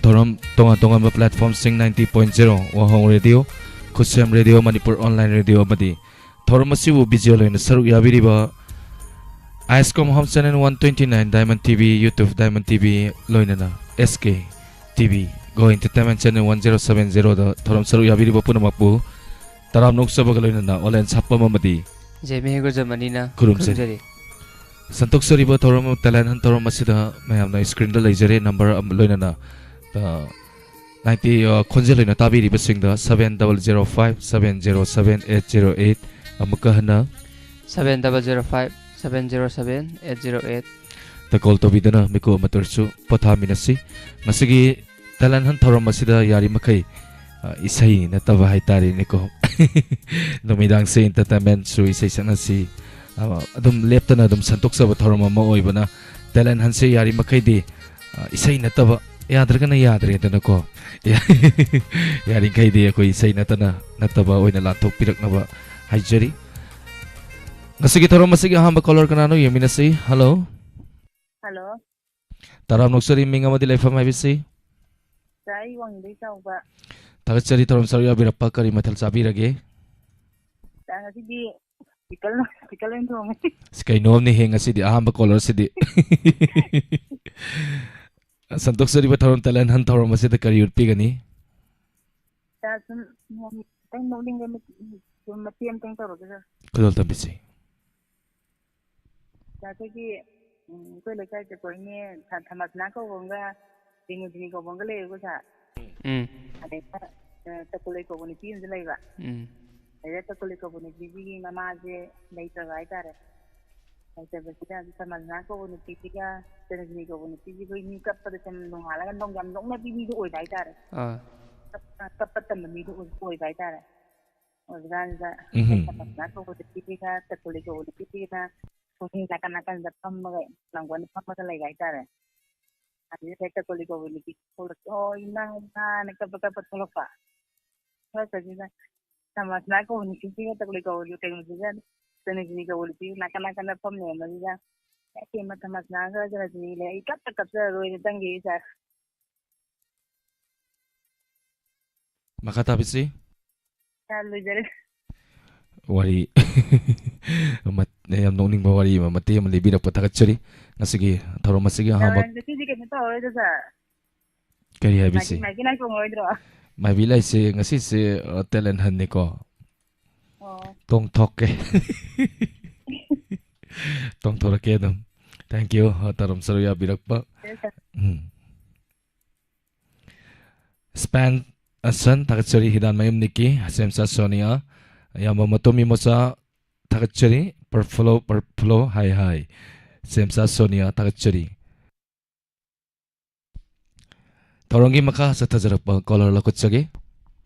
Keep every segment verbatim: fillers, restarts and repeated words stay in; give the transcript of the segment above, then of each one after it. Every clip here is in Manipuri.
ꯊꯧꯔꯝ ꯇꯣꯉꯥꯟ ꯇꯣꯉꯥꯟꯕ platformꯁꯤꯡ ninety point zero Wahong radio, Khutsem radio, Manipur online radio ꯑꯃꯗꯤ ꯊꯧꯔꯝ ꯑꯁꯤꯕꯨ visual ꯑꯣꯏꯅ ꯁꯔꯨꯛ ꯌꯥꯕꯤꯔꯤꯕ Iscom home channel one twenty nine, Diamond T V, YouTube Diamond T V, ꯂꯣꯏꯅꯅ S K T V, Go Entertainment channel one zero seven zero ꯗ ꯊꯧꯔꯝ ꯁꯔꯨꯛ ꯌꯥꯕꯤꯔꯤꯕ ꯄꯨꯝꯅꯃꯛꯄꯨ ꯇꯔꯥꯝꯅ ꯑꯣꯛꯆꯕꯒ ꯂꯣꯏꯅꯅ ꯑꯣꯂꯦꯟ ꯁꯥꯄꯝ ꯑꯃꯗꯤ ꯖꯦꯃꯤ ꯍꯦꯒꯣꯖꯃꯅꯤꯅ ꯈꯨꯔꯨꯝꯖꯔꯤ꯫ ꯈꯨꯔꯨꯝꯖꯔꯤ꯫ ꯁꯟꯇꯣꯛꯆꯔꯤꯕ ꯊꯧꯔꯝ talent hunt ꯊꯧꯔꯝ ꯑꯁꯤꯗ ꯃꯌꯥꯝꯅ screenꯗ ꯂꯩꯖꯔꯦ꯫ Number ꯑꯃ ꯂꯣꯏꯅꯅ, ꯑ, ninety, ꯑ, ꯈꯣꯟꯖꯦꯜ ꯑꯣꯏꯅ ꯇꯥꯕꯤꯔꯤꯕꯁꯤꯡꯗ seven double zero five seven zero seven eight zero eight, ꯑꯃꯨꯛꯀ ꯍꯟꯅ seven double zero five seven zero seven eight zero eight ꯇ call ꯇꯧꯕꯤꯗꯨꯅ ꯃꯤꯀꯨꯞ ꯑꯃꯠꯇ ꯑꯣꯏꯔꯁꯨ ꯄꯣꯊꯥꯃꯤꯟꯅꯁꯤ꯫ ꯉꯁꯤꯒꯤ talent hunt ꯊꯧꯔꯝ ꯑꯁꯤꯗ ꯌꯥꯔꯤꯃꯈꯩ, ꯑ, ꯏꯁꯩ ꯅꯠꯇꯕ ꯍꯥꯏꯇꯥꯔꯦꯅꯦꯀꯣ꯫ ꯅꯨꯃꯤꯗꯥꯡꯁꯦ entertainmentꯁꯨ ꯏꯁꯩ ꯁꯛꯅꯁꯤ꯫ ꯑ, ꯑꯗꯨꯝ ꯂꯦꯞꯇꯅ ꯑꯗꯨꯝ ꯁꯟꯇꯣꯛꯆꯕ ꯊꯧꯔꯝ ꯑꯃ ꯑꯣꯏꯕꯅ talent huntꯁꯦ ꯌꯥꯔꯤꯃꯈꯩꯗꯤ, ꯑ, ꯏꯁꯩ ꯅꯠꯇꯕ, ꯌꯥꯗ꯭ꯔꯒꯅ ꯌꯥꯗ꯭ꯔꯦꯗꯅꯀꯣ꯫ ꯌꯥꯔꯤꯈꯩꯗꯤ ꯑꯩꯈꯣꯏ ꯏꯁꯩ ꯅꯠꯇꯅ, ꯅꯠꯇꯕ ꯑꯣꯏꯅ ꯂꯥꯟꯊꯣꯛꯄꯤꯔꯛꯅꯕ ꯍꯥꯏꯖꯔꯤ꯫ ꯉꯁꯤꯒꯤ ꯊꯧꯔꯝ ꯑꯁꯤꯒꯤ ꯑꯍꯥꯟꯕ caller ꯀꯅꯥꯅꯣ ꯌꯦꯡꯃꯤꯟꯅꯁꯤ꯫ Hello꯫ Hello꯫ ꯇꯔꯥꯝꯅ ꯑꯣꯛꯆꯔꯤ, ꯃꯤꯡ ꯑꯃꯗꯤ ꯂꯩꯐꯝ ꯍꯥꯏꯕꯤꯁꯤ꯫ ꯆꯥ, ꯑꯩ ꯋꯥꯡꯖꯤꯡꯗꯩ ꯆꯥꯎꯕ꯫ ꯊꯥꯒꯠꯆꯔꯤ ꯊꯧꯔꯝ ꯁꯔꯨꯛ ꯌꯥꯕꯤꯔꯛꯄ꯫ ꯀꯔꯤ ꯃꯊꯦꯜ ꯆꯥꯕꯤꯔꯒꯦ? ꯆꯥ, ꯉꯁꯤꯗꯤ chicken, chicken ꯑꯣꯏꯅ ꯊꯣꯡꯉꯦ꯫ ꯑꯁ, ꯀꯩꯅꯣꯝꯅꯦꯍꯦ ꯉꯁꯤꯗꯤ ꯑꯍꯥꯟꯕ callerꯁꯤꯗꯤ꯫ ꯁꯟꯇꯣꯛꯆꯔꯤꯕ ꯊꯧꯔꯝ talent hunt ꯊꯧꯔꯝ ꯑꯁꯤꯗ ꯀꯔꯤ ꯎꯠꯄꯤꯒꯅꯤ? ꯆꯥ, ꯁꯨꯝ ꯈꯤꯇꯪ ꯅꯣꯛꯅꯤꯡꯕ ꯃꯇꯦꯛ, ꯁꯨꯝ ꯃꯇꯦꯛ ꯑꯃꯇꯪ ꯇꯧꯔꯛꯀꯦ ꯁꯥꯔ꯫ ꯈꯨꯗꯣꯜ ꯇꯝꯕꯤꯁꯤ꯫ ꯁꯥꯔ, ꯑꯩꯈꯣꯏꯒꯤ, ꯎꯝ, ꯑꯩꯈꯣꯏ ꯂꯩꯀꯥꯏꯗꯀꯣ ꯏꯅꯦ ꯊ-, ꯊꯃꯥꯁꯅꯥ ꯀꯧꯕ ꯑꯃꯒ ꯕꯤꯅꯣꯗꯤꯅꯤ ꯀꯧꯕ ꯑꯃꯒ ꯂꯩꯌꯦꯕꯀꯣ ꯁꯥꯔ꯫ ꯎꯝ꯫ ꯑꯗꯩꯗ, ꯑ, ꯇꯀꯨꯂꯩ ꯀꯧꯕ ꯅꯨꯄꯤ ꯑꯃꯁꯨ ꯂꯩꯕ꯫ ꯎꯝ꯫ ꯑꯗꯩꯗ ꯇꯀꯨꯂꯩ ꯀꯧꯕ ꯅꯨꯄꯤꯁꯤꯒꯤ ꯃꯃꯥꯁꯦ ꯂꯩꯇꯕ ꯍꯥꯏꯇꯥꯔꯦ꯫ ꯂꯩꯇꯕꯁꯤꯗ ꯊꯃꯥꯁꯅꯥ ꯀꯧꯕ ꯅꯨꯄꯤꯁꯤꯒ ꯆꯟꯗ꯭ꯔꯖꯅꯤ ꯀꯧꯕ ꯅꯨꯄꯤꯁꯤ ꯑꯩꯈꯣꯏ ꯃꯤ ꯀꯞꯄꯗ ꯁꯨꯝ ꯅꯣꯡꯉꯥꯜꯂꯒ ꯅꯣꯡ ꯌꯥꯝ ꯅꯣꯛꯅꯕꯤ ꯃꯤꯗꯣ ꯑꯣꯏꯕ ꯍꯥꯏꯇꯥꯔꯦ꯫ ꯑꯥ꯫ ꯀꯞ-, ꯀꯞꯄ ꯇꯝꯕ ꯃꯤꯗꯣ ꯑꯣꯏ-, ꯑꯣꯏꯕ ꯍꯥꯏꯇꯥꯔꯦ꯫ ꯑꯣꯏꯕꯀꯥꯟꯁꯤꯗ ꯎꯝꯍꯨꯝ꯫ ꯊꯃꯥꯁꯅꯥ ꯀꯧꯕ ꯅꯨꯄꯤꯁꯤꯒ ꯇꯀꯨꯂꯩ ꯀꯧꯕ ꯅꯨꯄꯤꯁꯤꯒꯤꯅ ꯄꯨꯈ꯭ꯔꯤ ꯅꯥꯀꯟ ꯅꯥꯀꯟꯗ ꯐꯝꯃꯒ, ꯂꯥꯡꯒꯣꯜꯗ ꯐꯝꯃꯒ ꯂꯩꯕ ꯍꯥꯏꯇꯥꯔꯦ꯫ ꯑꯗꯨꯗ ꯍꯦꯛꯇ ꯀꯣꯂꯤ ꯀꯧꯕ ꯅꯨꯄꯤ ꯊꯣꯛꯂꯛꯄ, "ꯑꯣ, ꯏꯃꯥ, ꯏꯃꯥꯅ" ꯀꯞꯄ ꯀꯞꯄ ꯊꯣꯛꯂꯛꯄ꯫ ꯊꯣꯛꯂꯛꯄꯁꯤꯗ ꯊꯃꯥꯁꯅꯥ ꯀꯧꯕ ꯅꯨꯄꯤꯁꯤꯒ ꯇꯀꯨꯂꯩ ꯀꯧꯕ ꯀꯩꯅꯣꯁꯤꯒ, ꯆꯟꯗ꯭ꯔꯖꯅꯤ ꯀꯧꯕ ꯅꯨꯄꯤ ꯅꯥꯀꯟ ꯅꯥꯀꯟꯗ ꯐꯝ ꯂꯩꯔꯝꯕꯁꯤꯗ, "ꯏꯃꯥ, ꯊꯃꯥꯁꯅꯥꯒ ꯆꯟꯗ꯭ꯔꯖꯅꯤ ꯂꯩ, ꯑꯩ ꯀꯞꯇ ꯀꯞꯆꯔ ꯂꯣꯏꯔꯦ ꯆꯪꯈꯤꯕ ꯁꯥꯔ"꯫ ꯃꯈꯥ ꯇꯥꯕꯤꯁꯤ꯫ ꯌꯥꯝ ꯂꯣꯏꯖꯔꯦ꯫ ꯋꯥꯔꯤ ꯃꯠ-, ꯌꯥꯝ ꯅꯣꯛꯅꯤꯡꯕ ꯋꯥꯔꯤ ꯑꯃ, ꯃꯇꯦꯛ ꯑꯃ ꯂꯤꯕꯤꯔꯛꯄ ꯊꯥꯒꯠꯆꯔꯤ꯫ ꯉꯁꯤꯒꯤ ꯊꯧꯔꯝ ꯑꯁꯤꯒꯤ ꯑꯍꯥꯟꯕ ꯉꯁꯤꯗꯤ ꯀꯩꯅꯣ ꯇꯧꯔꯔꯣꯏꯗ꯭ꯔꯣ, ꯁꯥꯔ? ꯀꯔꯤ ꯍꯥꯏꯕꯤꯁꯤ? ꯃꯥꯏꯕꯤ, ꯃꯥꯏꯕꯤ ꯂꯥꯏ ꯇꯣꯡꯉꯔꯣꯏꯗ꯭ꯔꯣ? ꯃꯥꯏꯕꯤ ꯂꯥꯏꯁꯦ ꯉꯁꯤꯁꯦ, ꯑ, talent huntꯅꯤꯀꯣ꯫ ꯑꯣ꯫ ꯇꯣꯡꯊꯣꯛꯀꯦ꯫ ꯇꯣꯡꯊꯣꯔꯛꯀꯦ ꯑꯗꯨꯝ꯫ Thank you, ꯑ, ꯊꯧꯔꯝ ꯁꯔꯨꯛ ꯌꯥꯕꯤꯔꯛꯄ꯫ Yes, sir. ꯎꯝ꯫ ꯁ꯭ꯄꯦꯟ ꯑꯁꯟ ꯊꯥꯒꯠꯆꯔꯤ, ꯍꯤꯗꯥꯟꯃꯌꯨꯝ ꯅꯤꯀꯤ, ꯁꯦꯝꯆꯥ ꯁꯣꯅꯤꯌꯥ, ꯏꯌꯥꯝꯕ ꯃꯇꯣꯝꯕꯤ ꯃꯆꯥ ꯊꯥꯒꯠꯆꯔꯤ, ꯄꯔꯐ꯭ꯂꯣ, ꯄꯔꯐ꯭ꯂꯣ, ꯍꯥꯏ, ꯍꯥꯏ꯫ ꯁꯦꯝꯆꯥ ꯁꯣꯅꯤꯌꯥ ꯊꯥꯒꯠꯆꯔꯤ꯫ ꯊꯧꯔꯝꯒꯤ ꯃꯈꯥ ꯆꯠꯊꯖꯔꯛꯄ caller ꯂꯧꯈꯠꯆꯒꯦ꯫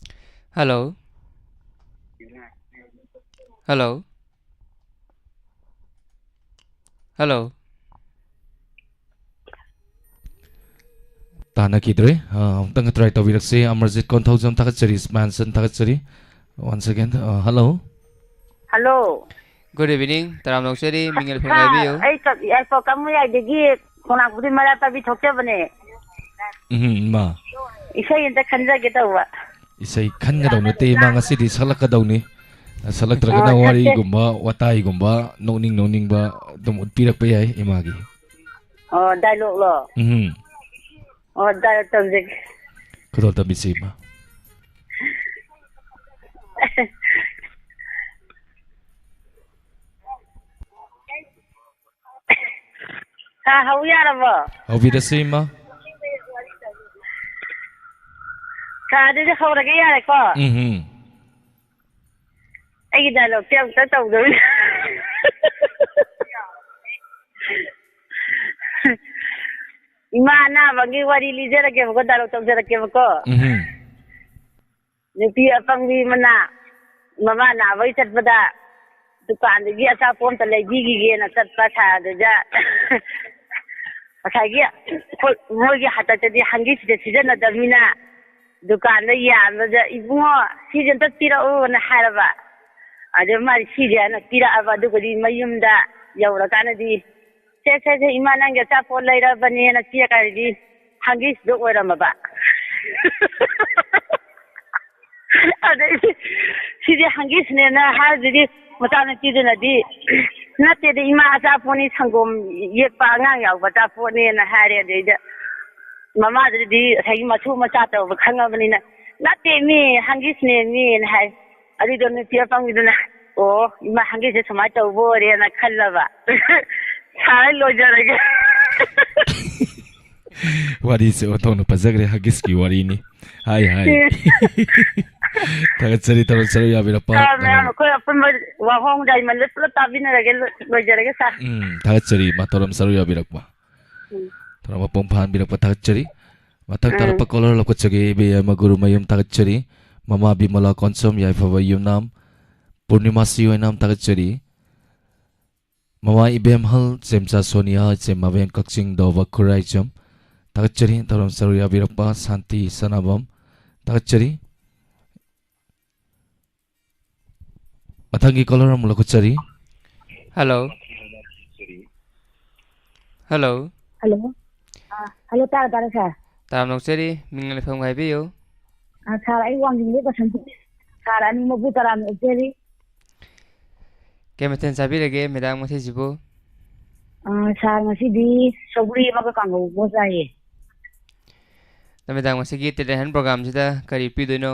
Hello꯫ Hello꯫ Hello꯫ ꯇꯥꯟꯅꯈꯤꯗ꯭ꯔꯦ꯫ ꯑ, ꯑꯃꯨꯛꯇꯪꯒ try ꯇꯧꯕꯤꯔꯛꯁꯤ꯫ ꯑꯃꯔꯖꯤꯠ ꯀꯣꯟꯊꯧꯖꯝ ꯊꯥꯒꯠꯆꯔꯤ, ꯁ꯭ꯃꯥꯟꯁꯟ ꯊꯥꯒꯠꯆꯔꯤ꯫ Once again, ꯑ, hello꯫ Hello꯫ Good evening, ꯇꯔꯥꯝꯅ ꯑꯣꯛꯆꯔꯤ, ꯃꯤꯡ ꯑꯦꯜ ꯐꯦꯝ ꯁꯥꯔ, ꯍꯥꯏꯕꯤꯌꯨ꯫ ꯑꯩ ꯀ-, ꯌꯥꯏꯐ ꯀꯥꯃꯨꯌꯥꯏꯗꯒꯤ ꯈꯣꯡꯅꯥꯡꯄꯨꯗꯤ ꯃꯔꯥ ꯄꯥꯏꯕꯤ ꯊꯣꯛꯆꯕꯅꯦ꯫ ꯎꯝ, ꯏꯃꯥ꯫ ꯏꯁꯩ ꯑꯝꯇ ꯈꯟꯖꯒꯦ ꯇꯧꯕ꯫ ꯏꯁꯩ ꯈꯟꯒꯗꯧ ꯅꯠꯇꯦ, ꯏꯃꯥ, ꯉꯁꯤꯗꯤ ꯁꯛꯂꯛꯀꯗꯧꯅꯤ꯫ ꯁꯛꯂꯛꯇ꯭ꯔꯒꯅ ꯑꯣ, ꯁꯛꯀꯦ꯫ ꯋꯥꯔꯤꯒꯨꯝꯕ, ꯋꯥꯇꯥꯏꯒꯨꯝꯕ, ꯅꯣꯛꯅꯤꯡ ꯅꯣꯛꯅꯤꯡꯕ ꯑꯗꯨꯝ ꯎꯠꯄꯤꯔꯛꯄ ꯌꯥꯏ, ꯏꯃꯥꯒꯤ꯫ ꯑꯣ, dialogueꯂꯣ? ꯎꯝ꯫ ꯑꯣ, dialogue ꯇꯝꯖꯒꯦ꯫ ꯈꯨꯗꯣꯜ ꯇꯝꯕꯤꯁꯤ, ꯏꯃꯥ꯫ ꯁꯥꯔ, ꯍꯧ ꯌꯥꯔꯕꯣ? ꯍꯧꯕꯤꯔꯁꯤ, ꯏꯃꯥ꯫ ꯁꯥꯔ, ꯑꯗꯨꯗꯤ ꯍꯧꯔꯒꯦ ꯌꯥꯔꯦꯀꯣ? ꯎꯝ, ꯎꯝ꯫ ꯑꯩꯒꯤ dialogueꯁꯦ ꯑꯃꯨꯛꯇ ꯇꯧꯗꯕꯅꯤ꯫ ꯏꯃꯥ ꯑꯅꯥꯕꯒꯤ ꯋꯥꯔꯤ ꯂꯤꯖꯔꯛꯀꯦꯕꯀꯣ, dialogue ꯇꯧꯖꯔꯛꯀꯦꯕꯀꯣ꯫ ꯎꯝ꯫ ꯅꯨꯄꯤ ꯑꯄꯪꯕꯤ ꯑꯃꯅ ꯃꯃꯥ ꯅꯥꯕꯒꯤ ꯆꯠꯄꯗ ꯗꯨꯀꯥꯟꯗꯒꯤ ꯑꯆꯥꯄꯣꯠ ꯑꯝꯇ ꯂꯩꯕꯤꯈꯤꯒꯦꯅ ꯆꯠꯄ ꯁꯥꯔꯗꯨꯗ ꯉꯁꯥꯏꯒꯤ ꯑꯩꯈꯣꯏ ꯃꯣꯏꯒꯤ ꯍꯥꯛꯇꯛꯇꯗꯤ ꯍꯪꯒꯤꯁꯤꯗ ꯁꯤꯖꯤꯟꯅꯗꯕꯅꯤꯅ ꯗꯨꯀꯥꯟꯗ ꯌꯥꯟꯕꯗ, "ꯏꯕꯨꯡꯉꯣ, ꯁꯤꯁꯦ ꯑꯝꯇ ꯄꯤꯔꯛꯎꯅ" ꯍꯥꯏꯔꯕ꯫ ꯑꯗꯨ ꯃꯥꯗꯤ ꯁꯤꯁꯦ ꯍꯥꯏꯅ ꯄꯤꯔꯛꯑꯕ꯫ ꯑꯗꯨꯒꯗꯤ ꯃꯌꯨꯝꯗ ꯌꯧꯔꯀꯥꯟꯗꯗꯤ, "ꯁꯦ, ꯁꯦ, ꯁꯦ, ꯏꯃꯥ ꯅꯪꯒꯤ ꯑꯆꯥꯄꯣꯠ ꯂꯩꯔꯕꯅꯦꯅ" ꯄꯤꯔꯀꯥꯟꯗꯗꯤ ꯍꯪꯒꯤꯁꯇꯣ ꯑꯣꯏꯔꯝꯃꯕ꯫ ꯑꯗꯩꯗꯤ ꯁꯤꯗꯤ ꯍꯪꯒꯤꯁꯅꯦꯅ ꯍꯥꯏꯕꯗꯨꯗꯤ ꯃꯆꯥꯅꯨꯄꯤꯗꯨꯅꯗꯤ, "ꯅꯠꯇꯦꯗ ꯏꯃꯥ, ꯑꯆꯥꯄꯣꯠꯅꯤ, ꯁꯪꯒꯣꯝ ꯌꯦꯛꯄ ꯑꯉꯥꯡ ꯌꯥꯎꯕ ꯑꯆꯥꯄꯣꯠꯅꯦꯅ" ꯍꯥꯏꯔꯦ꯫ ꯑꯗꯩꯗ ꯃꯃꯥꯗꯨꯗꯤ ꯉꯁꯥꯏꯒꯤ ꯃꯁꯨ ꯃꯆꯥ ꯇꯧꯕ ꯈꯪꯉꯕꯅꯤꯅ, "ꯅꯠꯇꯦ ꯃꯤ, ꯍꯪꯒꯤꯁꯅꯦ ꯃꯤꯅ" ꯍꯥꯏ꯫ ꯑꯗꯨꯏꯗꯣ ꯅꯨꯄꯤ ꯑꯄꯪꯕꯤꯗꯨꯅ, "ꯑꯣ ꯏꯃꯥ, ꯍꯪꯒꯤꯁꯁꯦ ꯁꯨꯃꯥꯏꯅ ꯇꯧꯕ ꯑꯣꯏꯔꯦꯅ" ꯈꯜꯂꯕ꯫ ꯁꯥꯔ, ꯂꯣꯏꯖꯔꯒꯦ꯫ ꯋꯥꯔꯤꯁꯦ ꯑꯣꯟꯊꯣꯛꯅ ꯐꯖꯈ꯭ꯔꯦ, ꯍꯒꯤꯁꯀꯤ ꯋꯥꯔꯤꯅꯤ꯫ ꯍꯥꯏ ꯍꯥꯏ꯫ ꯊꯥꯒꯠꯆꯔꯤ ꯊꯧꯔꯝ ꯁꯔꯨꯛ ꯌꯥꯕꯤꯔꯛꯄ꯫ ꯁꯥꯔ ꯃꯌꯥꯝ, ꯑꯩꯈꯣꯏ ꯑꯄꯨꯟꯕ ꯋꯥꯍꯣꯡ ꯗꯥꯏꯃꯟꯗ ꯄꯨꯂꯞ ꯇꯥꯕꯤꯟꯅꯔꯒꯦ꯫ ꯂꯣꯏ-, ꯂꯣꯏꯖꯔꯒꯦ ꯁꯥꯔ꯫ ꯎꯝ, ꯊꯥꯒꯠꯆꯔꯤ ꯃꯥ ꯊꯧꯔꯝ ꯁꯔꯨꯛ ꯌꯥꯕꯤꯔꯛꯄ꯫ ꯎꯝ꯫ ꯊꯧꯔꯝ ꯃꯄꯨꯡ ꯐꯥꯍꯟꯕꯤꯔꯛꯄ ꯊꯥꯒꯠꯆꯔꯤ꯫ ꯃꯊꯪ ꯎꯝ꯫ ꯇꯥꯔꯛꯄ ꯀꯣꯂꯔ ꯂꯧꯈꯠꯆꯒꯦ, ꯏꯕꯦꯝꯃ ꯒꯨꯔꯨꯃꯌꯨꯝ ꯊꯥꯒꯠꯆꯔꯤ꯫ ꯃꯃꯥ ꯕꯤꯃꯂꯥ ꯀꯣꯟꯁꯝ ꯌꯥꯏꯐꯕ ꯌꯨꯝꯅꯥꯝ ꯄꯨꯔꯅꯤꯃꯥꯁꯤ ꯑꯣꯏꯅꯥꯝ ꯊꯥꯒꯠꯆꯔꯤ꯫ ꯃꯃꯥ ꯏꯕꯦꯝꯍꯜ ꯆꯦꯝꯆꯥ ꯁꯣꯅꯤꯌꯥ ꯏꯆꯦ ꯃꯕꯦꯟ ꯀꯛꯆꯤꯡ ꯗꯣꯕ ꯈꯨꯔꯥꯏꯖꯝ ꯊꯥꯒꯠꯆꯔꯤ꯫ ꯊꯧꯔꯝ ꯁꯔꯨꯛ ꯌꯥꯕꯤꯔꯛꯄ ꯁꯥꯟꯇꯤ ꯁꯅꯥꯕꯝ ꯊꯥꯒꯠꯆꯔꯤ꯫ ꯃꯊꯪꯒꯤ ꯀꯣꯂꯔ ꯑꯃꯨꯛ ꯂꯧꯈꯠꯆꯔꯤ꯫ ꯍꯜꯂꯣ꯫ ꯍꯜꯂꯣ꯫ ꯍꯜꯂꯣ꯫ ꯑꯥ, ꯍꯜꯂꯣ, ꯇꯥꯔꯦ, ꯇꯥꯔꯦ, ꯁꯥꯔ꯫ ꯇꯥꯝ ꯂꯧꯆꯔꯤ, ꯃꯤꯡ ꯂꯩꯐꯝ ꯍꯥꯏꯕꯤꯌꯨ꯫ ꯑꯥ, ꯁꯥꯔ, ꯑꯩ ꯋꯥꯡꯖꯤꯡꯗꯩ ꯕꯁꯟꯇꯅꯤ꯫ ꯁꯥꯔ ꯑꯅꯤꯃꯛꯄꯨ ꯇꯔꯥꯝꯅ ꯑꯣꯛꯆꯔꯤ꯫ ꯀꯩ ꯃꯊꯦꯜ ꯆꯥꯕꯤꯔꯒꯦ ꯃꯦꯗꯥꯝ ꯉꯁꯤꯁꯤꯕꯨ? ꯑꯥ, ꯁꯥꯔ, ꯉꯁꯤꯗꯤ ꯁꯧꯒ꯭ꯔꯤ ꯑꯃꯒ ꯀꯥꯡꯍꯧ ꯑꯃꯒ ꯆꯥꯏꯌꯦ꯫ ꯅꯨꯃꯤꯗꯥꯡ ꯉꯁꯤꯒꯤ ꯇꯦꯂꯦꯟ ꯍꯟ ꯄ꯭ꯔꯣꯒꯥꯝꯁꯤꯗ ꯀꯔꯤ ꯄꯤꯗꯣꯏꯅꯣ?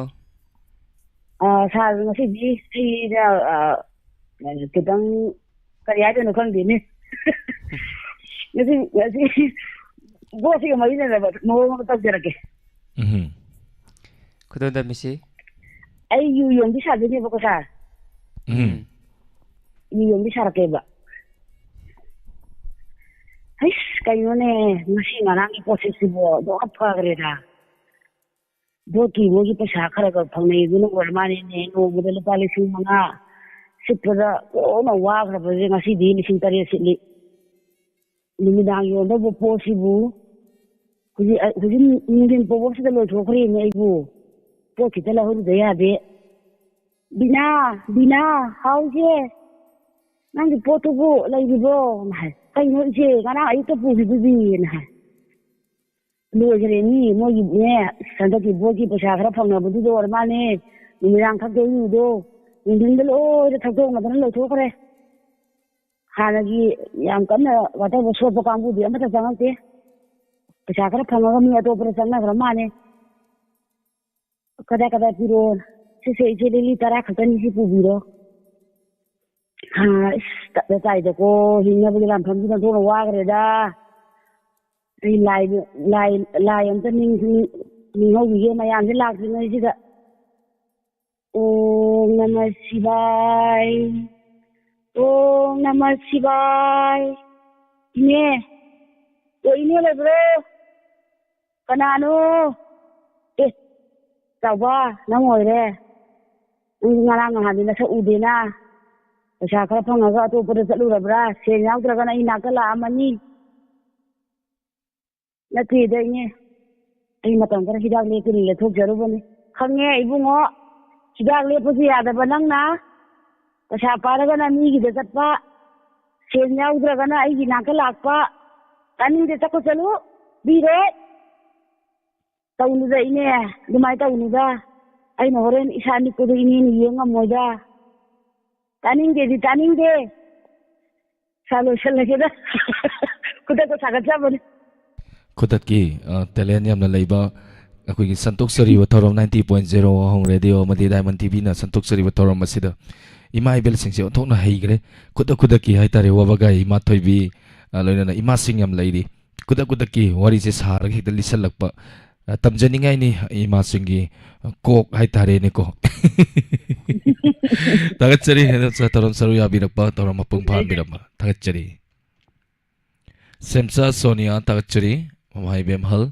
ꯑꯥ, ꯁꯥꯔ, ꯉꯁꯤꯗꯤ ꯑꯩꯅ, ꯑꯥ, ꯈꯤꯇꯪ ꯀꯔꯤ ꯍꯥꯏꯗꯣꯏꯅꯣ ꯈꯪꯗꯦꯅꯦ꯫ ꯉꯁꯤ, ꯉꯁꯤ ꯕꯣꯠꯁꯤꯒ ꯃꯔꯤ ꯂꯩꯅꯕ ꯃꯑꯣꯡ ꯑꯃ ꯇꯧꯖꯔꯛꯀꯦ꯫ ꯎꯝ꯫ ꯈꯨꯗꯣꯜ ꯇꯝꯕꯤꯁꯤ꯫ ꯑꯩ ꯌꯨ ꯌꯣꯟꯕꯤ ꯁꯥꯗꯣꯏꯅꯦꯕꯀꯣ, ꯁꯥꯔ꯫ ꯎꯝ꯫ ꯌꯨ ꯌꯣꯟꯕꯤ ꯁꯥꯔꯛꯀꯦꯕ꯫ ꯍꯩꯁ, ꯀꯩꯅꯣꯅꯦ, ꯉꯁꯤ ꯉꯔꯥꯡꯒꯤ ꯄꯣꯠꯁꯤꯠꯁꯤꯕꯣ ꯑꯗꯨꯛ ꯐꯈ꯭ꯔꯦꯗ꯫ ꯚꯣꯠꯀꯤ ꯃꯣꯏꯒꯤ ꯄꯩꯁꯥ ꯈꯔ ꯈꯔ ꯐꯪꯅꯩ, ꯑꯗꯨꯅ ꯑꯣꯏꯔ ꯃꯥꯜꯂꯦꯅꯦ, ꯅꯣꯡꯃꯗ ꯂꯨꯄꯥ ꯂꯤꯁꯤꯡ ꯃꯉꯥ ꯁꯤꯠꯄꯗ ꯀꯣꯟꯅ ꯋꯥꯈ꯭ꯔꯕꯁꯦ ꯉꯁꯤꯗꯤ ꯂꯤꯁꯤꯡ ꯇꯔꯦꯠ ꯁꯤꯠꯂꯤ꯫ ꯅꯨꯃꯤꯗꯥꯡ ꯌꯣꯟꯗꯧꯕ ꯄꯣꯠꯁꯤꯕꯨ ꯍꯧꯖꯤꯛ, ꯍꯧꯖꯤꯛ ꯅꯨꯡꯊꯤꯟ ꯄꯣꯕꯞꯁꯤꯗ ꯂꯣꯏꯊꯣꯛꯈ꯭ꯔꯦꯅꯦ ꯑꯩꯕꯨ꯫ ꯄꯣꯠ ꯈꯤꯇ ꯂꯧꯍꯧꯗ ꯌꯥꯗꯦ꯫ "ꯕꯤꯅꯥ, ꯕꯤꯅꯥ, ꯍꯥꯎ ꯏꯆꯦ, ꯅꯪꯒꯤ ꯄꯣꯠꯇꯨꯕꯨ ꯂꯩꯔꯤꯕꯣ?" ꯍꯥꯏ꯫ "ꯀꯩꯅꯣ ꯏꯆꯦ, ꯉꯔꯥꯡ ꯑꯌꯨꯛꯇ ꯄꯨꯈꯤꯕꯗꯨꯗꯤꯅ" ꯍꯥꯏ꯫ ꯂꯣꯏꯈ꯭ꯔꯦ ꯃꯤ, ꯃꯣꯏꯒꯤꯅꯦ, ꯍꯟꯗꯛꯀꯤ ꯕꯣꯠꯀꯤ ꯄꯩꯁꯥ ꯈꯔ ꯐꯪꯅꯕꯗꯨꯗ ꯑꯣꯏꯔ ꯃꯥꯜꯂꯦ꯫ ꯅꯨꯃꯤꯗꯥꯡ ꯊꯛꯇꯣꯏ ꯏꯔꯨꯗꯣ ꯅꯨꯡꯊꯤꯟꯗ ꯂꯣꯏꯅ ꯊꯛꯇꯣꯛꯅꯗꯅ ꯂꯣꯏꯊꯣꯛꯈ꯭ꯔꯦ꯫ ꯍꯥꯟꯅꯒꯤ ꯌꯥꯝ ꯀꯟꯅ ꯋꯥꯇꯔ ꯁꯣꯠꯄ ꯀꯥꯡꯕꯨꯗꯤ ꯑꯃꯠꯇ ꯆꯪꯉꯛꯇꯦ꯫ ꯄꯩꯁꯥ ꯈꯔ ꯐꯪꯉꯒ ꯃꯤ ꯑꯇꯣꯞꯄꯗ ꯆꯪꯅꯈ꯭ꯔ ꯃꯥꯜꯂꯦ꯫ ꯀꯗꯥꯏ ꯀꯗꯥꯏ ꯄꯤꯔꯛꯑꯣ? ꯁꯤꯁꯦ ꯏꯆꯦ, ꯂꯤꯛꯂꯤ ꯇꯔꯥ ꯈꯛꯇꯅꯤ, ꯁꯤ ꯄꯨꯕꯤꯔꯣ꯫ ꯑꯥ, ꯏꯁ, ꯇꯞꯅ ꯇꯥꯏꯗꯀꯣ, ꯍꯤꯡꯅꯕꯒꯤ ꯂꯥꯟꯐꯝꯁꯤꯗ ꯑꯣꯟꯊꯣꯛꯅ ꯋꯥꯈ꯭ꯔꯦꯗ꯫ ꯑꯩ ꯂꯥꯏ, ꯂꯥꯏ, ꯂꯥꯏ ꯑꯝꯇ ꯅꯤꯡ-, ꯅꯤꯡꯍꯧꯈꯤꯒꯦ ꯃꯌꯥꯝꯁꯦ ꯂꯥꯛꯇ꯭ꯔꯤꯉꯩꯁꯤꯗ꯫ ꯑꯣꯝ ꯅꯃ ꯁꯤꯕꯥꯏ, ꯑꯣꯝ ꯅꯃ ꯁꯤꯕꯥꯏ꯫ ꯏꯅꯦ, ꯑꯣ, ꯏꯅꯦ ꯂꯩꯕ꯭ꯔꯣ? ꯀꯅꯥꯅꯣ? ꯑꯦ, ꯆꯥꯎꯕ, ꯅꯪ ꯑꯣꯏꯔꯦ꯫ ꯅꯪꯗꯤ ꯉꯔꯥꯡ ꯅꯍꯥꯟꯗꯤ ꯅꯁꯛ ꯎꯗꯦꯅ꯫ ꯄꯩꯁꯥ ꯈꯔ ꯐꯪꯉꯒ ꯑꯇꯣꯞꯄꯗ ꯆꯠꯂꯨꯔꯕ꯭ꯔꯥ? ꯁꯦꯟ ꯌꯥꯎꯗ꯭ꯔꯒꯅ ꯑꯩ ꯅꯥꯛꯇ ꯂꯥꯛꯑꯝꯃꯅꯤ꯫ ꯅꯠꯇꯦꯗ, ꯏꯅꯦ꯫ ꯑꯩ ꯃꯇꯝ ꯈꯔ ꯍꯤꯗꯥꯛ ꯂꯦꯛꯀꯅꯤ ꯂꯦꯛꯊꯣꯛꯆꯔꯨꯕꯅꯤ꯫ ꯈꯪꯉꯦ ꯏꯕꯨꯡꯉꯣ, ꯍꯤꯗꯥꯛ ꯂꯦꯞꯄꯁꯨ ꯌꯥꯗꯕ ꯅꯪꯅ꯫ ꯄꯩꯁꯥ ꯄꯥꯏꯔꯒꯅ ꯃꯤꯒꯤꯗ ꯆꯠꯄ, ꯁꯦꯟ ꯌꯥꯎꯗ꯭ꯔꯒꯅ ꯑꯩꯒꯤ ꯅꯥꯛꯇ ꯂꯥꯛꯄ꯫ ꯇꯥꯅꯤꯡꯗꯦ, ꯆꯠꯈꯣ ꯆꯠꯂꯨ, ꯄꯤꯔꯣꯏ꯫ ꯇꯧꯅꯨꯗ ꯏꯅꯦ, ꯑꯗꯨꯃꯥꯏꯅ ꯇꯧꯅꯨꯗ꯫ ꯑꯩꯅ ꯍꯣꯔꯦꯟ ꯏꯁꯥ ꯅꯤꯛꯄꯗꯣ ꯏꯅꯦꯅ ꯌꯦꯡ ꯉꯝꯃꯣꯏꯗ꯫ ꯇꯥꯅꯤꯡꯗꯦꯗꯤ ꯇꯥꯅꯤꯡꯗꯦ꯫ ꯏꯁꯥ ꯂꯣꯏꯁꯜꯂꯒꯦꯗ꯫ ꯈꯨꯗꯛꯇ ꯁꯥꯒꯠꯆꯕꯅꯤ꯫ ꯈꯨꯗꯛꯀꯤ, ꯑ, talent ꯌꯥꯝꯅ ꯂꯩꯕ ꯑꯩꯈꯣꯏꯒꯤ ꯁꯟꯇꯣꯛꯆꯔꯤꯕ ꯊꯧꯔꯝ ninety point zero ꯑꯍꯣꯡ ꯔꯦꯗꯤꯑꯣ ꯑꯃꯗꯤ ꯗꯥꯏꯃꯟ ꯇꯤꯚꯤꯅ ꯁꯟꯇꯣꯛꯆꯔꯤꯕ ꯊꯧꯔꯝ ꯑꯁꯤꯗ ꯏꯃꯥ ꯏꯕꯦꯜꯁꯤꯡꯁꯦ ꯑꯣꯟꯊꯣꯛꯅ ꯍꯩꯈ꯭ꯔꯦ꯫ ꯈꯨꯗꯛ ꯈꯨꯗꯛꯀꯤ ꯍꯥꯏꯇꯥꯔꯦ, ꯋꯥꯕꯒꯥꯏ ꯏꯃꯥ ꯊꯣꯏꯕꯤ, ꯑ, ꯂꯣꯏꯅꯅ ꯏꯃꯥꯁꯤꯡ ꯌꯥꯝ ꯂꯩꯔꯤ꯫ ꯈꯨꯗꯛ ꯈꯨꯗꯛꯀꯤ ꯋꯥꯔꯤꯁꯦ ꯁꯥꯔꯒ ꯍꯦꯛꯇ ꯂꯤꯁꯜꯂꯛꯄ, ꯑ, ꯇꯝꯖꯅꯤꯡꯉꯥꯏꯅꯤ ꯏꯃꯥꯁꯤꯡꯒꯤ, ꯑ, ꯀꯣꯛ ꯍꯥꯏꯇꯥꯔꯦꯅꯦꯀꯣ꯫ ꯊꯥꯒꯠꯆꯔꯤ, ꯑꯗꯣ ꯊꯧꯔꯝ ꯁꯔꯨꯛ ꯌꯥꯕꯤꯔꯛꯄ, ꯊꯧꯔꯝ ꯃꯄꯨꯡ ꯐꯥꯍꯟꯕꯤꯔꯝꯕ ꯊꯥꯒꯠꯆꯔꯤ꯫ ꯁꯦꯝꯆꯥ ꯁꯣꯅꯤꯌꯥ, ꯊꯥꯒꯠꯆꯔꯤ꯫ ꯃꯃꯥ ꯏꯕꯦꯝꯍꯜ,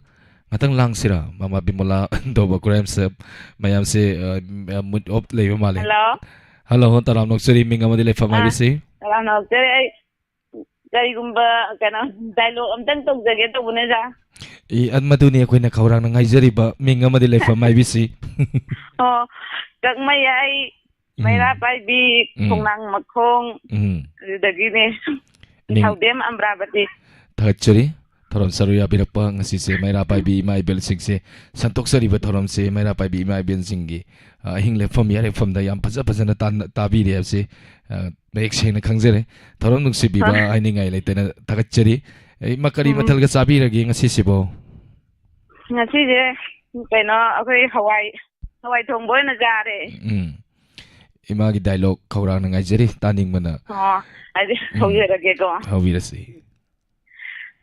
ꯉꯥꯛꯇꯪ ꯂꯥꯡꯁꯤꯔꯥ? ꯃꯃꯥ ꯕꯤꯃꯣꯂꯥ, ꯗꯣꯕ ꯀ꯭ꯔꯥꯏꯝꯁꯦ ꯃꯌꯥꯝꯁꯦ, ꯑ, mood off ꯂꯩꯕ ꯃꯥꯜꯂꯦ꯫ Hello꯫ Hello, ꯇꯔꯥꯝꯅ ꯑꯣꯛꯆꯔꯤ, ꯃꯤꯡ ꯑꯃꯗꯤ ꯂꯩꯐꯝ ꯑꯥ, ꯍꯥꯏꯕꯤꯁꯤ꯫ ꯇꯔꯥꯝꯅ ꯑꯣꯛꯆꯔꯤ꯫ ꯑꯩ ꯀꯔꯤꯒꯨꯝꯕ, ꯀꯩꯅꯣ, dialogue ꯑꯝꯇꯪ ꯇꯧꯖꯒꯦ ꯇꯧꯕꯅꯦ, ꯑꯣꯖꯥ꯫ ꯏ, ꯑ, ꯃꯗꯨꯅꯤ ꯑꯩꯈꯣꯏꯅ ꯈꯧꯔꯥꯡꯅ ꯉꯥꯏꯖꯔꯤꯕ, ꯃꯤꯡ ꯑꯃꯗꯤ ꯂꯩꯐꯝ ꯍꯥꯏꯕꯤꯁꯤ꯫ ꯑꯣ, ꯀꯛꯃꯩ ꯑꯩ ꯎꯝ꯫ ꯃꯩꯔꯥ ꯄꯥꯏꯕꯤ, ꯎꯝ꯫ ꯈꯣꯡꯅꯥꯡ ꯃꯈꯣꯡ, ꯎꯝ꯫ ꯑꯗꯨꯗꯒꯤꯅꯦ꯫ ꯃꯤꯡ-, ꯅꯤꯡꯊꯧꯗꯦꯝ ꯑꯝꯕ꯭ꯔꯥꯕꯇꯤ꯫ ꯊꯥꯒꯠꯆꯔꯤ꯫ ꯊꯧꯔꯝ ꯁꯔꯨꯛ ꯌꯥꯕꯤꯔꯛꯄ ꯉꯁꯤꯁꯦ ꯃꯩꯔꯥ ꯄꯥꯏꯕꯤ ꯏꯃꯥ ꯏꯕꯦꯜꯁꯤꯡꯁꯦ ꯁꯟꯗꯣꯛꯆꯔꯤꯕ ꯊꯧꯔꯝꯁꯦ ꯃꯩꯔꯥ ꯄꯥꯏꯕꯤ ꯏꯃꯥ ꯏꯕꯦꯜꯁꯤꯡꯒꯤ, ꯑ, ꯑꯍꯤꯡ ꯂꯦꯛꯐꯝ ꯌꯥꯔꯦꯛꯐꯝꯗ ꯌꯥꯝ ꯐꯖ ꯐꯖꯅ ꯇꯥꯟ-, ꯇꯥꯕꯤꯔꯦ ꯍꯥꯏꯕꯁꯤ, ꯑ, ꯃꯌꯦꯛ ꯁꯦꯡꯅ ꯈꯪꯖꯔꯦ꯫ ꯊꯧꯔꯝ ꯅꯨꯡꯁꯤꯕꯤꯕ ꯑ꯫ ꯍꯥꯏꯅꯤꯡꯉꯥꯏ ꯂꯩꯇꯅ ꯊꯥꯒꯠꯆꯔꯤ꯫ ꯑꯦ, ꯏꯃꯥ, ꯀꯔꯤ ꯎꯝ꯫ ꯃꯊꯦꯜꯒ ꯆꯥꯕꯤꯔꯒꯦ ꯉꯁꯤꯁꯤꯕꯣ? ꯉꯁꯤꯁꯦ ꯀꯩꯅꯣ, ꯑꯩꯈꯣꯏ ꯍꯋꯥꯏ, ꯍꯋꯥꯏ ꯊꯣꯡꯕ ꯑꯣꯏꯅ ꯆꯥꯔꯦ꯫ ꯎꯝ꯫ ꯏꯃꯥꯒꯤ dialogue ꯈꯧꯔꯥꯡꯅ ꯉꯥꯏꯖꯔꯤ, ꯇꯥꯅꯤꯡꯕꯅ꯫ ꯑꯣ, ꯑꯗꯨꯗꯤ ꯎꯝ꯫ ꯍꯧꯖꯔꯒꯦꯀꯣ꯫ ꯍꯧꯕꯤꯔꯁꯤ꯫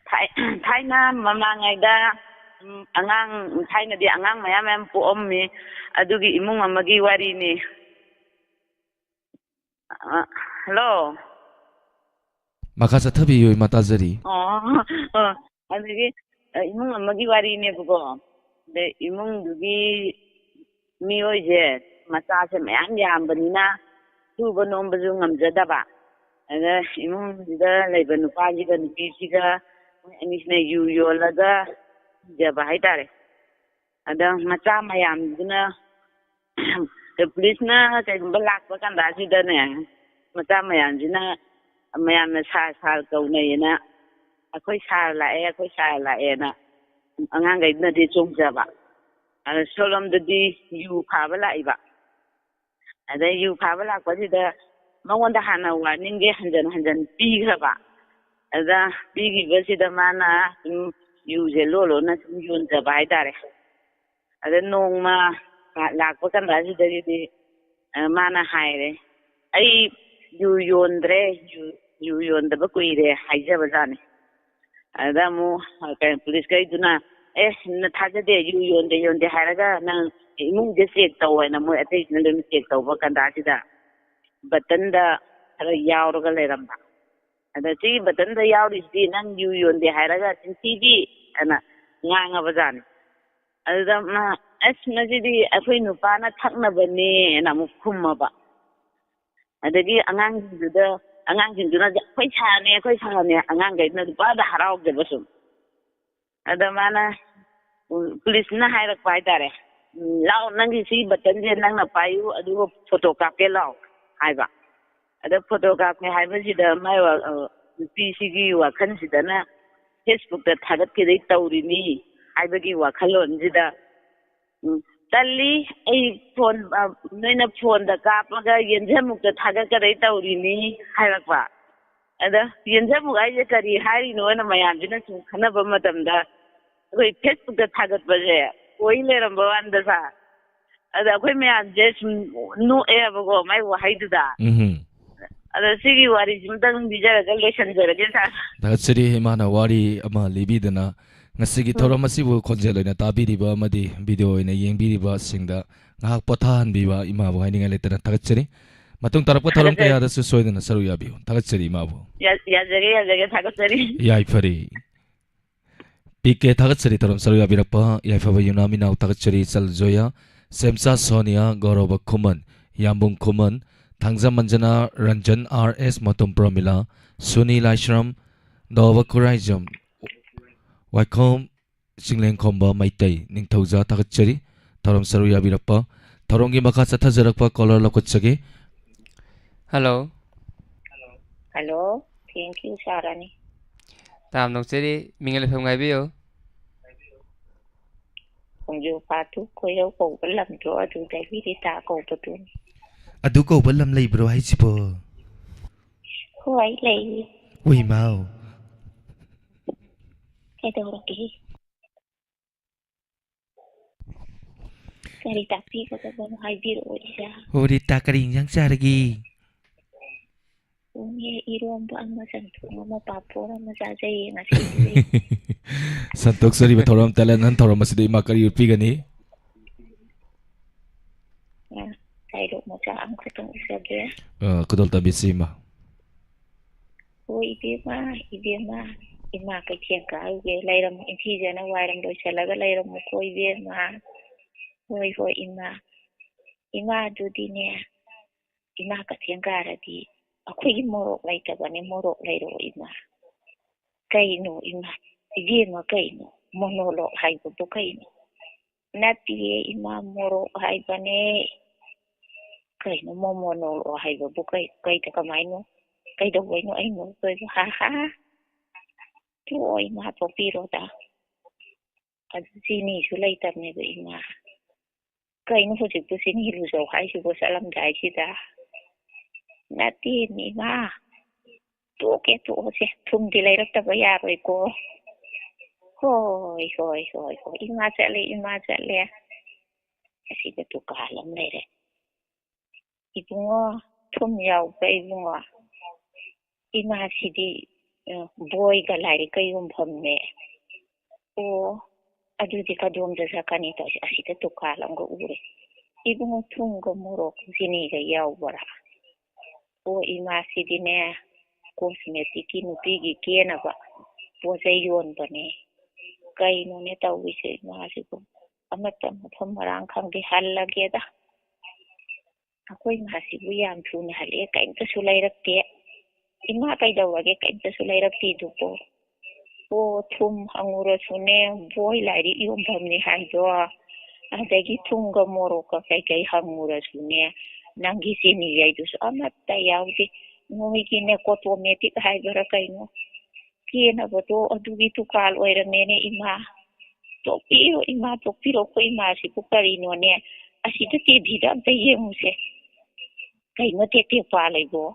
ꯊꯥꯏ-, ꯊꯥꯏꯅ ꯃꯃꯥꯡꯉꯩꯗ, ꯎꯝ, ꯑꯉꯥꯡ, ꯊꯥꯏꯅꯗꯤ ꯑꯉꯥꯡ ꯃꯌꯥꯝ ꯃꯌꯥꯝ ꯄꯣꯛꯑꯝꯃꯤ꯫ ꯑꯗꯨꯒꯤ ꯏꯃꯨꯡ ꯑꯃꯒꯤ ꯋꯥꯔꯤꯅꯤ꯫ ꯑ, hello? ꯃꯈꯥ ꯆꯠꯊꯕꯤꯌꯨ, ꯏꯃꯥ, ꯇꯥꯖꯔꯤ꯫ ꯑꯣ, ꯑꯣ, ꯑꯗꯒꯤ, ꯑ, ꯏꯃꯨꯡ ꯑꯃꯒꯤ ꯋꯥꯔꯤꯅꯦꯕꯀꯣ꯫ ꯑꯗ ꯏꯃꯨꯡꯗꯨꯒꯤ ꯃꯤꯑꯣꯏꯁꯦ, ꯃꯆꯥꯁꯦ ꯃꯌꯥꯝ ꯌꯥꯝꯕꯅꯤꯅ ꯁꯨꯕ ꯅꯣꯝꯕꯁꯨ ꯉꯝꯖꯗꯕ꯫ ꯑꯗ ꯏꯃꯨꯡꯁꯤꯗ ꯂꯩꯕ ꯅꯨꯄꯥꯁꯤꯒ ꯅꯨꯄꯤꯁꯤꯒ ꯃꯣꯏ ꯑꯅꯤꯁꯤꯅ ꯌꯨ ꯌꯣꯜꯂꯒ ꯍꯤꯡꯖꯕ ꯍꯥꯏꯇꯥꯔꯦ꯫ ꯑꯗ ꯃꯆꯥ ꯃꯌꯥꯝꯗꯨꯅ, ꯄꯨꯂꯤꯁꯅ ꯀꯩꯒꯨꯝꯕ ꯂꯥꯛꯄ ꯀꯥꯟꯗ ꯑꯁꯤꯗꯅꯦ, ꯃꯆꯥ ꯃꯌꯥꯝꯁꯤꯅ, ꯃꯌꯥꯝꯅ "ꯁꯥꯔ, ꯁꯥꯔ" ꯀꯧꯅꯩꯌꯦꯅ, "ꯑꯩꯈꯣꯏ ꯁꯥꯔ ꯂꯥꯛꯑꯦ, ꯑꯩꯈꯣꯏ ꯁꯥꯔ ꯂꯥꯛꯑꯦꯅ" ꯑꯉꯥꯡꯈꯩꯗꯨꯅꯗꯤ ꯆꯣꯡꯖꯕ꯫ ꯑꯗ ꯁꯣꯂꯣꯝꯗꯗꯤ ꯌꯨ ꯐꯥꯕ ꯂꯥꯛꯏꯕ꯫ ꯑꯗꯩ ꯌꯨ ꯐꯥꯕ ꯂꯥꯛꯄꯁꯤꯗ ꯃꯉꯣꯟꯗ ꯍꯥꯟꯅ warningꯁꯦ ꯍꯟꯖꯟ ꯍꯟꯖꯟ ꯄꯤꯈ꯭ꯔꯕ꯫ ꯑꯗ ꯄꯤꯈꯤꯕꯁꯤꯗ ꯃꯥꯅ ꯁꯨꯝ ꯌꯨꯁꯦ ꯂꯣꯟ ꯂꯣꯟꯅ ꯁꯨꯝ ꯌꯣꯟꯖꯕ ꯍꯥꯏꯇꯥꯔꯦ꯫ ꯑꯗ ꯅꯣꯡꯃ ꯂꯥꯛꯄ ꯀꯥꯟꯗꯁꯤꯗꯒꯤꯗꯤ, ꯑ, ꯃꯥꯅ ꯍꯥꯏꯔꯦ, "ꯑꯩ ꯌꯨ ꯌꯣꯟꯗ꯭ꯔꯦ, ꯌꯨ, ꯌꯨ ꯌꯣꯟꯗꯕ ꯀꯨꯏꯔꯦ" ꯍꯥꯏꯖꯕꯖꯥꯠꯅꯤ꯫ ꯑꯗ ꯑꯃꯨꯛ, ꯑ, ꯀꯩꯅꯣ, ꯄꯨꯂꯤꯁꯈꯩꯗꯨꯅ, "ꯑꯦ, ꯅ ꯊꯥꯖꯗꯦ, ꯌꯨ ꯌꯣꯟꯗꯦ, ꯌꯣꯟꯗꯦ ꯍꯥꯏꯔꯒ ꯅꯪ ꯏꯃꯨꯡꯁꯦ check ꯇꯧ" ꯍꯥꯏꯅ ꯃꯣꯏ ꯑꯇꯩꯁꯤꯅ ꯂꯣꯏꯅ check ꯇꯧꯕ ꯀꯥꯟꯗꯁꯤꯗ bottle ꯈꯔ ꯌꯥꯎꯔꯒ ꯂꯩꯔꯝꯕ꯫ ꯑꯗ ꯁꯤ bottle ꯌꯥꯎꯔꯤꯁꯤꯗꯤ ꯅꯪ ꯌꯨ ꯌꯣꯟꯗꯦ ꯍꯥꯏꯔꯒ ꯆꯤꯟꯊꯤꯕꯤ ꯍꯥꯏꯅ ꯉꯥꯡꯉꯕꯖꯥꯠꯅꯤ꯫ ꯑꯗꯨꯗ ꯃꯥ, "ꯑꯁ, ꯃꯁꯤꯗꯤ ꯑꯩꯈꯣꯏ ꯅꯨꯄꯥꯅ ꯊꯛꯅꯕꯅꯦꯅ" ꯑꯃꯨꯛ ꯈꯨꯝꯃꯕ꯫ ꯑꯗꯒꯤ ꯑꯉꯥꯡꯁꯤꯡꯗꯨꯗ, ꯑꯉꯥꯡꯁꯤꯡꯗꯨꯅ "ꯑꯩꯈꯣꯏ ꯁꯥꯔꯅꯦ, ꯑꯩꯈꯣꯏ ꯁꯥꯔꯅꯦ", ꯑꯉꯥꯡꯈꯩꯗꯨꯅ ꯄꯨꯡꯍꯥꯗ ꯍꯔꯥꯎꯖꯕ ꯁꯨꯝ꯫ ꯑꯗ ꯃꯥꯅ, ꯎꯝ, ꯄꯨꯂꯤꯁꯅ ꯍꯥꯏꯔꯛꯄ ꯍꯥꯏꯇꯥꯔꯦ, "ꯎꯝ, ꯂꯥꯎ, ꯅꯪꯒꯤ ꯁꯤ bottle ꯅꯪꯅ ꯄꯥꯏꯌꯨ, ꯑꯗꯨꯒ photo ꯀꯥꯞꯀꯦ ꯂꯥꯎ" ꯍꯥꯏꯕ꯫ ꯑꯗ photo ꯀꯥꯞꯀꯦ ꯍꯥꯏꯕꯁꯤꯗ ꯃꯥꯏ ꯋꯥ-, ꯑ, ꯅꯨꯄꯤꯁꯤꯒꯤ ꯋꯥꯈꯜꯁꯤꯗꯅ, Facebookꯇ ꯊꯥꯒꯠꯀꯗꯣꯏ ꯇꯧꯔꯤꯅꯤ ꯍꯥꯏꯕꯒꯤ ꯋꯥꯈꯜꯂꯣꯟꯁꯤꯗ, ꯎꯝ, ꯇꯜꯂꯤ, ꯑꯩ ꯐꯣꯟ, ꯑ, ꯅꯣꯏꯅ ꯐꯣꯟꯗ ꯀꯥꯞꯄꯒ ꯌꯦꯟꯖꯃꯨꯛꯇ ꯊꯥꯒꯠꯀꯗꯣꯏ ꯇꯧꯔꯤꯅꯤ ꯍꯥꯏꯔꯛꯄ꯫ ꯑꯗ ꯌꯦꯟꯖꯃꯨꯛ ꯍꯥꯏꯁꯦ ꯀꯔꯤ ꯍꯥꯏꯔꯤꯅꯣꯅ ꯃꯌꯥꯝꯁꯤꯅ ꯁꯨꯝ ꯈꯟꯅꯕ ꯃꯇꯝꯗ, ꯑꯩꯈꯣꯏ Facebookꯇ ꯊꯥꯒꯠꯄꯁꯦ ꯑꯣꯏ ꯂꯩꯔꯝꯕ ꯋꯥꯅꯤꯗ, ꯁꯥꯔ꯫ ꯑꯗ ꯑꯩꯈꯣꯏ ꯃꯌꯥꯝꯁꯦ ꯁꯨꯝ ꯅꯣꯛꯑꯦꯕꯀꯣ, ꯃꯥꯏ ꯋꯥꯍꯩꯗꯨꯗ꯫ ꯎꯝꯍꯨꯝ꯫ ꯑꯗ ꯁꯤꯒꯤ ꯋꯥꯔꯤꯁꯤꯃꯇꯪ ꯂꯤꯖꯔꯒ ꯂꯣꯏꯁꯤꯟꯖꯔꯒꯦ, ꯁꯥꯔ꯫ ꯊꯥꯒꯠꯆꯔꯤ, ꯏꯃꯥꯅ ꯋꯥꯔꯤ ꯑꯃ ꯂꯤꯕꯤꯗꯅ ꯉꯁꯤꯒꯤ ꯎꯝ꯫ ꯊꯧꯔꯝ ꯑꯁꯤꯕꯨ ꯈꯣꯟꯖꯦꯜ ꯑꯣꯏꯅ ꯇꯥꯕꯤꯔꯤꯕ ꯑꯃꯗꯤ ꯚꯤꯗꯤꯑꯣ ꯑꯣꯏꯅ ꯌꯦꯡꯕꯤꯔꯤꯕꯁꯤꯡꯗ ꯉꯥꯏꯍꯥꯛ ꯄꯣꯊꯥꯍꯟꯕꯤꯕ ꯏꯃꯥꯕꯨ ꯍꯥꯏꯅꯤꯡꯉꯥꯏ ꯂꯩꯇꯅ ꯊꯥꯒꯠꯆꯔꯤ꯫ ꯃꯇꯨꯡ ꯇꯥꯔꯛꯄ ꯊꯧꯔꯝ ꯊꯥꯒꯠꯆꯔꯤ꯫ ꯀꯌꯥꯗꯁꯨ ꯁꯣꯏꯗꯅ ꯁꯔꯨꯛ ꯌꯥꯕꯤꯌꯨ꯫ ꯊꯥꯒꯠꯆꯔꯤ ꯏꯃꯥꯕꯨ꯫ ꯌꯥ-, ꯌꯥꯖꯔꯦ, ꯌꯥꯖꯔꯦ, ꯊꯥꯒꯠꯆꯔꯤ꯫ ꯌꯥꯏꯐꯔꯦ꯫ ꯄꯤ ꯀꯦ ꯊꯥꯒꯠꯆꯔꯤ, ꯊꯧꯔꯝ ꯁꯔꯨꯛ ꯌꯥꯕꯤꯔꯛꯄ ꯌꯥꯏꯐꯕ ꯌꯨꯝꯅꯥꯝ ꯏꯅꯥꯎ ꯊꯥꯒꯠꯆꯔꯤ, ꯆꯜ ꯖꯣꯌꯥ, ꯁꯦꯝꯆꯥ ꯁꯣꯅꯤꯌꯥ, ꯒꯧꯔꯕ ꯈꯨꯃꯟ, ꯌꯥꯝꯕꯨꯡ ꯈꯨꯃꯟ, ꯊꯥꯡꯖꯝ ꯑꯟꯖꯅꯥ, ꯔꯟꯖꯟ ꯑꯥꯔ ꯑꯦꯁ, ꯃꯇꯣꯝ ꯄ꯭ꯔꯃꯤꯂꯥ, ꯁꯨꯅꯤ ꯂꯥꯏꯁ꯭ꯔꯝ, ꯗꯣꯕ ꯈꯨꯔꯥꯏꯖꯝ, ꯋꯥꯏꯈꯣꯝ ꯆꯤꯡꯂꯦꯟꯈꯣꯝꯕ ꯃꯩꯇꯩ, ꯅꯤꯡꯊꯧꯖꯥ ꯊꯥꯒꯠꯆꯔꯤ, ꯊꯧꯔꯝ ꯁꯔꯨꯛ ꯌꯥꯕꯤꯔꯛꯄ꯫ ꯊꯧꯔꯝꯒꯤ ꯃꯈꯥ ꯆꯠꯊꯖꯔꯛꯄ ꯀꯣꯂꯔ ꯂꯧꯈꯠꯆꯒꯦ꯫ ꯍꯜꯂꯣ꯫ ꯍꯜꯂꯣ, thank you, ꯁꯥꯔꯅꯤ꯫ ꯇꯥꯝ ꯅꯣꯛꯆꯔꯤ, ꯃꯤꯡ ꯂꯩꯐꯝ ꯉꯥꯏꯕꯤꯌꯨ꯫ ꯈꯣꯡꯖꯨ ꯐꯥꯠꯇꯨ ꯀꯣꯏꯔꯧ ꯀꯧꯕ ꯂꯝꯗꯣ ꯑꯗꯨꯗꯒꯤ ꯔꯤꯇꯥ ꯀꯧꯕꯗꯨꯅꯤ꯫ ꯑꯗꯨ ꯀꯧꯕ ꯂꯝ ꯂꯩꯕ꯭ꯔꯣ ꯍꯥꯏꯁꯤꯕꯣ? ꯍꯣꯏ, ꯂꯩꯌꯦ꯫ ꯎꯏ ꯃꯥꯎ꯫ ꯀꯩꯗꯧꯔꯒꯦ? ꯀꯔꯤ ꯇꯥꯛꯄꯤꯒꯗꯕꯅꯣ ꯍꯥꯏꯕꯤꯔꯛꯑꯣ, ꯏꯆꯥ꯫ ꯑꯣ, ꯔꯤꯇꯥ, ꯀꯔꯤ ꯏꯟꯖꯥꯡ ꯆꯥꯔꯒꯦ? ꯎꯅꯦ, ꯏꯔꯣꯝꯕ ꯑꯃ, ꯆꯝꯊꯣꯡ ꯑꯃ, ꯄꯥꯐꯣꯔ ꯑꯃ ꯆꯥꯖꯩꯌꯦ ꯉꯁꯤꯗꯤ꯫ ꯁꯟꯇꯣꯛꯆꯔꯤꯕ ꯊꯧꯔꯝ, ꯇꯦꯂꯦꯟ ꯍꯟ ꯊꯧꯔꯝ ꯑꯁꯤꯗ ꯏꯃꯥ ꯀꯔꯤ ꯎꯠꯄꯤꯒꯅꯤ? ꯑ, ꯗꯥꯏꯂꯣꯛ ꯃꯆꯥ ꯑꯃꯈꯛꯇꯪ ꯎꯠꯆꯒꯦ꯫ ꯑ, ꯈꯨꯗꯣꯜ ꯇꯝꯕꯤꯁꯤ, ꯏꯃꯥ꯫ ꯍꯣ ꯏꯕꯦꯝꯃ, ꯏꯕꯦꯝꯃ, ꯏꯃꯥ ꯀꯩꯊꯦꯜ ꯀꯥꯔꯨꯒꯦ, ꯂꯩꯔꯝꯃꯨ, ꯏꯟꯊꯤꯖꯅ ꯋꯥꯏꯔꯝ ꯂꯣꯏꯁꯜꯂꯒ ꯂꯩꯔꯝꯃꯨꯀꯣ ꯏꯕꯦꯝꯃ꯫ ꯍꯣꯏ, ꯍꯣꯏ ꯏꯃꯥ꯫ ꯏꯃꯥ ꯑꯗꯨꯗꯤꯅꯦ, ꯏꯃꯥ ꯀꯩꯊꯦꯜ ꯀꯥꯔꯗꯤ ꯑꯩꯈꯣꯏꯒꯤ ꯃꯣꯔꯣꯛ ꯂꯩꯇꯕꯅꯦ, ꯃꯣꯔꯣꯛ ꯂꯩꯔꯛꯑꯣ ꯏꯃꯥ꯫ ꯀꯩꯅꯣ ꯏꯃꯥ, ꯏꯕꯦꯝꯃ ꯀꯩꯅꯣ? ꯃꯣꯅꯣꯂꯣꯛ ꯍꯥꯏꯕꯕꯨ ꯀꯩꯅꯣ? ꯅꯠꯇꯤꯌꯦ ꯏꯃꯥ, ꯃꯣꯔꯣꯛ ꯍꯥꯏꯕꯅꯦ꯫ ꯀꯩꯅꯣ ꯃꯣꯃꯣ ꯅꯣꯔꯣꯛ ꯍꯥꯏꯕꯕꯨ ꯀꯩ, ꯀꯩꯗ ꯀꯃꯥꯏꯅꯣ? ꯀꯩꯗꯧꯕꯩꯅꯣ ꯑꯩ ꯅꯣꯛꯇꯣꯏꯕ? ꯍꯥ ꯍꯥ꯫ "ꯇꯣꯛꯑꯣ ꯏꯃꯥ, ꯇꯣꯛꯄꯤꯔꯣꯗ꯫ ꯑꯗꯨ ꯆꯤꯅꯤꯁꯨ ꯂꯩꯇꯕꯅꯦꯕ ꯏꯃꯥ꯫ ꯀꯩꯅꯣ ꯍꯧꯖꯤꯛꯄꯨ ꯆꯤꯅꯤ ꯂꯨꯖꯧ ꯍꯥꯏꯁꯤꯕꯣ ꯆꯠꯂꯝꯗꯥꯏꯁꯤꯗ?" "ꯅꯠꯇꯦꯅꯦ ꯏꯃꯥ, ꯇꯣꯛꯀꯦ ꯇꯣꯛꯑꯁꯦ, ꯊꯨꯝꯗꯤ ꯂꯩꯔꯛꯇꯕ ꯌꯥꯔꯣꯏꯀꯣ꯫" "ꯍꯣꯏ ꯍꯣꯏ ꯍꯣꯏ ꯍꯣꯏ, ꯏꯃꯥ ꯆꯠꯂꯦ, ꯏꯃꯥ ꯆꯠꯂꯦ꯫" ꯑꯁꯤꯗ ꯗꯨꯀꯥꯟ ꯑꯃ ꯂꯩꯔꯦ꯫ "ꯏꯕꯨꯡꯉꯣ, ꯊꯨꯝ ꯌꯥꯎꯕ꯭ꯔꯥ ꯏꯕꯨꯡꯉꯣ?" "ꯏꯃꯥꯁꯤꯗꯤ, ꯑ, ꯕꯣꯏꯒ ꯂꯥꯏꯔꯤꯛꯀ ꯌꯣꯟꯐꯝꯅꯦ꯫" "ꯑꯣ, ꯑꯗꯨꯗꯤ ꯀꯗꯣꯝꯗ ꯆꯠꯀꯅꯤ ꯇꯧꯔꯤꯁꯦ?" ꯑꯁꯤꯗ ꯗꯨꯀꯥꯟ ꯑꯃꯒ ꯎꯔꯦ꯫ "ꯏꯕꯨꯡꯉꯣ, ꯊꯨꯝꯒ ꯃꯣꯔꯣꯛ ꯆꯤꯅꯤꯒ ꯌꯥꯎꯕ꯭ꯔꯥ?" "ꯑꯣ, ꯏꯃꯥꯁꯤꯗꯤꯅꯦ, ꯀꯣꯁꯃꯦꯇꯤꯛꯀꯤ ꯅꯨꯄꯤꯒꯤ ꯀꯦꯅꯕ ꯄꯣꯠ ꯆꯩ ꯌꯣꯟꯕꯅꯦ꯫" ꯀꯩꯅꯣꯅꯦ ꯇꯧꯔꯤꯁꯦ ꯏꯃꯥꯁꯤꯕꯨ? ꯑꯃꯠꯇ ꯃꯐꯝ ꯃꯔꯥꯡ ꯈꯪꯗꯦ, ꯍꯜꯂꯒꯦꯗ꯫ ꯑꯩꯈꯣꯏ ꯏꯃꯥꯁꯤꯕꯨ ꯌꯥꯝ ꯊꯨꯅ ꯍꯜꯂꯛꯑꯦ, ꯀꯩꯝꯇꯁꯨ ꯂꯩꯔꯛꯇꯦ꯫ "ꯏꯃꯥ ꯀꯩꯗꯧꯔꯒꯦ ꯀꯩꯝꯇꯁꯨ ꯂꯩꯔꯛꯇꯦꯗꯨꯕꯣ?" "ꯑꯣ, ꯊꯨꯝ ꯍꯪꯉꯨꯔꯁꯨꯅꯦ, ꯕꯣꯏ ꯂꯥꯏꯔꯤꯛ ꯌꯣꯟꯐꯝꯅꯤ ꯍꯥꯏꯗꯣ, ꯑꯗꯒꯤ ꯊꯨꯝꯒ ꯃꯣꯔꯣꯛꯀ ꯀꯩꯀꯩ ꯍꯪꯉꯨꯔꯁꯨꯅꯦ, ꯅꯪꯒꯤ ꯆꯤꯅꯤ ꯌꯩꯗꯨꯁꯨ ꯑꯃꯠꯇ ꯌꯥꯎꯗꯦ꯫ ꯅꯣꯏꯒꯤꯅꯦ ꯀꯣꯇꯣꯃꯦꯇꯤꯛ ꯍꯥꯏꯕꯔꯥ ꯀꯩꯅꯣ, ꯀꯦꯅꯕꯗꯣ ꯑꯗꯨꯒꯤ ꯗꯨꯀꯥꯟ ꯑꯣꯏꯔꯝꯃꯦꯅꯦ ꯏꯃꯥ꯫ ꯇꯣꯛꯄꯤꯔꯣ ꯏꯃꯥ, ꯇꯣꯛꯄꯤꯔꯣ, ꯑꯩꯈꯣꯏ ꯏꯃꯥꯁꯤꯕꯨ ꯀꯔꯤꯅꯣꯅꯦ꯫ ꯑꯁꯤꯗ ꯇꯤꯚꯤꯗ ꯑꯝꯇ ꯌꯦꯡꯉꯨꯁꯦ꯫ ꯀꯩꯅꯣ ꯇꯦꯛ ꯇꯦꯛ ꯄꯥꯜꯂꯤꯕꯣ?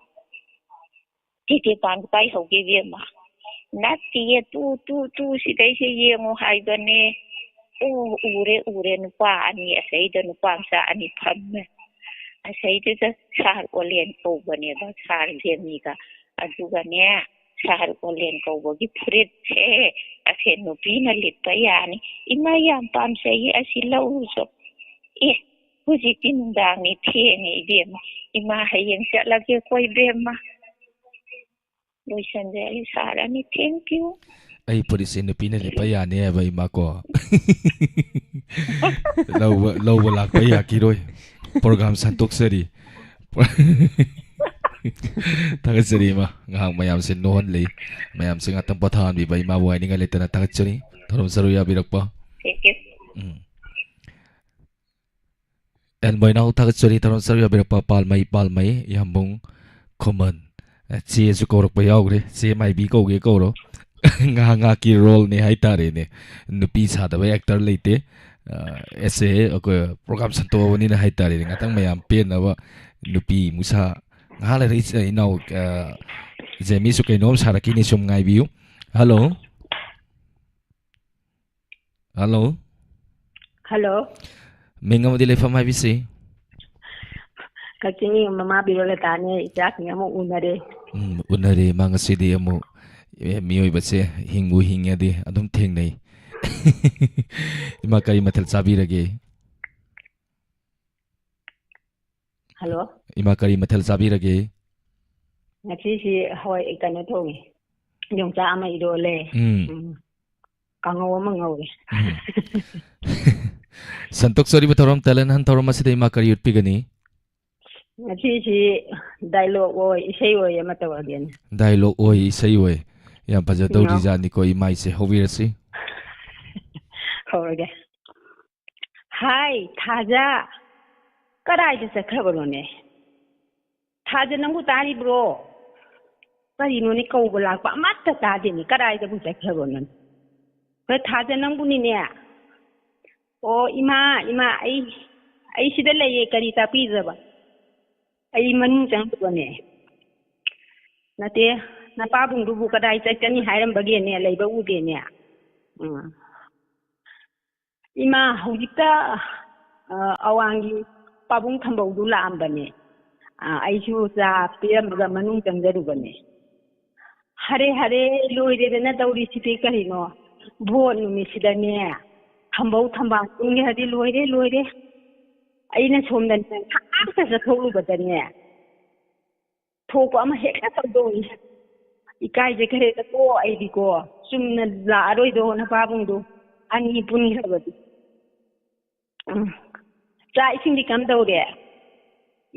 ꯇꯦꯛ ꯇꯦꯛ ꯄꯥꯟꯕ ꯀꯥꯏ ꯍꯧꯒꯦ ꯏꯕꯦꯝꯃ?" "ꯅꯠꯇꯤꯌꯦ, ꯇꯨ, ꯇꯨ, ꯇꯨ, ꯁꯤꯗꯩꯁꯦ ꯌꯦꯡꯉꯨ ꯍꯥꯏꯕꯅꯦ꯫ ꯑꯣ, ꯎꯔꯦ, ꯎꯔꯦ, ꯅꯨꯄꯥ ꯑꯅꯤ, ꯑꯁꯩꯗ ꯅꯨꯄꯥ ꯃꯆꯥ ꯑꯅꯤ ꯐꯝꯃꯦ꯫ ꯑꯁꯩꯗꯨꯗ ꯁꯥꯔ ꯑꯣꯂꯦꯟ ꯀꯧꯕꯅꯦꯕ, ꯁꯥꯔ ꯖꯦꯃꯤꯒ꯫ ꯑꯗꯨꯒꯅꯦ, ꯁꯥꯔ ꯑꯣꯂꯦꯟ ꯀꯧꯕꯒꯤ ꯐꯨꯔꯤꯠꯁꯦ ꯑꯁꯦ ꯅꯨꯄꯤꯅ ꯂꯤꯠꯄ ꯌꯥꯅꯤ꯫ ꯏꯃꯥ, ꯌꯥꯝ ꯄꯥꯝꯖꯩꯌꯦ, ꯑꯁꯤ ꯂꯧꯔꯨꯆꯣ꯫" ꯑꯦ, ꯍꯧꯖꯤꯛꯇꯤ ꯅꯨꯡꯗꯥꯡꯅꯤ, ꯊꯦꯡꯉꯦ ꯏꯕꯦꯝꯃ꯫ ꯏꯃꯥ, ꯍꯌꯦꯡ ꯆꯠꯂꯒꯦꯀꯣ ꯏꯕꯦꯝꯃ꯫ ꯂꯣꯏꯁꯟꯖꯔꯦ, ꯁꯥꯔꯅꯤ꯫ Thank you꯫ ꯑꯩ ꯐꯨꯔꯤꯠꯁꯦ ꯅꯨꯄꯤꯅ ꯂꯤꯠꯄ ꯌꯥꯅꯤ ꯍꯥꯏꯕ ꯏꯃꯥ ꯀꯣ꯫ ꯂꯧꯕ, ꯂꯧꯕ ꯂꯥꯛꯄ ꯌꯥꯈꯤꯔꯣꯏ꯫ ꯄ꯭ꯔꯣꯒ꯭ꯔꯥꯝ ꯁꯟꯗꯣꯛꯆꯔꯤ꯫ ꯊꯥꯒꯠꯆꯔꯤ ꯏꯃꯥ, ꯉꯥꯏꯍꯥꯛ ꯃꯌꯥꯝꯁꯦ ꯅꯣꯛꯍꯜꯂꯤ꯫ ꯃꯌꯥꯝꯁꯦ ꯉꯥꯛꯇꯪ ꯄꯣꯊꯥꯍꯟꯕꯤꯕ ꯏꯃꯥꯕꯨ ꯍꯥꯏꯅꯤꯡꯉꯥꯏ ꯂꯩꯇꯅ ꯊꯥꯒꯠꯆꯔꯤ꯫ ꯊꯧꯔꯝ ꯁꯔꯨꯛ ꯌꯥꯕꯤꯔꯛꯄ꯫ Thank you꯫ ꯎꯝ꯫ ꯑꯦꯟ ꯃꯣꯏꯅꯥꯎ ꯊꯥꯒꯠꯆꯔꯤ, ꯊꯧꯔꯝ ꯁꯔꯨꯛ ꯌꯥꯕꯤꯔꯛꯄ ꯄꯥꯜꯃꯩ, ꯄꯥꯜꯃꯩ, ꯌꯥꯝꯕꯨꯡ, ꯈꯨꯃꯟ, ꯑꯦ, ꯆꯦꯁꯨ ꯀꯧꯔꯛꯄ ꯌꯥꯎꯈ꯭ꯔꯦ꯫ ꯆꯦ ꯃꯥꯏꯕꯤ ꯀꯧꯒꯦ ꯀꯧꯔꯣ꯫ ꯉꯥꯏꯍꯥꯛ ꯉꯥꯏꯍꯥꯛꯀꯤ ꯔꯣꯜꯅꯦ ꯍꯥꯏꯇꯥꯔꯦꯅꯦ꯫ ꯅꯨꯄꯤ ꯁꯥꯗꯕ ꯑꯦꯛꯇꯔ ꯂꯩꯇꯦ꯫ ꯑꯦꯁ ꯑꯦ ꯑꯩꯈꯣꯏ ꯄ꯭ꯔꯣꯒꯥꯝ ꯁꯟꯇꯣꯛꯑꯕꯅꯤꯅ ꯍꯥꯏꯇꯥꯔꯦꯅꯦ, ꯉꯥꯛꯇꯪ ꯃꯌꯥꯝ ꯄꯦꯟꯅꯕ ꯅꯨꯄꯤ ꯃꯨꯁꯥ ꯉꯥꯏꯍꯥꯛ ꯂꯩꯔ ꯏꯆ- ꯏꯅꯥꯎ ꯑ, ꯖꯦꯃꯤꯁꯨ ꯀꯩꯅꯣꯝ ꯁꯥꯔꯛꯈꯤꯅꯤ, ꯁꯨꯝ ꯉꯥꯏꯕꯤꯌꯨ꯫ ꯍꯜꯂꯣ꯫ ꯍꯜꯂꯣ꯫ ꯍꯜꯂꯣ꯫ ꯃꯤꯡ ꯑꯃꯗꯤ ꯂꯩꯐꯝ ꯍꯥꯏꯕꯤꯁꯤ? ꯀꯛꯆꯤꯡꯒꯤ ꯃꯃꯥ ꯕꯤꯔꯣꯂꯇꯥꯅꯦ꯫ ꯏꯆꯥꯁꯤꯡ ꯑꯃꯨꯛ ꯎꯅꯔꯦ꯫ ꯎꯝ, ꯎꯅꯔꯦ꯫ ꯃꯥ ꯉꯁꯤꯗꯤ ꯑꯃꯨꯛ, ꯑꯦ, ꯃꯤꯑꯣꯏꯕꯁꯦ ꯍꯤꯡꯕꯨ ꯍꯤꯡꯉꯗꯤ ꯑꯗꯨꯝ ꯊꯦꯡꯅꯩ꯫ ꯏꯃꯥ, ꯀꯔꯤ ꯃꯊꯦꯜ ꯆꯥꯕꯤꯔꯒꯦ? ꯍꯜꯂꯣ꯫ ꯏꯃꯥ, ꯀꯔꯤ ꯃꯊꯦꯜ ꯆꯥꯕꯤꯔꯒꯦ? ꯉꯁꯤꯁꯤ ꯍꯋꯥꯏ, ꯀꯩꯅꯣ ꯊꯣꯡꯉꯦ, ꯌꯣꯡꯆꯥꯛ ꯑꯃ ꯏꯔꯣꯜꯂꯦ꯫ ꯎꯝ꯫ ꯎꯝ꯫ ꯀꯥꯡꯉꯧ ꯑꯃ ꯉꯧꯔꯦ꯫ ꯎꯝ꯫ ꯁꯟꯇꯣꯛꯆꯔꯤꯕ ꯊꯧꯔꯝ, ꯇꯦꯂꯦꯟ ꯍꯟ ꯊꯧꯔꯝ ꯑꯁꯤꯗ ꯏꯃꯥ ꯀꯔꯤ ꯎꯠꯄꯤꯒꯅꯤ? ꯉꯁꯤꯁꯤ ꯗꯥꯏꯂꯣꯛ ꯑꯣꯏ, ꯏꯁꯩ ꯑꯣꯏ ꯑꯃ ꯇꯧꯔꯒꯦꯅꯦ꯫ ꯗꯥꯏꯂꯣꯛ ꯑꯣꯏ, ꯏꯁꯩ ꯑꯣꯏ꯫ ꯌꯥꯝ ꯐꯖꯗꯧꯔꯤ ꯏꯅꯥꯎ꯫ ꯖꯥꯠꯅꯤꯀꯣ, ꯏꯃꯥꯏꯁꯦ꯫ ꯍꯧꯕꯤꯔꯁꯤ꯫ ꯍꯧꯔꯒꯦ꯫ ꯍꯥꯏ, ꯊꯥꯖ, ꯀꯗꯥꯏꯗ ꯆꯠꯈ꯭ꯔꯕꯅꯣꯅꯦ? ꯊꯥꯖ, ꯅꯪꯕꯨ ꯇꯥꯔꯤꯕ꯭ꯔꯣ? ꯀꯔꯤꯅꯣꯅꯦ, ꯀꯧꯕ ꯂꯥꯛꯄ ꯑꯃꯠꯇ ꯇꯥꯗꯦꯅꯦ, ꯀꯗꯥꯏꯗꯕꯨ ꯆꯠꯈ꯭ꯔꯕꯅꯣꯅꯦ? ꯍꯣꯏ, ꯊꯥꯖ, ꯅꯪꯕꯨꯅꯤꯅꯦ꯫ ꯑꯣ, ꯏꯃꯥ, ꯏꯃꯥ, ꯑꯩ, ꯑꯩ ꯁꯤꯗ ꯂꯩꯌꯦ, ꯀꯔꯤ ꯇꯥꯛꯄꯤꯗ꯭ꯔꯕ? ꯑꯩ ꯃꯅꯨꯡ ꯆꯪꯉꯛꯄꯅꯦ꯫ ꯅꯠꯇꯦ, ꯅꯄꯥꯕꯨꯡꯗꯨꯕꯨ ꯀꯗꯥꯏ ꯆꯠꯀꯅꯤ ꯍꯥꯏꯔꯝꯕꯒꯦꯅꯦ, ꯂꯩꯕ ꯎꯗꯦꯅꯦ꯫ ꯎꯝ꯫ ꯏꯃꯥ, ꯍꯧꯖꯤꯛꯇ, ꯑ, ꯑꯋꯥꯡꯒꯤ ꯄꯥꯕꯨꯡ ꯊꯝꯕꯧꯗꯨ ꯂꯥꯛꯑꯝꯕꯅꯦ꯫ ꯑ, ꯑꯩꯁꯨ ꯆꯥ ꯄꯤꯔꯝꯃꯒ ꯃꯅꯨꯡ ꯆꯪꯖꯔꯨꯕꯅꯦ꯫ ꯍꯔꯦ, ꯍꯔꯦ, ꯂꯣꯏꯔꯦꯗꯅ ꯇꯧꯔꯤꯁꯤꯗꯤ ꯀꯔꯤꯅꯣ? ꯚꯣꯠ ꯅꯨꯃꯤꯠꯁꯤꯗꯅꯦ, ꯊꯝꯕꯧ ꯊꯝꯕꯥꯜ ꯄꯨꯟꯒꯦ ꯍꯥꯏꯗꯤ ꯂꯣꯏꯔꯦ, ꯂꯣꯏꯔꯦ꯫ ꯑꯩꯅ ꯁꯣꯝꯗꯅꯦ, ꯉꯥꯏꯍꯥꯛꯇ ꯆꯠꯊꯣꯛꯂꯨꯕꯗꯅꯦ, ꯊꯣꯛꯄ ꯑꯃ ꯍꯦꯛꯇ ꯇꯧꯗꯧꯔꯤ꯫ ꯏꯀꯥꯏꯖꯈ꯭ꯔꯦꯗꯀꯣ ꯑꯩꯗꯤꯀꯣ꯫ ꯆꯨꯝꯅ ꯂꯥꯛꯑꯔꯣꯏꯗꯣ ꯅꯄꯥꯕꯨꯡꯗꯣ꯫ ꯑꯅꯤ ꯄꯨꯟꯈ꯭ꯔꯕꯗꯤ꯫ ꯎꯝ꯫ ꯆꯥꯛ ꯏꯁꯤꯡꯗꯤ ꯀꯝꯗꯧꯔꯦ?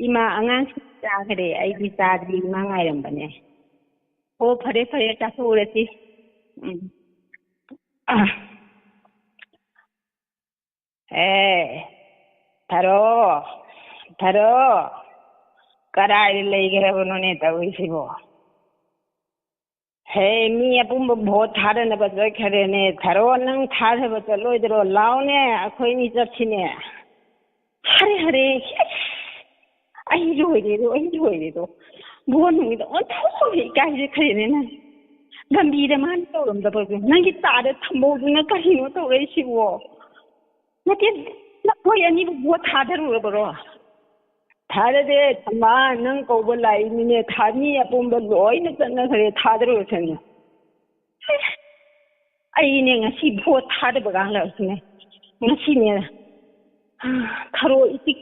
ꯏꯃꯥ, ꯑꯉꯥꯡꯁꯤꯡ ꯆꯥꯈ꯭ꯔꯦ, ꯑꯩꯗꯤ ꯆꯥꯗ꯭ꯔꯤ, ꯏꯃꯥ ꯉꯥꯏꯔꯝꯕꯅꯦ꯫ ꯑꯣ, ꯐꯔꯦ, ꯐꯔꯦ, ꯆꯥꯊꯣꯛꯎꯔꯁꯤ꯫ ꯎꯝ꯫ ꯑ꯫ ꯑꯦ, ꯊꯔꯣ, ꯊꯔꯣ, ꯀꯗꯥꯏꯗ ꯂꯩꯈ꯭ꯔꯕꯅꯣꯅꯦ ꯇꯧꯔꯤꯁꯤꯕꯣ? ꯍꯦ, ꯃꯤ ꯑꯄꯨꯝꯕ ꯚꯣꯠ ꯊꯥꯗꯅꯕ ꯆꯠꯈ꯭ꯔꯦꯅꯦ꯫ ꯊꯥꯔꯣ, ꯅꯪ ꯊꯥꯗꯕ ꯆꯠꯂꯣꯏꯗ꯭ꯔꯣ? ꯂꯥꯎꯅꯦ, ꯑꯩꯈꯣꯏ ꯑꯅꯤ ꯆꯠꯁꯤꯅꯦ꯫ ꯍꯔꯦ, ꯍꯔꯦ, ꯏꯁ! ꯑꯩ ꯂꯣꯏꯔꯦꯗꯣ, ꯑꯩ ꯂꯣꯏꯔꯦꯗꯣ꯫ ꯚꯣꯠ ꯅꯨꯃꯤꯠꯇ ꯑꯣꯟꯊꯣꯛꯅ ꯏꯀꯥꯏꯖꯈ꯭ꯔꯦꯅꯦ ꯅꯪ꯫ ꯂꯝꯕꯤꯗ ꯃꯥꯅ ꯇꯧꯔꯝꯗꯕꯗꯣ ꯅꯪꯒꯤ ꯇꯥꯗ ꯊꯝꯕꯧꯗꯨꯅ ꯀꯔꯤꯅꯣ ꯇꯧꯔꯛꯏꯁꯤꯕꯣ? ꯅꯠꯇꯦ, ꯅꯈꯣꯏ ꯑꯅꯤꯕꯨ ꯚꯣꯠ ꯊꯥꯗꯔꯨꯔꯕꯔꯣ? ꯊꯥꯗꯗꯦ, ꯊꯝꯕꯥꯜ, ꯅꯪ ꯀꯧꯕ ꯂꯥꯛꯏꯅꯤꯅꯦ꯫ ꯊꯥ-, ꯃꯤ ꯑꯄꯨꯝꯕ ꯂꯣꯏꯅ ꯆꯠꯅꯈ꯭ꯔꯦ, ꯊꯥꯗꯔꯨꯔꯁꯅꯨ꯫ ꯑꯩꯅꯦ ꯉꯁꯤ ꯚꯣꯠ ꯊꯥꯗꯕ ꯀꯥꯡꯂꯛꯁꯤꯅꯦ꯫ ꯉꯁꯤꯅꯦ, ꯊꯔꯣ ꯏꯇꯤꯛ,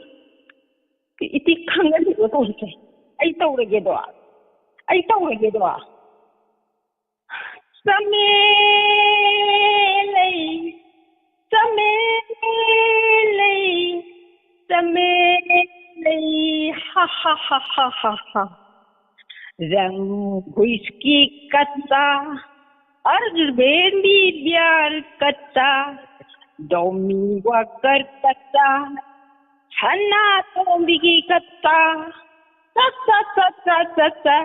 ꯏꯇꯤꯛ ꯈꯪꯒꯜꯂꯤꯕ ꯇꯧꯔꯤꯁꯦ꯫ ꯑꯩ ꯇꯧꯔꯒꯦꯗꯣ, ꯑꯩ ꯇꯧꯔꯒꯦꯗꯣ꯫ ꯆꯃꯦ ꯂꯩ, ꯆꯃꯦ ꯂꯩ, ꯆꯃꯦ ꯂꯩ, ꯍꯥ ꯍꯥ ꯍꯥ ꯍꯥ ꯍꯥ ꯍꯥ꯫ रंग हुई इसकी कच्चा, और बेबी प्यार कच्चा, डोमी वाकर कच्चा, छन्ना तोंबी की कच्चा, कच्चा, कच्चा, कच्चा,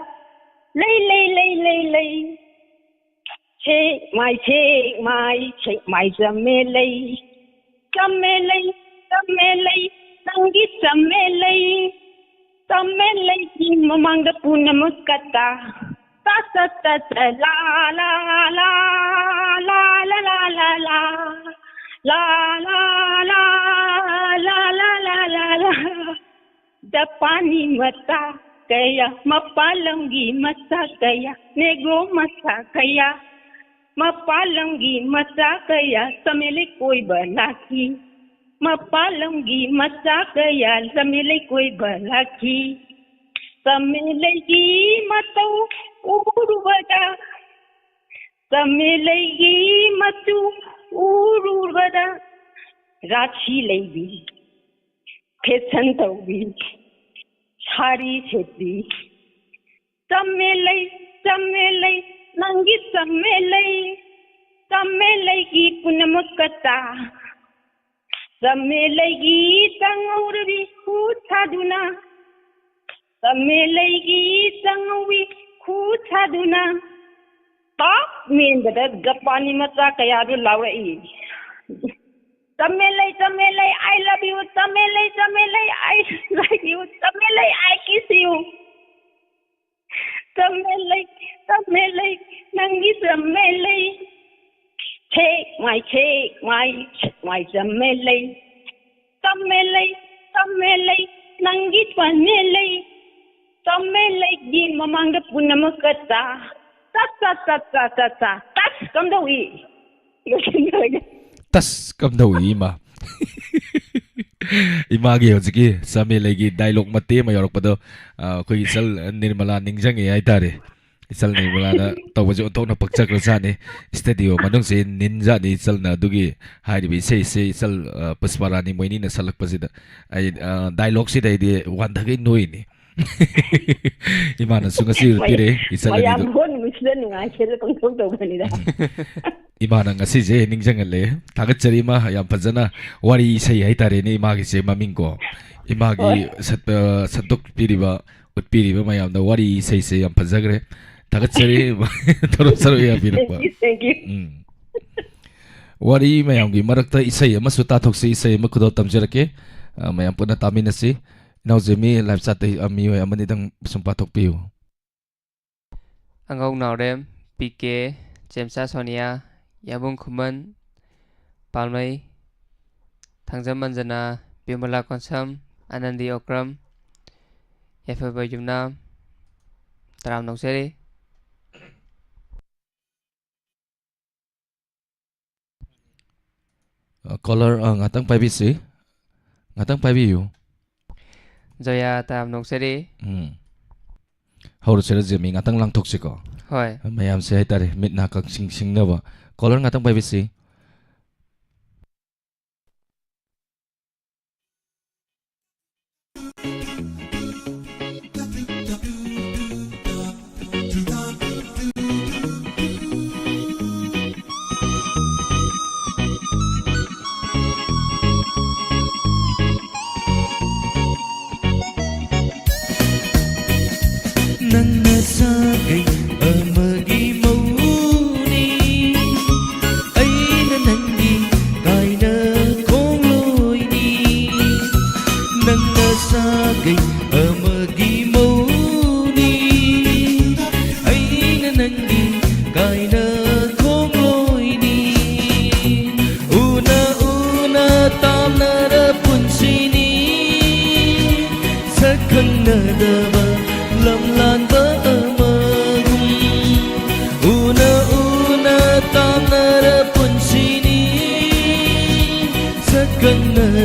लई, लई, लई, लई, लई। ꯁꯦꯛ ꯃꯥꯏ, ꯁꯦꯛ ꯃꯥꯏ, ꯁꯦꯛ ꯃꯥꯏ ꯆꯝꯃꯦ ꯂꯩ, ꯆꯝꯃꯦ ꯂꯩ, ꯆꯝꯃꯦ ꯂꯩ, ꯅꯪꯒꯤ ꯆꯝꯃꯦ ꯂꯩ, ꯆꯝꯃꯦ ꯂꯩꯒꯤ ꯃꯃꯥꯡꯗ ꯄꯨꯝꯅꯃꯛ ꯀꯠꯇ꯫ ꯇ ꯇ ꯇ ꯇ ꯂꯥ ꯂꯥ ꯂꯥ ꯂꯥ ꯂꯥ ꯂꯥ ꯂꯥ ꯂꯥ ꯂꯥ ꯂꯥ ꯂꯥ ꯂꯥ ꯂꯥ ꯂꯥ ꯂꯥ꯫ ꯖꯄꯥꯟꯒꯤ ꯃꯆꯥ ꯀꯌꯥ, ꯃꯄꯥꯟ ꯂꯝꯒꯤ ꯃꯆꯥ ꯀꯌꯥ, ꯅꯦꯒ꯭ꯔꯣ ꯃꯆꯥ ꯀꯌꯥ, ꯃꯄꯥꯟ ꯂꯝꯒꯤ ꯃꯆꯥ ꯀꯌꯥ ꯆꯃꯦꯂꯩ ꯀꯣꯏꯕ ꯂꯥꯛꯈꯤ꯫ ꯃꯄꯥꯟ ꯂꯝꯒꯤ ꯃꯆꯥ ꯀꯌꯥ ꯆꯃꯦꯂꯩ ꯀꯣꯏꯕ ꯂꯥꯛꯈꯤ꯫ ꯆꯃꯦꯂꯩꯒꯤ ꯃꯇꯧ ꯎꯔꯨꯕꯗ, ꯆꯃꯦꯂꯩꯒꯤ ꯃꯆꯨ ꯎꯔꯨꯕꯗ, ꯔꯥꯁꯤ ꯂꯩꯕꯤ, ꯐꯦꯁꯟ ꯇꯧꯕꯤ, ꯁꯥꯔꯤ ꯁꯦꯠꯄꯤ, ꯆꯝꯃꯦ ꯂꯩ, ꯆꯝꯃꯦ ꯂꯩ, ꯅꯪꯒꯤ ꯆꯝꯃꯦ ꯂꯩ, ꯆꯝꯃꯦ ꯂꯩꯒꯤ ꯄꯨꯝꯅꯃꯛ ꯀꯠꯇ꯫ ꯆꯝꯃꯦ ꯂꯩꯒꯤ ꯆꯪꯉꯧꯔꯕꯤ ꯈꯨꯠ ꯁꯥꯗꯨꯅ, ꯆꯝꯃꯦ ꯂꯩꯒꯤ ꯆꯪꯉꯧꯕꯤ ꯈꯨꯠ ꯁꯥꯗꯨꯅ, ꯇꯥꯞ ꯃꯦꯟꯕꯗ ꯖꯄꯥꯟꯒꯤ ꯃꯆꯥ ꯀꯌꯥꯗꯨ ꯂꯥꯎꯔꯛꯏ꯫ ꯆꯝꯃꯦꯂꯩ, ꯆꯝꯃꯦꯂꯩ, I love you, ꯆꯝꯃꯦꯂꯩ, ꯆꯝꯃꯦꯂꯩ, I like you, ꯆꯝꯃꯦꯂꯩ, I kiss you꯫ ꯆꯝꯃꯦꯂꯩ, ꯆꯝꯃꯦꯂꯩ, ꯅꯪꯒꯤ ꯆꯝꯃꯦꯂꯩ꯫ ꯁꯦꯛ ꯃꯥꯏ, ꯁꯦꯛ ꯃꯥꯏ, ꯁꯦꯛ ꯃꯥꯏ ꯆꯝꯃꯦꯂꯩ꯫ ꯆꯝꯃꯦꯂꯩ, ꯆꯝꯃꯦꯂꯩ, ꯅꯪꯒꯤ ꯆꯝꯃꯦꯂꯩ꯫ ꯆꯝꯃꯦꯂꯩꯒꯤ ꯃꯃꯥꯡꯗ ꯄꯨꯝꯅꯃꯛꯀ ꯆꯥ꯫ ꯆꯥ, ꯆꯥ, ꯆꯥ, ꯆꯥ, ꯆꯥ, ꯆꯥ꯫ ꯇꯁ ꯀꯝꯗꯧꯏ? ꯂꯣꯏꯁꯤꯟꯈ꯭ꯔꯒꯦ꯫ ꯇꯁ ꯀꯝꯗꯧꯏ, ꯏꯃꯥ? ꯏꯃꯥꯒꯤ ꯍꯧꯖꯤꯛꯀꯤ ꯆꯝꯃꯦꯂꯩꯒꯤ dialogue ꯃꯇꯦꯛ ꯑꯃ ꯌꯥꯎꯔꯛꯄꯗꯣ, ꯑ, ꯑꯩꯈꯣꯏꯒꯤ ꯏꯆꯜ ꯅꯤꯔꯃꯂꯥ ꯅꯤꯡꯁꯤꯡꯉꯛꯑꯦ ꯍꯥꯏꯇꯥꯔꯦ꯫ ꯏꯆꯜ ꯅꯤꯔꯃꯂꯥꯗ ꯇꯧꯕꯁꯦ ꯑꯣꯟꯊꯣꯛꯅ ꯄꯛꯆꯈ꯭ꯔꯖꯥꯠꯅꯤ꯫ Studio ꯃꯅꯨꯡꯁꯦ ꯅꯤꯟꯖꯥꯠꯅꯤ ꯏꯆꯜꯅ꯫ ꯑꯗꯨꯒꯤ ꯍꯥꯏꯔꯤꯕ ꯏꯁꯩꯁꯦ ꯏꯆꯜ, ꯑ, ꯄꯨꯁꯄꯥꯔꯥꯅꯤ ꯃꯣꯏꯅꯤꯅ ꯁꯛꯂꯛꯄꯁꯤꯗ ꯑꯩ, ꯑ, dialogue ꯁꯤꯗ ꯑꯩꯗꯤ ꯋꯥꯟꯊꯒꯩ ꯅꯣꯏꯅꯤ꯫ ꯏꯃꯥꯅꯁꯨ ꯉꯁꯤ ꯃꯌꯥꯝ, ꯎꯠꯄꯤꯔꯛꯑꯦ ꯏꯆꯜ ꯃꯌꯥꯝ ꯑꯅꯤꯗꯨ꯫ ꯍꯣꯟ ꯃꯤꯁꯤꯗ ꯅꯨꯡꯉꯥꯏꯈꯤꯗ ꯄꯪꯇꯧ ꯇꯧꯕꯅꯤꯗ꯫ ꯎꯝ꯫ ꯏꯃꯥꯅ ꯉꯁꯤꯁꯦ ꯅꯤꯡꯁꯤꯡꯍꯜꯂꯦ꯫ ꯊꯥꯒꯠꯆꯔꯤ ꯏꯃꯥ, ꯌꯥꯝ ꯐꯖꯅ ꯋꯥꯔꯤ ꯏꯁꯩ ꯍꯥꯏꯇꯥꯔꯦꯅꯦ ꯏꯃꯥꯒꯤꯁꯦ ꯃꯃꯤꯡ ꯀꯣ꯫ ꯏꯃꯥꯒꯤ ꯍꯣꯏ꯫ ꯁꯠ-, ꯑ, ꯁꯟꯗꯣꯛꯄꯤꯔꯤꯕ, ꯎꯠꯄꯤꯔꯤꯕ ꯃꯌꯥꯝꯗ ꯋꯥꯔꯤ ꯏꯁꯩꯁꯦ ꯌꯥꯝ ꯐꯖꯈ꯭ꯔꯦ꯫ ꯊꯥꯒꯠꯆꯔꯤ꯫ ꯊꯧꯔꯝ ꯁꯔꯨꯛ ꯌꯥꯕꯤꯔꯛꯄ꯫ Thank you, thank you꯫ ꯎꯝ꯫ ꯋꯥꯔꯤ ꯃꯌꯥꯝꯒꯤ ꯃꯔꯛꯇ ꯏꯁꯩ ꯑꯃꯁꯨ ꯇꯥꯊꯣꯛꯁꯤ, ꯏꯁꯩ ꯑꯃ ꯈꯨꯗꯣꯜ ꯇꯝꯖꯔꯛꯀꯦ꯫ ꯑ, ꯃꯌꯥꯝ ꯄꯨꯟꯅ ꯇꯥꯃꯤꯟꯅꯁꯤ꯫ ꯏꯅꯥꯎ ꯖꯦꯃꯤ live chat ꯇ, ꯑ, ꯃꯤꯑꯣꯏ ꯑꯃꯅꯤꯗꯪ ꯁꯨꯝ ꯄꯥꯊꯣꯛꯄꯤꯌꯨ꯫ ꯑꯉꯧ ꯅꯥꯎꯔꯦꯝ, ꯄꯤ ꯀꯦ, ꯆꯦꯝꯆꯥ ꯁꯣꯅꯤꯌꯥ, ꯌꯥꯕꯨꯡ ꯈꯨꯃꯟ, ꯄꯥꯜꯃꯩ, ꯊꯥꯡꯖꯝ ꯑꯟꯖꯅꯥ, ꯕꯤꯃꯂꯥ ꯀꯣꯟꯁꯝ, ꯑꯅꯟꯗꯤ ꯑꯣꯀ꯭ꯔꯝ, ꯌꯥꯏꯐꯕ ꯌꯨꯝꯅꯥꯝ, ꯇꯔꯥꯝꯅ ꯑꯣꯛꯆꯔꯤ꯫ ꯑ, caller, ꯑ, ꯉꯥꯛꯇꯪ ꯄꯥꯏꯕꯤꯁꯤ꯫ ꯉꯥꯛꯇꯪ ꯄꯥꯏꯕꯤꯌꯨ꯫ ꯖꯣꯌꯥ, ꯇꯔꯥꯝꯅ ꯑꯣꯛꯆꯔꯤ꯫ ꯎꯝ꯫ ꯍꯧꯔꯁꯤꯔ ꯖꯦꯃꯤ? ꯉꯥꯛꯇꯪ ꯂꯥꯡꯊꯣꯛꯁꯤꯀꯣ꯫ ꯍꯣꯏ꯫ ꯃꯌꯥꯝꯁꯦ ꯍꯥꯏꯇꯥꯔꯦ, ꯃꯤꯠ ꯅꯥ ꯀꯛꯁꯤꯡ ꯁꯤꯡꯅꯕ꯫ Caller ꯉꯥꯛꯇꯪ ꯄꯥꯏꯕꯤꯁꯤ꯫ ꯅꯪꯅ ꯁꯥꯒꯩ ꯑꯃꯒꯤ ꯃꯧ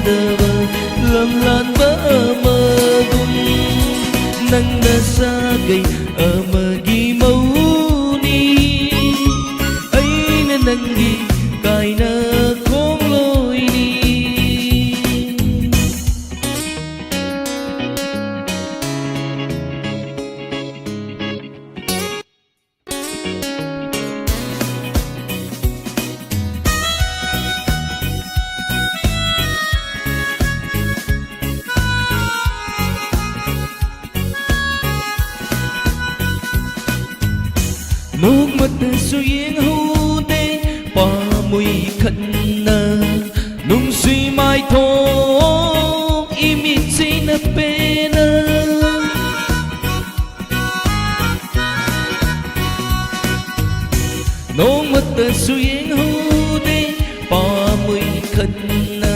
ꯗꯕ ꯂꯝꯂꯥꯟꯕ ꯑꯃꯒꯨꯝ ꯅꯪꯅ ꯁꯥꯒꯩ ꯑꯃꯒꯤ ꯃꯧꯅꯤ꯫ ꯑꯩꯅ ꯅꯪꯒꯤ ꯀꯥꯏꯅ ꯈꯣꯡꯂꯣꯏꯅꯤ꯫ ꯅꯣꯡꯃꯇꯁꯨ ꯌꯦꯡꯍꯧꯗꯦ ꯄꯥꯝꯃꯨꯏ ꯈꯟꯅ ꯅꯨꯡꯁꯤ ꯃꯥꯏꯊꯣꯡ ꯏꯃꯤꯠꯁꯤꯅ ꯄꯦꯟꯅ꯫ ꯅꯣꯡꯃꯇꯁꯨ ꯌꯦꯡꯍꯧꯗꯦ ꯄꯥꯝꯃꯨꯏ ꯈꯟꯅ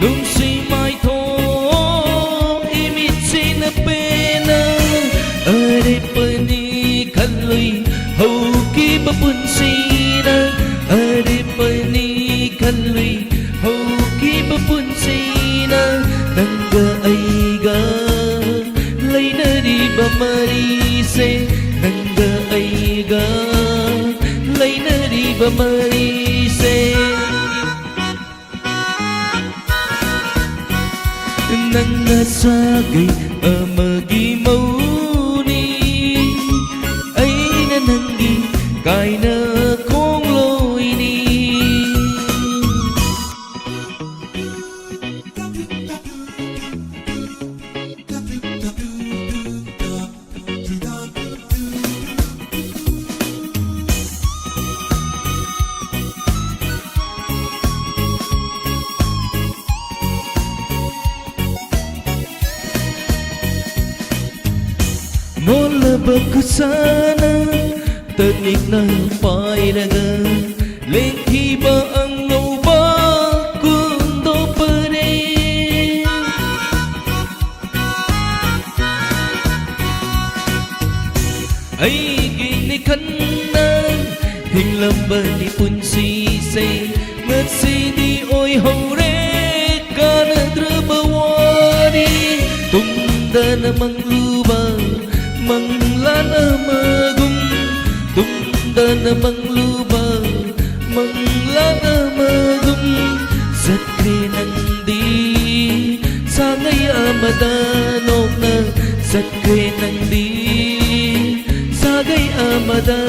ꯅꯨꯡꯁꯤ ꯃꯥꯏꯊꯣꯡ ꯏꯃꯤꯠꯁꯤꯅ ꯄꯦꯟꯅ꯫ ꯑꯔꯦꯞꯄꯅꯤ ꯈꯜꯂꯨꯏ ꯍꯧꯈꯤꯕ ꯄꯨꯟꯁꯤꯅ꯫ ꯑꯔꯦꯞꯄꯅꯤ ꯈꯜꯂꯨꯏ ꯍꯧꯈꯤꯕ ꯄꯨꯟꯁꯤꯅ꯫ ꯅꯪꯒ ꯑꯩꯒ ꯂꯩꯅꯔꯤꯕ ꯃꯔꯤꯁꯦ, ꯅꯪꯒ ꯑꯩꯒ ꯂꯩꯅꯔꯤꯕ ꯃꯔꯤꯁꯦ꯫ ꯅꯪꯅ ꯁꯥꯒꯩ ꯑꯃꯒꯤ ꯃꯧꯅꯤ, ꯑꯩꯅ ꯅꯪꯒꯤ ꯀꯥꯏꯅ ꯈꯣꯡꯂꯣꯏꯅꯤ꯫ ꯃꯣꯜꯂꯕ ꯈꯨꯠꯁꯥꯅ ꯇꯅꯤꯛꯅ ꯄꯥꯏꯔꯒ ꯂꯦꯡꯈꯤꯕ ꯑꯉꯧꯕ ꯀꯨꯟꯗꯣ ꯄꯔꯦꯡ꯫ ꯑꯩꯒꯤꯅꯤ ꯈꯟꯅ ꯍꯤꯡꯂꯝꯕꯅꯤ ꯄꯨꯟꯁꯤꯁꯦ, ꯉꯁꯤꯗꯤ ꯑꯣꯏꯍꯧꯔꯦ ꯃꯪꯂꯨꯕ ꯃꯪꯂꯥꯟ ꯑꯃꯒꯨꯝ, ꯇꯨꯡꯗꯅ ꯃꯪꯂꯨꯕ ꯃꯪꯂꯥꯟ ꯑꯃꯒꯨꯝ, ꯆꯠꯈ꯭ꯔꯦ ꯅꯪꯗꯤ ꯁꯥꯒꯩ ꯑꯃꯗ, ꯅꯣꯛꯅ ꯆꯠꯈ꯭ꯔꯦ ꯅꯪꯗꯤ ꯁꯥꯒꯩ ꯑꯃꯗ꯫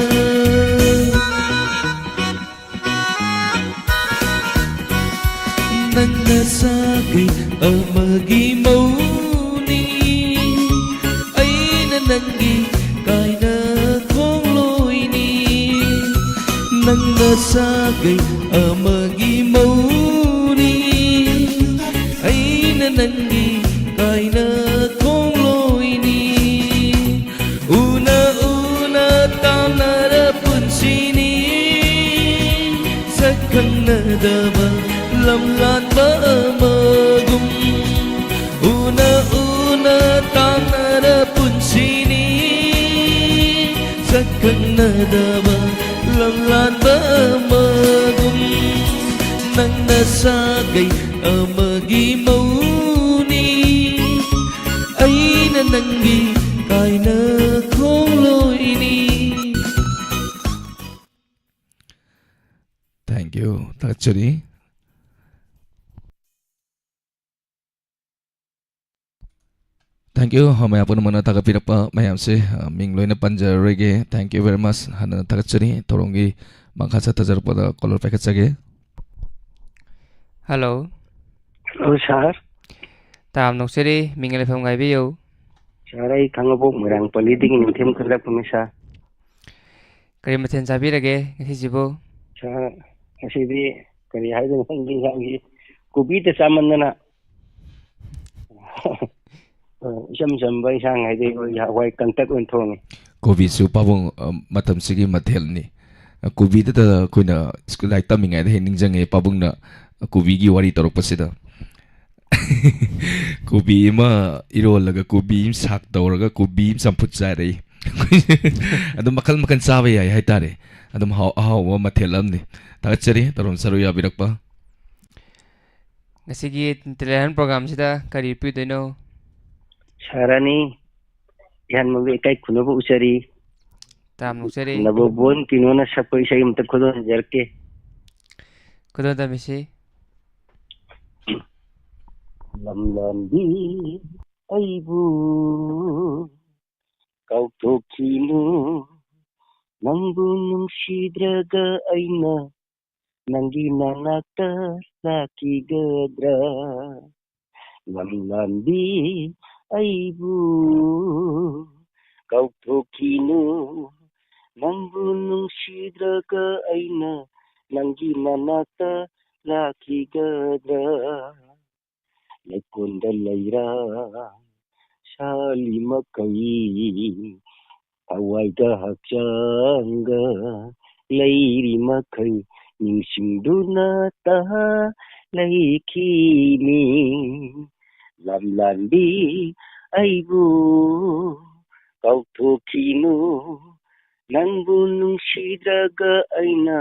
ꯅꯪꯅ ꯁꯥꯒꯩ ꯑꯃꯒꯤ ꯃꯧꯅꯤ, ꯑꯩꯅ ꯅꯪꯒꯤ ꯀꯥꯏꯅ ꯈꯣꯡꯂꯣꯏꯅꯤ꯫ ꯅꯪꯅ ꯁꯥꯒꯩ ꯑꯃꯒꯤ ꯃꯧꯅꯤ, ꯑꯩꯅ ꯅꯪꯒꯤ ꯀꯥꯏꯅ ꯈꯣꯡꯂꯣꯏꯅꯤ꯫ ꯎꯅ ꯎꯅ ꯇꯥꯝꯅꯔ ꯄꯨꯟꯁꯤꯅꯤ, ꯁꯛ ꯈꯪꯅꯗꯕ ꯂꯝꯂꯥꯟꯕ ꯑꯃꯒꯨꯝ꯫ ꯎꯅ ꯎꯅ ꯇꯥꯝꯅꯔ ꯄꯨꯟꯁꯤꯅꯤ, ꯁꯛ ꯈꯪꯅꯗꯕ ꯂꯝꯂꯥꯟꯕ ꯑꯃꯒꯨꯝ꯫ ꯅꯪꯅ ꯁꯥꯒꯩ ꯑꯃꯒꯤ ꯃꯧꯅꯤ, ꯑꯩꯅ ꯅꯪꯒꯤ ꯀꯥꯏꯅ ꯈꯣꯡꯂꯣꯏꯅꯤ꯫ Thank you. ꯊꯥꯒꯠꯆꯔꯤ꯫ Thank you, ꯃꯌꯥꯝ ꯄꯨꯝꯅꯃꯛꯅ ꯊꯥꯒꯠꯄꯤꯔꯛꯄ ꯃꯌꯥꯝꯁꯦ, ꯑ, ꯃꯤꯡ ꯂꯣꯏꯅ ꯄꯟꯖꯔꯔꯣꯏꯒꯦ꯫ Thank you very much꯫ ꯍꯟꯅ ꯊꯥꯒꯠꯆꯔꯤ꯫ ꯊꯧꯔꯝꯒꯤ ꯃꯈꯥ ꯆꯠꯊꯖꯔꯛꯄꯗ caller ꯄꯥꯏꯈꯠꯆꯒꯦ꯫ Hello꯫ Hello, sir꯫ ꯇꯥꯝ ꯅꯣꯛꯆꯔꯤ, ꯃꯤꯡ ꯂꯩꯐꯝ ꯉꯥꯏꯕꯤꯌꯨ꯫ Sir, ꯑꯩ ꯈꯥꯡꯉꯕꯣꯛ ꯃꯣꯏꯔꯥꯡ ꯄꯜꯂꯤꯗꯒꯤ ꯅꯤꯡꯊꯦꯝ ꯈꯨꯟꯗ꯭ꯔꯛꯄꯝꯅꯤ, sir꯫ ꯀꯔꯤ ꯃꯊꯦꯜ ꯆꯥꯕꯤꯔꯒꯦ ꯉꯁꯤꯁꯤꯕꯨ? Sir, ꯉꯁꯤꯗꯤ ꯀꯔꯤ ꯍꯥꯏꯗꯣꯏꯅꯣ ꯈꯪꯗꯦ, ꯏꯟꯁꯥꯡꯁꯤ ꯀꯣꯕꯤꯗ ꯆꯥꯃꯟꯗꯅ꯫ ꯑ, ꯏꯆꯝ ꯆꯝꯕ ꯏꯟꯁꯥꯡ ꯍꯥꯏꯗꯤ ꯑꯩꯈꯣꯏꯒꯤ ꯍꯋꯥꯏ ꯀꯪꯇꯛ ꯑꯣꯏꯅ ꯊꯣꯡꯉꯦ꯫ ꯀꯣꯕꯤꯁꯨ ꯄꯥꯕꯨꯡ, ꯑ, ꯃꯇꯝꯁꯤꯒꯤ ꯃꯊꯦꯜꯅꯤ꯫ ꯑ, ꯀꯣꯕꯤꯗꯇ ꯑꯩꯈꯣꯏꯅ ꯁ꯭ꯀꯨꯜ ꯂꯥꯏꯔꯤꯛ ꯇꯝꯃꯤꯉꯩꯗ ꯍꯦꯛ ꯅꯤꯡꯁꯤꯡꯉꯦ ꯄꯥꯕꯨꯡꯅ ꯀꯣꯕꯤꯒꯤ ꯋꯥꯔꯤ ꯇꯧꯔꯛꯄꯁꯤꯗ꯫ ꯀꯣꯕꯤ ꯑꯃ ꯏꯔꯣꯜꯂꯒ, ꯀꯣꯕꯤ ꯑꯃ ꯁꯥꯛ ꯇꯧꯔꯒ, ꯀꯣꯕꯤ ꯑꯃ ꯆꯝꯐꯨꯠ ꯆꯥꯔꯛꯏ꯫ ꯑꯗꯨꯝ ꯃꯈꯜ ꯃꯈꯜ ꯆꯥꯕ ꯌꯥꯏ ꯍꯥꯏꯇꯥꯔꯦ꯫ ꯑꯗꯨꯝ ꯍꯥꯎ-, ꯑꯍꯥꯎꯕ ꯃꯊꯦꯜ ꯑꯃꯅꯤ꯫ ꯊꯥꯒꯠꯆꯔꯤ ꯇꯧꯔꯝ ꯁꯔꯨꯛ ꯌꯥꯕꯤꯔꯛꯄ꯫ ꯉꯁꯤꯒꯤ ꯇꯦꯂꯦꯟ ꯄ꯭ꯔꯣꯒ꯭ꯔꯥꯝꯁꯤꯗ ꯀꯔꯤ ꯄꯤꯗꯣꯏꯅꯣ? ꯁꯥꯔꯥꯅꯤ, ꯏꯍꯥꯟ ꯃꯥꯡꯗ ꯏꯀꯥꯏ ꯈꯨꯝꯅꯕ ꯎꯠꯆꯔꯤ꯫ ꯇꯥꯝ ꯅꯣꯛꯆꯔꯤ꯫ ꯅꯕꯣꯕꯣꯟ ꯀꯤꯅꯣꯅ ꯁꯛꯄ ꯏꯁꯩ ꯑꯃꯇ ꯈꯨꯗꯣꯟꯖꯔꯛꯀꯦ꯫ ꯈꯨꯗꯣꯟ ꯇꯝꯕꯤꯁꯤ꯫ ꯂꯝꯂꯥꯟꯕꯤ ꯑꯩꯕꯨ ꯀꯥꯎꯊꯣꯛꯈꯤꯅꯨ, ꯅꯪꯕꯨ ꯅꯨꯡꯁꯤꯗ꯭ꯔꯒ ꯑꯩꯅ ꯅꯪꯒꯤ ꯅꯅꯥꯛꯇ ꯂꯥꯛꯈꯤꯒꯗ꯭ꯔꯥ? ꯂꯝꯂꯥꯟꯕꯤ ꯑꯩꯕꯨ ꯀꯥꯎꯊꯣꯛꯈꯤꯅꯨ, ꯅꯪꯕꯨ ꯅꯨꯡꯁꯤꯗ꯭ꯔꯒ ꯑꯩꯅ ꯅꯪꯒꯤ ꯅꯅꯥꯛꯇ ꯂꯥꯛꯈꯤꯒꯗ꯭ꯔꯥ? ꯂꯩꯀꯣꯟꯗ ꯂꯩꯔꯥ ꯁꯥꯠꯂꯤ ꯃꯈꯩ, ꯊꯋꯥꯏꯒ ꯍꯛꯆꯥꯡꯒ ꯂꯩꯔꯤ ꯃꯈꯩ, ꯅꯤꯡꯁꯤꯡꯗꯨꯅ ꯇꯥ ꯂꯩꯈꯤꯅꯤ꯫ ꯂꯝꯂꯥꯟꯕꯤ ꯑꯩꯕꯨ ꯀꯥꯎꯊꯣꯛꯈꯤꯅꯨ, ꯅꯪꯕꯨ ꯅꯨꯡꯁꯤꯗ꯭ꯔꯒ ꯑꯩꯅ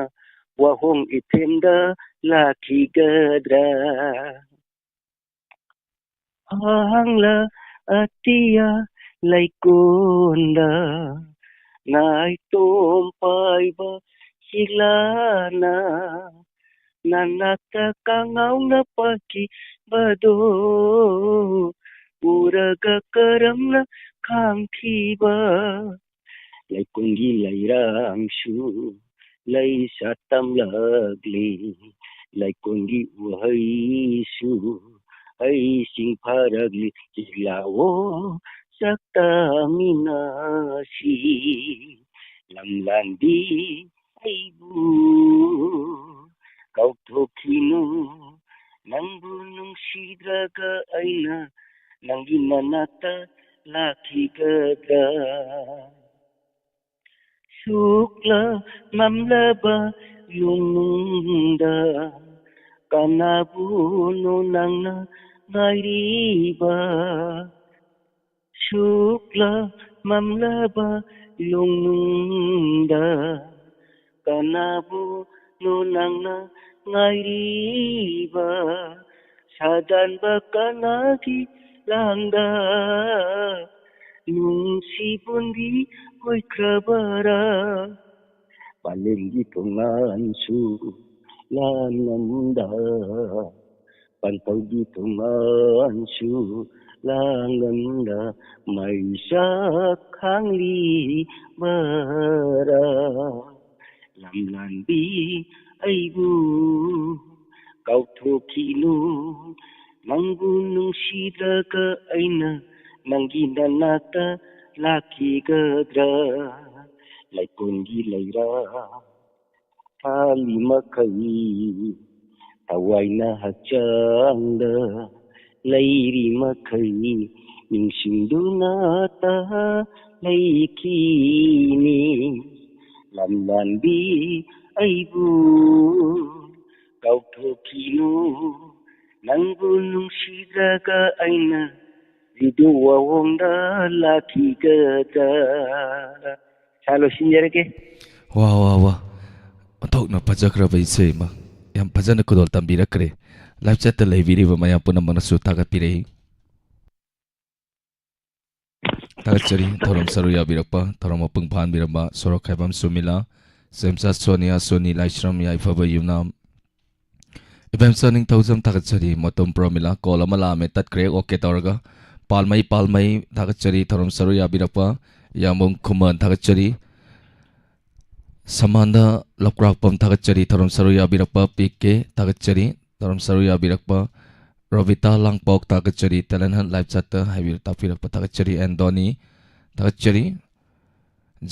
ꯋꯥꯍꯣꯡ ꯏꯊꯦꯝꯗ ꯂꯥꯛꯈꯤꯒꯗ꯭ꯔꯥ? ꯑꯍꯥꯡꯂ ꯑꯇꯤꯌꯥ ꯂꯩꯀꯣꯟꯗ ꯅꯥꯏꯇꯣꯝ ꯄꯥꯏꯕ ꯁꯤꯂꯥꯅ ꯅꯅꯥꯛꯇ ꯀꯥꯡꯉꯥꯎꯅ ꯄꯥꯏꯈꯤꯕꯗꯣ ꯎꯔꯒ ꯀꯔꯝꯅ ꯈꯥꯡꯈꯤꯕ? ꯂꯩꯀꯣꯟꯒꯤ ꯂꯩꯔꯥꯡꯁꯨ ꯂꯩ ꯁꯥꯠꯇꯝꯂꯛꯂꯤ, ꯂꯩꯀꯣꯟꯒꯤ ꯎꯍꯩꯁꯨ ꯍꯩꯁꯤꯡ ꯐꯥꯔꯛꯂꯤ꯫ ꯂꯥꯛꯑꯣ ꯆꯥꯛ ꯆꯥꯃꯤꯟꯅꯁꯤ, ꯂꯝꯂꯥꯟꯕꯤ ꯑꯩꯕꯨ ꯀꯥꯎꯊꯣꯛꯈꯤꯅꯨ, ꯅꯪꯕꯨ ꯅꯨꯡꯁꯤꯗ꯭ꯔꯒ ꯑꯩꯅ ꯅꯪꯒꯤ ꯅꯅꯥꯛꯇ ꯂꯥꯛꯈꯤꯒꯗ꯭ꯔꯥ? ꯁꯨꯛꯂ ꯃꯝꯂꯕ ꯌꯨꯝꯅꯨꯡꯗ ꯀꯅꯥꯕꯨꯅꯣ ꯅꯪꯅ ꯉꯥꯏꯔꯤꯕ? ꯁꯨꯛꯂ ꯃꯝꯂꯕ ꯌꯨꯝꯅꯨꯡꯗ ꯀꯅꯥꯕꯨꯅꯣ ꯅꯪꯅ ꯉꯥꯏꯔꯤꯕ? ꯁꯥꯗꯥꯟꯕ ꯀꯅꯥꯒꯤ ꯂꯥꯡꯗ ꯅꯨꯡꯁꯤꯕꯣꯟꯕꯤ ꯑꯣꯏꯈ꯭ꯔꯕꯔꯥ? ꯄꯥꯂꯦꯝꯒꯤ ꯇꯣꯉꯥꯟꯁꯨ ꯂꯥꯡꯉꯝꯗ, ꯄꯥꯟꯊꯧꯒꯤ ꯇꯣꯉꯥꯟꯁꯨ ꯂꯥꯡꯉꯝꯗ, ꯃꯩꯁꯥꯛ ꯈꯥꯡꯂꯤꯕꯔꯥ? ꯂꯝꯂꯥꯟꯕꯤ ꯑꯩꯕꯨ ꯀꯥꯎꯊꯣꯛꯈꯤꯅꯨ, ꯅꯪꯕꯨ ꯅꯨꯡꯁꯤꯗ꯭ꯔꯒ ꯑꯩꯅ ꯅꯪꯒꯤ ꯅꯅꯥꯛꯇ ꯂꯥꯛꯈꯤꯒꯗ꯭ꯔꯥ? ꯂꯩꯀꯣꯟꯒꯤ ꯂꯩꯔꯥ ꯊꯥꯜꯂꯤ ꯃꯈꯩ, ꯊꯋꯥꯏꯅ ꯍꯛꯆꯥꯡꯗ ꯂꯩꯔꯤ ꯃꯈꯩ, ꯅꯤꯡꯁꯤꯡꯗꯨꯅ ꯇ ꯂꯩꯈꯤꯅꯤ꯫ ꯂꯝꯂꯥꯟꯕꯤ ꯑꯩꯕꯨ ꯀꯥꯎꯊꯣꯛꯈꯤꯅꯨ, ꯅꯪꯕꯨ ꯅꯨꯡꯁꯤꯗ꯭ꯔꯒ ꯑꯩꯅ ꯖꯤꯗꯨ ꯋꯥꯋꯣꯡꯗ ꯂꯥꯛꯈꯤꯒꯗ꯭ꯔꯥ? ꯁꯥ ꯂꯣꯏꯁꯤꯟꯖꯔꯒꯦ꯫ ꯋꯥ, ꯋꯥ, ꯋꯥ꯫ ꯑꯣꯟꯊꯣꯛꯅ ꯐꯖꯈ꯭ꯔꯕ ꯏꯁꯩ ꯑꯃ꯫ ꯌꯥꯝ ꯐꯖꯅ ꯈꯨꯗꯣꯜ ꯇꯝꯕꯤꯔꯛꯈ꯭ꯔꯦ꯫ ꯂꯥꯏꯐ ꯆꯦꯠꯇ ꯂꯩꯕꯤꯔꯤꯕ ꯃꯌꯥꯝ ꯄꯨꯝꯅꯃꯛꯅꯁꯨ ꯊꯥꯒꯠꯄꯤꯔꯛꯏ꯫ ꯊꯥꯒꯠꯆꯔꯤ ꯊꯧꯔꯝ ꯁꯔꯨꯛ ꯌꯥꯕꯤꯔꯛꯄ, ꯊꯧꯔꯝ ꯃꯄꯨꯡ ꯐꯥꯍꯟꯕꯤꯔꯝꯕ ꯁꯣꯔꯣꯛꯈꯥꯏꯕꯝ ꯁꯨꯃꯤꯂꯥ, ꯁꯦꯝꯆꯥ ꯁꯣꯅꯤꯌꯥ, ꯁꯣꯅꯤ ꯂꯥꯏꯁ꯭ꯔꯝ, ꯌꯥꯏꯐꯕ ꯌꯨꯝꯅꯥꯝ, ꯏꯕꯦꯝꯆꯥ ꯅꯤꯡꯊꯧꯖꯝ ꯊꯥꯒꯠꯆꯔꯤ꯫ ꯃꯇꯝ ꯄꯨꯔꯥꯃꯤꯂꯥ꯫ ꯀꯣꯜ ꯑꯃ ꯂꯥꯛꯑꯝꯃꯦ, ꯇꯠꯈ꯭ꯔꯦ꯫ ꯑꯣꯀꯦ ꯇꯧꯔꯒ꯫ ꯄꯥꯜꯃꯩ, ꯄꯥꯜꯃꯩ ꯊꯥꯒꯠꯆꯔꯤ꯫ ꯊꯧꯔꯝ ꯁꯔꯨꯛ ꯌꯥꯕꯤꯔꯛꯄ꯫ ꯌꯥꯝꯕꯨꯡ ꯈꯨꯃꯟ ꯊꯥꯒꯠꯆꯔꯤ꯫ ꯁꯃꯥꯟꯗ ꯂꯧꯀ꯭ꯔꯥꯛꯄꯝ ꯊꯥꯒꯠꯆꯔꯤ꯫ ꯊꯧꯔꯝ ꯁꯔꯨꯛ ꯌꯥꯕꯤꯔꯛꯄ꯫ ꯄꯤ ꯀꯦ ꯊꯥꯒꯠꯆꯔꯤ꯫ ꯊꯧꯔꯝ ꯁꯔꯨꯛ ꯌꯥꯕꯤꯔꯛꯄ꯫ ꯔꯣꯕꯤꯇꯥ ꯂꯥꯡꯄꯣꯛ ꯊꯥꯒꯠꯆꯔꯤ꯫ ꯇꯦꯂꯦꯟ ꯍꯟ ꯂꯥꯏꯐ ꯆꯥꯠꯇ ꯍꯥꯏꯕꯤꯔ-, ꯇꯥꯛꯄꯤꯔꯛꯄ ꯊꯥꯒꯠꯆꯔꯤ꯫ ꯑꯦꯟꯗꯣꯅꯤ ꯊꯥꯒꯠꯆꯔꯤ꯫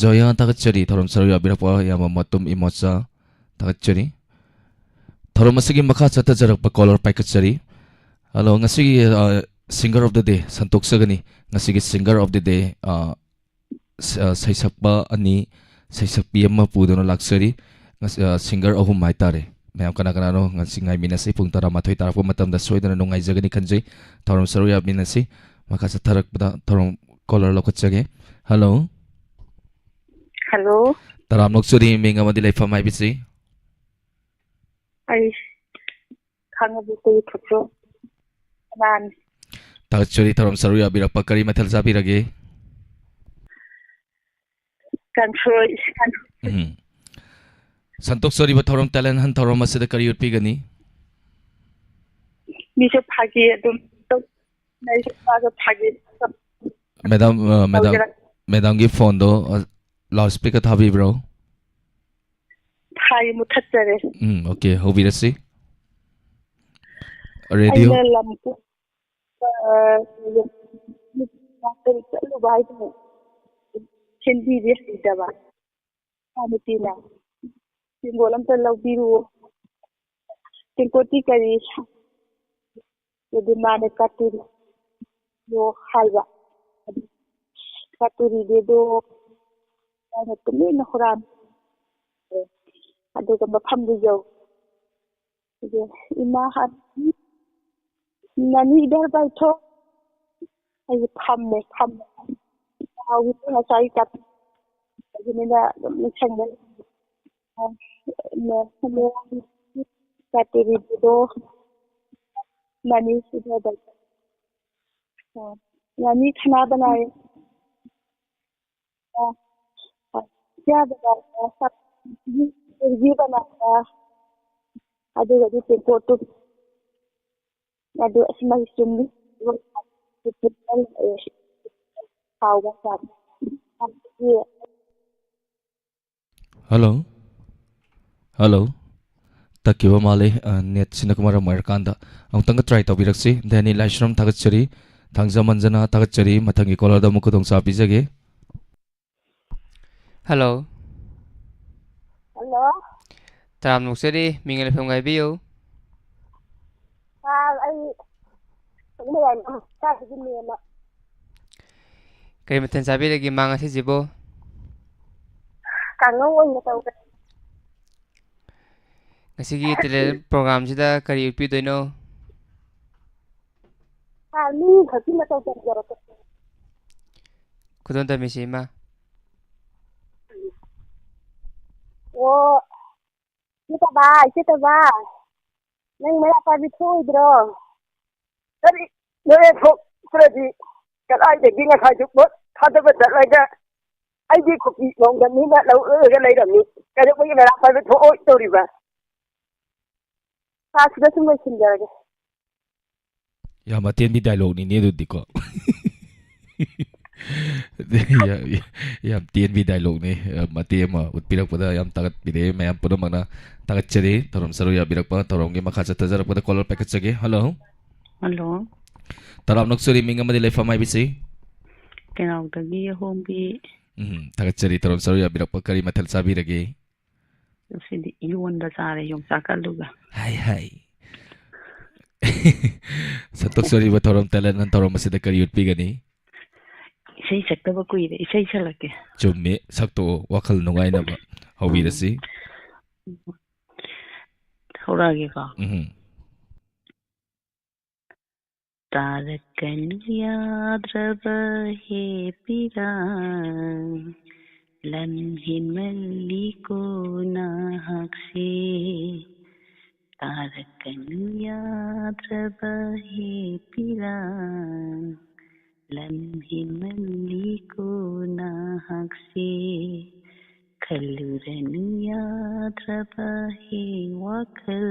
ꯖꯣꯌꯥ ꯊꯥꯒꯠꯆꯔꯤ꯫ ꯊꯧꯔꯝ ꯁꯔꯨꯛ ꯌꯥꯕꯤꯔꯛꯄ ꯏꯌꯥꯝꯕ ꯃꯇꯨꯝ ꯏꯃꯣꯆꯥ ꯊꯥꯒꯠꯆꯔꯤ꯫ ꯊꯧꯔꯝ ꯑꯁꯤꯒꯤ ꯃꯈꯥ ꯆꯠꯊꯖꯔꯛꯄ ꯀꯣꯂꯔ ꯄꯥꯏꯈꯠꯆꯔꯤ꯫ ꯍꯜꯂꯣ, ꯉꯁꯤꯒꯤ, ꯑ, singer of the day ꯁꯟꯇꯣꯛꯆꯒꯅꯤ꯫ ꯉꯁꯤꯒꯤ singer of the day, ꯑ, ꯁ-, ꯑ, ꯁꯩꯁꯛꯄ ꯑꯅꯤ, ꯁꯩꯁꯛꯄꯤ ꯑꯃ ꯄꯨꯗꯨꯅ ꯂꯥꯛꯆꯔꯤ꯫ ꯉꯁ-, ꯑ, singer ꯑꯍꯨꯝ ꯍꯥꯏꯇꯥꯔꯦ꯫ ꯃꯌꯥꯝ ꯀꯅꯥ ꯀꯅꯥꯅꯣ ꯉꯁꯤ ꯉꯥꯏꯃꯤꯟꯅꯁꯤ꯫ ꯄꯨꯡ ꯇꯔꯥꯃꯥꯊꯣꯏ ꯇꯥꯔꯛꯄ ꯃꯇꯝꯗ ꯁꯣꯏꯗꯅ ꯅꯨꯡꯉꯥꯏꯖꯒꯅꯤ ꯈꯟꯖꯩ꯫ ꯊꯧꯔꯝ ꯁꯔꯨꯛ ꯌꯥꯃꯤꯟꯅꯁꯤ꯫ ꯃꯈꯥ ꯆꯠꯊꯔꯛꯄꯗ ꯊꯧꯔꯝ ꯀꯣꯂꯔ ꯂꯧꯈꯠꯆꯒꯦ꯫ ꯍꯜꯂꯣ꯫ ꯍꯜꯂꯣ꯫ ꯇꯔꯥꯝꯅ ꯑꯣꯛꯆꯔꯤ, ꯃꯤꯡ ꯑꯃꯗꯤ ꯂꯩꯐꯝ ꯍꯥꯏꯕꯤꯁꯤ꯫ ꯑꯩ ꯈꯥꯡꯉꯕꯣꯛꯇꯒꯤ ꯊꯣꯏꯇ꯭ꯔꯣ ꯁꯅꯥꯅꯤ꯫ ꯊꯥꯒꯠꯆꯔꯤ ꯊꯧꯔꯝ ꯁꯔꯨꯛ ꯌꯥꯕꯤꯔꯛꯄ꯫ ꯀꯔꯤ ꯃꯊꯦꯜ ꯆꯥꯕꯤꯔꯒꯦ? ꯀꯥꯡꯁꯣꯏ꯫ ꯎꯝ꯫ ꯁꯟꯇꯣꯛꯆꯔꯤꯕ ꯊꯧꯔꯝ, talent hunt ꯊꯧꯔꯝ ꯑꯁꯤꯗ ꯀꯔꯤ ꯎꯠꯄꯤꯒꯅꯤ? ꯃꯤꯁꯨ ꯐꯥꯒꯤ ꯑꯗꯨꯝ ꯇꯧ-, ꯑꯩꯁꯨ ꯃꯥꯁꯨ ꯐꯥꯒꯤ꯫ Madam, ꯑ, madam, ꯇꯧꯖꯔꯛ- Madamꯒꯤ phoneꯗꯣ, ꯑ, loudspeaker ꯊꯥꯕꯤꯕ꯭ꯔꯣ? ꯊꯥꯏ, ꯃꯨꯊꯠꯆꯔꯦ꯫ ꯎꯝ, okay, ꯍꯧꯕꯤꯔꯁꯤ꯫ Radio꯫ ꯑꯩꯅ ꯂꯝ ꯀꯣ-, ꯑ, ꯆꯠꯂꯨꯕ ꯍꯥꯏꯗꯨꯅ ꯍꯤꯟꯗꯤꯗꯤ ꯍꯩꯇꯕ꯫ ꯏꯆꯥꯅꯨꯄꯤꯅ "ꯇꯦꯡꯀꯣꯠ ꯑꯝꯇ ꯂꯧꯕꯤꯔꯨꯑꯣ, ꯇꯦꯡꯀꯣꯠꯇꯤ ꯀꯔꯤ?" ꯑꯗꯨ ꯃꯥꯅ "ꯀꯇꯨꯔꯤꯗꯣ" ꯍꯥꯏꯕ꯫ "ꯀꯇꯨꯔꯤꯗꯨꯗꯣ" ꯍꯥꯏꯅ ꯇꯨꯃꯤꯟꯅ ꯍꯨꯔꯥꯟ꯫ ꯑꯗꯨꯒ ꯃꯐꯝꯗꯨ ꯌꯧ꯫ ꯑꯗꯨ ꯏꯃꯥ ꯍꯥꯟꯅ "ꯅꯥꯅꯤ, ꯏꯙꯔ ꯕꯥꯏꯊꯣ"꯫ ꯑꯩꯁꯦ ꯐꯝꯃꯦ, ꯐꯝꯃꯦ꯫ ꯍꯥꯎꯒꯤꯁꯨ ꯉꯁꯥꯏ ꯀꯥꯇꯤꯅꯤꯅ ꯑꯗꯨꯝ ꯅꯤꯡꯁꯤꯡꯕ꯫ ꯀꯥꯇꯤꯔꯤꯗꯣ "ꯅꯥꯅꯤ, ꯏꯙꯔ ꯕꯥꯏꯊꯣ"꯫ ꯅꯥꯅꯤ ꯈꯅꯥ ꯕꯅꯥꯏ꯫ ꯑ, ꯑ, ꯆꯥꯕꯗ, ꯑ, ꯁꯛ-, ꯁꯤꯡꯖꯨ ꯕꯅꯥꯅ, ꯑꯗꯨꯒꯗꯤ ꯇꯦꯡꯀꯣꯠꯇꯨ꯫ ꯑꯗꯨ ꯑꯁ ꯃꯩ ꯆꯨꯝꯃꯤ꯫ ꯍꯥꯎꯕ ꯆꯥꯅꯤ꯫ Hello? Hello? ꯇꯠꯈꯤꯕ ꯃꯥꯜꯂꯤ꯫ ꯑ, netꯁꯤꯅ ꯃꯔꯝ ꯑꯣꯏꯔꯀꯥꯟꯗ꯫ ꯑꯃꯨꯛꯇꯪꯒ try ꯇꯧꯕꯤꯔꯛꯁꯤ꯫ ꯗꯦꯅꯤ ꯂꯥꯏꯁ꯭ꯔꯝ ꯊꯥꯒꯠꯆꯔꯤ꯫ ꯊꯥꯡꯖꯃꯟꯖꯅ ꯊꯥꯒꯠꯆꯔꯤ꯫ ꯃꯊꯪꯒꯤ callerꯗ ꯑꯃꯨꯛ ꯈꯨꯗꯣꯡꯆꯥꯕ ꯄꯤꯖꯒꯦ꯫ Hello. Hello. ꯇꯔꯥꯝꯅ ꯑꯣꯛꯆꯔꯤ, ꯃꯤꯡ ꯂꯩꯐꯝ ꯍꯥꯏꯕꯤꯌꯨ꯫ ꯁꯥꯔ, ꯑꯩ ꯃꯌꯥꯝ ꯀꯥꯏꯗꯒꯤ ꯃꯦꯝꯃ꯫ ꯀꯔꯤ ꯃꯊꯦꯜ ꯆꯥꯕꯤꯔꯒꯦ ꯃꯥ ꯉꯁꯤꯁꯤꯕꯨ? ꯀꯥꯡꯉꯧ ꯑꯣꯏꯅ ꯇꯧꯔꯦ꯫ ꯉꯁꯤꯒꯤ talent programꯁꯤꯗ ꯀꯔꯤ ꯎꯠꯄꯤꯗꯣꯏꯅꯣ? ꯁꯥꯔ, ꯃꯤ ꯈꯛꯀꯤ ꯃꯇꯧ ꯇꯝꯖꯔꯛꯀꯦ꯫ ꯈꯨꯗꯣꯜ ꯇꯝꯕꯤꯁꯤ, ꯏꯃꯥ꯫ ꯑꯣ, ꯏꯆꯦ ꯇꯕꯥ, ꯏꯆꯦ ꯇꯕꯥ, ꯅꯪ ꯃꯩꯔꯥ ꯄꯥꯏꯕꯤ ꯊꯣꯛꯑꯣꯏꯗ꯭ꯔꯣ? ꯀꯔꯤ? ꯅꯣꯏ ꯊꯣꯛꯇ꯭ꯔꯗꯤ ꯀꯗꯥꯏꯗꯒꯤ ꯉꯁꯥꯏꯁꯨ ꯄꯣꯠ ꯊꯥꯗꯕ ꯆꯠꯂꯒ ꯑꯩꯗꯤ ꯀꯨꯀꯤ ꯂꯣꯡꯗ ꯃꯤꯅ ꯂꯧꯔꯒ ꯂꯩꯔꯝꯃꯤ꯫ ꯀꯩꯗꯧꯕꯒꯤ ꯃꯦꯔꯥ ꯄꯥꯏꯕ ꯊꯣꯛꯑꯣꯏ ꯇꯧꯔꯤꯕ? ꯁꯤꯗ ꯁꯨꯝ ꯂꯣꯏꯁꯤꯟꯖꯔꯒꯦ꯫ ꯌꯥꯝ ꯑꯇꯦꯟꯕꯤ ꯗꯥꯏꯂꯣꯒꯅꯤꯅꯦ ꯑꯗꯨꯗꯤꯀꯣ꯫ ꯌꯥ-, ꯌꯥ-, ꯌꯥꯝ ꯇꯦꯟꯕꯤ ꯗꯥꯏꯂꯣꯒꯅꯤ꯫ ꯑ, ꯃꯇꯦꯛ ꯑꯃ ꯎꯠꯄꯤꯔꯛꯄꯗ ꯌꯥꯝ ꯊꯥꯒꯠꯄꯤꯔꯦ꯫ ꯃꯌꯥꯝ ꯄꯨꯝꯅꯃꯛꯅ ꯊꯥꯒꯠꯆꯔꯤ꯫ ꯊꯧꯔꯝ ꯁꯔꯨꯛ ꯌꯥꯕꯤꯔꯛꯄ, ꯊꯧꯔꯝꯒꯤ ꯃꯈꯥ ꯆꯠꯊꯖꯔꯛꯄꯗ ꯀꯣꯂꯔ ꯄꯥꯏꯈꯠꯆꯒꯦ꯫ ꯍꯜꯂꯣ꯫ ꯍꯜꯂꯣ꯫ ꯇꯔꯥꯝꯅ ꯑꯣꯛꯆꯔꯤ, ꯃꯤꯡ ꯑꯃꯗꯤ ꯂꯩꯐꯝ ꯍꯥꯏꯕꯤꯁꯤ? ꯀꯩꯅꯥꯎꯗꯒꯤ ꯑꯍꯣꯡꯕꯤ꯫ ꯎꯝ, ꯊꯥꯒꯠꯆꯔꯤ꯫ ꯊꯧꯔꯝ ꯁꯔꯨꯛ ꯌꯥꯕꯤꯔꯛꯄ, ꯀꯔꯤ ꯃꯊꯦꯜ ꯆꯥꯕꯤꯔꯒꯦ? ꯉꯁꯤꯗꯤ ꯏꯔꯣꯟꯕ ꯆꯥꯔꯦ, ꯌꯣꯡꯆꯥꯛꯀ ꯑꯂꯨꯒ꯫ ꯍꯥꯏ, ꯍꯥꯏ꯫ ꯁꯟꯇꯣꯛꯆꯔꯤꯕ ꯊꯧꯔꯝ ꯇꯦꯂꯦꯟ ꯍꯟ ꯊꯧꯔꯝ ꯑꯁꯤꯗ ꯀꯔꯤ ꯎꯠꯄꯤꯒꯅꯤ? ꯏꯁꯩ ꯁꯛꯇꯕ ꯀꯨꯏꯔꯦ, ꯏꯁꯩ ꯁꯛꯂꯛꯀꯦ꯫ ꯆꯨꯝꯃꯤ, ꯁꯛꯇꯣꯛꯑꯣ, ꯋꯥꯈꯜ ꯅꯨꯡꯉꯥꯏꯅꯕ ꯍꯧꯕꯤꯔꯁꯤ꯫ ꯍꯧꯔꯛꯑꯒꯦꯀꯣ꯫ ꯎꯝ꯫ ꯇꯥꯔꯛꯀꯅꯨ ꯌꯥꯗ꯭ꯔꯕ ꯍꯦ ꯄꯤꯔꯥꯡ, ꯂꯝ ꯍꯦꯟꯃꯜꯂꯤꯀꯣ ꯅꯍꯥꯛꯁꯦ꯫ ꯇꯥꯔꯛꯀꯅꯨ ꯌꯥꯗ꯭ꯔꯕ ꯍꯦ ꯄꯤꯔꯥꯡ, ꯂꯝ ꯍꯦꯟꯃꯜꯂꯤꯀꯣ ꯅꯍꯥꯛꯁꯦ꯫ ꯈꯜꯂꯨꯔꯅꯨ ꯌꯥꯗ꯭ꯔꯕ ꯍꯦ ꯋꯥꯈꯜ,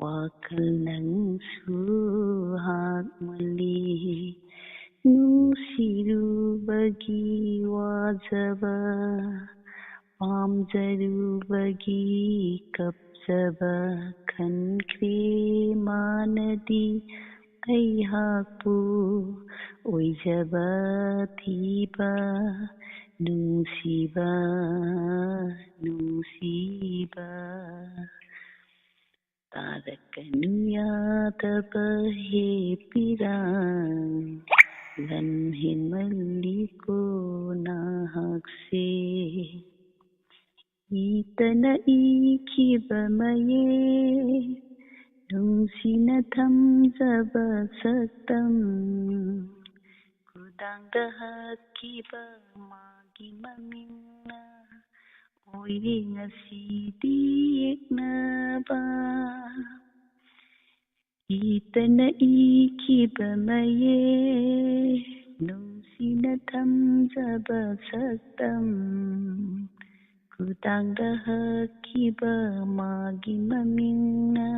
ꯋꯥꯈꯜ ꯅꯪꯁꯨ ꯍꯥꯠꯃꯜꯂꯤ꯫ ꯅꯨꯡꯁꯤꯔꯨꯕꯒꯤ ꯋꯥꯖꯕ, ꯄꯥꯝꯖꯔꯨꯕꯒꯤ ꯀꯞꯆꯕ ꯈꯟꯈ꯭ꯔꯦ ꯃꯥꯅꯗꯤ ꯑꯩꯍꯥꯛꯄꯨ꯫ ꯑꯣꯏꯖꯕ ꯊꯤꯕ ꯅꯨꯡꯁꯤꯕ, ꯅꯨꯡꯁꯤꯕ꯫ ꯇꯥꯔꯛꯀꯅꯨ ꯌꯥꯗꯕ ꯍꯦ ꯄꯤꯔꯥꯡ, ꯂꯝ ꯍꯦꯟꯃꯜꯂꯤꯀꯣ ꯅꯍꯥꯛꯁꯦ꯫ ꯏꯇꯅ ꯏꯈꯤꯕ ꯃꯌꯦꯛ, ꯅꯨꯡꯁꯤꯅ ꯊꯝꯖꯕ ꯁꯛꯇꯝ, ꯈꯨꯗꯥꯡꯗ ꯍꯛꯈꯤꯕ ꯃꯥꯒꯤ ꯃꯃꯤꯡꯅ ꯑꯣꯏꯔꯦ ꯉꯁꯤꯗꯤ ꯌꯦꯛꯅꯕ꯫ ꯏꯇꯅ ꯏꯈꯤꯕ ꯃꯌꯦꯛ, ꯅꯨꯡꯁꯤꯅ ꯊꯝꯖꯕ ꯁꯛꯇꯝ, ꯈꯨꯗꯥꯡꯗ ꯍꯛꯈꯤꯕ ꯃꯥꯒꯤ ꯃꯃꯤꯡꯅ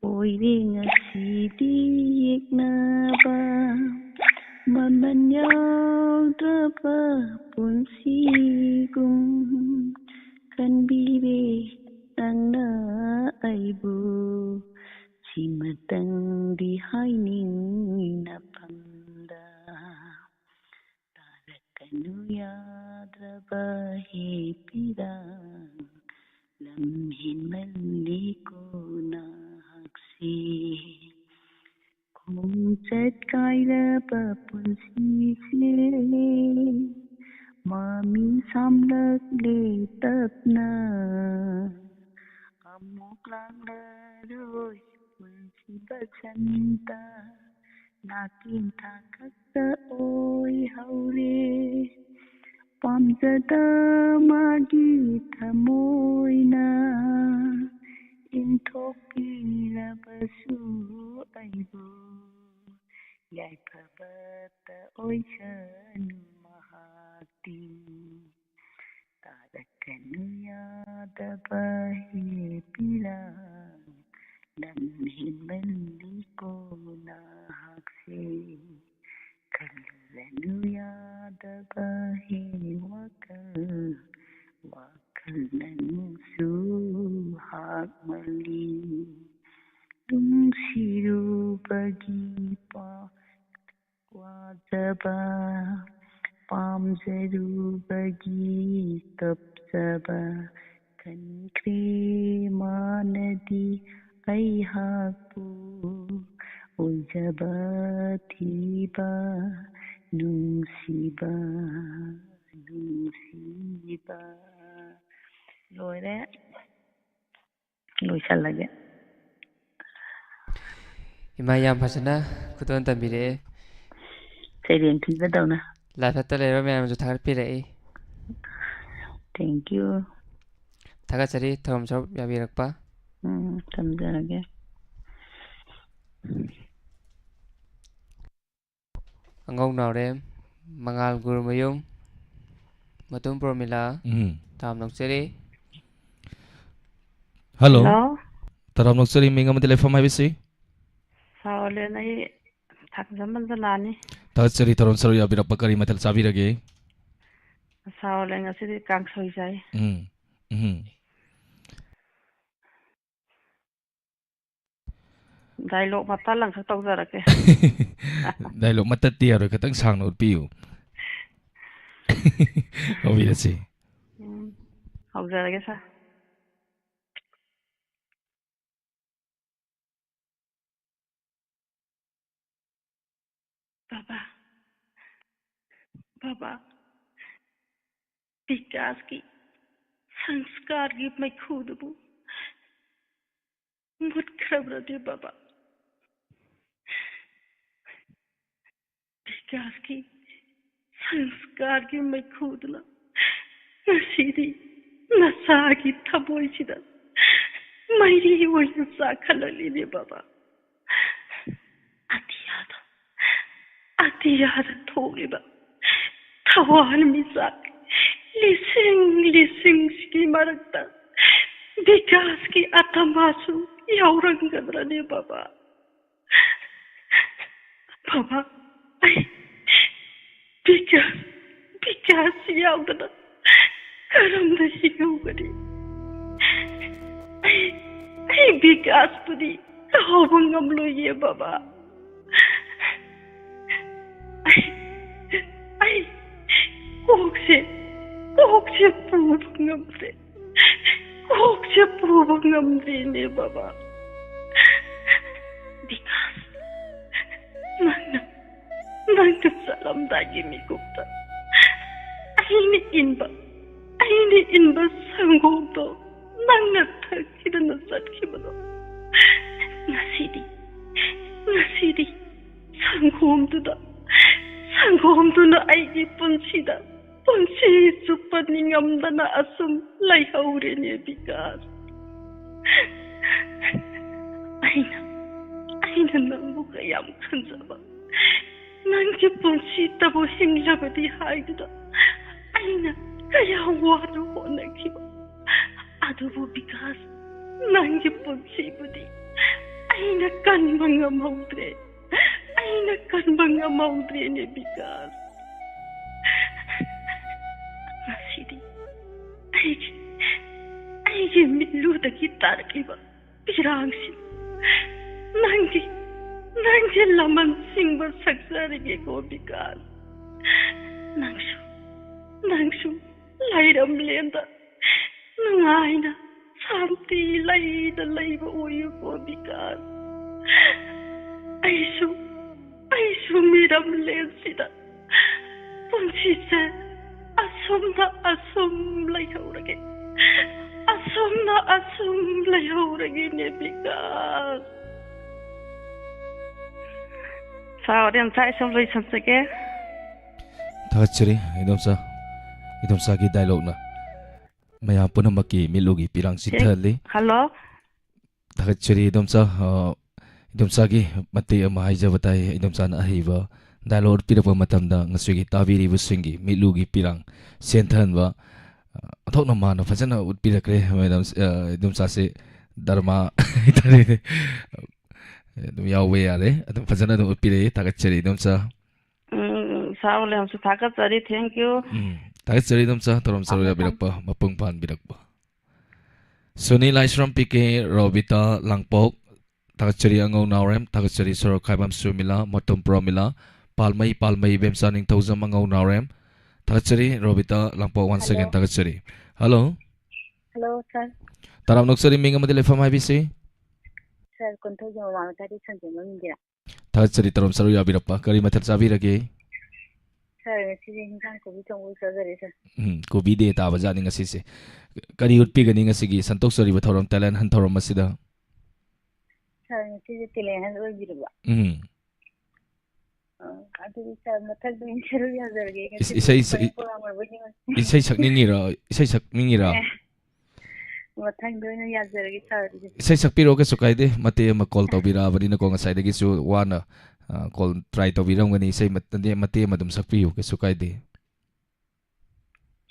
ꯑꯣꯏꯔꯦ ꯉꯁꯤꯗꯤ ꯌꯦꯛꯅꯕ꯫ ꯃꯃꯜ ꯌꯥꯎꯗ꯭ꯔꯕ ꯄꯨꯟꯁꯤꯒꯨꯝ ꯈꯟꯕꯤꯔꯦ ꯅꯪꯅ ꯑꯩꯕꯨ꯫ ꯁꯤꯃꯇꯪꯗꯤ ꯍꯥꯏꯅꯤꯡꯏ ꯅꯐꯝꯗ, ꯇꯥꯔꯛꯀꯅꯨ ꯌꯥꯗ꯭ꯔꯕ ꯍꯦ ꯄꯤꯔꯥꯡ, ꯂꯝ ꯍꯦꯟꯃꯜꯂꯤꯀꯣ ꯅꯍꯥꯛꯁꯦ꯫ ꯈꯣꯡꯆꯠ ꯀꯥꯏꯔꯕ ꯄꯨꯟꯁꯤꯁꯦ ꯃꯃꯤ ꯁꯥꯝꯂꯛꯂꯦ ꯇꯞꯅ꯫ ꯑꯃꯨꯛ ꯂꯥꯛꯂꯔꯣꯏ ꯄꯨꯟꯁꯤ ꯕꯁꯟꯇ, ꯅꯥꯀꯦꯟꯊ ꯈꯛꯇ ꯑꯣꯏꯍꯧꯔꯦ꯫ ꯄꯥꯝꯖꯗ ꯃꯥꯒꯤ ꯊꯃꯣꯏꯅ ꯏꯟꯊꯣꯛꯄꯤꯔꯕꯁꯨ ꯑꯩꯕꯨ ꯌꯥꯏꯐꯕꯇ ꯑꯣꯏꯁꯅꯨ ꯃꯍꯥꯛꯇꯤ꯫ ꯇꯥꯔꯛꯀꯅꯨ ꯌꯥꯗꯕ ꯍꯦ ꯄꯤꯔꯥꯡ, ꯂꯝ ꯍꯦꯟꯃꯜꯂꯤꯀꯣ ꯅꯍꯥꯛꯁꯦ꯫ ꯈꯜꯂꯨꯔꯅꯨ ꯌꯥꯗꯕ ꯍꯦ ꯋꯥꯈꯜ, ꯋꯥꯈꯜ ꯅꯪꯁꯨ ꯍꯥꯛꯃꯜꯂꯤ꯫ ꯅꯨꯡꯁꯤꯔꯨꯕꯒꯤ ꯄꯥ-, ꯋꯥꯖꯕ, ꯄꯥꯝꯖꯔꯨꯕꯒꯤ ꯀꯞꯆꯕ, ꯈꯟꯈ꯭ꯔꯦ ꯃꯥꯅꯗꯤ ꯑꯩꯍꯥꯛꯄꯨ꯫ ꯑꯣꯏꯖꯕ ꯊꯤꯕ, ꯅꯨꯡꯁꯤꯕ, ꯅꯨꯡꯁꯤꯕ꯫ ꯂꯣꯏꯔꯦ꯫ ꯂꯣꯏꯁꯜꯂꯒꯦ꯫ ꯏꯃꯥ, ꯌꯥꯝ ꯐꯖꯅ ꯈꯨꯗꯣꯜ ꯇꯝꯕꯤꯔꯛꯑꯦ꯫ ꯁꯩꯔꯦꯡ ꯊꯤꯕꯗꯧꯅ꯫ ꯂꯥꯏꯐꯇ ꯂꯩꯔꯕ ꯃꯌꯥꯝꯁꯨ ꯊꯥꯒꯠꯄꯤꯔꯛꯏ꯫ Thank you꯫ ꯊꯥꯒꯠꯆꯔꯤ ꯊꯧꯔꯝ ꯁꯔꯨꯛ ꯌꯥꯕꯤꯔꯛꯄ꯫ ꯎꯝ, ꯊꯝꯖꯔꯒꯦ꯫ ꯑꯉꯧ ꯅꯥꯎꯔꯦꯝ, ꯃꯉꯥꯜ ꯒꯨꯔꯨꯃꯌꯨꯝ, ꯃꯇꯨꯝ ꯄ꯭ꯔꯣꯃꯤꯂꯥ, ꯎꯝ꯫ ꯇꯥꯝ ꯅꯣꯛꯆꯔꯤ꯫ ꯍꯜꯂꯣ꯫ ꯍꯜꯂꯣ꯫ ꯇꯔꯥꯝ ꯅꯣꯛꯆꯔꯤ, ꯃꯤꯡ ꯑꯃꯗꯤ ꯂꯩꯐꯝ ꯍꯥꯏꯕꯤꯁꯤ? ꯁꯥꯔ ꯑꯣꯂꯦꯟ, ꯑꯩ ꯊꯥꯡꯖꯝ ꯃꯟꯖꯂꯥꯅꯤ꯫ ꯊꯥꯒꯠꯆꯔꯤ, ꯊꯧꯔꯝ ꯁꯔꯨꯛ ꯌꯥꯕꯤꯔꯛꯄ꯫ ꯀꯔꯤ ꯃꯊꯦꯜ ꯆꯥꯕꯤꯔꯒꯦ? ꯁꯥꯔ ꯑꯣꯂꯦꯟ, ꯉꯁꯤꯗꯤ ꯀꯥꯡꯁꯣꯏ ꯆꯥꯏ꯫ ꯎꯝ, ꯎꯝ꯫ ꯗꯥꯏꯂꯣꯛ ꯃꯇꯠ ꯑꯃꯈꯛ ꯇꯧꯖꯔꯛꯀꯦ꯫ ꯗꯥꯏꯂꯣꯛ ꯃꯇꯠꯇꯤ ꯌꯥꯔꯣꯏ, ꯈꯤꯇꯪ ꯁꯥꯡꯅ ꯎꯠꯄꯤꯌꯨ꯫ ꯍꯧꯕꯤꯔꯁꯤ꯫ ꯎꯝ, ꯍꯧꯖꯔꯒꯦ, ꯁꯥꯔ꯫ ꯕꯥꯕꯥ, ꯕꯥꯕꯥ, ꯕꯤꯀꯥꯁꯀꯤ ꯁꯪꯁꯀꯥꯔꯒꯤ ꯃꯩꯈꯨꯗꯨꯕꯨ ꯃꯨꯠꯈ꯭ꯔꯕ꯭ꯔꯗꯤ ꯕꯥꯕꯥ? ꯕꯤꯀꯥꯁꯀꯤ ꯁꯪꯁꯀꯥꯔꯒꯤ ꯃꯩꯈꯨꯗꯨꯅ ꯉꯁꯤꯗꯤ ꯅꯆꯥꯒꯤ ꯊꯃꯣꯏꯁꯤꯗ ꯃꯩꯔꯤ ꯑꯣꯏꯅ ꯆꯥꯛꯈꯠꯂꯛꯂꯤꯅꯦ ꯕꯥꯕꯥ꯫ ꯑꯇꯤꯌꯥꯗ, ꯑꯇꯤꯌꯥꯗ ꯊꯣꯛꯂꯤꯕ ꯊꯋꯥꯟꯃꯤꯆꯥꯛ ꯂꯤꯁꯤꯡ ꯂꯤꯁꯤꯡꯁꯤꯒꯤ ꯃꯔꯛꯇ ꯕꯤꯀꯥꯁꯀꯤ ꯑꯇꯃꯥꯁꯨ ꯌꯥꯎꯔꯝꯒꯗ꯭ꯔꯅꯦ ꯕꯥꯕꯥ? ꯕꯥꯕꯥ, ꯑꯩ ꯕꯤꯀꯥꯁ, ꯕꯤꯀꯥꯁ ꯌꯥꯎꯗꯅ ꯀꯔꯝꯅ ꯍꯤꯡꯍꯧꯒꯅꯤ? ꯑꯩ, ꯑꯩ ꯕꯤꯀꯥꯁꯄꯨꯗꯤ ꯀꯥꯎꯕ ꯉꯝꯂꯣꯏꯌꯦ ꯕꯥꯕꯥ꯫ ꯑꯩ, ꯑꯩ ꯀꯣꯛꯁꯦ, ꯀꯣꯛꯁꯦ ꯄꯨꯕ ꯉꯝꯗ꯭ꯔꯦ꯫ ꯀꯣꯛꯁꯦ ꯄꯨꯕ ꯉꯝꯗ꯭ꯔꯦꯅꯦ ꯕꯥꯕꯥ꯫ ꯕꯤꯀꯥꯁ, ꯅꯪꯅ, ꯅꯪꯅ ꯆꯠꯂꯝꯗꯥꯏꯒꯤ ꯃꯤꯀꯨꯞꯇ ꯑꯩꯅ ꯏꯟꯕ, ꯑꯩꯅ ꯏꯟꯕ ꯁꯪꯒꯣꯝꯗꯣ ꯅꯪꯅ ꯊꯛꯈꯤꯗꯅ ꯆꯠꯈꯤꯕꯗꯣ꯫ ꯉꯁꯤꯗꯤ, ꯉꯁꯤꯗꯤ ꯁꯪꯒꯣꯝꯗꯨꯗ, ꯁꯪꯒꯣꯝꯗꯨꯅ ꯑꯩꯒꯤ ꯄꯨꯟꯁꯤꯗ ꯄꯨꯟꯁꯤ ꯆꯨꯞꯄ ꯅꯤꯡꯉꯝꯗꯅ ꯑꯁꯨꯝ ꯂꯩꯍꯧꯔꯦꯅꯦ ꯕꯤꯀꯥꯁ꯫ ꯑꯩꯅ, ꯑꯩꯅ ꯅꯪꯕꯨ ꯀꯌꯥꯝ ꯈꯟꯖꯕ, ꯅꯪꯒꯤ ꯄꯨꯟꯁꯤꯇꯕꯨ ꯍꯤꯡꯂꯕꯗꯤ ꯍꯥꯏꯗꯨꯅ ꯑꯩꯅ ꯀꯌꯥꯝ ꯋꯥꯅ ꯍꯣꯠꯅꯈꯤꯕ꯫ ꯑꯗꯨꯕꯨ ꯕꯤꯀꯥꯁ, ꯅꯪꯒꯤ ꯄꯨꯟꯁꯤꯕꯨꯗꯤ ꯑꯩꯅ ꯀꯟꯕ ꯉꯝꯍꯧꯗ꯭ꯔꯦ꯫ ꯑꯩꯅ ꯀꯟꯕ ꯉꯝꯍꯧꯗ꯭ꯔꯦꯅꯦ ꯕꯤꯀꯥꯁ꯫ ꯉꯁꯤꯗꯤ ꯑꯩꯒꯤ, ꯑꯩꯒꯤ ꯃꯤꯠꯂꯨꯗꯒꯤ ꯇꯥꯔꯛꯂꯤꯕ ꯄꯤꯔꯥꯡꯁꯤ ꯅꯪꯒꯤ, ꯅꯪꯒꯤ ꯂꯃꯟ ꯁꯤꯡꯕ ꯁꯛꯆꯔꯒꯦꯀꯣ ꯕꯤꯀꯥꯁ꯫ ꯅꯪꯁꯨ, ꯅꯪꯁꯨ ꯂꯩꯔꯝꯂꯦꯟꯗ ꯅꯨꯡꯉꯥꯏꯅ ꯁꯥꯟꯇꯤ ꯂꯩꯗ ꯂꯩꯕ ꯑꯣꯏꯌꯨꯀꯣ ꯕꯤꯀꯥꯁ꯫ ꯑꯩꯁꯨ, ꯑꯩꯁꯨ ꯃꯤꯔꯝꯂꯦꯟꯁꯤꯗ ꯄꯨꯟꯁꯤꯁꯦ ꯑꯁꯨꯝꯅ ꯑꯁꯨꯝ ꯂꯩꯍꯧꯔꯒꯦ꯫ ꯑꯁꯨꯝꯅ ꯑꯁꯨꯝ ꯂꯩꯍꯧꯔꯒꯦꯅꯦ ꯕꯤꯀꯥꯁ꯫ ꯁꯥꯎꯗꯤ ꯌꯥꯝ ꯁꯥꯏ, ꯁꯨꯝ ꯂꯣꯏꯁꯟꯖꯒꯦ꯫ ꯊꯥꯒꯠꯆꯔꯤ ꯏꯗꯣꯝꯆꯥ꯫ ꯏꯗꯣꯝꯆꯥꯒꯤ ꯗꯥꯏꯂꯣꯛꯅ ꯃꯌꯥꯝ ꯄꯨꯝꯅꯃꯛꯀꯤ ꯃꯤꯠꯂꯨꯒꯤ ꯄꯤꯔꯥꯡ ꯆꯤꯊꯍꯜꯂꯤ꯫ ꯍꯜꯂꯣ꯫ ꯊꯥꯒꯠꯆꯔꯤ ꯏꯗꯣꯝꯆꯥ꯫ ꯑ, ꯏꯗꯣꯝꯆꯥꯒꯤ ꯃꯇꯦꯛ ꯑꯃ ꯍꯥꯏꯖꯕ ꯇꯥꯏ꯫ ꯏꯗꯣꯝꯆꯥꯅ ꯑꯍꯩꯕ ꯗꯥꯏꯂꯣꯛ ꯎꯠꯄꯤꯔꯛꯄ ꯃꯇꯝꯗ ꯉꯁꯤꯒꯤ ꯇꯥꯕꯤꯔꯤꯕꯁꯤꯡꯒꯤ ꯃꯤꯠꯂꯨꯒꯤ ꯄꯤꯔꯥꯡ ꯆꯦꯟꯊꯍꯟꯕ, ꯑ, ꯑꯣꯟꯊꯣꯛꯅ ꯃꯥꯅ ꯐꯖꯅ ꯎꯠꯄꯤꯔꯛꯈ꯭ꯔꯦ꯫ ꯃꯦꯗꯥꯝ, ꯑ, ꯏꯗꯣꯝꯆꯥꯁꯦ ꯗꯔꯃꯥ ꯍꯥꯏꯇꯥꯔꯦꯅꯦ, ꯑꯗꯨꯝ ꯌꯥꯎꯕ ꯌꯥꯔꯦ꯫ ꯑꯗꯨꯝ ꯐꯖꯅ ꯑꯗꯨꯝ ꯎꯠꯄꯤꯔꯛꯏ꯫ ꯊꯥꯒꯠꯆꯔꯤ ꯏꯗꯣꯝꯆꯥ꯫ ꯎꯝ, ꯁꯥꯔ ꯋꯤꯂꯤꯌꯝꯁꯨ ꯊꯥꯒꯠꯆꯔꯤ꯫ Thank you꯫ ꯎꯝ, ꯊꯥꯒꯠꯆꯔꯤ ꯏꯗꯣꯝꯆꯥ, ꯊꯧꯔꯝ ꯁꯔꯨꯛ ꯊꯝꯃꯦ, ꯊꯝꯃꯦ꯫ ꯌꯥꯕꯤꯔꯛꯄ, ꯃꯄꯨꯡ ꯐꯥꯍꯟꯕꯤꯔꯛꯄ꯫ ꯁꯨꯅꯤ ꯂꯥꯏꯁ꯭ꯔꯝ, ꯄꯤ ꯀꯦ ꯔꯣꯕꯤꯇꯥ ꯂꯥꯡꯄꯣꯛ, ꯊꯥꯒꯠꯆꯔꯤ ꯑꯉꯧ ꯅꯥꯎꯔꯦꯝ, ꯊꯥꯒꯠꯆꯔꯤ ꯁꯣꯔꯣꯛ ꯈꯥꯏꯕꯝ ꯁꯨꯔꯃꯤꯂꯥ, ꯃꯣꯇꯣꯝ ꯄ꯭ꯔꯣꯃꯤꯂꯥ, ꯄꯥꯜꯃꯩ, ꯄꯥꯜꯃꯩ ꯏꯕꯦꯝꯆꯥ ꯅꯤꯡꯊꯧꯖꯝ ꯑꯉꯧ ꯅꯥꯎꯔꯦꯝ, ꯊꯥꯒꯠꯆꯔꯤ ꯔꯣꯕꯤꯇꯥ ꯂꯥꯡꯄꯣꯛ, once again ꯍꯜꯂꯣ꯫ ꯊꯥꯒꯠꯆꯔꯤ꯫ ꯍꯜꯂꯣ꯫ ꯍꯜꯂꯣ, ꯁꯥꯔ꯫ ꯇꯔꯥꯝꯅ ꯑꯣꯛꯆꯔꯤ, ꯃꯤꯡ ꯑꯃꯗꯤ ꯂꯩꯐꯝ ꯍꯥꯏꯕꯤꯁꯤ? ꯁꯥꯔ, ꯀꯣꯟꯊꯧꯖꯝ ꯃꯃꯥꯡꯂꯩꯀꯥꯏꯗꯒꯤ ꯁꯟꯖꯦꯟꯕꯝ ꯏꯟꯗꯤꯔꯥ꯫ ꯊꯥꯒꯠꯆꯔꯤ ꯇꯔꯥꯝ ꯁꯔꯨꯛ ꯌꯥꯕꯤꯔꯛꯄ꯫ ꯀꯔꯤ ꯃꯊꯦꯜ ꯆꯥꯕꯤꯔꯒꯦ? ꯁꯥꯔ, ꯉꯁꯤꯗꯤ ꯍꯤꯟꯖꯥꯡ ꯀꯣꯕꯤ ꯊꯣꯡꯕ ꯑꯣꯏ ꯆꯥꯖꯔꯦ, ꯁꯥꯔ꯫ ꯎꯝ, ꯀꯣꯕꯤ ꯗꯦ ꯇꯥꯕꯖꯥꯠꯅꯤ ꯉꯁꯤꯁꯦ꯫ ꯀꯔꯤ ꯎꯠꯄꯤꯒꯅꯤ ꯉꯁꯤꯒꯤ ꯁꯟꯇꯣꯛꯆꯔꯤꯕ ꯊꯧꯔꯝ, talent hunt ꯊꯧꯔꯝ ꯑꯁꯤꯗ? ꯁꯥꯔ, ꯉꯁꯤꯁꯦ talent hunt ꯑꯣꯏꯕꯤꯔꯕ? ꯎꯝ꯫ ꯑ, ꯑꯗꯨꯗꯤ ꯁꯥꯔ, ꯃꯊꯪꯗ ꯑꯣꯏꯅ ꯁꯔꯨꯛ ꯌꯥꯖꯔꯒꯦ꯫ ꯏꯁ-, ꯉꯁꯤꯗꯤ ꯏꯁꯩ ꯁꯛ-, ꯄ꯭ꯔꯣꯒ꯭ꯔꯥꯝ ꯑꯣꯏꯕ ꯅꯤꯡꯉꯣꯜ꯫ ꯏꯁꯩ ꯁꯛꯅꯤꯡꯉꯤꯔꯣ? ꯏꯁꯩ ꯁꯛꯅꯤꯡꯉꯤꯔꯣ? ꯑꯦ꯫ ꯃꯊꯪꯗ ꯑꯣꯏꯅ ꯌꯥꯖꯔꯒꯦ ꯁꯥꯔ ꯑꯗꯨꯗꯤ꯫ ꯏꯁꯩ ꯁꯛꯄꯤꯔꯣ, ꯀꯩꯁꯨ ꯀꯥꯏꯗꯦ꯫ ꯃꯇꯦꯛ ꯑꯃ ꯀꯣꯜ ꯇꯧꯕꯤꯔꯛꯑꯕꯅꯤꯅꯀꯣ, ꯉꯁꯥꯏꯗꯒꯤꯁꯨ ꯋꯥꯅ ꯀꯣꯜ ꯇ꯭ꯔꯥꯏ ꯇꯧꯕꯤꯔꯝꯒꯅꯤ꯫ ꯏꯁꯩ ꯃꯠ-, ꯃꯇꯦꯛ ꯑꯃ ꯑꯗꯨꯝ ꯁꯛꯄꯤꯌꯨ, ꯀꯩꯁꯨ ꯀꯥꯏꯗꯦ꯫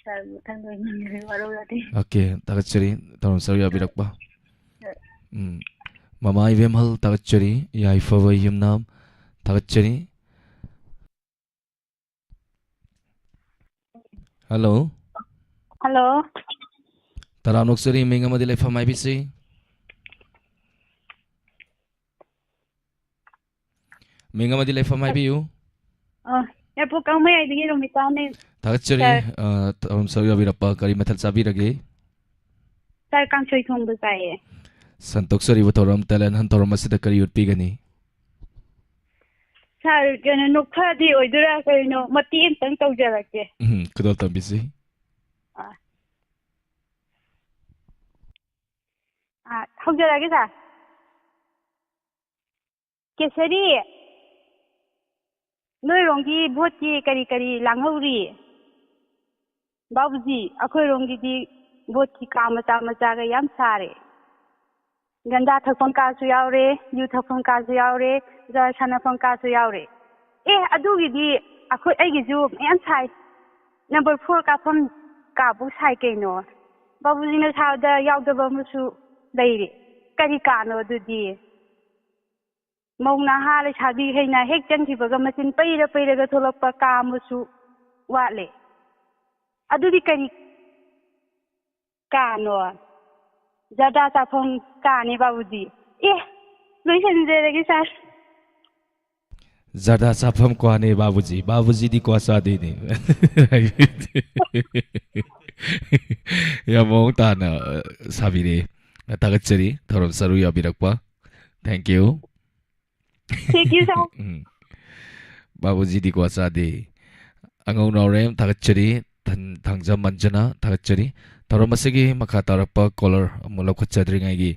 ꯁꯥꯔ ꯃꯊꯪꯗ ꯑꯣꯏꯅ ꯌꯥꯖꯔꯒꯦ, ꯋꯥꯔꯧ ꯌꯥꯗꯦ꯫ ꯑꯣꯀꯦ, ꯊꯥꯒꯠꯆꯔꯤ ꯊꯧꯔꯝ ꯁꯔꯨꯛ ꯌꯥꯕꯤꯔꯛꯄ꯫ ꯎꯝ, ꯃꯃꯥ ꯏꯕꯦꯝꯍꯜ ꯊꯥꯒꯠꯆꯔꯤ, ꯌꯥꯏꯐꯕ ꯌꯨꯝꯅꯥꯝ ꯊꯥꯒꯠꯆꯔꯤ꯫ ꯍꯜꯂꯣ꯫ ꯍꯜꯂꯣ꯫ ꯇꯔꯥꯝꯅ ꯑꯣꯛꯆꯔꯤ, ꯃꯤꯡ ꯑꯃꯗꯤ ꯂꯩꯐꯝ ꯍꯥꯏꯕꯤꯁꯤ꯫ ꯃꯤꯡ ꯑꯃꯗꯤ ꯂꯩꯐꯝ ꯍꯥꯏꯕꯤꯌꯨ꯫ ꯑ, ꯌꯥꯏꯄꯣꯛ ꯀꯥꯡꯃꯌꯥꯏꯗꯒꯤ ꯔꯣꯃꯤꯇꯥꯅꯦ꯫ ꯊꯥꯒꯠꯆꯔꯤ꯫ ꯁꯥꯔ꯫ ꯑ, ꯊꯧꯔꯝ ꯁꯔꯨꯛ ꯌꯥꯕꯤꯔꯛꯄ꯫ ꯀꯔꯤ ꯃꯊꯦꯜ ꯆꯥꯕꯤꯔꯒꯦ? ꯁꯥꯔ, ꯀꯥꯡꯁꯣꯏ ꯊꯣꯡꯕ ꯆꯥꯏꯌꯦ꯫ ꯁꯟꯇꯣꯛꯆꯔꯤꯕ ꯊꯧꯔꯝ, ꯇꯦꯂꯦꯟ ꯍꯟ ꯊꯧꯔꯝ ꯑꯁꯤꯗ ꯀꯔꯤ ꯎꯠꯄꯤꯒꯅꯤ? ꯁꯥꯔ, ꯀꯩꯅꯣ, ꯅꯣꯛꯐꯗꯦ ꯑꯣꯏꯗꯣꯏꯔꯥ ꯀꯩꯅꯣ, ꯃꯇꯦꯛ ꯑꯃꯇꯪ ꯇꯧꯖꯔꯛꯀꯦ꯫ ꯎꯝ, ꯈꯨꯗꯣꯜ ꯇꯝꯕꯤꯁꯤ꯫ ꯑ꯫ ꯑ, ꯍꯧꯖꯔꯛꯑꯒꯦ ꯁꯥꯔ꯫ ꯀꯦꯁꯔꯤ, ꯅꯣꯏꯔꯣꯝꯒꯤ ꯚꯣꯠꯀꯤ ꯀꯔꯤ ꯀꯔꯤ ꯂꯥꯡꯍꯧꯔꯤ? ꯕꯥꯕꯨꯖꯤ, ꯑꯩꯈꯣꯏꯔꯣꯝꯒꯤꯗꯤ ꯚꯣꯠꯀꯤ ꯀꯥ ꯃꯆꯥ ꯃꯆꯥꯒ ꯌꯥꯝ ꯁꯥꯔꯦ꯫ ꯒꯟꯖꯥ ꯊꯛꯐꯝ ꯀꯥꯁꯨ ꯌꯥꯎꯔꯦ, ꯌꯨ ꯊꯛꯐꯝ ꯀꯥꯁꯨ ꯌꯥꯎꯔꯦ, ꯖꯨꯋꯥꯔ ꯁꯥꯟꯅꯐꯝ ꯀꯥꯁꯨ ꯌꯥꯎꯔꯦ꯫ ꯑꯦ, ꯑꯗꯨꯒꯤꯗꯤ ꯑꯩꯈꯣꯏ, ꯑꯩꯒꯤꯁꯨ ꯃꯌꯥꯝ ꯁꯥꯏ꯫ ꯅꯝꯕꯔ ꯐꯣꯔ ꯀꯥꯐꯝ ꯀꯥꯕꯨ ꯁꯥꯏ ꯀꯩꯅꯣ꯫ ꯕꯥꯕꯨꯖꯤꯅ ꯁꯥꯕꯗ ꯌꯥꯎꯗꯕ ꯑꯃꯁꯨ ꯂꯩꯔꯦ꯫ ꯀꯔꯤ ꯀꯥꯅꯣ ꯑꯗꯨꯗꯤ? ꯃꯧ ꯅꯍꯥ ꯂꯩꯁꯥꯕꯤꯈꯩꯅ ꯍꯦꯛ ꯆꯪꯈꯤꯕꯒ ꯃꯆꯤꯟ ꯄꯩꯔ ꯄꯩꯔꯒ ꯊꯣꯛꯂꯛꯄ ꯀꯥ ꯑꯃꯁꯨ ꯋꯥꯠꯂꯦ꯫ ꯑꯗꯨꯗꯤ ꯀꯔꯤ ꯀꯥꯅꯣ? ꯖꯔꯗꯥ ꯆꯥꯐꯝ ꯀꯥꯅꯦ ꯕꯥꯕꯨꯖꯤ꯫ ꯑꯦ, ꯂꯣꯏꯁꯤꯟꯖꯔꯒꯦ ꯁꯥꯔ꯫ ꯖꯔꯗꯥ ꯆꯥꯐꯝ ꯀ꯭ꯋꯥꯅꯦ ꯕꯥꯕꯨꯖꯤ, ꯕꯥꯕꯨꯖꯤꯗꯤ ꯀ꯭ꯋꯥ ꯆꯥꯗꯦꯅꯦ꯫ ꯌꯥꯝ ꯃꯑꯣꯡ ꯇꯥꯅ, ꯑ, ꯁꯥꯕꯤꯔꯦ꯫ ꯊꯥꯒꯠꯆꯔꯤ ꯊꯧꯔꯝ ꯁꯔꯨꯛ ꯌꯥꯕꯤꯔꯛꯄ꯫ Thank you꯫ Thank you, sir. ꯎꯝ꯫ ꯕꯥꯕꯨꯖꯤꯗꯤ ꯀ꯭ꯋꯥ ꯆꯥꯗꯦ꯫ ꯑꯉꯧ ꯅꯥꯎꯔꯦꯝ ꯊꯥꯒꯠꯆꯔꯤ꯫ ꯊꯟ-, ꯊꯥꯡꯖꯝ ꯃꯟꯖꯅ ꯊꯥꯒꯠꯆꯔꯤ꯫ ꯊꯧꯔꯝ ꯑꯁꯤꯒꯤ ꯃꯈꯥ ꯇꯥꯔꯛꯄ ꯀꯣꯂꯔ ꯑꯃꯨꯛ ꯂꯧꯈꯠꯆꯗ꯭ꯔꯤꯉꯩꯒꯤ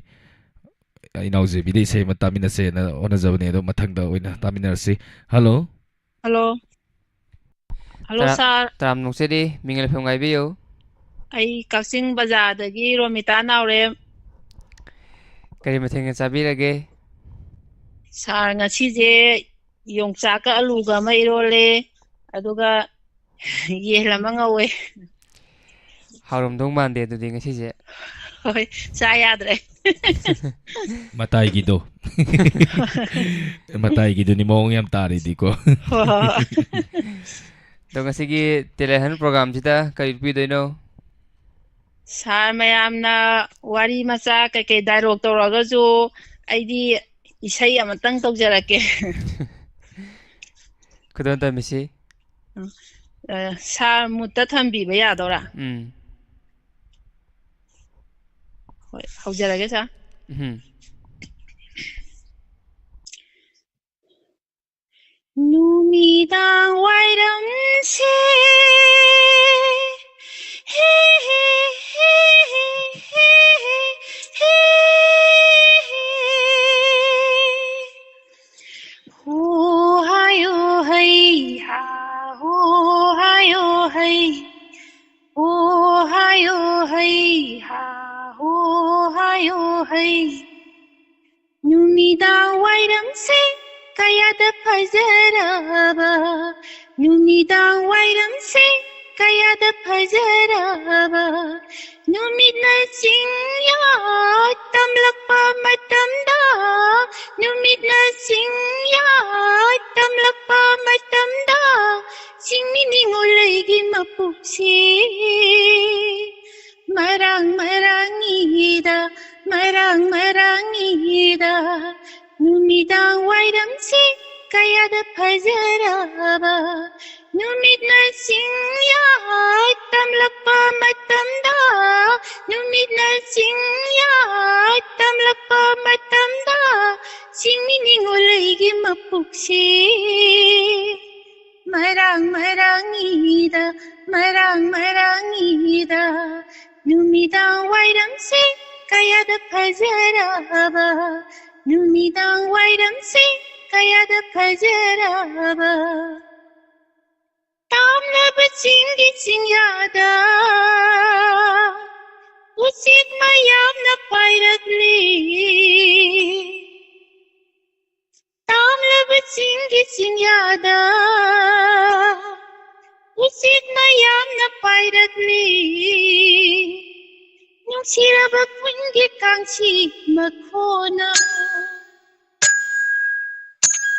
ꯏꯅꯥꯎꯖꯦꯕꯤꯗ ꯏꯁꯩ ꯑꯃ ꯇꯥꯃꯤꯟꯅꯁꯦꯅ ꯍꯣꯠꯅꯖꯕꯅꯦ, ꯑꯗꯣ ꯃꯊꯪꯗ ꯑꯣꯏꯅ ꯇꯥꯃꯤꯟꯅꯔꯁꯤ꯫ ꯍꯜꯂꯣ꯫ ꯍꯜꯂꯣ꯫ ꯍꯜꯂꯣ, ꯇꯔꯥ-, ꯁꯥꯔ꯫ ꯇꯔꯥꯝꯅ ꯅꯣꯛꯆꯔꯤ, ꯃꯤꯡ ꯂꯩꯐꯝ ꯉꯥꯏꯕꯤꯌꯨ꯫ ꯑꯩ ꯀꯛꯆꯤꯡ ꯕꯖꯥꯔꯗꯒꯤ ꯔꯣꯃꯤꯇꯥ ꯅꯥꯎꯔꯦꯝ꯫ ꯀꯔꯤ ꯃꯊꯦꯜꯒ ꯆꯥꯕꯤꯔꯒꯦ? ꯁꯥꯔ, ꯉꯁꯤꯁꯦ ꯌꯣꯡꯆꯥꯛꯀ ꯑꯂꯨꯒ ꯑꯃ ꯏꯔꯣꯜꯂꯦ, ꯑꯗꯨꯒ ꯌꯦꯟ ꯑꯃ ꯉꯧꯋꯦ꯫ ꯍꯥꯎꯔꯝꯗꯧ ꯃꯥꯟꯗꯦ ꯑꯗꯨꯗꯤ ꯉꯁꯤꯁꯦ꯫ ꯍꯣꯏ, ꯆꯥ ꯌꯥꯗ꯭ꯔꯦ꯫ ꯃꯇꯥꯏꯒꯤꯗꯣ꯫ ꯃꯇꯥꯏꯒꯤꯗꯨꯅꯤ ꯃꯑꯣꯡ ꯌꯥꯝ ꯇꯥꯔꯤꯗꯤꯀꯣ꯫ ꯍꯣꯏ, ꯍꯣꯏ, ꯍꯣꯏ꯫ ꯑꯗꯣ ꯉꯁꯤꯒꯤ ꯇꯦꯂꯦꯟ ꯍꯟ ꯄ꯭ꯔꯣꯒꯥꯝꯁꯤꯗ ꯀꯔꯤ ꯎꯠꯄꯤꯗꯣꯏꯅꯣ? ꯁꯥꯔ, ꯃꯌꯥꯝꯅ ꯋꯥꯔꯤ ꯃꯆꯥ ꯀꯩꯀꯩ ꯗꯥꯏꯂꯣꯛ ꯇꯧꯔꯒꯁꯨ ꯑꯩꯗꯤ ꯏꯁꯩ ꯑꯃꯇꯪ ꯇꯧꯖꯔꯛꯀꯦ꯫ ꯈꯨꯗꯣꯜ ꯇꯝꯕꯤꯁꯤ꯫ ꯑ, ꯁꯥꯔ, ꯃꯨꯠꯇ ꯊꯝꯕꯤꯕ ꯌꯥꯗꯣꯏꯔꯥ? ꯎꯝ꯫ ꯍꯣꯏ, ꯍꯧꯖꯔꯒꯦ, ꯁꯥꯔ꯫ ꯎꯝ꯫ ꯅꯨꯃꯤꯗꯥꯡ ꯋꯥꯏꯔꯝꯁꯦ, ꯍꯦ, ꯍꯦ, ꯍꯦ, ꯍꯦ, ꯍꯦ, ꯍꯦ, ꯍꯦ, ꯍꯦ꯫ ꯍꯣ ꯍꯥꯏꯌꯣ ꯍꯩ ꯍꯥ, ꯍꯣ ꯍꯥꯏꯌꯣ ꯍꯩ, ꯍꯣ ꯍꯥꯏꯌꯣ ꯍꯩ ꯍꯥ, ꯍꯣ ꯍꯥꯏꯌꯣ ꯍꯩ꯫ ꯅꯨꯃꯤꯗꯥꯡ ꯋꯥꯏꯔꯝꯁꯦ ꯀꯌꯥꯗ ꯐꯖꯔꯕ, ꯅꯨꯃꯤꯗꯥꯡ ꯋꯥꯏꯔꯝꯁꯦ ꯀꯌꯥꯗ ꯐꯖꯔꯕ, ꯅꯨꯃꯤꯠꯅ ꯆꯤꯡꯌꯥ ꯇꯝꯂꯛꯄ ꯃꯇꯝꯗ, ꯅꯨꯃꯤꯠꯅ ꯆꯤꯡꯌꯥ ꯇꯝꯂꯛꯄ ꯃꯇꯝꯗ, ꯆꯤꯡꯃꯤ ꯅꯤꯉꯣꯜ ꯑꯩꯒꯤ ꯃꯄꯨꯛꯁꯤ ꯃꯔꯥꯡ ꯃꯔꯥꯡꯉꯤꯗ, ꯃꯔꯥꯡ ꯃꯔꯥꯡꯉꯤꯗ꯫ ꯅꯨꯃꯤꯗꯥꯡ ꯋꯥꯏꯔꯝꯁꯤ ꯀꯌꯥꯗ ꯐꯖꯔꯕ, ꯅꯨꯃꯤꯠꯅ ꯆꯤꯡꯌꯥ ꯇꯝꯂꯛꯄ ꯃꯇꯝꯗ, ꯅꯨꯃꯤꯠꯅ ꯆꯤꯡꯌꯥ ꯇꯝꯂꯛꯄ ꯃꯇꯝꯗ, ꯆꯤꯡꯃꯤ ꯅꯤꯉꯣꯜ ꯑꯩꯒꯤ ꯃꯄꯨꯛꯁꯤ ꯃꯔꯥꯡ ꯃꯔꯥꯡꯉꯤꯗ, ꯃꯔꯥꯡ ꯃꯔꯥꯡꯉꯤꯗ꯫ ꯅꯨꯃꯤꯗꯥꯡ ꯋꯥꯏꯔꯝꯁꯤ ꯀꯌꯥꯗ ꯐꯖꯔꯕ, ꯅꯨꯃꯤꯗꯥꯡ ꯋꯥꯏꯔꯝꯁꯤ ꯀꯌꯥꯗ ꯐꯖꯔꯕ꯫ ꯇꯥꯝꯅ ꯆꯤꯡꯒꯤ ꯆꯤꯡꯌꯥꯗ ꯎꯆꯦꯛ ꯃꯌꯥꯝꯅ ꯄꯥꯏꯔꯛꯂꯤ꯫ ꯇꯥꯝꯂꯕ ꯆꯤꯡꯒꯤ ꯆꯤꯡꯌꯥꯗ ꯎꯆꯦꯛ ꯃꯌꯥꯝꯅ ꯄꯥꯏꯔꯛꯂꯤ꯫ ꯅꯨꯡꯁꯤꯔꯕ ꯈꯨꯟꯒꯤ ꯀꯥꯡꯁꯤ ꯃꯈꯣꯅ,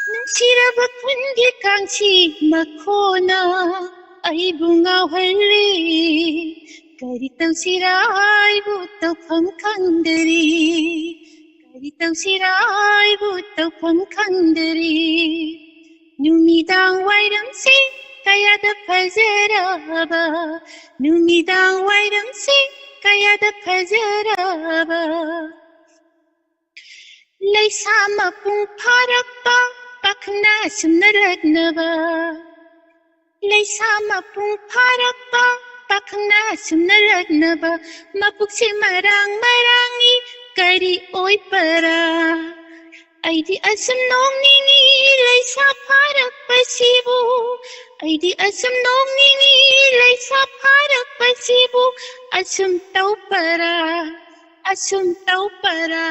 ꯅꯨꯡꯁꯤꯔꯕ ꯈꯨꯟꯒꯤ ꯀꯥꯡꯁꯤ ꯃꯈꯣꯅ ꯑꯩꯕꯨ ꯉꯥꯎꯍꯜꯂꯤ꯫ ꯀꯔꯤ ꯇꯧꯁꯤꯔꯥ ꯑꯩꯕꯨ ꯇꯧꯐꯝ ꯈꯪꯗꯔꯤ꯫ ꯀꯔꯤ ꯇꯧꯁꯤꯔꯥ ꯑꯩꯕꯨ ꯇꯧꯐꯝ ꯈꯪꯗꯔꯤ꯫ ꯅꯨꯃꯤꯗꯥꯡ ꯋꯥꯏꯔꯝꯁꯤ ꯀꯌꯥꯗ ꯐꯖꯔꯕ, ꯅꯨꯃꯤꯗꯥꯡ ꯋꯥꯏꯔꯝꯁꯤ ꯀꯌꯥꯗ ꯐꯖꯔꯕ꯫ ꯂꯩꯁꯥ ꯃꯄꯨꯡ ꯐꯥꯔꯛꯄ ꯄꯥꯈꯪꯅ ꯁꯨꯝꯅ ꯂꯛꯅꯕ꯫ ꯂꯩꯁꯥ ꯃꯄꯨꯡ ꯐꯥꯔꯛꯄ ꯄꯥꯈꯪꯅ ꯁꯨꯝꯅ ꯂꯛꯅꯕ꯫ ꯃꯄꯨꯛꯁꯤ ꯃꯔꯥꯡ ꯃꯔꯥꯡꯏ ꯀꯔꯤ ꯑꯣꯏꯕꯔꯥ? ꯑꯩꯗꯤ ꯑꯁꯨꯝ ꯅꯣꯛꯅꯤꯡꯏ ꯂꯩꯁꯥ ꯐꯥꯔꯛꯄꯁꯤꯕꯨ꯫ ꯑꯩꯗꯤ ꯑꯁꯨꯝ ꯅꯣꯛꯅꯤꯡꯏ ꯂꯩꯁꯥ ꯐꯥꯔꯛꯄꯁꯤꯕꯨ꯫ ꯑꯁꯨꯝ ꯇꯧꯕꯔꯥ? ꯑꯁꯨꯝ ꯇꯧꯕꯔꯥ?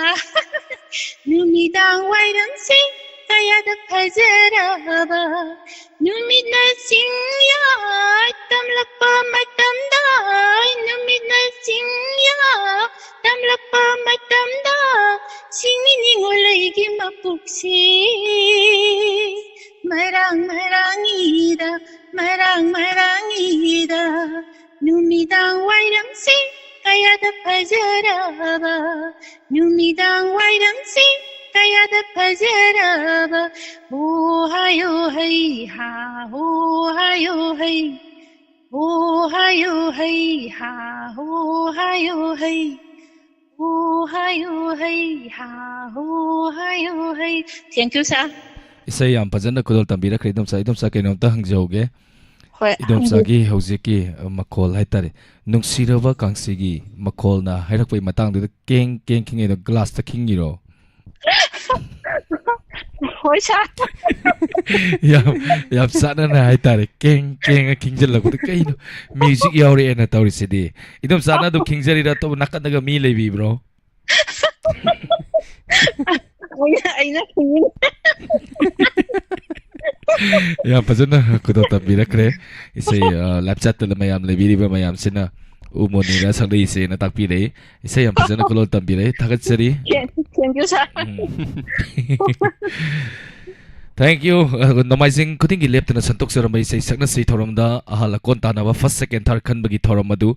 ꯅꯨꯃꯤꯗꯥꯡ ꯋꯥꯏꯔꯝꯁꯤ ꯀꯌꯥꯗ ꯐꯖꯔꯕ꯫ ꯅꯨꯃꯤꯠꯅ ꯆꯤꯡꯌꯥ ꯇꯝꯂꯛꯄ ꯃꯇꯝꯗ, ꯅꯨꯃꯤꯠꯅ ꯆꯤꯡꯌꯥ ꯇꯝꯂꯛꯄ ꯃꯇꯝꯗ, ꯁꯤꯡꯃꯤ ꯅꯤꯉꯣꯜ ꯑꯩꯒꯤ ꯃꯄꯨꯛꯁꯤ ꯃꯔꯥꯡ ꯃꯔꯥꯡꯏꯗ, ꯃꯔꯥꯡ ꯃꯔꯥꯡꯏꯗ꯫ ꯅꯨꯃꯤꯗꯥꯡ ꯋꯥꯏꯔꯝꯁꯤ ꯀꯌꯥꯗ ꯐꯖꯔꯕ, ꯅꯨꯃꯤꯗꯥꯡ ꯋꯥꯏꯔꯝꯁꯤ ꯀꯌꯥꯗ ꯐꯖꯔꯕ꯫ ꯍꯣ ꯍꯥꯏꯌꯣ ꯍꯩ ꯍꯥ, ꯍꯣ ꯍꯥꯏꯌꯣ ꯍꯩ, ꯍꯣ ꯍꯥꯏꯌꯣ ꯍꯩ ꯍꯥ, ꯍꯣ ꯍꯥꯏꯌꯣ ꯍꯩ, ꯍꯣ ꯍꯥꯏꯌꯣ ꯍꯩ ꯍꯥ, ꯍꯣ ꯍꯥꯏꯌꯣ ꯍꯩ꯫ Thank you, sir. ꯏꯁꯩ ꯌꯥꯝ ꯐꯖꯅ ꯈꯨꯗꯣꯜ ꯇꯝꯕꯤꯔꯛꯈ꯭ꯔꯦ ꯏꯗꯣꯝꯆꯥ꯫ ꯏꯗꯣꯝꯆꯥ, ꯀꯩꯅꯣꯝꯇ ꯍꯪꯖꯍꯧꯒꯦ꯫ ꯍꯣꯏ, ꯏꯗꯣꯝꯆꯥꯒꯤ ꯍꯧꯖꯤꯛꯀꯤ, ꯑ, ꯃꯈꯣꯜ ꯍꯥꯏꯇꯥꯔꯦ, ꯅꯨꯡꯁꯤꯔꯕ ꯀꯥꯡꯁꯤꯒꯤ ꯃꯈꯣꯜꯅ ꯍꯥꯏꯔꯛꯄꯒꯤ ꯃꯇꯥꯡꯗꯨꯗ ꯀꯦꯡ ꯀꯦꯡ ꯈꯤꯡꯉꯤꯗꯣ ꯒ꯭ꯂꯥꯁꯇ ꯈꯤꯡꯉꯤꯔꯣ? ꯍꯣꯏ, ꯁꯥꯔ꯫ ꯌꯥꯝ, ꯌꯥꯝ ꯆꯥꯟꯅꯅ ꯍꯥꯏꯇꯥꯔꯦ꯫ ꯀꯦꯡ, ꯀꯦꯡꯅ ꯈꯤꯡꯖꯤꯜꯂꯛꯄꯗ ꯀꯩꯅꯣ ꯃ꯭ꯌꯨꯖꯤꯛ ꯌꯥꯎꯔꯛꯑꯦꯅ ꯇꯧꯔꯤꯁꯤꯗꯤ꯫ ꯏꯗꯣꯝꯆꯥꯅ ꯑꯗꯨꯝ ꯈꯤꯡꯖꯔꯤꯔꯥ, ꯑꯇꯣꯞꯄ ꯅꯥꯀꯟꯗꯒ ꯃꯤ ꯂꯩꯕꯤꯕ꯭ꯔꯣ? ꯑꯩꯅ, ꯑꯩꯅ ꯈꯤꯡꯉꯤꯅꯦ꯫ ꯌꯥꯝ ꯐꯖꯅ ꯈꯨꯗꯣꯜ ꯇꯝꯕꯤꯔꯛꯈ꯭ꯔꯦ꯫ ꯏꯁꯩ, ꯑ, live chat ꯇ ꯃꯌꯥꯝ ꯂꯩꯕꯤꯔꯤꯕ ꯃꯌꯥꯝꯁꯤꯅ ꯎ ꯃꯣꯅꯤꯅ ꯁꯛꯂꯛꯏꯁꯦꯅ ꯇꯥꯛꯄꯤꯔꯛꯏ꯫ ꯏꯁꯩ ꯌꯥꯝ ꯐꯖꯅ ꯈꯨꯗꯣꯜ ꯇꯝꯕꯤꯔꯛꯏ꯫ ꯊꯥꯒꯠꯆꯔꯤ꯫ Thank you, sir. Um. Thank you꯫ ꯑ, ꯅꯣꯡꯃꯥꯏꯖꯤꯡ ꯈꯨꯗꯤꯡꯒꯤ ꯂꯦꯞꯇꯅ ꯁꯟꯇꯣꯛꯆꯔꯝꯕ ꯏꯁꯩ ꯁꯛꯅ ꯁꯩ ꯊꯧꯔꯝꯗ ꯑꯍꯜ ꯑꯀꯣꯟ ꯇꯥꯟꯅꯕ first, second, third ꯈꯟꯕꯒꯤ ꯊꯧꯔꯝ ꯑꯗꯨ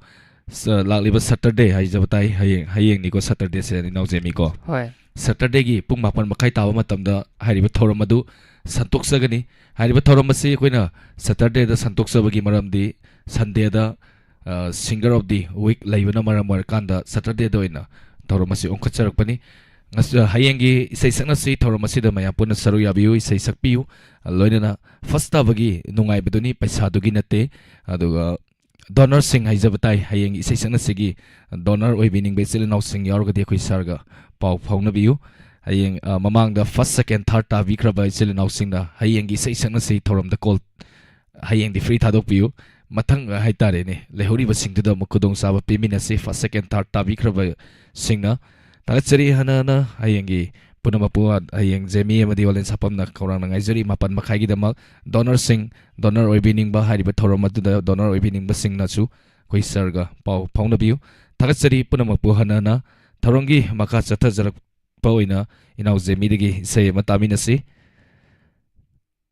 ꯁ-, ꯂꯥꯛꯂꯤꯕ Saturday ꯍꯥꯏꯖꯕ ꯇꯥꯏ꯫ ꯍꯌꯦꯡ, ꯍꯌꯦꯡꯅꯤꯀꯣ Saturdayꯁꯦ, ꯏꯅꯥꯎ ꯖꯦꯃꯤꯀꯣ꯫ ꯍꯣꯏ꯫ Saturdayꯒꯤ ꯄꯨꯡ ꯃꯥꯄꯟ ꯃꯈꯥꯏ ꯇꯥꯕ ꯃꯇꯝꯗ ꯍꯥꯏꯔꯤꯕ ꯊꯧꯔꯝ ꯑꯗꯨ ꯁꯟꯇꯣꯛꯆꯒꯅꯤ꯫ ꯍꯥꯏꯔꯤꯕ ꯊꯧꯔꯝ ꯑꯁꯤ ꯑꯩꯈꯣꯏꯅ Saturdayꯗ ꯁꯟꯇꯣꯛꯆꯕꯒꯤ ꯃꯔꯝꯗꯤ Sundayꯗ, ꯑ, Singer of the Week ꯂꯩꯕꯅ ꯃꯔꯝ ꯑꯣꯏꯔꯀꯥꯟꯗ Saturdayꯗ ꯑꯣꯏꯅ ꯊꯧꯔꯝ ꯑꯁꯤ ꯑꯣꯟꯈꯠꯆꯔꯛꯄꯅꯤ꯫ ꯉꯁ-, ꯍꯌꯦꯡꯒꯤ ꯏꯁꯩ ꯁꯛꯅꯁꯤ ꯊꯧꯔꯝ ꯑꯁꯤꯗ ꯃꯌꯥꯝ ꯄꯨꯟꯅ ꯁꯔꯨꯛ ꯌꯥꯕꯤꯌꯨ, ꯏꯁꯩ ꯁꯛꯄꯤꯌꯨ꯫ ꯂꯣꯏꯅꯅ first ꯇꯥꯕꯒꯤ ꯅꯨꯡꯉꯥꯏꯕꯗꯨꯅꯤ, ꯄꯩꯁꯥꯗꯨꯒꯤ ꯅꯠꯇꯦ꯫ ꯑꯗꯨꯒ donorꯁꯤꯡ ꯍꯥꯏꯖꯕ ꯇꯥꯏ, ꯍꯌꯦꯡꯒꯤ ꯏꯁꯩ ꯁꯛꯅꯁꯤꯒꯤ donor ꯑꯣꯏꯕꯤꯅꯤꯡꯕ ꯏꯆꯤꯜ ꯏꯅꯥꯎꯁꯤꯡ ꯌꯥꯎꯔꯒꯗꯤ ꯑꯩꯈꯣꯏ sirꯒ ꯄꯥꯎ ꯐꯥꯎꯅꯕꯤꯌꯨ꯫ ꯍꯌꯦꯡ, ꯑ, ꯃꯃꯥꯡꯗ first, second, third ꯇꯥꯕꯤꯈ꯭ꯔꯕ ꯏꯆꯤꯜ ꯏꯅꯥꯎꯁꯤꯡꯅ ꯍꯌꯦꯡꯒꯤ ꯏꯁꯩ ꯁꯛꯅꯁꯤ ꯊꯧꯔꯝꯗ call, ꯍꯌꯦꯡꯗꯤ free ꯊꯥꯗꯣꯛꯄꯤꯌꯨ꯫ ꯃꯊꯪ ꯍꯥꯏꯇꯥꯔꯦꯅꯦ, ꯂꯩꯍꯧꯔꯤꯕꯁꯤꯡꯗꯨꯗ ꯑꯃꯨꯛ ꯈꯨꯗꯣꯡꯆꯥꯕ ꯄꯤꯃꯤꯟꯅꯁꯤ꯫ First, second, third ꯇꯥꯕꯤꯈ꯭ꯔꯕꯁꯤꯡꯅ ꯊꯥꯒꯠꯆꯔꯤ꯫ ꯍꯟꯅ ꯍꯟꯅ ꯍꯌꯦꯡꯒꯤ ꯄꯨꯝꯅꯃꯛꯄꯨ ꯍꯌꯦꯡ ꯖꯦꯃꯤ ꯑꯃꯗꯤ ꯑꯣꯂꯦꯟ ꯁꯥꯄꯝꯅ ꯈꯧꯔꯥꯡꯅ ꯉꯥꯏꯖꯔꯤ꯫ ꯃꯥꯄꯟ ꯃꯈꯥꯏꯒꯤꯗꯃꯛ donorꯁꯤꯡ, donor ꯑꯣꯏꯕꯤꯅꯤꯡꯕ ꯍꯥꯏꯔꯤꯕ ꯊꯧꯔꯝ ꯑꯗꯨꯗ donor ꯑꯣꯏꯕꯤꯅꯤꯡꯕꯁꯤꯡꯅꯁꯨ ꯑꯩꯈꯣꯏ sirꯒ ꯄꯥꯎ ꯐꯥꯎꯅꯕꯤꯌꯨ꯫ ꯊꯥꯒꯠꯆꯔꯤ ꯄꯨꯝꯅꯃꯛꯄꯨ ꯍꯟꯅ ꯍꯟꯅ꯫ ꯊꯧꯔꯝꯒꯤ ꯃꯈꯥ ꯆꯠꯊꯖꯔꯛꯄ ꯑꯣꯏꯅ ꯏꯅꯥꯎ ꯖꯦꯃꯤꯗꯒꯤ ꯏꯁꯩ ꯑꯃ ꯇꯥꯃꯤꯟꯅꯁꯤ꯫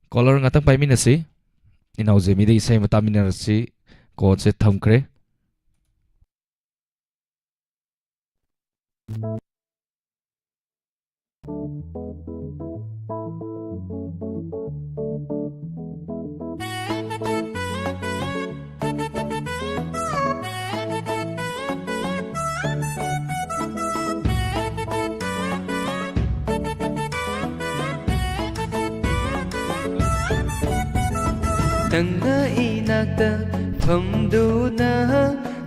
Caller ꯉꯥꯛꯇꯪ ꯄꯥꯏꯃꯤꯟꯅꯁꯤ꯫ ꯏꯅꯥꯎ ꯖꯦꯃꯤꯗꯒꯤ ꯏꯁꯩ ꯑꯃ ꯇꯥꯃꯤꯟꯅꯔꯁꯤ꯫ Callꯁꯦ ꯊꯝꯈ꯭ꯔꯦ꯫ ꯅꯪꯅ ꯏꯅꯥꯛꯇ ꯐꯝꯗꯨꯅ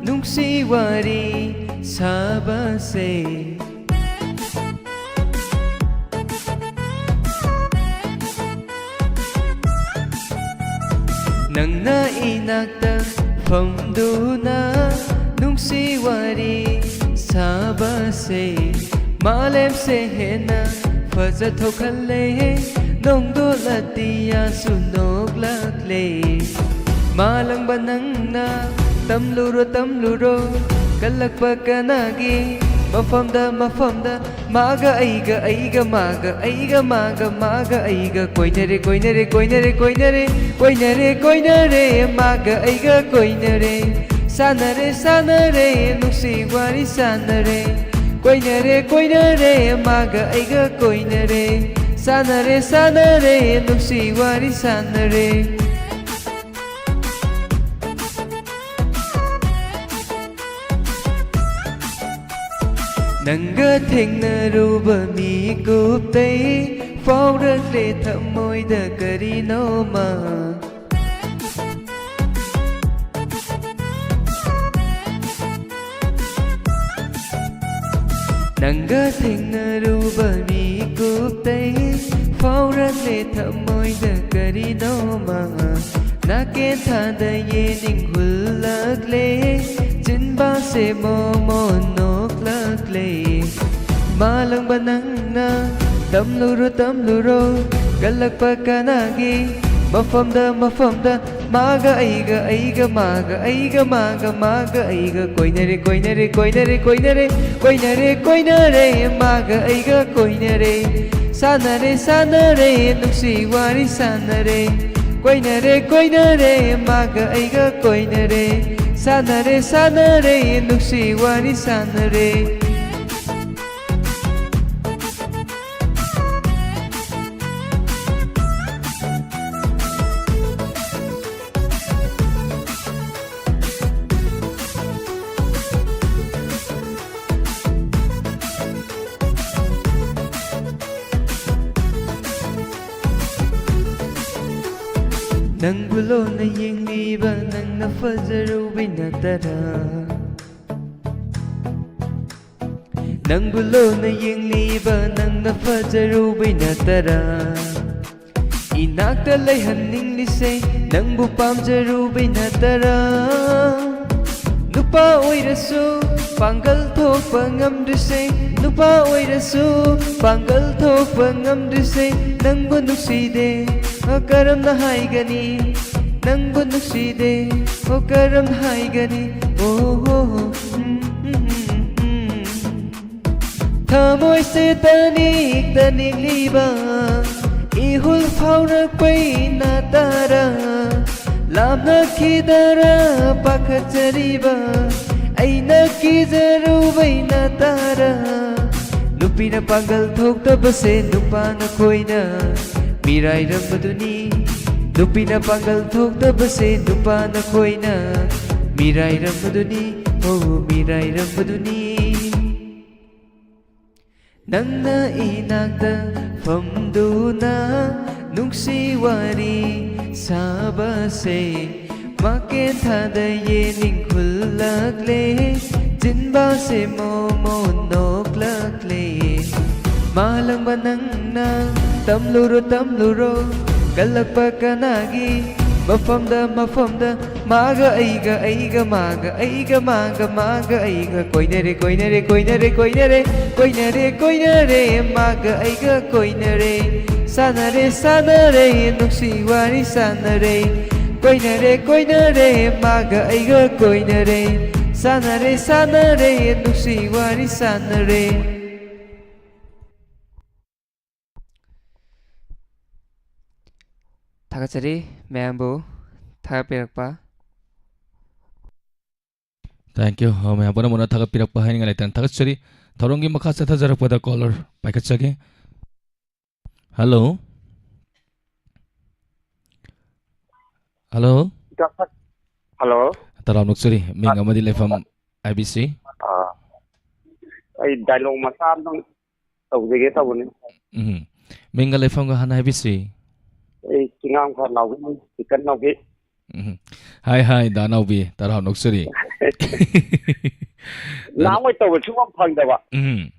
ꯅꯨꯡꯁꯤ ꯋꯥꯔꯤ ꯁꯥꯕꯁꯦ꯫ ꯅꯪꯅ ꯏꯅꯥꯛꯇ ꯐꯝꯗꯨꯅ ꯅꯨꯡꯁꯤ ꯋꯥꯔꯤ ꯁꯥꯕꯁꯦ, ꯃꯥꯂꯦꯝꯁꯦ ꯍꯦꯟꯅ ꯐꯖꯊꯣꯛꯍꯜꯂꯦ꯫ ꯅꯣꯡꯗꯣꯜ ꯑꯇꯤꯌꯥꯁꯨ ꯅꯣꯛꯂꯛꯂꯦ꯫ ꯃꯥꯂꯪꯕ ꯅꯪꯅ ꯇꯝꯂꯨꯔꯣ, ꯇꯝꯂꯨꯔꯣ, ꯀꯜꯂꯛꯄ ꯀꯅꯥꯒꯤ ꯃꯐꯝꯗ, ꯃꯐꯝꯗ ꯃꯥꯒ ꯑꯩꯒ, ꯑꯩꯒ ꯃꯥꯒ, ꯑꯩꯒ ꯃꯥꯒ, ꯃꯥꯒ ꯑꯩꯒ ꯀꯣꯏꯅꯔꯦ, ꯀꯣꯏꯅꯔꯦ, ꯀꯣꯏꯅꯔꯦ, ꯀꯣꯏꯅꯔꯦ, ꯀꯣꯏꯅꯔꯦ, ꯀꯣꯏꯅꯔꯦ, ꯃꯥꯒ ꯑꯩꯒ ꯀꯣꯏꯅꯔꯦ꯫ ꯁꯥꯟꯅꯔꯦ, ꯁꯥꯟꯅꯔꯦ, ꯅꯨꯡꯁꯤ ꯋꯥꯔꯤ ꯁꯥꯟꯅꯔꯦ꯫ ꯀꯣꯏꯅꯔꯦ, ꯀꯣꯏꯅꯔꯦ, ꯃꯥꯒ ꯑꯩꯒ ꯀꯣꯏꯅꯔꯦ꯫ ꯁꯥꯟꯅꯔꯦ, ꯁꯥꯟꯅꯔꯦ, ꯅꯨꯡꯁꯤ ꯋꯥꯔꯤ ꯁꯥꯟꯅꯔꯦ꯫ ꯅꯪꯒ ꯊꯦꯡꯅꯔꯨꯕ ꯃꯤꯀꯨꯞꯇꯩ ꯐꯥꯎꯔꯛꯂꯦ ꯊꯃꯣꯏꯗ ꯀꯔꯤꯅꯣꯃ꯫ ꯅꯪꯒ ꯊꯦꯡꯅꯔꯨꯕ ꯃꯤꯀꯨꯞꯇꯩ ꯐꯥꯎꯔꯛꯂꯦ ꯊꯃꯣꯏꯗ ꯀꯔꯤꯅꯣꯃ꯫ ꯅꯥꯀꯦꯟ ꯊꯥꯗ ꯌꯦꯅꯤꯡ ꯍꯨꯜꯂꯛꯂꯦ, ꯆꯤꯟꯕꯥꯁꯦ ꯃꯣꯃꯣꯟ ꯅꯣꯛꯂꯛꯂꯦ꯫ ꯃꯥꯂꯪꯕ ꯅꯪꯅ ꯇꯝꯂꯨꯔꯣ, ꯇꯝꯂꯨꯔꯣ, ꯀꯜꯂꯛꯄ ꯀꯅꯥꯒꯤ ꯃꯐꯝꯗ, ꯃꯐꯝꯗ ꯃꯥꯒ ꯑꯩꯒ, ꯑꯩꯒ ꯃꯥꯒ, ꯑꯩꯒ ꯃꯥꯒ, ꯃꯥꯒ ꯑꯩꯒ ꯀꯣꯏꯅꯔꯦ, ꯀꯣꯏꯅꯔꯦ, ꯀꯣꯏꯅꯔꯦ, ꯀꯣꯏꯅꯔꯦ, ꯀꯣꯏꯅꯔꯦ, ꯀꯣꯏꯅꯔꯦ, ꯃꯥꯒ ꯑꯩꯒ ꯀꯣꯏꯅꯔꯦ꯫ ꯁꯥꯟꯅꯔꯦ, ꯁꯥꯟꯅꯔꯦ, ꯅꯨꯡꯁꯤ ꯋꯥꯔꯤ ꯁꯥꯟꯅꯔꯦ꯫ ꯀꯣꯏꯅꯔꯦ, ꯀꯣꯏꯅꯔꯦ, ꯃꯥꯒ ꯑꯩꯒ ꯀꯣꯏꯅꯔꯦ꯫ ꯁꯥꯟꯅꯔꯦ, ꯁꯥꯟꯅꯔꯦ, ꯅꯨꯡꯁꯤ ꯋꯥꯔꯤ ꯁꯥꯟꯅꯔꯦ꯫ ꯅꯪꯕꯨ ꯂꯣꯟꯅ ꯌꯦꯡꯂꯤꯕ ꯅꯪꯅ ꯐꯖꯔꯨꯕꯩ ꯅꯠꯇꯔꯥ? ꯅꯪꯕꯨ ꯂꯣꯟꯅ ꯌꯦꯡꯂꯤꯕ ꯅꯪꯅ ꯐꯖꯔꯨꯕꯩ ꯅꯠꯇꯔꯥ? ꯏꯅꯥꯛꯇ ꯂꯩꯍꯟꯅꯤꯡꯂꯤꯁꯦ ꯅꯪꯕꯨ ꯄꯥꯝꯖꯔꯨꯕꯩ ꯅꯠꯇꯔꯥ? ꯅꯨꯄꯥ ꯑꯣꯏꯔꯁꯨ ꯄꯥꯡꯒꯜ ꯊꯣꯛꯄ ꯉꯝꯗ꯭ꯔꯤꯁꯦ, ꯅꯨꯄꯥ ꯑꯣꯏꯔꯁꯨ ꯄꯥꯡꯒꯜ ꯊꯣꯛꯄ ꯉꯝꯗ꯭ꯔꯤꯁꯦ ꯅꯪꯕꯨ ꯅꯨꯡꯁꯤꯗꯦ, ꯑ, ꯀꯔꯝꯅ ꯍꯥꯏꯒꯅꯤ? ꯅꯪꯕꯨ ꯅꯨꯡꯁꯤꯗꯦ, ꯑꯣ, ꯀꯔꯝꯅ ꯍꯥꯏꯒꯅꯤ? ꯑꯣ, ꯍꯣ, ꯍꯣ, ꯎꯝ, ꯎꯝ, ꯎꯝ, ꯎꯝ꯫ ꯊꯃꯣꯏꯁꯦ ꯇꯅꯤꯛ ꯇꯅꯤꯛꯂꯤꯕ ꯏꯍꯨꯜ ꯐꯥꯎꯔꯛꯄꯩ ꯅꯥꯇꯥꯔ, ꯂꯥꯞꯅꯈꯤꯗꯔ ꯄꯥꯈꯠꯆꯔꯤꯕ ꯑꯩꯅ ꯀꯤꯖꯔꯨꯕꯩ ꯅꯥꯇꯥꯔ꯫ ꯅꯨꯄꯤꯅ ꯄꯥꯡꯒꯜ ꯊꯣꯛꯇꯕꯁꯦ ꯅꯨꯄꯥꯅ ꯈꯣꯏꯅ ꯃꯤꯔꯥꯏꯔꯝꯕꯗꯨꯅꯤ꯫ ꯅꯨꯄꯤꯅ ꯄꯥꯡꯒꯜ ꯊꯣꯛꯇꯕꯁꯦ ꯅꯨꯄꯥꯅ ꯈꯣꯏꯅ ꯃꯤꯔꯥꯏꯔꯝꯕꯗꯨꯅꯤ꯫ ꯑꯣ, ꯃꯤꯔꯥꯏꯔꯝꯕꯗꯨꯅꯤ꯫ ꯅꯪꯅ ꯏꯅꯥꯛꯇ ꯐꯝꯗꯨꯅ ꯅꯨꯡꯁꯤ ꯋꯥꯔꯤ ꯁꯥꯕꯁꯦ ꯃꯀꯦꯟ ꯊꯥꯗ ꯌꯦꯅꯤꯡ ꯈꯨꯜꯂꯛꯂꯦ, ꯆꯤꯟꯕꯥꯁꯦ ꯃꯣꯃꯣ ꯅꯣꯛꯂꯛꯂꯦ꯫ ꯃꯥꯂꯪꯕ ꯅꯪꯅ ꯇꯝꯂꯨꯔꯣ, ꯇꯝꯂꯨꯔꯣ, ꯀꯜꯂꯛꯄ ꯀꯅꯥꯒꯤ ꯃꯐꯝꯗ, ꯃꯐꯝꯗ ꯃꯥꯒ ꯑꯩꯒ, ꯑꯩꯒ ꯃꯥꯒ, ꯑꯩꯒ ꯃꯥꯒ, ꯃꯥꯒ ꯑꯩꯒ ꯀꯣꯏꯅꯔꯦ, ꯀꯣꯏꯅꯔꯦ, ꯀꯣꯏꯅꯔꯦ, ꯀꯣꯏꯅꯔꯦ, ꯀꯣꯏꯅꯔꯦ, ꯀꯣꯏꯅꯔꯦ, ꯃꯥꯒ ꯑꯩꯒ ꯀꯣꯏꯅꯔꯦ꯫ ꯁꯥꯟꯅꯔꯦ, ꯁꯥꯟꯅꯔꯦ, ꯅꯨꯡꯁꯤ ꯋꯥꯔꯤ ꯁꯥꯟꯅꯔꯦ꯫ ꯀꯣꯏꯅꯔꯦ, ꯀꯣꯏꯅꯔꯦ, ꯃꯥꯒ ꯑꯩꯒ ꯀꯣꯏꯅꯔꯦ꯫ ꯁꯥꯟꯅꯔꯦ, ꯁꯥꯟꯅꯔꯦ, ꯅꯨꯡꯁꯤ ꯋꯥꯔꯤ ꯁꯥꯟꯅꯔꯦ꯫ ꯊꯥꯒꯠꯆꯔꯤ ꯃꯌꯥꯝꯕꯨ ꯊꯥꯒꯠꯄꯤꯔꯛꯄ꯫ Thank you꯫ ꯑ, ꯃꯌꯥꯝ ꯄꯨꯝꯅꯃꯛꯅ ꯊꯥꯒꯠꯄꯤꯔꯛꯄ ꯍꯥꯏꯅꯤꯡꯉꯥꯏ ꯂꯩꯇꯅ ꯊꯥꯒꯠꯆꯔꯤ꯫ ꯊꯧꯔꯝꯒꯤ ꯃꯈꯥ ꯆꯠꯊꯖꯔꯛꯄꯗ caller ꯄꯥꯏꯈꯠꯆꯒꯦ꯫ Hello꯫ Hello꯫ ꯍꯜꯂꯣ꯫ ꯇꯔꯥꯝꯅ ꯑꯣꯛꯆꯔꯤ꯫ ꯃꯤꯡ ꯑꯃꯗꯤ ꯂꯩꯐꯝ ꯍꯥꯏꯕꯤꯁꯤ꯫ ꯑꯥ, ꯑꯩ dialogue ꯃꯆꯥ ꯑꯝꯇꯪ ꯇꯧꯖꯒꯦ ꯇꯧꯕꯅꯤ꯫ ꯎꯝ꯫ ꯃꯤꯡꯒ ꯂꯩꯐꯝꯒ ꯍꯥꯟꯅ ꯍꯥꯏꯕꯤꯁꯤ꯫ ꯑꯩ ꯆꯤꯡꯉꯥꯝ ꯈꯔ ꯅꯥꯎꯕꯤ, ꯆꯤꯀꯟ ꯅꯥꯎꯕꯤ꯫ ꯎꯝ꯫ ꯍꯥꯏ, ꯍꯥꯏ, ꯗꯥ ꯅꯥꯎꯕꯤ, ꯇꯔꯥꯝꯅ ꯑꯣꯛꯆꯔꯤ꯫ ꯅꯍꯥꯟꯋꯥꯏ ꯇꯧꯕ ꯁꯨꯡꯐꯪ ꯐꯪꯗꯕ꯫ ꯎꯝ꯫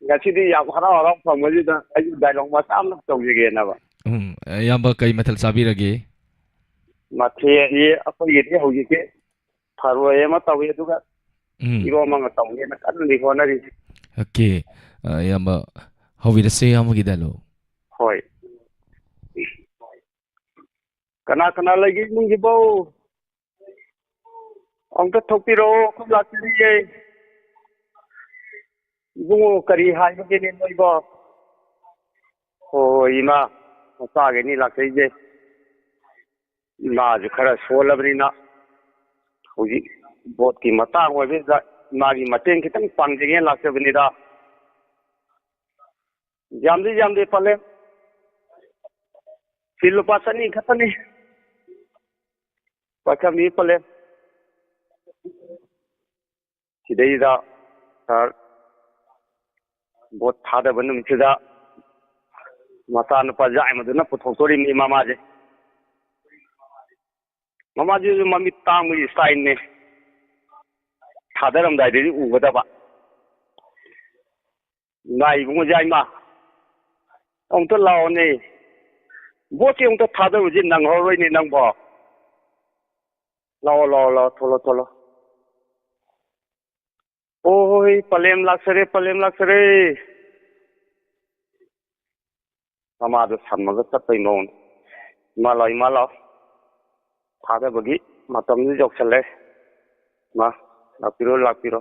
ꯉꯁꯤꯗꯤ ꯌꯥꯝ ꯍꯔꯥꯎ ꯍꯔꯥꯎ ꯐꯪꯕꯁꯤꯗ ꯑꯩꯁꯨ dialogue ꯃꯆꯥ ꯑꯃ ꯇꯧꯖꯒꯦꯅꯕ꯫ ꯎꯝ, ꯑ, ꯏꯌꯥꯝꯕ ꯀꯩ ꯃꯊꯦꯜ ꯆꯥꯕꯤꯔꯒꯦ? ꯃꯊꯦꯜꯗꯤ ꯑꯩꯈꯣꯏꯒꯤꯗꯤ ꯍꯧꯖꯤꯛꯇꯤ ꯊꯔꯣꯏ ꯑꯃ ꯇꯧꯏ, ꯑꯗꯨꯒ ꯎꯝ꯫ ꯏꯔꯣꯝꯕ ꯑꯃ ꯇꯧꯒꯦꯅ ꯀꯟꯅꯗꯤ ꯍꯣꯠꯅꯔꯤ꯫ ꯑꯣꯀꯦ꯫ ꯑ, ꯏꯌꯥꯝꯕ, ꯍꯧꯕꯤꯔꯁꯦ ꯏꯌꯥꯝꯕꯒꯤ dialogue꯫ ꯍꯣꯏ꯫ ꯀꯅꯥ ꯀꯅꯥ ꯂꯩꯒꯦ ꯏꯃꯨꯡꯁꯤꯕꯣ? ꯑꯃꯨꯛꯇ ꯊꯣꯛꯄꯤꯔꯛꯑꯣ, ꯑꯩꯈꯣꯏ ꯂꯥꯛꯆꯔꯤꯌꯦ꯫ ꯏꯕꯨꯡꯉꯣ, ꯀꯔꯤ ꯍꯥꯏꯕꯒꯤꯅꯦ ꯅꯣꯏꯕꯣ? ꯍꯣꯏ, ꯏꯃꯥ, ꯃꯆꯥꯒꯤꯅꯤ ꯂꯥꯛꯆꯔꯤꯁꯦ꯫ ꯏꯃꯥꯁꯨ ꯈꯔ ꯁꯣꯜꯂꯕꯅꯤꯅ, ꯍꯧꯖꯤꯛ ꯚꯣꯠꯀꯤ ꯃꯇꯥꯡ ꯑꯣꯏꯕꯁꯤꯗ ꯏꯃꯥꯒꯤ ꯃꯇꯦꯡ ꯈꯤꯇꯪ ꯄꯥꯡꯖꯒꯦꯅ ꯂꯥꯛꯆꯕꯅꯤꯗ꯫ ꯌꯥꯝꯗꯤ ꯌꯥꯝꯗꯦ, ꯄꯂꯦꯝ꯫ ꯁꯤ ꯂꯨꯄꯥ ꯆꯅꯤ ꯈꯛꯇꯅꯤ꯫ ꯄꯥꯏꯈꯠꯂꯤ, ꯄꯂꯦꯝ꯫ ꯁꯤꯗꯩꯗ ꯁꯥꯔ, ꯚꯣꯠ ꯊꯥꯗꯕ ꯅꯨꯃꯤꯠꯁꯤꯗ ꯃꯆꯥꯅꯨꯄꯥ ꯌꯥꯏꯃꯗꯨꯅ ꯄꯨꯊꯣꯛꯇꯣꯔꯤꯕꯅꯤ ꯃꯃꯥꯁꯦ꯫ ꯃꯃꯥꯁꯤꯁꯨ ꯃꯃꯤꯠ ꯇꯥꯡꯕꯒꯤ ꯁ꯭ꯇꯥꯏꯜꯅꯦ꯫ ꯊꯥꯗꯔꯝꯗꯥꯏꯗꯗꯤ ꯎꯒꯗꯕ꯫ ꯏꯃꯥ ꯏꯕꯨꯡꯉꯣ ꯌꯥꯏꯃ, ꯑꯃꯨꯛꯇ ꯂꯥꯛꯑꯣꯅꯦ꯫ ꯚꯣꯠꯁꯦ ꯑꯃꯨꯛꯇ ꯊꯥꯗꯕꯁꯦ ꯅꯪꯍꯧꯔꯣꯏꯅꯦ ꯅꯪꯕꯣ꯫ ꯂꯥꯛꯑꯣ, ꯂꯥꯛꯑꯣ, ꯂꯥꯛꯑꯣ, ꯊꯣꯛꯂꯣ, ꯊꯣꯛꯂꯣ꯫ ꯍꯣꯏ, ꯄꯂꯦꯝ ꯂꯥꯛꯆꯔꯦ, ꯄꯂꯦꯝ ꯂꯥꯛꯆꯔꯦ꯫ ꯃꯃꯥꯗꯣ ꯁꯝꯃꯒ ꯆꯠꯄꯩ ꯃꯑꯣꯡꯅꯤ꯫ "ꯏꯃꯥ ꯂꯥꯛꯑꯣ, ꯏꯃꯥ ꯂꯥꯛꯑꯣ꯫ ꯊꯥꯗꯕꯒꯤ ꯃꯇꯝꯁꯨ ꯌꯧꯁꯜꯂꯦ꯫ ꯏꯃꯥ, ꯂꯥꯛꯄꯤꯔꯣ, ꯂꯥꯛꯄꯤꯔꯣ꯫"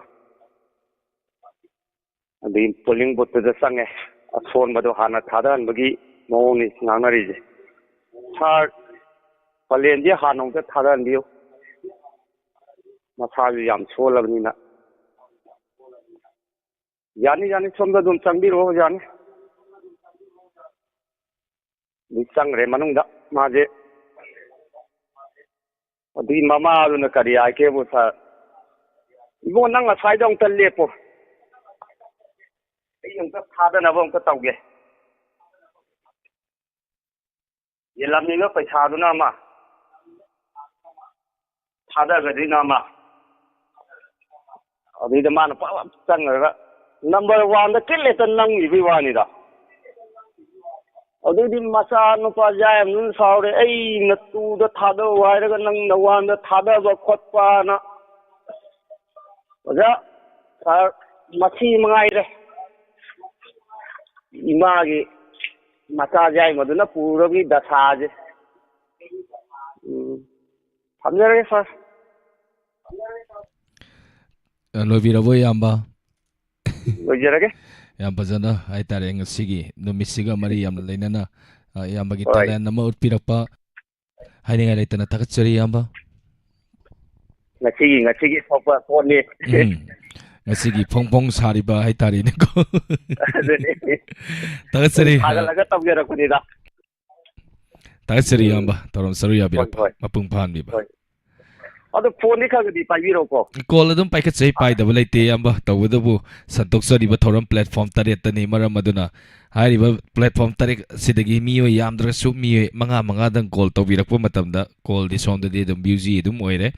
ꯑꯗꯨꯒꯤ polling boothꯇꯨꯗ ꯆꯪꯉꯦ꯫ ꯑꯁꯣꯟꯕꯗꯣ ꯍꯥꯟꯅ ꯊꯥꯗꯍꯟꯕꯒꯤ ꯃꯑꯣꯡꯅꯤ ꯉꯥꯡꯅꯔꯤꯁꯦ꯫ "ꯁꯥꯔ, ꯄꯂꯦꯟꯁꯦ ꯍꯥꯟꯅ ꯑꯃꯨꯛꯇ ꯊꯥꯗꯍꯟꯕꯤꯌꯨ꯫ ꯃꯁꯥꯁꯨ ꯌꯥꯝ ꯁꯣꯜꯂꯕꯅꯤꯅ꯫" "ꯌꯥꯅꯤ, ꯌꯥꯅꯤ, ꯁꯣꯝꯗ ꯑꯗꯨꯝ ꯆꯪꯕꯤꯔꯛꯑꯣ, ꯌꯥꯅꯤ꯫" ꯑꯗꯨ ꯆꯪꯈ꯭ꯔꯦ ꯃꯅꯨꯡꯗ ꯃꯥꯁꯦ꯫ ꯑꯗꯨꯒꯤ ꯃꯃꯥꯗꯨꯅ ꯀꯔꯤ ꯍꯥꯏꯒꯦꯕꯨ, "ꯁꯥꯔ, ꯏꯕꯨꯡꯉꯣ, ꯅꯪ ꯑꯁ꯭ꯋꯥꯏꯗ ꯑꯃꯨꯛꯇ ꯂꯦꯞꯄꯣ꯫ ꯑꯩ ꯑꯃꯨꯛꯇ ꯊꯥꯗꯅꯕ ꯑꯃꯨꯛꯇ ꯇꯧꯒꯦ꯫" ꯌꯦꯜꯂꯝꯃꯤꯕ ꯄꯩꯁꯥꯗꯨꯅ ꯑꯃ, ꯊꯥꯗꯒꯗꯣꯏꯅ ꯑꯃ꯫ ꯑꯗꯨꯏꯗ ꯃꯥꯅ ꯄꯥꯛ ꯄꯥꯛ ꯆꯪꯉꯒ number oneꯗ ꯀꯤꯠ ꯍꯦꯛꯇ ꯅꯝꯈꯤꯕꯒꯤ ꯋꯥꯅꯤꯗ꯫ ꯑꯗꯩꯗꯤ ꯃꯆꯥ ꯅꯨꯄꯥ ꯌꯥꯏꯃꯗꯨꯅ ꯁꯥꯎꯔꯦ, "ꯑꯩ ꯅꯇꯨꯗ ꯊꯥꯗꯧ ꯍꯥꯏꯔꯒ ꯅꯪ ꯅꯋꯥꯟꯗ ꯊꯥꯗꯕ ꯈꯣꯠꯄꯅ"꯫ ꯑꯣꯖꯥ, ꯁꯥꯔ, ꯃꯁꯤ ꯃꯉꯥꯏꯔꯦ ꯏꯃꯥꯒꯤ ꯃꯆꯥ ꯌꯥꯏꯃꯗꯨꯅ ꯄꯨꯔꯕꯒꯤ ꯗꯁꯥꯁꯦ꯫ ꯎꯝ꯫ ꯊꯝꯖꯔꯒꯦ, ꯁꯥꯔ꯫ ꯑ, ꯂꯣꯏꯕꯤꯔꯕꯣ, ꯏꯌꯥꯝꯕ? ꯂꯣꯏꯖꯔꯒꯦ꯫ ꯌꯥꯝ ꯐꯖꯅ ꯍꯥꯏꯇꯥꯔꯦ, ꯉꯁꯤꯒꯤ ꯅꯨꯃꯤꯠꯁꯤꯒ ꯃꯔꯤ ꯌꯥꯝꯅ ꯂꯩꯅꯅ, ꯑ, ꯏꯌꯥꯝꯕꯒꯤ ꯍꯣꯏ꯫ ꯇꯦꯂꯦꯟ ꯑꯃ ꯎꯠꯄꯤꯔꯛꯄ ꯍꯥꯏꯅꯤꯡꯉꯥꯏ ꯂꯩꯇꯅ ꯊꯥꯒꯠꯆꯔꯤ, ꯏꯌꯥꯝꯕ꯫ ꯉꯁꯤꯒꯤ, ꯉꯁꯤꯒꯤ ꯊꯣꯛꯄ ꯄꯣꯠꯅꯤ꯫ ꯎꯝ꯫ ꯉꯁꯤꯒꯤ ꯐꯣꯡ ꯐꯣꯡ ꯁꯥꯔꯤꯕ ꯍꯥꯏꯇꯥꯔꯦꯅꯦꯀꯣ꯫ ꯑꯗꯨꯅꯤ꯫ ꯊꯥꯒꯠꯆꯔꯤ꯫ ꯁꯨꯝ ꯁꯥꯒꯠꯂꯒ ꯇꯧꯖꯔꯛꯄꯅꯤꯗ꯫ ꯊꯥꯒꯠꯆꯔꯤ, ꯎꯝ꯫ ꯏꯌꯥꯝꯕ꯫ ꯊꯧꯔꯝ ꯁꯔꯨꯛ ꯌꯥꯕꯤꯔꯛꯄ ꯍꯣꯏ, ꯍꯣꯏ꯫ ꯃꯄꯨꯡ ꯐꯥꯍꯟꯕꯤꯕ꯫ ꯍꯣꯏ꯫ ꯑꯗꯣ ꯐꯣꯟꯗꯤ ꯈꯔ ꯈꯔꯗꯤ ꯄꯥꯏꯕꯤꯔꯣꯀꯣ꯫ ꯀꯣꯜ ꯑꯗꯨꯝ ꯄꯥꯏꯈꯠꯆꯩ, ꯄꯥꯏꯗꯕ ꯂꯩꯇꯦ, ꯏꯌꯥꯝꯕ꯫ ꯇꯧꯕꯇꯕꯨ ꯁꯟꯗꯣꯛꯆꯔꯤꯕ ꯊꯧꯔꯝ platform ꯇꯔꯦꯠꯇꯅꯤ꯫ ꯃꯔꯝ ꯑꯗꯨꯅ ꯍꯥꯏꯔꯤꯕ platform ꯇꯔꯦꯠ ꯑꯁꯤꯗꯒꯤ ꯃꯤꯑꯣꯏ ꯌꯥꯝꯗ꯭ꯔꯒꯁꯨ ꯃꯤꯑꯣꯏ ꯃꯉꯥ, ꯃꯉꯥꯗꯪ ꯀꯣꯜ ꯇꯧꯕꯤꯔꯛꯄ ꯃꯇꯝꯗ ꯀꯣꯜꯗꯤ ꯁꯣꯝꯗꯗꯤ ꯑꯗꯨꯝ busy ꯑꯗꯨꯝ ꯑꯣꯏꯔꯦ꯫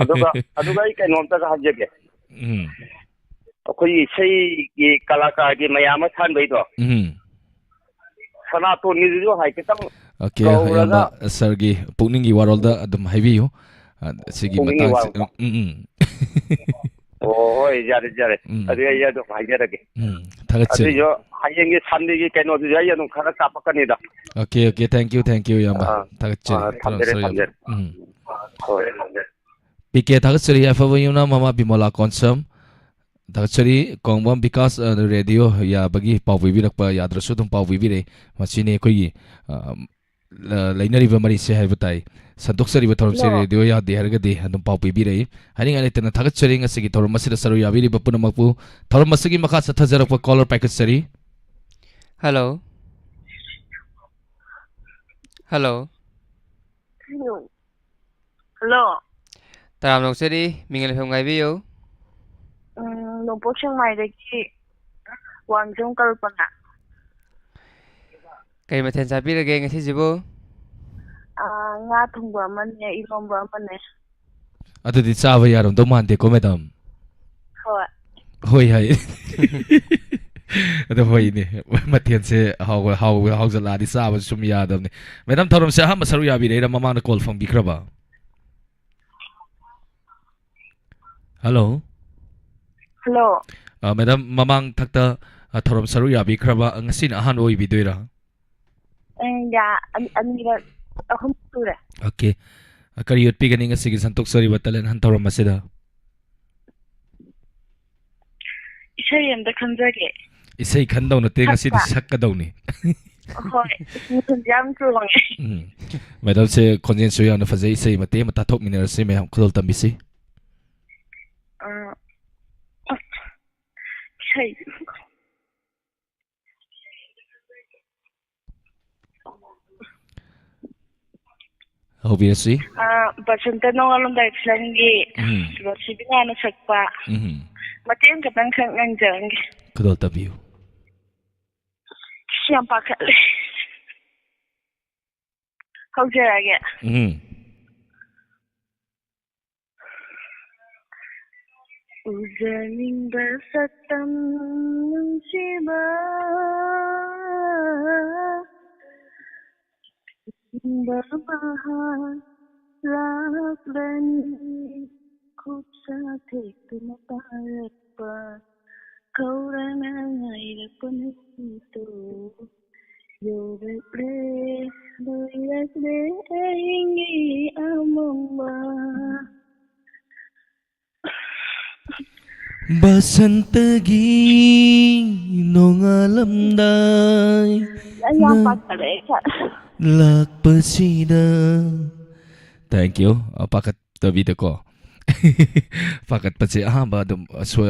ꯑꯗꯨꯒ, ꯑꯗꯨꯒ ꯑꯩ ꯀꯩꯅꯣꯝꯇꯒ ꯍꯥꯏꯖꯒꯦ꯫ ꯎꯝ꯫ ꯑꯩꯈꯣꯏꯒꯤ ꯏꯁꯩꯒꯤ ꯀꯂꯥꯀꯥꯔꯒꯤ ꯃꯌꯥꯝ ꯑꯃ ꯁꯥꯟꯕꯩꯗꯣ꯫ ꯎꯝ꯫ ꯁꯅꯥꯇꯣꯟꯒꯤꯗꯨꯁꯨ ꯍꯥꯏꯐꯦꯠꯇꯪ OK, ꯀꯧꯔꯒ ꯏꯌꯥꯝꯕ, ꯁꯥꯔꯒꯤ ꯄꯨꯛꯅꯤꯡꯒꯤ ꯋꯥꯔꯣꯜꯗ ꯑꯗꯨꯝ ꯍꯥꯏꯕꯤꯌꯨ꯫ ꯑ, ꯁꯤꯒꯤ ꯄꯨꯛꯅꯤꯡꯒꯤ ꯃꯇꯥꯡꯁꯤ-, ꯋꯥꯔꯣꯜꯗ꯫ ꯎꯝ, ꯎꯝ, ꯎꯝ꯫ ꯑꯣ, ꯍꯣꯏ, ꯌꯥꯔꯦ, ꯌꯥꯔꯦ꯫ ꯎꯝ꯫ ꯑꯗꯨ ꯑꯩ ꯑꯗꯨꯝ ꯍꯥꯏꯖꯔꯒꯦ꯫ ꯎꯝ, ꯊꯥꯒꯠꯆꯔꯤ꯫ ꯑꯗꯨꯏꯁꯨ ꯍꯌꯦꯡꯒꯤ ꯁꯟꯗꯦꯒꯤ ꯀꯩꯅꯣꯗꯨꯁꯨ ꯑꯩ ꯑꯗꯨꯝ ꯈꯔ ꯀꯥꯞꯄꯛꯀꯅꯤꯗ꯫ OK, OK, thank you, thank you, ꯏꯌꯥꯝꯕ꯫ ꯑꯥ, ꯊꯥꯒꯠꯆꯔꯤ꯫ ꯑꯥ, ꯊꯝꯖꯔꯦ, ꯊꯝꯖꯔꯦ꯫ ꯊꯝꯖꯔꯦ꯫ ꯎꯝ꯫ ꯍꯣꯏ, ꯊꯝꯖꯔꯦ꯫ ꯄꯤ ꯀꯦ ꯊꯥꯒꯠꯆꯔꯤ, ꯌꯥꯏꯐꯕ ꯌꯨꯝꯅꯥꯝ ꯃꯃꯥ ꯕꯤꯃꯣꯂꯥ ꯀꯣꯟꯁꯝ꯫ ꯊꯥꯒꯠꯆꯔꯤ꯫ ꯀꯣꯡꯕꯝ ꯕꯤꯀꯥꯁ, ꯑ, ꯔꯦꯗꯤꯑꯣ ꯌꯥꯕꯒꯤ ꯄꯥꯎ ꯄꯤꯕꯤꯔꯛꯄ, ꯌꯥꯗ꯭ꯔꯁꯨ ꯑꯗꯨꯝ ꯄꯥꯎ ꯄꯤꯕꯤꯔꯛꯏ꯫ ꯃꯁꯤꯅꯤ ꯑꯩꯈꯣꯏꯒꯤ, ꯑ, ꯂ-, ꯂꯩꯅꯔꯤꯕ ꯃꯔꯤꯁꯦ ꯍꯥꯏꯕ ꯇꯥꯏ꯫ ꯁꯟꯗꯣꯛꯆꯔꯤꯕ ꯊꯧꯔꯝꯁꯦ ꯍꯜꯂꯣ꯫ ꯔꯦꯗꯤꯑꯣ ꯌꯥꯗꯦ ꯍꯥꯏꯔꯒꯗꯤ ꯑꯗꯨꯝ ꯄꯥꯎ ꯄꯤꯕꯤꯔꯛꯏ꯫ ꯍꯥꯏꯅꯤꯡꯉꯥꯏ ꯂꯩꯇꯅ ꯊꯥꯒꯠꯆꯔꯤ ꯉꯁꯤꯒꯤ ꯊꯧꯔꯝ ꯑꯁꯤꯗ ꯁꯔꯨꯛ ꯌꯥꯕꯤꯔꯤꯕ ꯄꯨꯝꯅꯃꯛꯄꯨ꯫ ꯊꯧꯔꯝ ꯑꯁꯤꯒꯤ ꯃꯈꯥ ꯆꯠꯊꯖꯔꯛꯄ ꯀꯣꯂꯔ ꯄꯥꯏꯈꯠꯆꯔꯤ꯫ ꯍꯜꯂꯣ꯫ ꯍꯜꯂꯣ꯫ ꯍꯜꯂꯣ꯫ ꯇꯔꯥꯝꯅ ꯑꯣꯛꯆꯔꯤ, ꯃꯤꯡ ꯑꯃꯁꯨꯡ ꯂꯩꯐꯝ ꯍꯥꯏꯕꯤꯌꯨ꯫ ꯎꯝ, ꯅꯣꯡꯄꯣꯛ ꯁꯦꯛꯃꯥꯏꯗꯒꯤ ꯋꯥꯡꯖꯝ ꯀꯜꯄꯅ꯫ ꯀꯔꯤ ꯃꯊꯦꯜ ꯆꯥꯕꯤꯔꯒꯦ ꯉꯁꯤꯁꯤꯕꯨ? ꯑꯥ, ꯉꯥ ꯊꯣꯡꯕ ꯑꯃꯅꯦ, ꯏꯔꯣꯝꯕ ꯑꯃꯅꯦ꯫ ꯑꯗꯨꯗꯤ ꯆꯥꯕ ꯌꯥꯔꯝꯗꯧ ꯃꯥꯟꯗꯦꯀꯣ, ꯃꯦꯗꯥꯝ? ꯍꯣꯏ꯫ ꯍꯣꯏ ꯍꯥꯏ꯫ ꯑꯗꯣ ꯍꯣꯏꯅꯦ, ꯃꯊꯦꯜꯁꯦ ꯍꯥꯎꯕ, ꯍꯥꯎꯕ, ꯍꯥꯎꯖꯜꯂꯛꯑꯗꯤ ꯆꯥꯕꯁꯨ ꯁꯨꯝ ꯌꯥꯗꯕꯅꯦ꯫ ꯃꯦꯗꯥꯝ, ꯊꯧꯔꯝꯁꯦ ꯑꯍꯥꯟꯕ ꯁꯔꯨꯛ ꯌꯥꯕꯤꯔꯛꯏꯔꯥ, ꯃꯃꯥꯡꯗ ꯀꯣꯜ ꯐꯪꯕꯤꯈ꯭ꯔꯕ? ꯍꯜꯂꯣ꯫ ꯍꯜꯂꯣ꯫ ꯑ, ꯃꯦꯗꯥꯝ, ꯃꯃꯥꯡ ꯊꯛꯇ, ꯑ, ꯊꯧꯔꯝ ꯁꯔꯨꯛ ꯌꯥꯕꯤꯈ꯭ꯔꯕ, ꯉꯁꯤꯅ ꯑꯍꯥꯟꯕ ꯑꯣꯏꯕꯤꯗꯣꯏꯔꯥ? ꯎꯝ, ꯌꯥ-, ꯑꯅꯤ-, ꯑꯅꯤꯔꯛ, ꯑꯍꯨꯝ ꯁꯨꯔꯦ꯫ ꯑꯣꯀꯦ꯫ ꯑ, ꯀꯔꯤ ꯎꯠꯄꯤꯒꯅꯤ ꯉꯁꯤꯒꯤ ꯁꯟꯇꯣꯛꯆꯔꯤꯕ talent hunt ꯊꯧꯔꯝ ꯑꯁꯤꯗ? ꯏꯁꯩ ꯑꯝꯇ ꯈꯟꯖꯒꯦ꯫ ꯏꯁꯩ ꯈꯟꯗꯧ ꯅꯠꯇꯦ, ꯉꯁꯤꯗꯤ ꯁꯛꯄ꯫ ꯁꯛꯀꯗꯧꯅꯤ꯫ ꯍꯣꯏ, ꯃꯤꯍꯨꯟꯁꯦ ꯌꯥꯝ ꯆꯣꯡꯉꯦ꯫ ꯎꯝ꯫ ꯃꯦꯗꯥꯝꯁꯦ ꯈꯣꯟꯖꯦꯜꯁꯨ ꯌꯥꯝꯅ ꯐꯖꯩ, ꯏꯁꯩ ꯃꯇꯦꯛ ꯑꯃ ꯇꯥꯊꯣꯛꯃꯤꯟꯅꯔꯁꯤ ꯃꯌꯥꯝ, ꯈꯨꯗꯣꯜ ꯇꯝꯕꯤꯁꯤ꯫ ꯑ, ꯏꯁꯩ꯫ ꯍꯧꯕꯤꯔꯁꯤ꯫ ꯑ, ꯕꯁꯟꯇ ꯅꯣꯡꯉꯥꯜꯂꯝꯗꯥꯏ ꯐꯤꯂꯝꯒꯤ ꯎꯝ꯫ ꯁꯤꯕꯤꯅꯥꯅ ꯁꯛꯄ ꯎꯝ꯫ ꯃꯇꯦꯛ ꯑꯃꯈꯛꯇꯪ ꯈꯛ ꯉꯪꯖꯔꯝꯒꯦ꯫ ꯈꯨꯗꯣꯜ ꯇꯝꯕꯤꯌꯨ꯫ ꯑꯁ, ꯌꯥꯝ ꯄꯥꯈꯠꯂꯦ꯫ ꯍꯧꯖꯔꯒꯦ꯫ ꯎꯝ꯫ ꯎꯖꯅꯤꯡꯕ ꯁꯛꯇꯝ ꯅꯨꯡꯁꯤꯕ, ꯅꯤꯡꯕ ꯃꯍꯥꯛ ꯂꯥꯛꯂꯅꯤ, ꯈꯨꯠꯁꯥ ꯊꯦꯛꯇꯨꯅ ꯄꯥꯏꯔꯛꯄ, ꯈꯧꯔꯥꯡꯅ ꯉꯥꯏꯔꯛꯄ ꯅꯨꯃꯤꯠꯇꯣ ꯌꯧꯔꯛꯂꯦ, ꯂꯣꯏꯔꯛꯂꯦ ꯑꯍꯤꯡꯒꯤ ꯑꯃꯝꯕ꯫ ꯕꯁꯟꯇꯒꯤ ꯅꯣꯡꯉꯥꯜꯂꯝꯗꯥꯏ ꯑꯩ ꯌꯥꯝ ꯅꯪ ꯄꯥꯈꯠꯂꯦ, ꯑꯩ ꯈ- ꯂꯥꯛꯄꯁꯤꯗ꯫ Thank you꯫ ꯑ, ꯄꯥꯈꯠꯇꯕꯤꯗꯀꯣ꯫ ꯄꯥꯈꯠꯄꯁꯦ ꯑꯍꯥꯟꯕ ꯑꯗꯨꯝ ꯑꯁꯣꯏ-,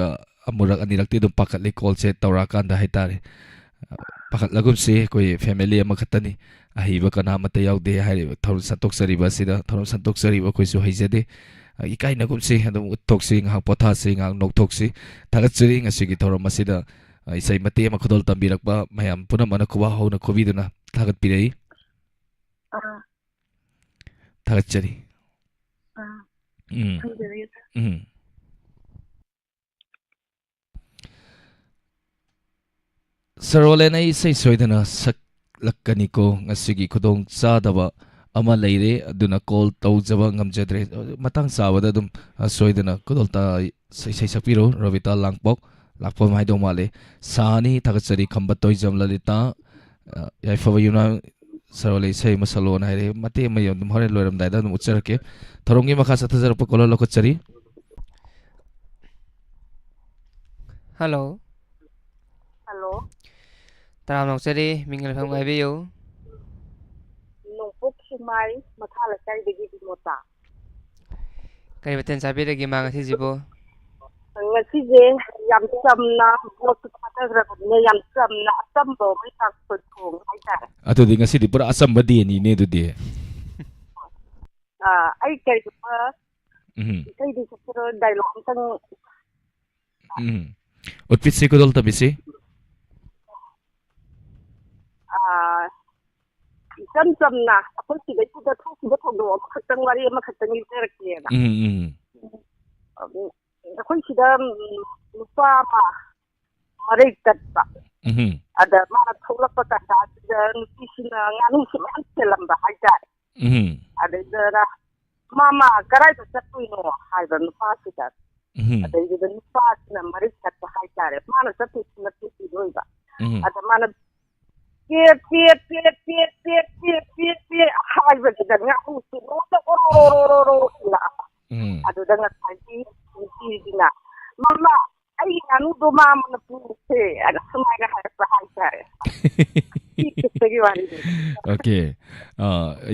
ꯑꯃꯨꯔꯛ ꯑꯅꯤꯔꯛꯇꯤ ꯑꯗꯨꯝ ꯄꯥꯈꯠꯂꯤ ꯀꯣꯜꯁꯦ ꯇꯧꯔꯛꯑꯀꯥꯟꯗ ꯍꯥꯏꯇꯥꯔꯦ꯫ ꯄꯥꯈꯠꯂꯒꯨꯝꯁꯤ, ꯑꯩꯈꯣꯏ family ꯑꯃꯈꯛꯇꯅꯤ, ꯑꯍꯩꯕ ꯀꯅꯥ ꯑꯃꯠꯇ ꯌꯥꯎꯗꯦ ꯍꯥꯏꯔꯤꯕ ꯊꯧꯔꯝ ꯁꯟꯗꯣꯛꯆꯔꯤꯕ ꯑꯁꯤꯗ, ꯊꯧꯔꯝ ꯁꯟꯗꯣꯛꯆꯔꯤꯕ ꯑꯩꯈꯣꯏꯁꯨ ꯍꯩꯖꯗꯦ꯫ ꯑ, ꯏꯀꯥꯏꯅꯒꯨꯝꯁꯤ, ꯑꯗꯨꯝ ꯎꯠꯊꯣꯛꯁꯤ, ꯉꯥꯏꯍꯥꯛ ꯄꯣꯊꯥꯁꯤ, ꯉꯥꯏꯍꯥꯛ ꯅꯣꯛꯊꯣꯛꯁꯤ꯫ ꯊꯥꯒꯠꯆꯔꯤ ꯉꯁꯤꯒꯤ ꯊꯧꯔꯝ ꯑꯁꯤꯗ, ꯑ, ꯏꯁꯩ ꯃꯇꯦꯛ ꯑꯃ ꯈꯨꯗꯣꯜ ꯇꯝꯕꯤꯔꯛꯄ ꯃꯌꯥꯝ ꯄꯨꯝꯅꯃꯛꯅ ꯈꯨꯕꯥꯛ ꯍꯧꯅ ꯈꯨꯕꯤꯗꯨꯅ ꯊꯥꯒꯠꯄꯤꯔꯛꯏ꯫ ꯑꯥ꯫ ꯊꯥꯒꯠꯆꯔꯤ꯫ ꯑꯥ꯫ ꯎꯝ꯫ ꯊꯝꯖꯔꯒꯦ, sir꯫ ꯎꯝ꯫ ꯆꯔꯣꯂꯦꯟ, ꯑꯩ ꯏꯁꯩ ꯁꯣꯏꯗꯅ ꯁꯛꯂꯛꯀꯅꯤꯀꯣ꯫ ꯉꯁꯤꯒꯤ ꯈꯨꯗꯣꯡ ꯆꯥꯗꯕ ꯑꯃ ꯂꯩꯔꯦ, ꯑꯗꯨꯅ ꯀꯣꯜ ꯇꯧꯖꯕ ꯉꯝꯖꯗ꯭ꯔꯦ꯫ ꯃꯇꯥꯡ ꯆꯥꯕꯗ ꯑꯗꯨꯝ, ꯑ, ꯁꯣꯏꯗꯅ ꯈꯨꯗꯣꯜꯇ ꯏꯁꯩ ꯁꯛꯄꯤꯔꯣ꯫ ꯔꯣꯕꯤꯇꯥ ꯂꯥꯡꯄꯣꯛ, ꯂꯥꯛꯄꯝ ꯍꯥꯏꯗꯧ ꯃꯥꯜꯂꯦ꯫ ꯁꯥꯅꯤ, ꯊꯥꯒꯠꯆꯔꯤ꯫ ꯈꯝꯕ ꯇꯣꯏꯖꯝ ꯂꯂꯤꯇꯥ, ꯑ, ꯌꯥꯏꯐꯕ ꯌꯨꯝꯅꯥꯝ ꯁꯔꯣꯂꯦ, ꯏꯁꯩ ꯑꯃ ꯁꯛꯂꯛꯑꯣꯅ ꯍꯥꯏꯔꯛꯑꯦ꯫ ꯃꯇꯦꯛ ꯑꯃ ꯑꯗꯨꯝ ꯍꯣꯔꯦꯟ ꯂꯣꯏꯔꯝꯗꯥꯏꯗ ꯑꯗꯨꯝ ꯎꯠꯆꯔꯛꯀꯦ꯫ ꯊꯧꯔꯝꯒꯤ ꯃꯈꯥ ꯆꯠꯊꯖꯔꯛꯄ ꯀꯣꯂꯔ ꯂꯧꯈꯠꯆꯔꯤ꯫ ꯍꯜꯂꯣ꯫ ꯍꯜꯂꯣ꯫ ꯇꯔꯥꯝꯅ ꯑꯣꯛꯆꯔꯤ, ꯃꯤꯡ ꯂꯩꯐꯝ ꯍꯥꯏꯕꯤꯌꯨ꯫ ꯅꯣꯡꯄꯣꯛ ꯁꯨꯃꯥꯏ ꯃꯈꯥ ꯂꯩꯀꯥꯏꯗꯒꯤ ꯕꯤꯃꯣꯇꯥ꯫ ꯀꯔꯤ ꯃꯊꯦꯜ ꯆꯥꯕꯤꯔꯒꯦ ꯃꯥ ꯉꯁꯤꯁꯤꯕꯨ? ꯉꯁꯤꯁꯦ ꯌꯥꯝ ꯆꯝꯅ, ꯃꯣꯠꯁꯨ ꯊꯥꯗꯈ꯭ꯔꯕꯅꯤꯅ ꯌꯥꯝ ꯆꯝꯅ ꯑꯆꯝꯕ ꯑꯃ ꯀꯥꯡꯁꯣꯏ ꯊꯣꯡꯉꯦ ꯍꯥꯏꯇꯥꯔꯦ꯫ ꯑꯗꯨꯗꯤ ꯉꯁꯤꯗꯤ ꯄꯨꯔꯥ ꯑꯆꯝꯕ ꯗꯦꯅꯤꯅꯦ ꯑꯗꯨꯗꯤ꯫ ꯑꯥ, ꯑꯩ ꯀꯔꯤꯒꯨꯝꯕ ꯎꯝ꯫ ꯏꯁꯩꯗꯤ ꯁꯛꯆꯔꯣꯏ, ꯗꯥꯏꯂꯣꯛ ꯑꯝꯇꯪ ꯎꯝ꯫ ꯎꯠꯄꯤꯁꯤ ꯈꯨꯗꯣꯜ ꯇꯝꯕꯤꯁꯤ꯫ ꯑꯥ, ꯏꯆꯝ ꯆꯝꯅ ꯑꯩꯈꯣꯏ ꯁꯤꯗꯩꯁꯤꯗ ꯊꯣꯛꯈꯤꯕ ꯊꯧꯗꯣꯛ ꯑꯃꯈꯛꯇꯪ, ꯋꯥꯔꯤ ꯑꯃꯈꯛꯇꯪ ꯂꯤꯖꯔꯛꯀꯦꯅ꯫ ꯎꯝ, ꯎꯝ꯫ ꯑꯗꯨ ꯑꯩꯈꯣꯏ ꯁꯤꯗ, ꯎꯝ, ꯅꯨꯄꯥ ꯑꯃ ꯃꯔꯩ ꯆꯠꯄ꯫ ꯎꯝ꯫ ꯑꯗ ꯃꯥꯅ ꯊꯣꯛꯂꯛꯄ ꯇꯥꯟꯖꯥꯁꯤꯗ ꯅꯨꯄꯤꯁꯤꯅ ꯉꯥꯅꯨꯁꯤ ꯃꯌꯥꯝ ꯊꯦꯜꯂꯝꯕ ꯍꯥꯏꯇꯥꯔꯦ꯫ ꯎꯝ꯫ ꯑꯗꯩꯗꯨꯗ, "ꯃꯥꯃ, ꯀꯗꯥꯏꯗ ꯆꯠꯇꯣꯏꯅꯣ?" ꯍꯥꯏꯕ ꯅꯨꯄꯥꯁꯤꯗ꯫ ꯎꯝ꯫ ꯑꯗꯩꯗꯨꯗ ꯅꯨꯄꯥꯁꯤꯅ ꯃꯔꯩ ꯆꯠꯄ ꯍꯥꯏꯇꯥꯔꯦ꯫ ꯃꯥꯅ ꯆꯠꯇꯣꯏꯁꯤꯅ ꯄꯤꯛꯏꯗꯣꯏꯕ꯫ ꯎꯝ꯫ ꯑꯗ ꯃꯥꯅ ꯄꯦ, ꯄꯦ, ꯄꯦ ꯍꯥꯏꯕꯁꯤꯗ ꯉꯥꯅꯨꯁꯤ ꯂꯣꯏꯅ ꯑꯣꯔꯣ, ꯑꯣꯔꯣ, ꯑꯣꯔꯣ, ꯑꯣꯔꯣ ꯂꯥꯛꯑꯕ꯫ ꯎꯝ꯫ ꯑꯗꯨꯗ ꯉꯁꯥꯏꯒꯤ ꯅꯨꯄꯤꯁꯤꯅ, "ꯃꯃꯥ, ꯑꯩꯒꯤ ꯉꯥꯅꯨꯗꯣ ꯃꯥꯃꯅ ꯄꯨꯈ꯭ꯔꯦ" ꯑꯅ ꯁꯨꯃꯥꯏꯅ ꯍꯥꯏꯔꯛꯄ ꯍꯥꯏꯇꯥꯔꯦ꯫ ꯁꯤ ꯈꯛꯇꯒꯤ ꯋꯥꯔꯤꯅꯤ꯫ ꯑꯣꯀꯦ꯫ ꯑ,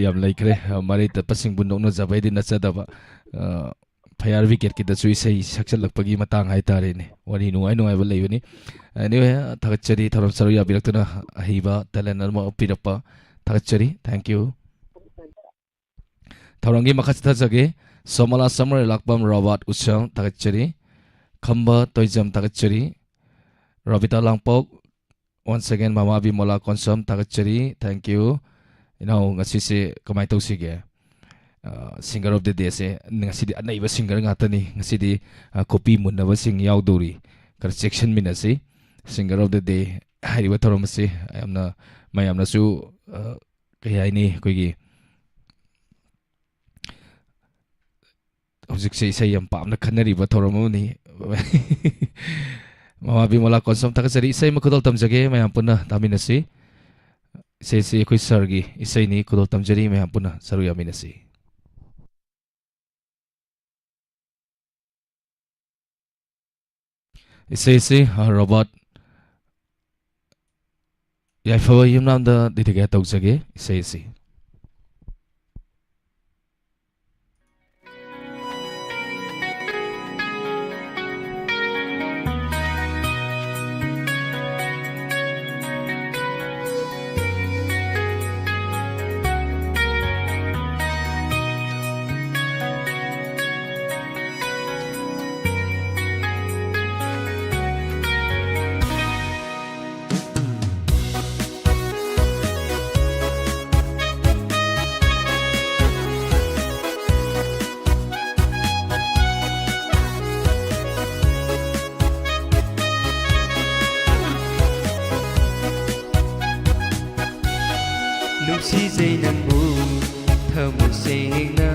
ꯌꯥꯝ ꯂꯩꯈ꯭ꯔꯦ꯫ ꯑ, ꯃꯔꯩ ꯇꯠꯄꯁꯤꯡꯕꯨ ꯅꯣꯛꯅꯖꯕꯩꯗꯤ ꯅꯠꯆꯗꯕ꯫ ꯑ, ꯐꯌꯥꯔ ꯕ꯭ꯔꯤꯒꯦꯗꯀꯤꯗꯁꯨ ꯏꯁꯩ ꯁꯛꯆꯜꯂꯛꯄꯒꯤ ꯃꯇꯥꯡ ꯍꯥꯏꯇꯥꯔꯦꯅꯦ꯫ ꯋꯥꯔꯤ ꯅꯨꯡꯉꯥꯏ ꯅꯨꯡꯉꯥꯏꯕ ꯂꯩꯕꯅꯤ꯫ Anyway, ꯊꯥꯒꯠꯆꯔꯤ ꯊꯧꯔꯝ ꯁꯔꯨꯛ ꯌꯥꯕꯤꯔꯛꯇꯨꯅ, ꯑꯍꯩꯕ talent ꯑꯃ ꯄꯤꯔꯛꯄ ꯊꯥꯒꯠꯆꯔꯤ꯫ Thank you꯫ ꯊꯧꯔꯝꯒꯤ ꯃꯈꯥ ꯆꯠꯊꯖꯒꯦ꯫ ꯁꯣꯃꯂꯥ ꯁꯝꯔꯩ, ꯂꯥꯛꯄꯝ ꯔꯣꯕꯥꯔꯠ ꯎꯁꯦꯜ, ꯊꯥꯒꯠꯆꯔꯤ꯫ ꯈꯝꯕ ꯇꯣꯏꯖꯝ, ꯊꯥꯒꯠꯆꯔꯤ꯫ ꯔꯣꯕꯤꯇꯥ ꯂꯥꯡꯄꯣꯛ, once again, ꯃꯃꯥ ꯕꯤꯃꯣꯂꯥ ꯀꯣꯟꯁꯝ, ꯊꯥꯒꯠꯆꯔꯤ꯫ Thank you꯫ ꯏꯅꯥꯎ, ꯉꯁꯤꯁꯦ ꯀꯃꯥꯏꯅ ꯇꯧꯁꯤꯒꯦ? ꯑ, singer of the day ꯁꯦ ꯉꯁꯤꯗꯤ ꯑꯅꯩꯕ singer ꯉꯥꯛꯇꯅꯤ꯫ ꯉꯁꯤꯗꯤ, ꯑ, ꯈꯨꯄꯤ ꯃꯨꯟꯅꯕꯁꯤꯡ ꯌꯥꯎꯗꯧꯔꯤ꯫ ꯈꯔ ꯆꯦꯛꯁꯤꯟꯃꯤꯟꯅꯁꯤ꯫ Singer of the day ꯍꯥꯏꯔꯤꯕ ꯊꯧꯔꯝ ꯑꯁꯤ ꯌꯥꯝꯅ, ꯃꯌꯥꯝꯅꯁꯨ, ꯑ, ꯀꯩ ꯍꯥꯏꯅꯤ, ꯑꯩꯈꯣꯏꯒꯤ ꯍꯧꯖꯤꯛꯁꯦ ꯏꯁꯩ ꯌꯥꯝ ꯄꯥꯝꯅ ꯈꯟꯅꯔꯤꯕ ꯊꯧꯔꯝ ꯑꯃꯅꯤ꯫ ꯃꯃꯥ ꯕꯤꯃꯣꯂꯥ ꯀꯣꯟꯁꯝ ꯊꯥꯒꯠꯆꯔꯤ꯫ ꯏꯁꯩ ꯑꯃ ꯈꯨꯗꯣꯜ ꯇꯝꯖꯒꯦ, ꯃꯌꯥꯝ ꯄꯨꯟꯅ ꯇꯥꯃꯤꯟꯅꯁꯤ꯫ ꯏꯁꯩꯁꯤ ꯑꯩꯈꯣꯏ ꯁꯥꯔꯒꯤ ꯏꯁꯩꯅꯤ, ꯈꯨꯗꯣꯜ ꯇꯝꯖꯔꯤ, ꯃꯌꯥꯝ ꯄꯨꯟꯅ ꯁꯔꯨꯛ ꯌꯥꯃꯤꯟꯅꯁꯤ꯫ ꯏꯁꯩꯁꯤ, ꯑ, ꯔꯣꯕꯥꯔꯠ ꯌꯥꯏꯐꯕ ꯌꯨꯝꯅꯥꯝꯗ dedicate ꯇꯧꯖꯒꯦ ꯏꯁꯩꯁꯤ꯫ ꯅꯨꯡꯁꯤꯖꯩ ꯅꯪꯕꯨ ꯊꯃꯣꯏ ꯁꯦꯡꯅ,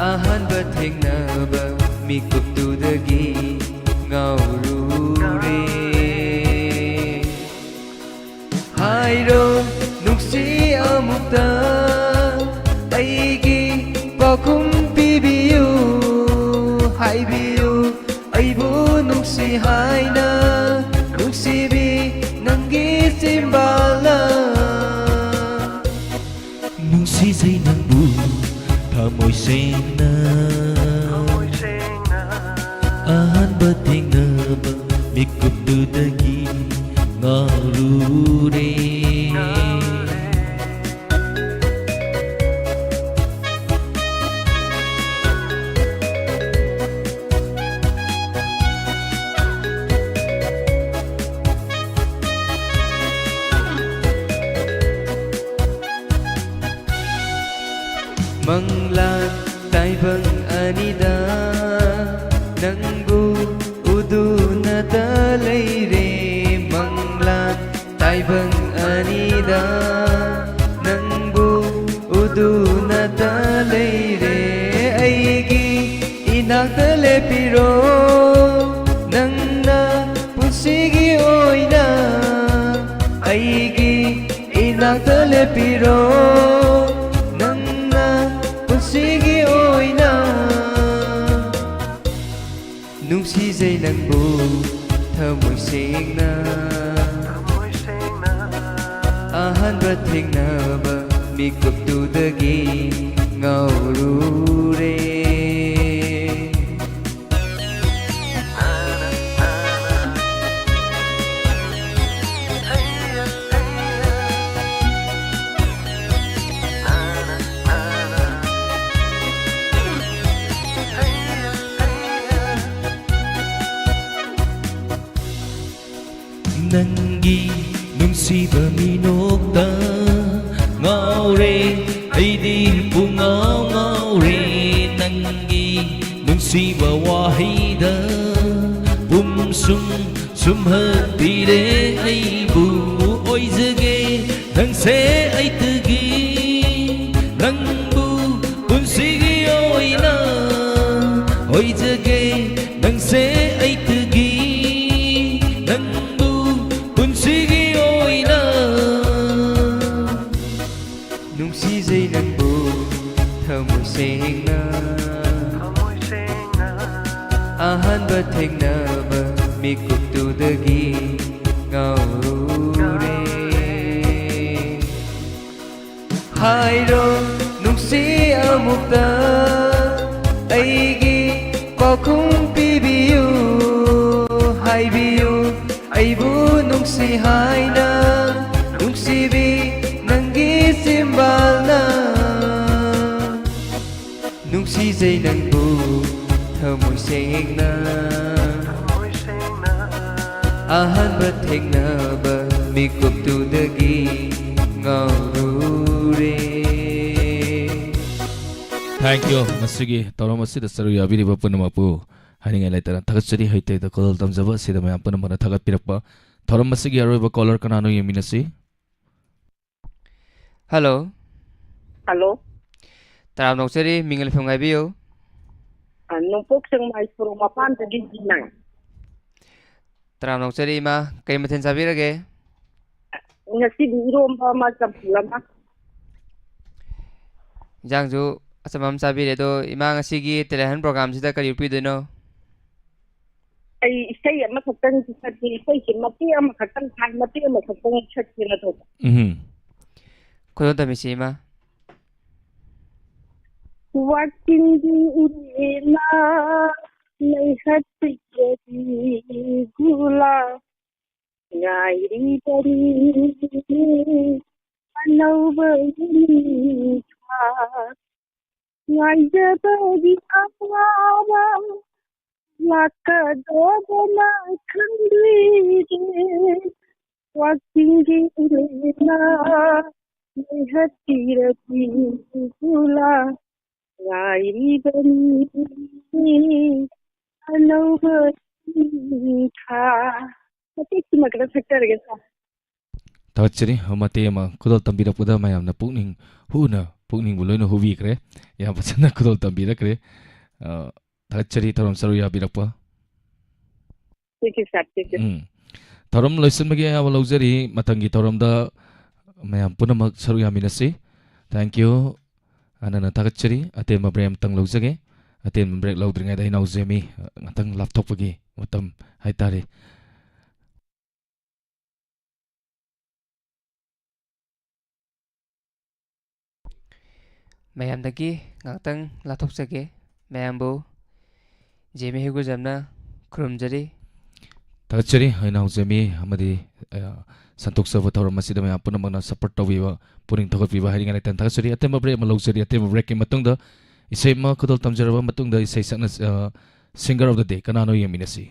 ꯑꯍꯥꯟꯕ ꯊꯦꯡꯅꯕ ꯃꯤꯀꯨꯞꯇꯨꯗꯒꯤ ꯉꯥꯎꯔꯨꯔꯦ꯫ ꯍꯥꯏꯔꯣ ꯅꯨꯡꯁꯤ ꯑꯃꯨꯛꯇ ꯑꯩꯒꯤ ꯄꯥꯎꯈꯨꯝ ꯄꯤꯕꯤꯌꯨ, ꯍꯥꯏꯕꯤꯌꯨ ꯑꯩꯕꯨ ꯅꯨꯡꯁꯤ ꯍꯥꯏꯅ, ꯅꯨꯡꯁꯤꯕꯤ ꯅꯪꯒꯤ ꯆꯤꯝꯕꯥꯜꯅ꯫ ꯅꯨꯡꯁꯤꯖꯩ ꯅꯪꯕꯨ ꯊꯃꯣꯏ ꯁꯦꯡꯅ, ꯑꯍꯥꯟꯕ ꯊꯦꯡꯅꯕ ꯃꯤꯀꯨꯞꯇꯨꯗꯒꯤ ꯉꯥꯎꯔꯨꯔꯦ꯫ ꯃꯪꯂꯥꯟ ꯇꯥꯏꯕꯪ ꯑꯅꯤꯗ ꯅꯪꯕꯨ ꯎꯗꯨꯅꯇ ꯄꯪ ꯑꯅꯤꯗ ꯅꯪꯕꯨ ꯎꯗꯨꯅꯇ ꯂꯩꯔꯦ꯫ ꯑꯩꯒꯤ ꯏꯅꯥꯛꯇ ꯂꯦꯞꯄꯤꯔꯣ, ꯅꯪꯅ ꯄꯨꯟꯁꯤꯒꯤ ꯑꯣꯏꯅ ꯑꯩꯒꯤ ꯏꯅꯥꯛꯇ ꯂꯦꯞꯄꯤꯔꯣ, ꯅꯪꯅ ꯄꯨꯟꯁꯤꯒꯤ ꯑꯣꯏꯅ꯫ ꯅꯨꯡꯁꯤꯖꯩ ꯅꯪꯕꯨ ꯊꯃꯣꯏ ꯁꯦꯡꯅ, ꯑꯍꯥꯟꯕ ꯊꯦꯡꯅꯕ ꯃꯤꯀꯨꯞꯇꯨꯗꯒꯤ ꯉꯥꯎꯔꯨꯔꯦ꯫ ꯅꯪꯒꯤ ꯅꯨꯡꯁꯤꯕ ꯃꯤꯅꯣꯛꯇ ꯉꯥꯎꯔꯦ, ꯑꯩꯗꯤ ꯄꯨꯡꯉꯥꯎ ꯉꯥꯎꯔꯦ꯫ ꯅꯪꯒꯤ ꯅꯨꯡꯁꯤꯕ ꯋꯥꯍꯩꯗ ꯄꯨꯝꯁꯨꯝ ꯁꯨꯝꯍꯠꯄꯤꯔꯦ ꯑꯩꯕꯨ꯫ ꯑꯣꯏꯖꯒꯦ ꯅꯪꯁꯦ ꯑꯩꯇꯒꯤ, ꯅꯪꯕꯨ ꯄꯨꯟꯁꯤꯒꯤ ꯑꯣꯏꯅ꯫ ꯑꯣꯏꯖꯒꯦ ꯅꯪꯁꯦ ꯑꯩꯇꯒꯤ, ꯅꯪꯕꯨ ꯄꯨꯟꯁꯤꯒꯤ ꯑꯣꯏꯅ꯫ ꯅꯨꯡꯁꯤꯖꯩ ꯅꯪꯕꯨ ꯊꯃꯣꯏ ꯁꯦꯡꯅ, ꯑꯍꯥꯟꯕ ꯊꯦꯡꯅꯕ ꯃꯤꯀꯨꯞꯇꯨꯗꯒꯤ ꯉꯥꯎꯔꯨꯔꯦ꯫ ꯍꯥꯏꯔꯣ ꯅꯨꯡꯁꯤ ꯑꯃꯨꯛꯇ ꯑꯩꯒꯤ ꯄꯥꯎꯈꯨꯝ ꯄꯤꯕꯤꯌꯨ, ꯍꯥꯏꯕꯤꯌꯨ ꯑꯩꯕꯨ ꯅꯨꯡꯁꯤ ꯍꯥꯏꯅ, ꯅꯨꯡꯁꯤꯕꯤ ꯅꯪꯒꯤ ꯆꯤꯝꯕꯥꯜꯅ꯫ ꯅꯨꯡꯁꯤꯖꯩ ꯅꯪꯕꯨ ꯊꯃꯣꯏ ꯁꯦꯡꯅ, ꯑꯍꯥꯟꯕ ꯊꯦꯡꯅꯕ ꯃꯤꯀꯨꯞꯇꯨꯗꯒꯤ ꯉꯥꯎꯔꯨꯔꯦ꯫ Thank you꯫ ꯉꯁꯤꯒꯤ ꯊꯧꯔꯝ ꯑꯁꯤꯗ ꯁꯔꯨꯛ ꯌꯥꯕꯤꯔꯤꯕ ꯄꯨꯝꯅꯃꯛꯄꯨ ꯍꯥꯏꯅꯤꯡꯉꯥꯏ ꯂꯩꯇꯅ ꯊꯥꯒꯠꯆꯔꯤ꯫ ꯍꯩꯇꯩꯗ ꯈꯨꯗꯣꯜ ꯇꯝꯖꯕ ꯑꯁꯤꯗ ꯃꯌꯥꯝ ꯄꯨꯝꯅꯃꯛꯅ ꯊꯥꯒꯠꯄꯤꯔꯛꯄ ꯊꯧꯔꯝ ꯑꯁꯤꯒꯤ ꯑꯔꯣꯏꯕ ꯀꯣꯂꯔ ꯀꯅꯥꯅꯣ ꯌꯦꯡꯃꯤꯟꯅꯁꯤ꯫ ꯍꯜꯂꯣ꯫ ꯍꯜꯂꯣ꯫ ꯇꯔꯥꯝꯅ ꯑꯣꯛꯆꯔꯤ, ꯃꯤꯡ ꯂꯩꯐꯝ ꯍꯥꯏꯕꯤꯌꯨ꯫ ꯑ, ꯅꯣꯡꯄꯣꯛ ꯁꯦꯛꯃꯥꯏ ꯁꯣꯔꯣꯛ ꯃꯄꯥꯟꯗꯒꯤ ꯖꯤꯅꯥ꯫ ꯇꯔꯥꯝꯅ ꯑꯣꯛꯆꯔꯤ ꯏꯃꯥ, ꯀꯩ ꯃꯊꯦꯜ ꯆꯥꯕꯤꯔꯒꯦ? ꯉꯁꯤꯗꯤ ꯏꯔꯣꯝꯕ ꯑꯃ, ꯆꯝꯐꯨꯠ ꯑꯃ꯫ ꯏꯟꯖꯥꯡꯁꯨ ꯑꯆꯝꯕ ꯑꯃ ꯆꯥꯕꯤꯔꯦ꯫ ꯑꯗꯣ ꯏꯃꯥ, ꯉꯁꯤꯒꯤ ꯇꯦꯂꯦꯟ ꯍꯟ ꯄ꯭ꯔꯣꯒꯥꯝꯁꯤꯗ ꯀꯔꯤ ꯎꯠꯄꯤꯗꯣꯏꯅꯣ? ꯑꯩ ꯏꯁꯩ ꯑꯃꯈꯛꯇꯪ ꯁꯛꯀꯦ, ꯏꯁꯩꯁꯦ ꯃꯇꯦꯛ ꯑꯃꯈꯛꯇꯪ ꯊꯥꯏ, ꯃꯇꯦꯛ ꯑꯃꯈꯛꯇꯪ ꯁꯛꯀꯦꯅ ꯇꯧꯕ꯫ ꯎꯝ꯫ ꯈꯨꯗꯣꯜ ꯇꯝꯕꯤꯁꯤ ꯏꯃꯥ꯫ ꯋꯥꯛꯆꯤꯡꯒꯤ ꯏꯃꯥ, ꯂꯩꯍꯠꯄꯤꯔꯗꯤ ꯒꯨꯂꯥ ꯉꯥꯏꯔꯤꯕꯅꯤ ꯑꯅꯧꯕ ꯅꯤꯡꯊꯥ꯫ ꯉꯥꯏꯖꯕꯒꯤ ꯑꯋꯥꯕ ꯂꯥꯛꯀꯗꯧꯕꯅ ꯈꯪꯕꯤꯔꯦ꯫ ꯋꯥꯛꯆꯤꯡꯒꯤ ꯏꯃꯥ, ꯂꯩꯍꯠꯄꯤꯔꯕꯤ ꯏꯕꯨꯂꯥ, ꯉꯥꯏꯔꯤꯕꯅꯤ ꯑꯅꯧꯕ ꯅꯤꯡꯊꯥ꯫ ꯃꯇꯦꯛꯁꯤꯃ ꯈꯔ ꯁꯛꯆꯔꯒꯦ, ꯁꯥꯔ꯫ ꯊꯥꯒꯠꯆꯔꯤ꯫ ꯃꯇꯦꯛ ꯑꯃ ꯈꯨꯗꯣꯜ ꯇꯝꯕꯤꯔꯛꯄꯗ ꯃꯌꯥꯝꯅ ꯄꯨꯛꯅꯤꯡ ꯍꯨꯅ, ꯄꯨꯛꯅꯤꯡꯕꯨ ꯂꯣꯏꯅ ꯍꯨꯕꯤꯈ꯭ꯔꯦ꯫ ꯌꯥꯝ ꯐꯖꯅ ꯈꯨꯗꯣꯜ ꯇꯝꯕꯤꯔꯛꯈ꯭ꯔꯦ꯫ ꯑ, ꯊꯥꯒꯠꯆꯔꯤ ꯊꯧꯔꯝ ꯁꯔꯨꯛ ꯌꯥꯕꯤꯔꯛꯄ꯫ Thank you, sir. Thank you. ꯎꯝ꯫ ꯊꯧꯔꯝ ꯂꯣꯏꯁꯤꯟꯕꯒꯤ ꯑꯌꯥꯕ ꯂꯧꯖꯔꯤ꯫ ꯃꯊꯪꯒꯤ ꯊꯧꯔꯝꯗ ꯃꯌꯥꯝ ꯄꯨꯝꯅꯃꯛ ꯁꯔꯨꯛ ꯌꯥꯃꯤꯟꯅꯁꯤ꯫ Thank you꯫ ꯑꯅꯅ ꯊꯥꯒꯠꯆꯔꯤ꯫ ꯑꯇꯦꯟꯕ ꯕ꯭ꯔꯦꯛ ꯑꯃꯇꯪ ꯂꯧꯖꯒꯦ꯫ ꯑꯇꯦꯟꯕ ꯕ꯭ꯔꯦꯛ ꯂꯧꯗ꯭ꯔꯤꯉꯩꯗ ꯑꯩ ꯅꯥꯎꯖꯦꯝꯃꯤ, ꯉꯥꯛꯇꯪ ꯂꯥꯞꯊꯣꯛꯄꯒꯤ ꯃꯇꯝ ꯍꯥꯏꯇꯥꯔꯦ꯫ ꯃꯌꯥꯝꯗꯒꯤ ꯉꯥꯛꯇꯪ ꯂꯥꯞꯊꯣꯛꯆꯒꯦ꯫ ꯃꯌꯥꯝꯕꯨ ꯖꯦꯃꯤ ꯍꯩꯒꯨꯖꯝꯅ ꯈꯨꯔꯨꯝꯖꯔꯤ꯫ ꯊꯥꯒꯠꯆꯔꯤ꯫ ꯑꯩ ꯅꯥꯎꯖꯦꯃꯤ ꯑꯃꯗꯤ, ꯑ, ꯁꯟꯇꯣꯛꯆꯕ ꯊꯧꯔꯝ ꯑꯁꯤꯗ ꯃꯌꯥꯝ ꯄꯨꯝꯅꯃꯛꯅ support ꯇꯧꯕꯤꯕ, ꯄꯨꯛꯅꯤꯡ ꯊꯧꯒꯠꯄꯤꯕ ꯍꯥꯏꯅꯤꯡꯉꯥꯏ ꯂꯩꯇꯅ ꯊꯥꯒꯠꯆꯔꯤ꯫ ꯑꯇꯦꯟꯕ ꯕ꯭ꯔꯦꯛ ꯑꯃ ꯂꯧꯖꯔꯤ꯫ ꯑꯇꯦꯟꯕ ꯕ꯭ꯔꯦꯛꯀꯤ ꯃꯇꯨꯡꯗ ꯏꯁꯩ ꯑꯃ ꯈꯨꯗꯣꯜ ꯇꯝꯖꯔꯕ ꯃꯇꯨꯡꯗ ꯏꯁꯩ ꯁꯛꯅ-, ꯑ, Singer of the Day ꯀꯅꯥꯅꯣ ꯌꯦꯡꯃꯤꯟꯅꯁꯤ꯫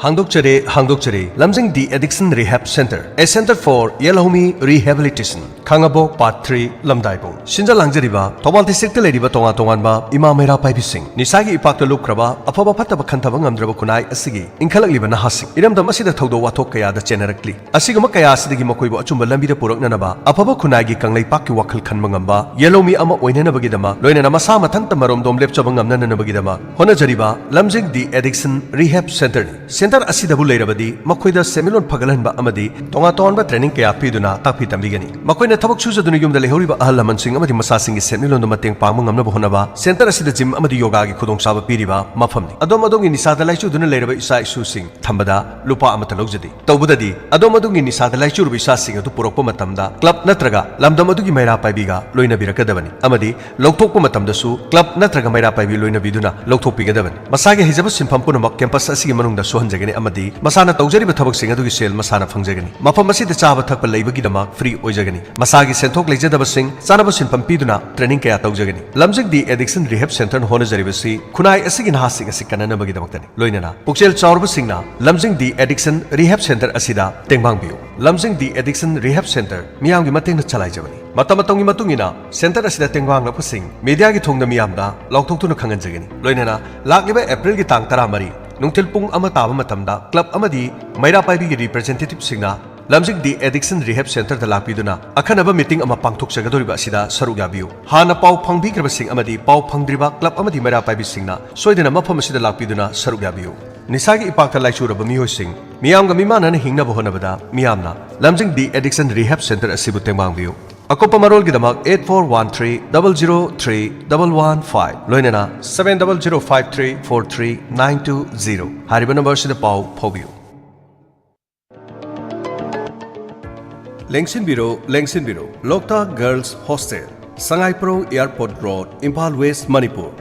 ꯍꯥꯡꯗꯣꯛꯆꯔꯦ, ꯍꯥꯡꯗꯣꯛꯆꯔꯦ꯫ Lamjing the addiction rehab centre, a center for ꯌꯦꯜꯍꯧꯃꯤ ꯔꯤꯍꯦꯕꯤꯂꯤꯇꯦꯁꯟ꯫ Khangabok part three, Lamdaibung. ꯁꯤꯟꯖ ꯂꯥꯡꯖꯔꯤꯕ ꯊꯧꯕꯥꯜ ꯗꯤꯁꯇ꯭ꯔꯤꯛꯇ ꯂꯩꯔꯤꯕ ꯇꯣꯉꯥꯟ ꯇꯣꯉꯥꯟꯕ ꯏꯃꯥ ꯃꯩꯔꯥ ꯄꯥꯏꯕꯤꯁꯤꯡ, ꯅꯤꯁꯥꯒꯤ ꯏꯄꯥꯛꯇ ꯂꯨꯞꯈ꯭ꯔꯕ, ꯑꯐꯕ ꯐꯠꯇꯕ ꯈꯟꯊꯕ ꯉꯝꯗ꯭ꯔꯕ ꯈꯨꯟꯅꯥꯏ ꯑꯁꯤꯒꯤ ꯏꯟꯈꯠꯂꯛꯂꯤꯕ ꯅꯍꯥꯁꯤꯡ, ꯏꯔꯝꯗꯝ ꯑꯁꯤꯗ ꯊꯧꯗꯣꯛ ꯋꯥꯊꯣꯛ ꯀꯌꯥꯗ ꯆꯦꯟꯅꯔꯛꯂꯤ꯫ ꯑꯁꯤꯒꯨꯝꯕ ꯀꯌꯥ ꯑꯁꯤꯗꯒꯤ ꯃꯈꯣꯏꯕꯨ ꯑꯆꯨꯝꯕ ꯂꯝꯕꯤꯗ ꯄꯨꯔꯛꯅꯅꯕ, ꯑꯐꯕ ꯈꯨꯟꯅꯥꯏꯒꯤ ꯀꯪꯂꯩꯄꯥꯛꯀꯤ ꯋꯥꯈꯜ ꯈꯟꯕ ꯉꯝꯕ ꯌꯦꯜꯍꯧꯃꯤ ꯑꯃ ꯑꯣꯏꯅꯅꯕꯒꯤꯗꯃꯛ, ꯂꯣꯏꯅꯅ ꯃꯁꯥ ꯃꯊꯟꯇ ꯃꯔꯣꯝꯗꯣꯝ ꯂꯦꯞꯆꯕ ꯉꯝꯅꯅꯕꯒꯤꯗꯃꯛ ꯍꯣꯠꯅꯖꯔꯤꯕ ꯂꯝꯖꯤꯡ ꯗꯤ ꯑꯦꯗꯤꯛꯁꯟ ꯔꯤꯍꯦꯕ ꯁꯦꯟꯇꯔꯅꯤ꯫ ꯁꯦꯟꯇꯔ ꯑꯁꯤꯗꯕꯨ ꯂꯩꯔꯕꯗꯤ ꯃꯈꯣꯏꯗ ꯁꯦꯟꯃꯤꯠꯂꯣꯟ ꯐꯒꯠꯍꯟꯕ ꯑꯃꯗꯤ ꯇꯣꯉꯥꯟ ꯇꯣꯉꯥꯟꯕ ꯇ꯭ꯔꯦꯅꯤꯡ ꯀꯌꯥ ꯄꯤꯗꯨꯅ ꯇꯥꯛꯄꯤ ꯇꯝꯕꯤꯒꯅꯤ꯫ ꯃꯈꯣꯏꯅ ꯊꯕꯛ ꯁꯨꯖꯗꯨꯅ ꯌꯨꯝꯗ ꯂꯩꯍꯧꯔꯤꯕ ꯑꯍꯜ ꯂꯃꯟꯁꯤꯡ ꯑꯃꯗꯤ ꯃꯆꯥꯁꯤꯡꯒꯤ ꯁꯦꯟꯃꯤꯠꯂꯣꯟꯗ ꯃꯇꯦꯡ ꯄꯥꯡꯕ ꯉꯝꯅꯕ ꯍꯣꯠꯅꯕ ꯁꯦꯟꯇꯔ ꯑꯁꯤꯗ ꯖꯤꯝ ꯑꯃꯗꯤ ꯌꯣꯒꯥꯒꯤ ꯈꯨꯗꯣꯡꯆꯥꯕ ꯄꯤꯔꯤꯕ ꯃꯐꯝꯅꯤ꯫ ꯑꯗꯣꯝ ꯑꯗꯣꯝꯒꯤ ꯅꯤꯁꯥꯗ ꯂꯥꯏꯆꯨꯗꯨꯅ ꯂꯩꯔꯕ ꯏꯆꯥ ꯏꯁꯨꯁꯤꯡ ꯊꯝꯕꯗ ꯂꯨꯄꯥ ꯑꯃꯠꯇ ꯂꯧꯖꯗꯦ꯫ ꯇꯧꯕꯗꯗꯤ ꯑꯗꯣꯝ ꯑꯗꯣꯝꯒꯤ ꯅꯤꯁꯥꯗ ꯂꯥꯏꯆꯨꯔꯕ ꯏꯆꯥꯁꯤꯡ ꯑꯗꯨ ꯄꯨꯔꯛꯄ ꯃꯇꯝꯗ ꯀ꯭ꯂꯕ ꯅꯠꯇ꯭ꯔꯒ ꯂꯝꯗꯝ ꯑꯗꯨꯒꯤ ꯃꯩꯔꯥ ꯄꯥꯏꯕꯤꯒ ꯂꯣꯏꯅꯕꯤꯔꯛꯀꯗꯕꯅꯤ ꯑꯃꯗꯤ ꯂꯧꯊꯣꯛꯄ ꯃꯇꯝꯗꯁꯨ ꯀ꯭ꯂꯕ ꯅꯠꯇ꯭ꯔꯒ ꯃꯩꯔꯥ ꯄꯥꯏꯕꯤ ꯂꯣꯏꯅꯕꯤꯗꯨꯅ ꯂꯧꯊꯣꯛꯄꯤꯒꯗꯕꯅꯤ꯫ ꯃꯁꯥꯒꯤ ꯍꯩꯖꯕ ꯁꯤꯟꯐꯝ ꯄꯨꯝꯅꯃꯛ ꯀꯦꯝꯄꯁ ꯑꯁꯤꯒꯤ ꯃꯅꯨꯡꯗ ꯁꯨꯍꯟꯖꯒꯅꯤ ꯑꯃꯗꯤ ꯃꯁꯥꯅ ꯇꯧꯖꯔꯤꯕ ꯊꯕꯛꯁꯤꯡ ꯑꯗꯨꯒꯤ ꯁꯦꯜ ꯃꯁꯥꯅ ꯐꯪꯖꯒꯅꯤ꯫ ꯃꯐꯝ ꯑꯁꯤꯗ ꯆꯥꯕ ꯊꯛꯄ ꯂꯩꯕꯒꯤꯗꯃꯛ ꯐ꯭ꯔꯤ ꯑꯣꯏꯖꯒꯅꯤ꯫ ꯃꯁꯥꯒꯤ ꯁꯦꯟꯊꯣꯛ ꯂꯩꯖꯗꯕꯁꯤꯡ ꯆꯥꯅꯕ ꯁꯤꯟꯐꯝ ꯄꯤꯗꯨꯅ ꯇ꯭ꯔꯦꯅꯤꯡ ꯀꯌꯥ ꯇꯧꯖꯒꯅꯤ꯫ ꯂꯝꯖꯤꯡ ꯗꯤ ꯑꯦꯗꯤꯛꯁꯟ ꯔꯤꯍꯦꯕ ꯁꯦꯟꯇꯔꯅ ꯍꯣꯠꯅꯖꯔꯤꯕꯁꯤ ꯈꯨꯟꯅꯥꯏ ꯑꯁꯤꯒꯤ ꯅꯍꯥꯁꯤꯡ ꯑꯁꯤ ꯀꯟꯅꯅꯕꯒꯤꯗꯃꯛꯇꯅꯤ꯫ ꯂꯣꯏꯅꯅ ꯄꯨꯛꯆꯦꯜ ꯆꯥꯎꯔꯕꯁꯤꯡꯅ ꯂꯝꯖꯤꯡ ꯗꯤ ꯑꯦꯗꯤꯛꯁꯟ ꯔꯤꯍꯦꯕ ꯁꯦꯟꯇꯔ ꯑꯁꯤꯗ ꯇꯦꯡꯕꯥꯡꯕꯤꯌꯨ꯫ ꯂꯝꯖꯤꯡ ꯗꯤ ꯑꯦꯗꯤꯛꯁꯟ ꯔꯤꯍꯦꯕ ꯁꯦꯟꯇꯔ ꯃꯤꯌꯥꯝꯒꯤ ꯃꯇꯦꯡꯅ ꯆꯂꯥꯏꯖꯕꯅꯤ꯫ ꯃꯇꯝ ꯃꯇꯝꯒꯤ ꯃꯇꯨꯡ ꯏꯟꯅ ꯁꯦꯟꯇꯔ ꯑꯁꯤꯗ ꯇꯦꯡꯕꯥꯡꯂꯛꯄꯁꯤꯡ ꯃꯤꯗꯤꯌꯥꯒꯤ ꯊꯣꯡꯗ ꯃꯤꯌꯥꯝꯗ ꯂꯥꯎꯊꯣꯛꯇꯨꯅ ꯈꯪꯍꯟꯖꯒꯅꯤ꯫ ꯂꯣꯏꯅꯅ ꯂꯥꯛꯂꯤꯕ ꯑꯦꯄ꯭ꯔꯤꯜꯒꯤ ꯇꯥꯡ ꯇꯔꯥꯃꯔꯤ ꯅꯨꯡꯊꯤꯜ ꯄꯨꯡ ꯑꯃ ꯇꯥꯕ ꯃꯇꯝꯗ ꯀ꯭ꯂꯕ ꯑꯃꯗꯤ ꯃꯩꯔꯥ ꯄꯥꯏꯕꯤꯒꯤ ꯔꯤꯄ꯭ꯔꯖꯦꯟꯇꯦꯇꯤꯚꯁꯤꯡꯅ ꯂꯝꯖꯤꯡ ꯗꯤ ꯑꯦꯗꯤꯛꯁꯟ ꯔꯤꯍꯦꯕ ꯁꯦꯟꯇꯔꯗ ꯂꯥꯛꯄꯤꯗꯨꯅ ꯑꯈꯟꯅꯕ ꯃꯤꯇꯤꯡ ꯑꯃ ꯄꯥꯡꯊꯣꯛꯆꯒꯗꯧꯔꯤꯕ ꯑꯁꯤꯗ ꯁꯔꯨꯛ ꯌꯥꯕꯤꯌꯨ꯫ ꯍꯥꯟꯅ ꯄꯥꯎ ꯐꯪꯕꯤꯈ꯭ꯔꯕꯁꯤꯡ ꯑꯃꯗꯤ ꯄꯥꯎ ꯐꯪꯗ꯭ꯔꯤꯕ ꯀ꯭ꯂꯕ ꯑꯃꯗꯤ ꯃꯩꯔꯥ ꯄꯥꯏꯕꯤꯁꯤꯡꯅ ꯁꯣꯏꯗꯅ ꯃꯐꯝ ꯑꯁꯤꯗ ꯂꯥꯛꯄꯤꯗꯨꯅ ꯁꯔꯨꯛ ꯌꯥꯕꯤꯌꯨ꯫ ꯅꯤꯁꯥꯒꯤ ꯏꯄꯥꯛꯇ ꯂꯥꯏꯆꯨꯔꯕ ꯃꯤꯑꯣꯏꯁꯤꯡ ꯃꯤꯌꯥꯝꯒ ꯃꯤꯃꯥꯟꯅꯅ ꯍꯤꯡꯅꯕ ꯍꯣꯠꯅꯕꯗ ꯃꯤꯌꯥꯝꯅ ꯂꯝꯖꯤꯡ ꯗꯤ ꯑꯦꯗꯤꯛꯁꯟ ꯔꯤꯍꯦꯕ ꯁꯦꯟꯇꯔ ꯑꯁꯤꯕꯨ ꯇꯦꯡꯕꯥꯡꯕꯤꯌꯨ꯫ ꯑꯀꯨꯞꯄ ꯃꯔꯣꯜꯒꯤꯗꯃꯛ eight four one three double zero three double one five ꯂꯣꯏꯅꯅ seven double zero five three four three nine two zero ꯍꯥꯏꯔꯤꯕ ꯅꯝꯕꯔꯁꯤꯗ ꯄꯥꯎ ꯐꯥꯎꯕꯤꯌꯨ꯫ ꯂꯦꯡꯁꯤꯟꯕꯤꯔꯣ, ꯂꯦꯡꯁꯤꯟꯕꯤꯔꯣ꯫ Loktak girls hostel, Sangaiprou airport road, Imphal west, Manipur.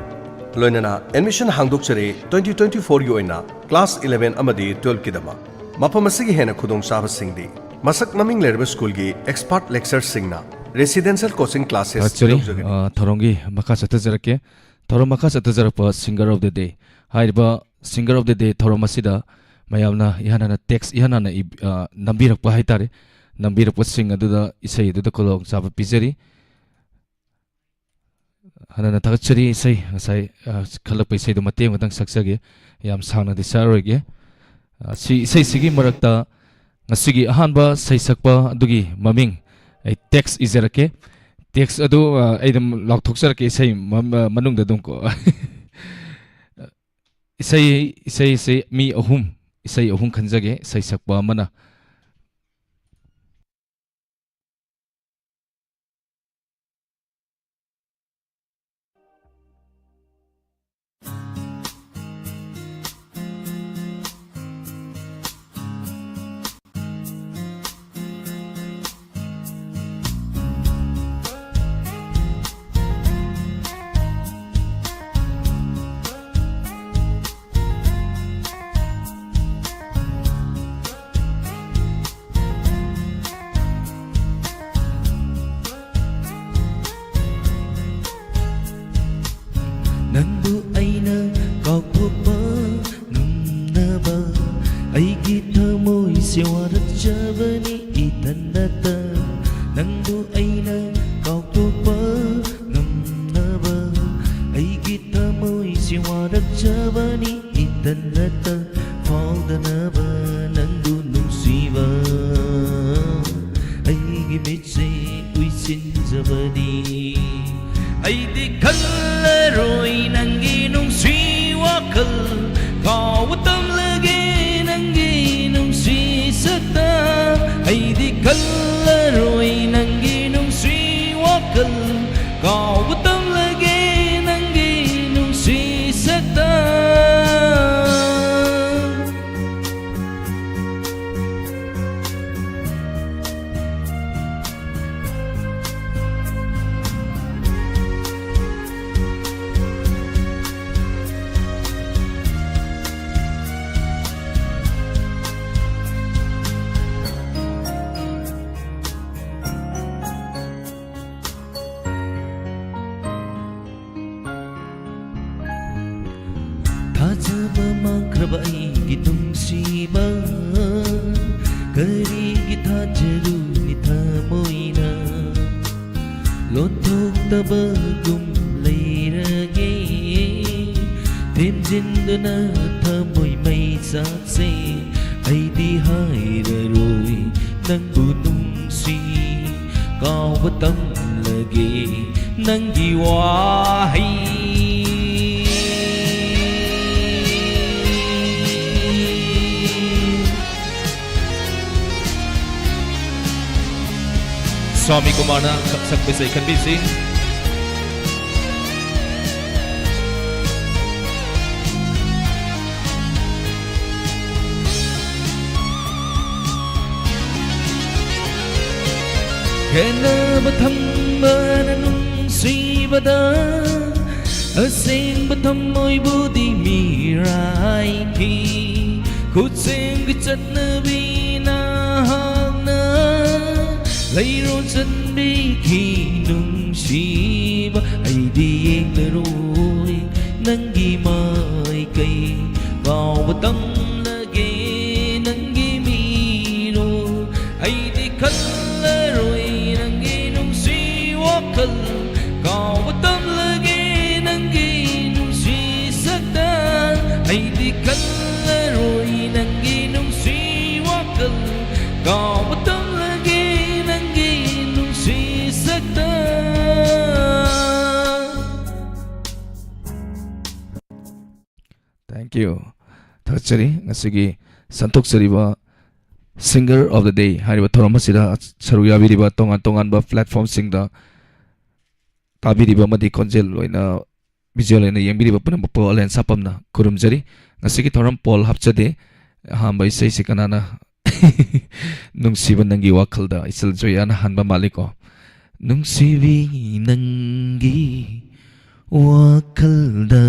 ꯂꯣꯏꯅꯅ ꯑꯦꯗꯃꯤꯁꯟ ꯍꯥꯡꯗꯣꯛꯆꯔꯦ twenty twenty fourꯒꯤ ꯑꯣꯏꯅ ꯀ꯭ꯂꯥꯁ eleven ꯑꯃꯗꯤ twelveꯀꯤꯗꯃꯛ꯫ ꯃꯐꯝ ꯑꯁꯤꯒꯤ ꯍꯦꯟꯅ ꯈꯨꯗꯣꯡꯆꯥꯕꯁꯤꯡꯗꯤ ꯃꯁꯛ ꯃꯃꯤꯡ ꯂꯩꯔꯕ ꯁ꯭ꯀꯨꯜꯒꯤ ꯑꯦꯛꯁꯄꯥꯔꯠ ꯂꯦꯛꯆꯔꯁꯤꯡꯅ ꯔꯦꯁꯤꯗꯦꯟꯁꯤꯌꯦꯜ ꯀꯣꯆꯤꯡ ꯀ꯭ꯂꯥꯁꯦꯁ ꯊꯥꯒꯠꯆꯔꯤ꯫ ꯂꯧꯖꯒꯅꯤ꯫ ꯑ, ꯊꯧꯔꯝꯒꯤ ꯃꯈꯥ ꯆꯠꯊꯖꯔꯛꯀꯦ꯫ ꯊꯧꯔꯝ ꯃꯈꯥ ꯆꯠꯊꯖꯔꯛꯄ Singer of the Day꯫ ꯍꯥꯏꯔꯤꯕ Singer of the Day ꯊꯧꯔꯝ ꯑꯁꯤꯗ ꯃꯌꯥꯝꯅ ꯏꯍꯥꯟ ꯍꯥꯟꯅ text ꯏꯍꯥꯟ ꯍꯥꯟꯅ ꯏ-, ꯑ, ꯅꯝꯕꯤꯔꯛꯄ ꯍꯥꯏꯇꯥꯔꯦ꯫ ꯅꯝꯕꯤꯔꯛꯄꯁꯤꯡ ꯑꯗꯨꯗ ꯏꯁꯩ ꯑꯗꯨꯗ ꯈꯨꯗꯣꯡꯆꯥꯕ ꯄꯤꯖꯔꯤ꯫ ꯍꯟꯅ ꯍꯟꯅ ꯊꯥꯒꯠꯆꯔꯤ꯫ ꯏꯁꯩ ꯉꯁꯥꯏ, ꯑ, ꯈꯜꯂꯛꯄ ꯏꯁꯩꯗꯣ ꯃꯇꯦꯛ ꯑꯃꯇꯪ ꯁꯛꯆꯒꯦ꯫ ꯌꯥꯝ ꯁꯥꯡꯅꯗꯤ ꯁꯛꯑꯔꯣꯏꯒꯦ꯫ ꯑ, ꯁꯤ ꯏꯁꯩꯁꯤꯒꯤ ꯃꯔꯛꯇ ꯉꯁꯤꯒꯤ ꯑꯍꯥꯟꯕ ꯁꯩꯁꯛꯄ ꯑꯗꯨꯒꯤ ꯃꯃꯤꯡ ꯑꯩ text ꯏꯖꯔꯛꯀꯦ꯫ Text ꯑꯗꯨ, ꯑ, ꯑꯩ ꯑꯗꯨꯝ ꯂꯥꯎꯊꯣꯛꯆꯔꯛꯀꯦ ꯏꯁꯩ ꯃ-, ꯃ-, ꯃꯅꯨꯡꯗ ꯑꯗꯨꯝ ꯀꯣ꯫ ꯏꯁꯩ, ꯏꯁꯩꯁꯦ ꯃꯤ ꯑꯍꯨꯝ, ꯏꯁꯩ ꯑꯍꯨꯝ ꯈꯟꯖꯒꯦ, ꯏꯁꯩ ꯁꯛꯄ ꯑꯃꯅ꯫ ꯅꯪꯕꯨ ꯑꯩꯅ ꯀꯥꯎꯊꯣꯛꯄ ꯉꯝꯅꯕ ꯑꯩꯒꯤ ꯊꯃꯣꯏꯁꯦ ꯋꯥꯔꯛꯆꯕꯅꯤ ꯏꯊꯟꯗꯇ꯫ ꯅꯪꯕꯨ ꯑꯩꯅ ꯀꯥꯎꯊꯣꯛꯄ ꯉꯝꯅꯕ ꯑꯩꯒꯤ ꯊꯃꯣꯏꯁꯦ ꯋꯥꯔꯛꯆꯕꯅꯤ ꯏꯊꯟꯗꯇ꯫ ꯐꯥꯎꯗꯅꯕ ꯅꯪꯕꯨ ꯅꯨꯡꯁꯤꯕ ꯑꯩꯒꯤ ꯃꯤꯠꯁꯦ ꯎꯏꯁꯤꯟꯖꯕꯅꯤ꯫ ꯑꯩꯗꯤ ꯈꯜꯂꯔꯣꯏ ꯅꯪꯒꯤ ꯅꯨꯡꯁꯤ ꯋꯥꯈꯜ, ꯀꯥꯎꯕ ꯇꯝꯂꯒꯦ ꯅꯪꯒꯤ ꯅꯨꯡꯁꯤ ꯁꯛꯇ꯫ ꯑꯩꯗꯤ ꯈꯜꯂꯔꯣꯏ ꯅꯪꯒꯤ ꯅꯨꯡꯁꯤ ꯋꯥꯈꯜ, ꯀꯥꯎꯕ ꯇꯝꯂꯒꯦ ꯅꯪꯒꯤ ꯅꯨꯡꯁꯤ ꯁꯛꯇ꯫ ꯊꯥꯖꯕ ꯃꯥꯡꯈ꯭ꯔꯕ ꯑꯩꯒꯤ ꯅꯨꯡꯁꯤ ꯇꯕꯒꯨꯝ ꯂꯩꯔꯒꯦ꯫ ꯊꯦꯝꯖꯤꯟꯗꯨꯅ ꯊꯃꯣꯏ ꯃꯩ ꯆꯥꯛꯁꯦ ꯑꯩꯗꯤ ꯍꯥꯏꯔꯔꯣꯏ ꯅꯪꯕꯨ ꯅꯨꯡꯁꯤ꯫ ꯀꯥꯎꯕ ꯇꯝꯂꯒꯦ ꯅꯪꯒꯤ ꯋꯥꯍꯩ꯫ ꯁ꯭ꯋꯥꯃꯤ ꯀꯨꯃꯥꯔꯅ ꯁꯛꯄ ꯏꯁꯩ ꯈꯟꯕꯤꯁꯤ꯫ ꯈꯦꯠꯅꯕ ꯊꯝꯕꯅ ꯅꯨꯡꯁꯤꯕꯗ, ꯑꯁꯦꯡꯕ ꯊꯃꯣꯏꯕꯨꯗꯤ ꯃꯤꯔꯥꯏꯈꯤ꯫ ꯈꯨꯠꯁꯦꯝꯒꯤ ꯆꯠꯅꯕꯤꯅ ꯍꯥꯟꯅ ꯂꯩꯔꯣꯟ ꯆꯟꯕꯤꯈꯤ ꯅꯨꯡꯁꯤꯕ꯫ ꯑꯩꯗꯤ ꯌꯦꯡꯂꯔꯣꯏ ꯅꯪꯒꯤ ꯃꯥꯏꯀꯩ, ꯀꯥꯎꯕ ꯇꯝꯂꯒꯦ ꯅꯪꯒꯤ ꯃꯤꯔꯣꯜ꯫ ꯑꯩꯗꯤ ꯈꯜꯂꯔꯣꯏ ꯅꯪꯒꯤ ꯅꯨꯡꯁꯤ ꯋꯥꯈꯜ, ꯀꯥꯎꯕ ꯇꯝꯂꯒꯦ ꯅꯪꯒꯤ ꯅꯨꯡꯁꯤ ꯁꯛꯇꯝ꯫ ꯑꯩꯗꯤ ꯈꯜꯂꯔꯣꯏ ꯅꯪꯒꯤ ꯅꯨꯡꯁꯤ ꯋꯥꯈꯜ, ꯀꯥꯎꯕ ꯇꯝꯂꯒꯦ ꯅꯪꯒꯤ ꯅꯨꯡꯁꯤ ꯁꯛꯇꯝ꯫ Thank you. ꯊꯥꯒꯠꯆꯔꯤ꯫ ꯉꯁꯤꯒꯤ ꯁꯟꯗꯣꯛꯆꯔꯤꯕ Singer of the Day ꯍꯥꯏꯔꯤꯕ ꯊꯧꯔꯝ ꯑꯁꯤꯗ ꯁꯔꯨꯛ ꯌꯥꯕꯤꯔꯤꯕ ꯇꯣꯉꯥꯟ ꯇꯣꯉꯥꯟꯕ platformꯁꯤꯡꯗ ꯇꯥꯕꯤꯔꯤꯕ ꯑꯃꯗꯤ ꯈꯣꯟꯖꯦꯜ ꯑꯣꯏꯅ visual ꯑꯣꯏꯅ ꯌꯦꯡꯕꯤꯔꯤꯕ ꯄꯨꯝꯅꯃꯛꯄꯨ ꯑꯂꯦꯟ ꯁꯥꯄꯝꯅ ꯈꯨꯔꯨꯝꯖꯔꯤ꯫ ꯉꯁꯤꯒꯤ ꯊꯧꯔꯝ poll ꯍꯥꯞꯆꯗꯦ꯫ ꯑꯍꯥꯟꯕ ꯏꯁꯩꯁꯤ ꯀꯅꯥꯅ ꯅꯨꯡꯁꯤꯕ ꯅꯪꯒꯤ ꯋꯥꯈꯜꯗ, ꯏꯆꯜ ꯖꯣꯌꯥꯅ ꯍꯥꯟꯕ ꯃꯥꯜꯂꯤꯀꯣ꯫ ꯅꯨꯡꯁꯤꯕꯤ ꯅꯪꯒꯤ ꯋꯥꯈꯜꯗ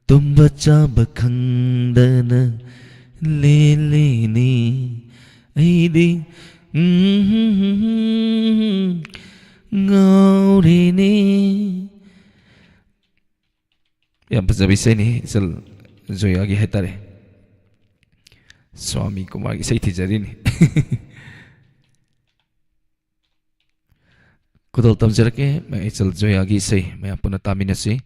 ꯇꯨꯝꯕ ꯆꯥꯕ ꯈꯪꯗꯅ ꯂꯦꯜꯂꯤꯅꯤ ꯑꯩꯗꯤ, ꯎꯝ, ꯉꯥꯎꯔꯤꯅꯤ꯫ ꯌꯥꯝ ꯐꯖꯕ ꯏꯁꯩꯅꯤ, ꯏꯆꯜ ꯖꯣꯌꯥꯒꯤ ꯍꯥꯏꯇꯥꯔꯦ꯫ ꯁ꯭ꯋꯥꯃꯤ ꯀꯨꯃꯥꯔꯒꯤ ꯏꯁꯩ ꯊꯤꯖꯔꯤꯅꯤ꯫ ꯈꯨꯗꯣꯜ ꯇꯝꯖꯔꯛꯀꯦ, ꯃꯌꯥꯏꯆꯜ ꯖꯣꯌꯥꯒꯤ ꯏꯁꯩ ꯃꯌꯥꯝ ꯄꯨꯟꯅ ꯇꯥꯃꯤꯟꯅꯁꯤ꯫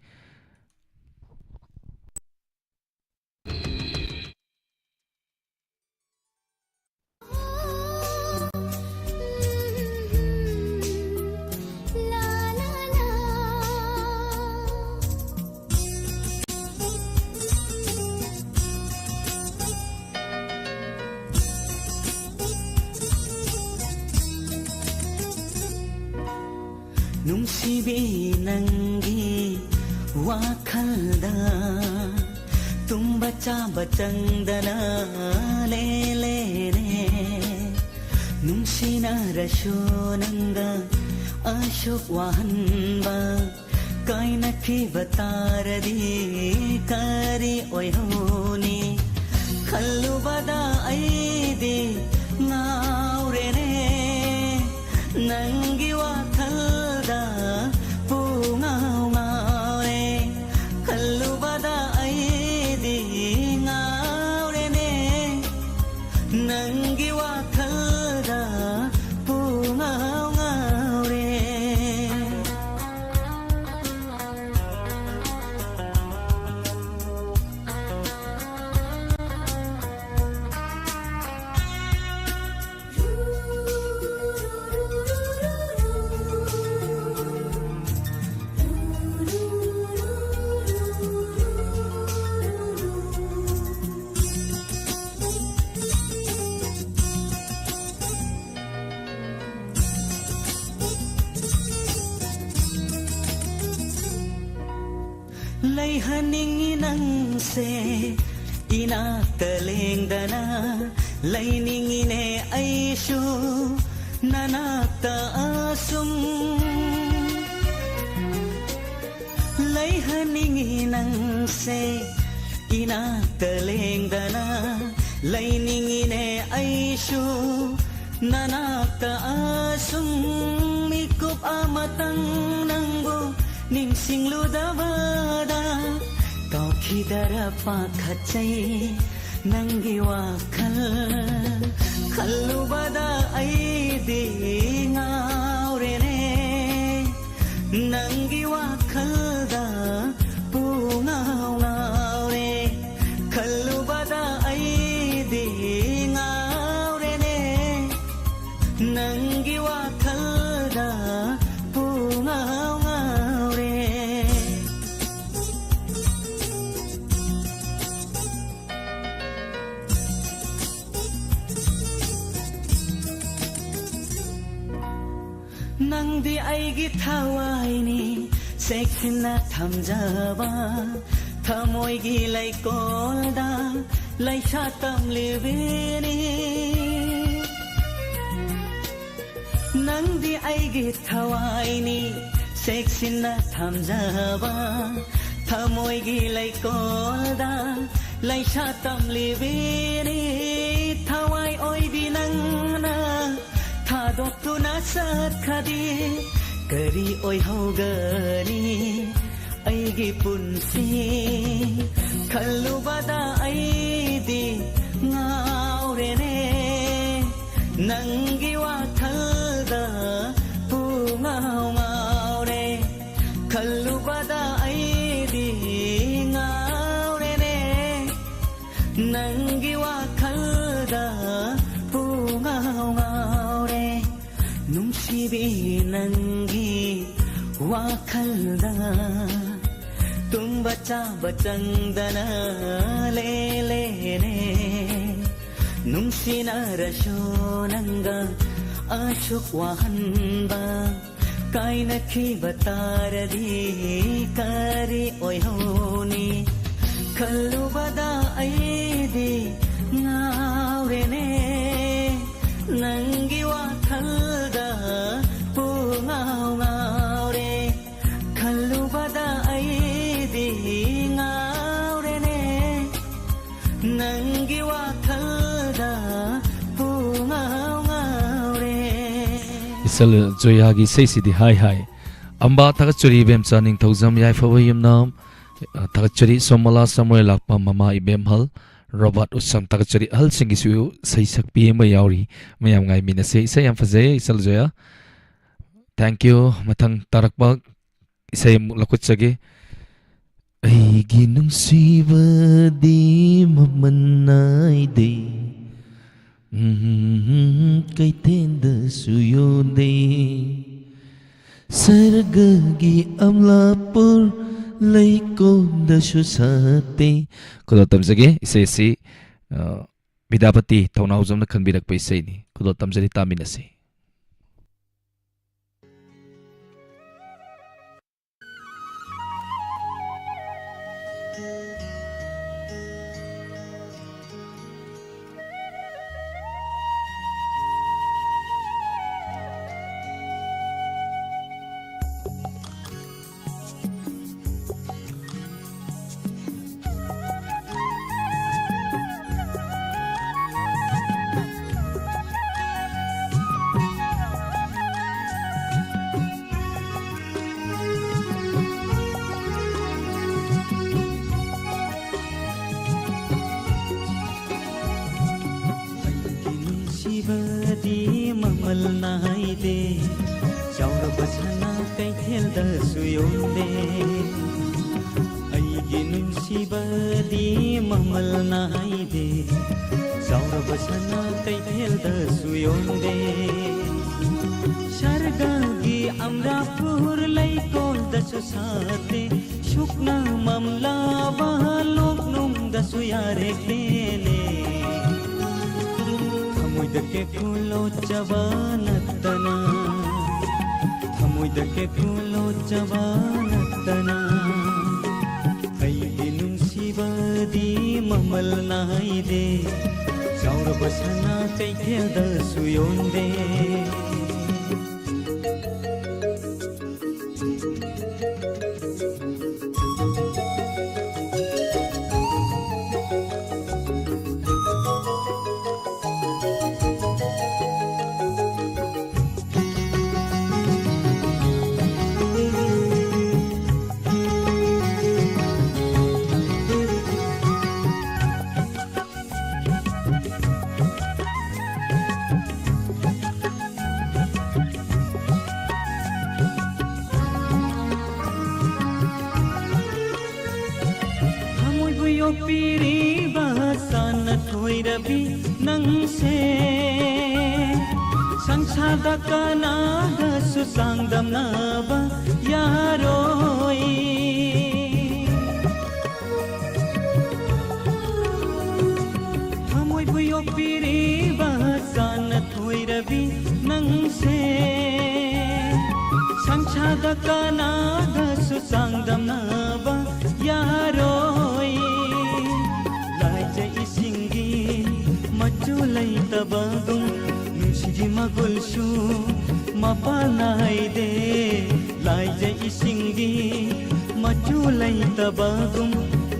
ꯅꯨꯡꯁꯤꯕꯤ, ꯅꯪꯒꯤ ꯋꯥꯈꯜꯗ ꯇꯨꯝꯕ ꯆꯥꯕ ꯆꯪꯗꯅ ꯂꯦꯂꯦꯅꯦ꯫ ꯅꯨꯡꯁꯤꯅꯔꯁꯨ ꯅꯪꯒ ꯑꯁꯨꯛ ꯋꯥꯍꯟꯕ ꯀꯥꯏꯅꯈꯤꯕ ꯇꯥꯔꯗꯤ ꯀꯔꯤ ꯑꯣꯏꯍꯧꯅꯤ? ꯈꯜꯂꯨꯕꯗ ꯑꯩꯗꯤ ꯉꯥꯎꯔꯦꯅꯦ, ꯅꯪꯒꯤ ꯋꯥꯈꯜꯗ ꯄꯨꯡꯉꯥꯎ ꯉꯥꯎꯔꯦ꯫ ꯈꯜꯂꯨꯕꯗ ꯑꯩꯗꯤ ꯉꯥꯎꯔꯦꯅꯦ, ꯅꯪꯒꯤ ꯋꯥꯈꯜꯗ ꯄꯨꯡꯉꯥꯎ ꯉꯥꯎꯔꯦ꯫ ꯂꯩꯍꯟꯅꯤꯡꯉꯤ ꯅꯪꯁꯦ ꯏꯅꯥꯛꯇ ꯂꯦꯡꯗꯅ, ꯂꯩꯅꯤꯡꯉꯤꯅꯦ ꯑꯩꯁꯨ ꯅꯅꯥꯛꯇ ꯑꯁꯨꯝ꯫ ꯂꯩꯍꯟꯅꯤꯡꯉꯤ ꯅꯪꯁꯦ ꯏꯅꯥꯛꯇ ꯂꯦꯡꯗꯅ, ꯂꯩꯅꯤꯡꯉꯤꯅꯦ ꯑꯩꯁꯨ ꯅꯅꯥꯛꯇ ꯑꯁꯨꯝ꯫ ꯃꯤꯀꯨꯞ ꯑꯃꯇꯪ ꯅꯪꯕꯨ ꯅꯤꯡꯁꯤꯡꯂꯨꯗꯕꯗ ꯀꯥꯎꯈꯤꯗꯔ ꯄꯥꯈꯠꯆꯩ ꯅꯪꯒꯤ ꯋꯥꯈꯜ ꯈꯜꯂꯨꯕꯗ ꯑꯩꯗꯤ ꯉꯥꯎꯔꯦꯅꯦ꯫ ꯅꯪꯒꯤ ꯋꯥꯈꯜꯗ ꯄꯨꯡꯉꯥꯎ ꯉꯥꯎꯔꯦ꯫ ꯅꯪꯗꯤ ꯑꯩꯒꯤ ꯊꯋꯥꯏꯅꯤ, ꯆꯦꯛꯁꯤꯟꯅ ꯊꯝꯖꯕ ꯊꯃꯣꯏꯒꯤ ꯂꯩꯀꯣꯜꯗ ꯂꯩꯁꯥ ꯇꯝꯂꯤꯕꯤꯅꯤ꯫ ꯅꯪꯗꯤ ꯑꯩꯒꯤ ꯊꯋꯥꯏꯅꯤ, ꯆꯦꯛꯁꯤꯟꯅ ꯊꯝꯖꯕ ꯊꯃꯣꯏꯒꯤ ꯂꯩꯀꯣꯜꯗ ꯂꯩꯁꯥ ꯇꯝꯂꯤꯕꯤꯅꯤ꯫ ꯊꯋꯥꯏ ꯑꯣꯏꯕꯤ ꯅꯪꯅ ꯊꯥꯗꯣꯛꯇꯨꯅ ꯆꯠꯈ꯭ꯔꯗꯤ ꯀꯔꯤ ꯑꯣꯏꯍꯧꯒꯅꯤ ꯑꯩꯒꯤ ꯄꯨꯟꯁꯤ? ꯈꯜꯂꯨꯕꯗ ꯑꯩꯗꯤ ꯉꯥꯎꯔꯦꯅꯦ, ꯅꯪꯒꯤ ꯋꯥꯈꯜꯗ ꯄꯨꯡꯉꯥꯎ ꯉꯥꯎꯔꯦ꯫ ꯈꯜꯂꯨꯕꯗ ꯑꯩꯗꯤ ꯉꯥꯎꯔꯦꯅꯦ, ꯅꯪꯒꯤ ꯋꯥꯈꯜꯗ ꯄꯨꯡꯉꯥꯎ ꯉꯥꯎꯔꯦ꯫ ꯅꯨꯡꯁꯤꯕꯤ, ꯅꯪꯒꯤ ꯋꯥꯈꯜꯗ ꯇꯨꯝꯕ ꯆꯥꯕ ꯆꯪꯗꯅ ꯂꯦꯜꯂꯦꯅꯦ꯫ ꯅꯨꯡꯁꯤꯅꯔꯁꯨ ꯅꯪꯒ ꯑꯁꯨꯛ ꯋꯥꯍꯟꯕ, ꯀꯥꯏꯅꯈꯤꯕ ꯇꯥꯔꯗꯤ ꯀꯔꯤ ꯑꯣꯏꯍꯧꯅꯤ? ꯈꯜꯂꯨꯕꯗ ꯑꯩꯗꯤ ꯉꯥꯎꯔꯦꯅꯦ, ꯅꯪꯒꯤ ꯋꯥꯈꯜꯗ ꯄꯨꯡꯉꯥꯎ ꯉꯥꯎꯔꯦ꯫ ꯈꯜꯂꯨꯕꯗ ꯑꯩꯗꯤ ꯉꯥꯎꯔꯦꯅꯦ, ꯅꯪꯒꯤ ꯋꯥꯈꯜꯗ ꯄꯨꯡꯉꯥꯎ ꯉꯥꯎꯔꯦ꯫ ꯏꯆꯜ ꯖꯣꯌꯥꯒꯤ ꯏꯁꯩꯁꯤꯗꯤ ꯍꯥꯏ ꯍꯥꯏ꯫ ꯑꯝꯕꯥ ꯊꯥꯒꯠꯆꯔꯤ ꯏꯕꯦꯝꯆꯥ ꯅꯤꯡꯊꯧꯖꯝ ꯌꯥꯏꯐꯕ ꯌꯨꯝꯅꯥꯝ꯫ ꯑ, ꯊꯥꯒꯠꯆꯔꯤ ꯁꯣꯃꯣꯂꯥ ꯁꯃꯣꯏ ꯂꯥꯛꯄ ꯃꯃꯥ ꯏꯕꯦꯝꯍꯜ ꯔꯣꯕꯥꯔꯠ ꯎꯠꯁꯝ ꯊꯥꯒꯠꯆꯔꯤ꯫ ꯑꯍꯜꯁꯤꯡꯒꯤꯁꯨ ꯏꯁꯩ ꯁꯛꯄꯤ ꯑꯃ ꯌꯥꯎꯔꯤ꯫ ꯃꯌꯥꯝ ꯉꯥꯏꯃꯤꯟꯅꯁꯦ꯫ ꯏꯁꯩ ꯌꯥꯝ ꯐꯖꯩ ꯏꯆꯜ ꯖꯣꯌꯥ꯫ Thank you꯫ ꯃꯊꯪ ꯇꯥꯔꯛꯄ ꯏꯁꯩ ꯑꯃꯨꯛ ꯂꯧꯈꯠꯆꯒꯦ꯫ ꯑꯩꯒꯤ ꯅꯨꯡꯁꯤꯕꯗꯤ ꯃꯃꯜ ꯅꯥꯏꯗꯦ, ꯎꯝ, ꯀꯩꯊꯦꯜꯗꯁꯨ ꯌꯣꯟꯗꯦ, ꯁꯔꯒꯒꯤ ꯑꯝꯂꯥꯄꯨꯔ ꯂꯩꯀꯣꯜꯗꯁꯨ ꯁꯥꯠꯇꯦ꯫ ꯈꯨꯗꯣꯜ ꯇꯝꯖꯒꯦ꯫ ꯏꯁꯩ ꯑꯁꯤ, ꯑ, ꯕꯤꯗ꯭ꯌꯥꯄꯇꯤ ꯊꯧꯅꯥꯎꯖꯝꯅ ꯈꯟꯕꯤꯔꯛꯄ ꯏꯁꯩꯅꯤ꯫ ꯈꯨꯗꯣꯜ ꯇꯝꯖꯔꯤ, ꯇꯥꯃꯤꯟꯅꯁꯤ꯫ ꯑꯩꯒꯤ ꯅꯨꯡꯁꯤꯕꯗꯤ ꯃꯃꯜ ꯅꯥꯏꯗꯦ, ꯆꯥꯎꯔꯕ ꯁꯅꯥ ꯀꯩꯊꯦꯜꯗꯁꯨ ꯌꯣꯟꯗꯦ꯫ ꯑꯩꯒꯤ ꯅꯨꯡꯁꯤꯕꯗꯤ ꯃꯃꯜ ꯅꯥꯏꯗꯦ, ꯆꯥꯎꯔꯕ ꯁꯅꯥ ꯀꯩꯊꯦꯜꯗꯁꯨ ꯌꯣꯟꯗꯦ꯫ ꯁꯔꯒꯒꯤ ꯑꯝꯔꯥꯄꯨꯔ ꯂꯩꯀꯣꯜꯗꯁꯨ ꯁꯥꯠꯇꯦ, ꯁꯨꯛꯅ ꯃꯝꯂꯕ ꯂꯣꯛꯅꯨꯡꯗꯁꯨ ꯌꯥꯔꯦꯛꯇꯦꯅꯦ꯫ ꯊꯃꯣꯏꯗ ꯀꯦꯀꯨ ꯂꯣꯠꯆꯕ ꯅꯠꯇꯅ, ꯊꯃꯣꯏꯗ ꯀꯦꯀꯨ ꯂꯣꯠꯆꯕ ꯅꯠꯇꯅ, ꯑꯩꯒꯤ ꯅꯨꯡꯁꯤꯕꯗꯤ ꯃꯃꯜ ꯅꯥꯏꯗꯦ, ꯆꯥꯎꯔꯕ ꯁꯅꯥ ꯀꯩꯊꯦꯜꯗꯁꯨ ꯌꯣꯟꯗꯦ꯫ ꯊꯃꯣꯏꯕꯨ ꯌꯣꯛꯄꯤꯔꯤꯕ ꯁꯥꯟꯅꯊꯣꯏꯔꯕꯤ, ꯅꯪ ꯅꯪꯁꯦ ꯁꯪꯁꯥꯔꯗ ꯀꯅꯥꯒꯁꯨ ꯆꯥꯡꯗꯝꯅꯕ ꯌꯥꯔꯣꯏ꯫ ꯊꯃꯣꯏꯕꯨ ꯌꯣꯛꯄꯤꯔꯤꯕ ꯆꯥꯟꯅ ꯊꯣꯏꯔꯕꯤ ꯅꯪꯁꯦ ꯁꯪꯁꯥꯔꯗ ꯀꯅꯥꯒꯁꯨ ꯆꯥꯡꯗꯝꯅꯕ ꯌꯥꯔꯣꯏ꯫ ꯂꯥꯏꯖ ꯏꯁꯤꯡꯒꯤ ꯃꯆꯨ ꯂꯩꯇꯕꯒꯨꯝ ꯅꯨꯡꯁꯤꯒꯤ ꯃꯒꯨꯜꯁꯨ ꯃꯄꯥꯜ ꯅꯥꯏꯗꯦ꯫ ꯂꯥꯏꯖ ꯏꯁꯤꯡꯒꯤ ꯃꯆꯨ ꯂꯩꯇꯕꯒꯨꯝ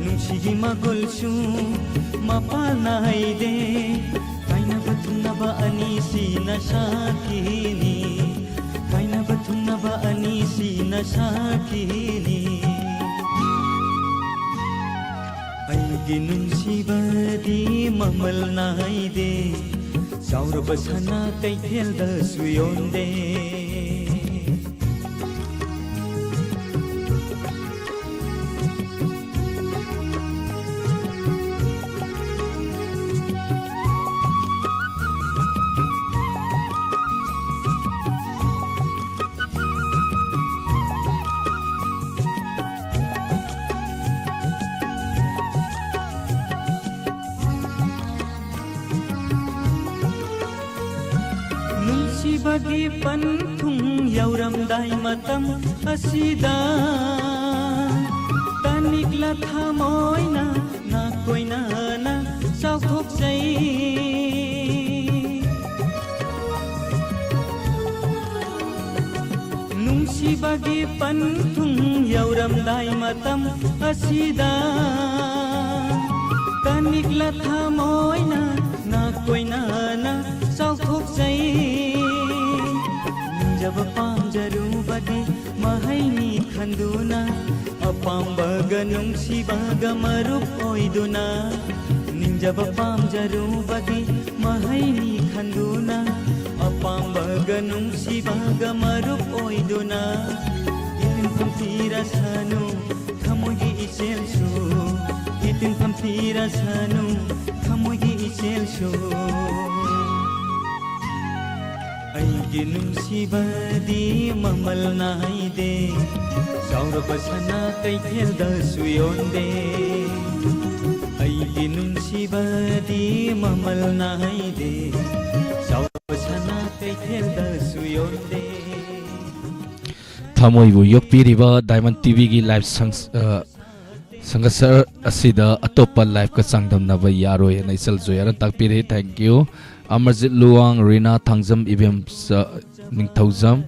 ꯅꯨꯡꯁꯤꯒꯤ ꯃꯒꯨꯜꯁꯨ ꯃꯄꯥꯜ ꯅꯥꯏꯗꯦ꯫ ꯀꯥꯏꯅꯕ ꯊꯨꯡꯅꯕ ꯑꯅꯤꯁꯤꯅ ꯁꯥꯈꯤꯅꯤ꯫ ꯀꯥꯏꯅꯕ ꯊꯨꯡꯅꯕ ꯑꯅꯤꯁꯤꯅ ꯁꯥꯈꯤꯅꯤ꯫ ꯑꯩꯒꯤ ꯅꯨꯡꯁꯤꯕꯗꯤ ꯃꯃꯜ ꯅꯥꯏꯗꯦ, ꯆꯥꯎꯔꯕ ꯁꯅꯥ ꯀꯩꯊꯦꯜꯗꯁꯨ ꯌꯣꯟꯗꯦ꯫ ꯅꯨꯡꯁꯤꯕꯒꯤ ꯄꯟꯊꯨꯡ ꯌꯧꯔꯝꯗꯥꯏ ꯃꯇꯝ ꯑꯁꯤꯗ ꯇꯥꯅꯤꯛꯂ ꯊꯃꯣꯏꯅ ꯅꯥꯀꯣꯏꯅꯅ ꯆꯥꯎꯊꯣꯛꯆꯩ꯫ ꯅꯨꯡꯁꯤꯕꯒꯤ ꯄꯟꯊꯨꯡ ꯌꯧꯔꯝꯗꯥꯏ ꯃꯇꯝ ꯑꯁꯤꯗ ꯇꯥꯅꯤꯛꯂ ꯊꯃꯣꯏꯅ ꯅꯥꯀꯣꯏꯅꯅ ꯆꯥꯎꯊꯣꯛꯆꯩ꯫ ꯅꯤꯡꯖꯕ ꯄꯥꯝꯖꯔꯨꯕꯗꯤ ꯃꯍꯩꯅꯤ ꯈꯟꯗꯨꯅ ꯑꯄꯥꯝꯕꯒ ꯅꯨꯡꯁꯤꯕꯒ ꯃꯔꯨꯞ ꯑꯣꯏꯗꯨꯅ ꯅꯤꯡꯖꯕ ꯄꯥꯝꯖꯔꯨꯕꯒꯤ ꯃꯍꯩꯅꯤ ꯈꯟꯗꯨꯅ ꯑꯄꯥꯝꯕꯒ ꯅꯨꯡꯁꯤꯕꯒ ꯃꯔꯨꯞ ꯑꯣꯏꯗꯨꯅ ꯏꯇꯤꯟꯐꯝ ꯊꯤꯔꯁꯅꯨ ꯊꯃꯣꯏꯒꯤ ꯏꯆꯦꯜꯁꯨ ꯏꯇꯤꯟꯐꯝ ꯊꯤꯔꯁꯅꯨ ꯊꯃꯣꯏ ꯃꯣꯏꯒꯤ ꯏꯆꯦꯜꯁꯨ ꯑꯩꯒꯤ ꯅꯨꯡꯁꯤꯕꯗꯤ ꯃꯃꯜ ꯅꯥꯏꯗꯦ꯫ ꯆꯥꯎꯔꯕ ꯁꯅꯥ ꯀꯩꯊꯦꯜꯗꯁꯨ ꯌꯣꯟꯗꯦ꯫ ꯑꯩꯒꯤ ꯅꯨꯡꯁꯤꯕꯗꯤ ꯃꯃꯜ ꯅꯥꯏꯗꯦ꯫ ꯆꯥꯎꯔꯕ ꯁꯅꯥ ꯀꯩꯊꯦꯜꯗꯁꯨ ꯌꯣꯟꯗꯦ꯫ ꯊꯃꯣꯏꯕꯨ ꯌꯣꯛꯄꯤꯔꯤꯕ Diamond ꯇꯤꯚꯤꯒꯤ ꯂꯥꯏꯚ ꯁꯪ-, ꯑ, ꯁꯪꯒꯁꯔ ꯑꯁꯤꯗ ꯑꯇꯣꯞꯄ ꯂꯥꯏꯚꯀ ꯆꯥꯡꯗꯝꯅꯕ ꯌꯥꯔꯣꯏ ꯍꯥꯏꯅ ꯏꯆꯜ ꯖꯣꯌꯥꯅ ꯇꯥꯛꯄꯤꯔꯦ꯫ Thank you꯫ ꯑꯃꯔꯖꯤꯠ ꯂꯨꯋꯥꯡ, ꯔꯤꯅꯥ ꯊꯥꯡꯖꯝ, ꯏꯕꯦꯝꯆ ꯅꯤꯡꯊꯧꯖꯝ,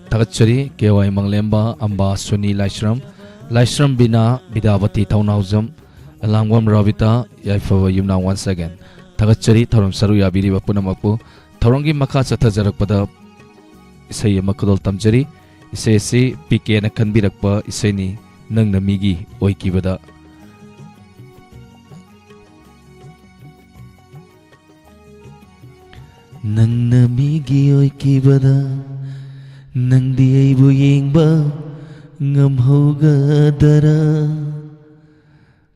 ꯊꯥꯒꯠꯆꯔꯤ꯫ ꯀꯦ ꯋꯥꯏ ꯃꯪꯂꯦꯝꯕ, ꯑꯝꯕꯥ ꯁꯣꯅꯤ ꯂꯥꯏꯁ꯭ꯔꯝ, ꯂꯥꯏꯁ꯭ꯔꯝ ꯕꯤꯅꯥ, ꯕꯤꯗ꯭ꯌꯥꯕꯇꯤ ꯊꯧꯅꯥꯎꯖꯝ, ꯑꯂꯥꯡꯕꯝ ꯔꯥꯕꯤꯇꯥ, ꯌꯥꯏꯐꯕ ꯌꯨꯝꯅꯥꯝ once again ꯊꯥꯒꯠꯆꯔꯤ꯫ ꯊꯧꯔꯝ ꯁꯔꯨꯛ ꯌꯥꯕꯤꯔꯤꯕ ꯄꯨꯝꯅꯃꯛꯄꯨ꯫ ꯊꯧꯔꯝꯒꯤ ꯃꯈꯥ ꯆꯠꯊꯖꯔꯛꯄꯗ ꯏꯁꯩ ꯑꯃ ꯈꯨꯗꯣꯜ ꯇꯝꯖꯔꯤ꯫ ꯏꯁꯩ ꯑꯁꯤ ꯄꯤ ꯀꯦꯅ ꯈꯟꯕꯤꯔꯛꯄ ꯏꯁꯩꯅꯤ, ꯅꯪꯅ ꯃꯤꯒꯤ ꯑꯣꯏꯈꯤꯕꯗ꯫ ꯅꯪꯅ ꯃꯤꯒꯤ ꯑꯣꯏꯈꯤꯕꯗ, ꯅꯪꯗꯤ ꯑꯩꯕꯨ ꯌꯦꯡꯕ ꯉꯝꯍꯧꯒꯗꯔꯥ?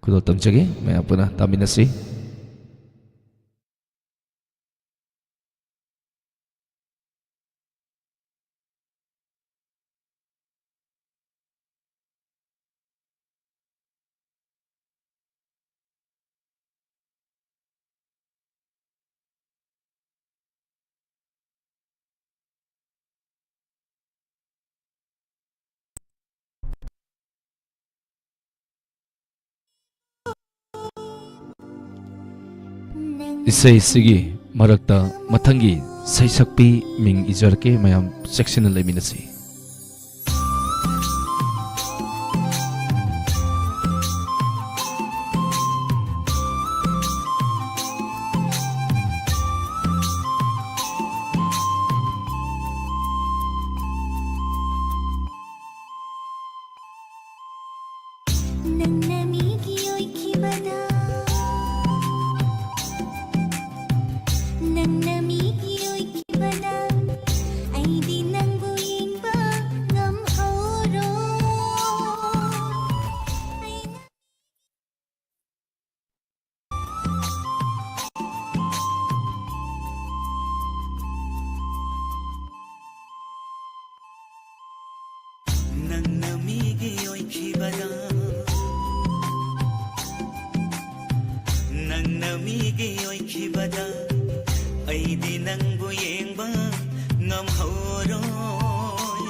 ꯈꯨꯗꯣꯜ ꯇꯝꯖꯒꯦ, ꯃꯌꯥꯝ ꯄꯨꯟꯅ ꯇꯥꯃꯤꯟꯅꯁꯤ꯫ ꯏꯁꯩꯁꯤꯒꯤ ꯃꯔꯛꯇ ꯃꯊꯪꯒꯤ ꯁꯩꯁꯛꯄꯤ ꯃꯤꯡ ꯏꯖꯔꯛꯀꯦ, ꯃꯌꯥꯝ ꯆꯦꯛꯁꯤꯟꯅ ꯂꯩꯃꯤꯟꯅꯁꯤ꯫ ꯅꯪꯅ ꯃꯤꯒꯤ ꯑꯣꯏꯈꯤꯕꯗ, ꯅꯪꯅ ꯃꯤꯒꯤ ꯑꯣꯏꯈꯤꯕꯗ, ꯑꯩꯗꯤ ꯅꯪꯕꯨ ꯌꯦꯡꯕ ꯅꯪꯅ ꯃꯤꯒꯤ ꯑꯣꯏꯈꯤꯕꯗ, ꯅꯪꯅ ꯃꯤꯒꯤ ꯑꯣꯏꯈꯤꯕꯗ, ꯑꯩꯗꯤ ꯅꯪꯕꯨ ꯌꯦꯡꯕ ꯉꯝꯍꯧꯔꯣꯏ꯫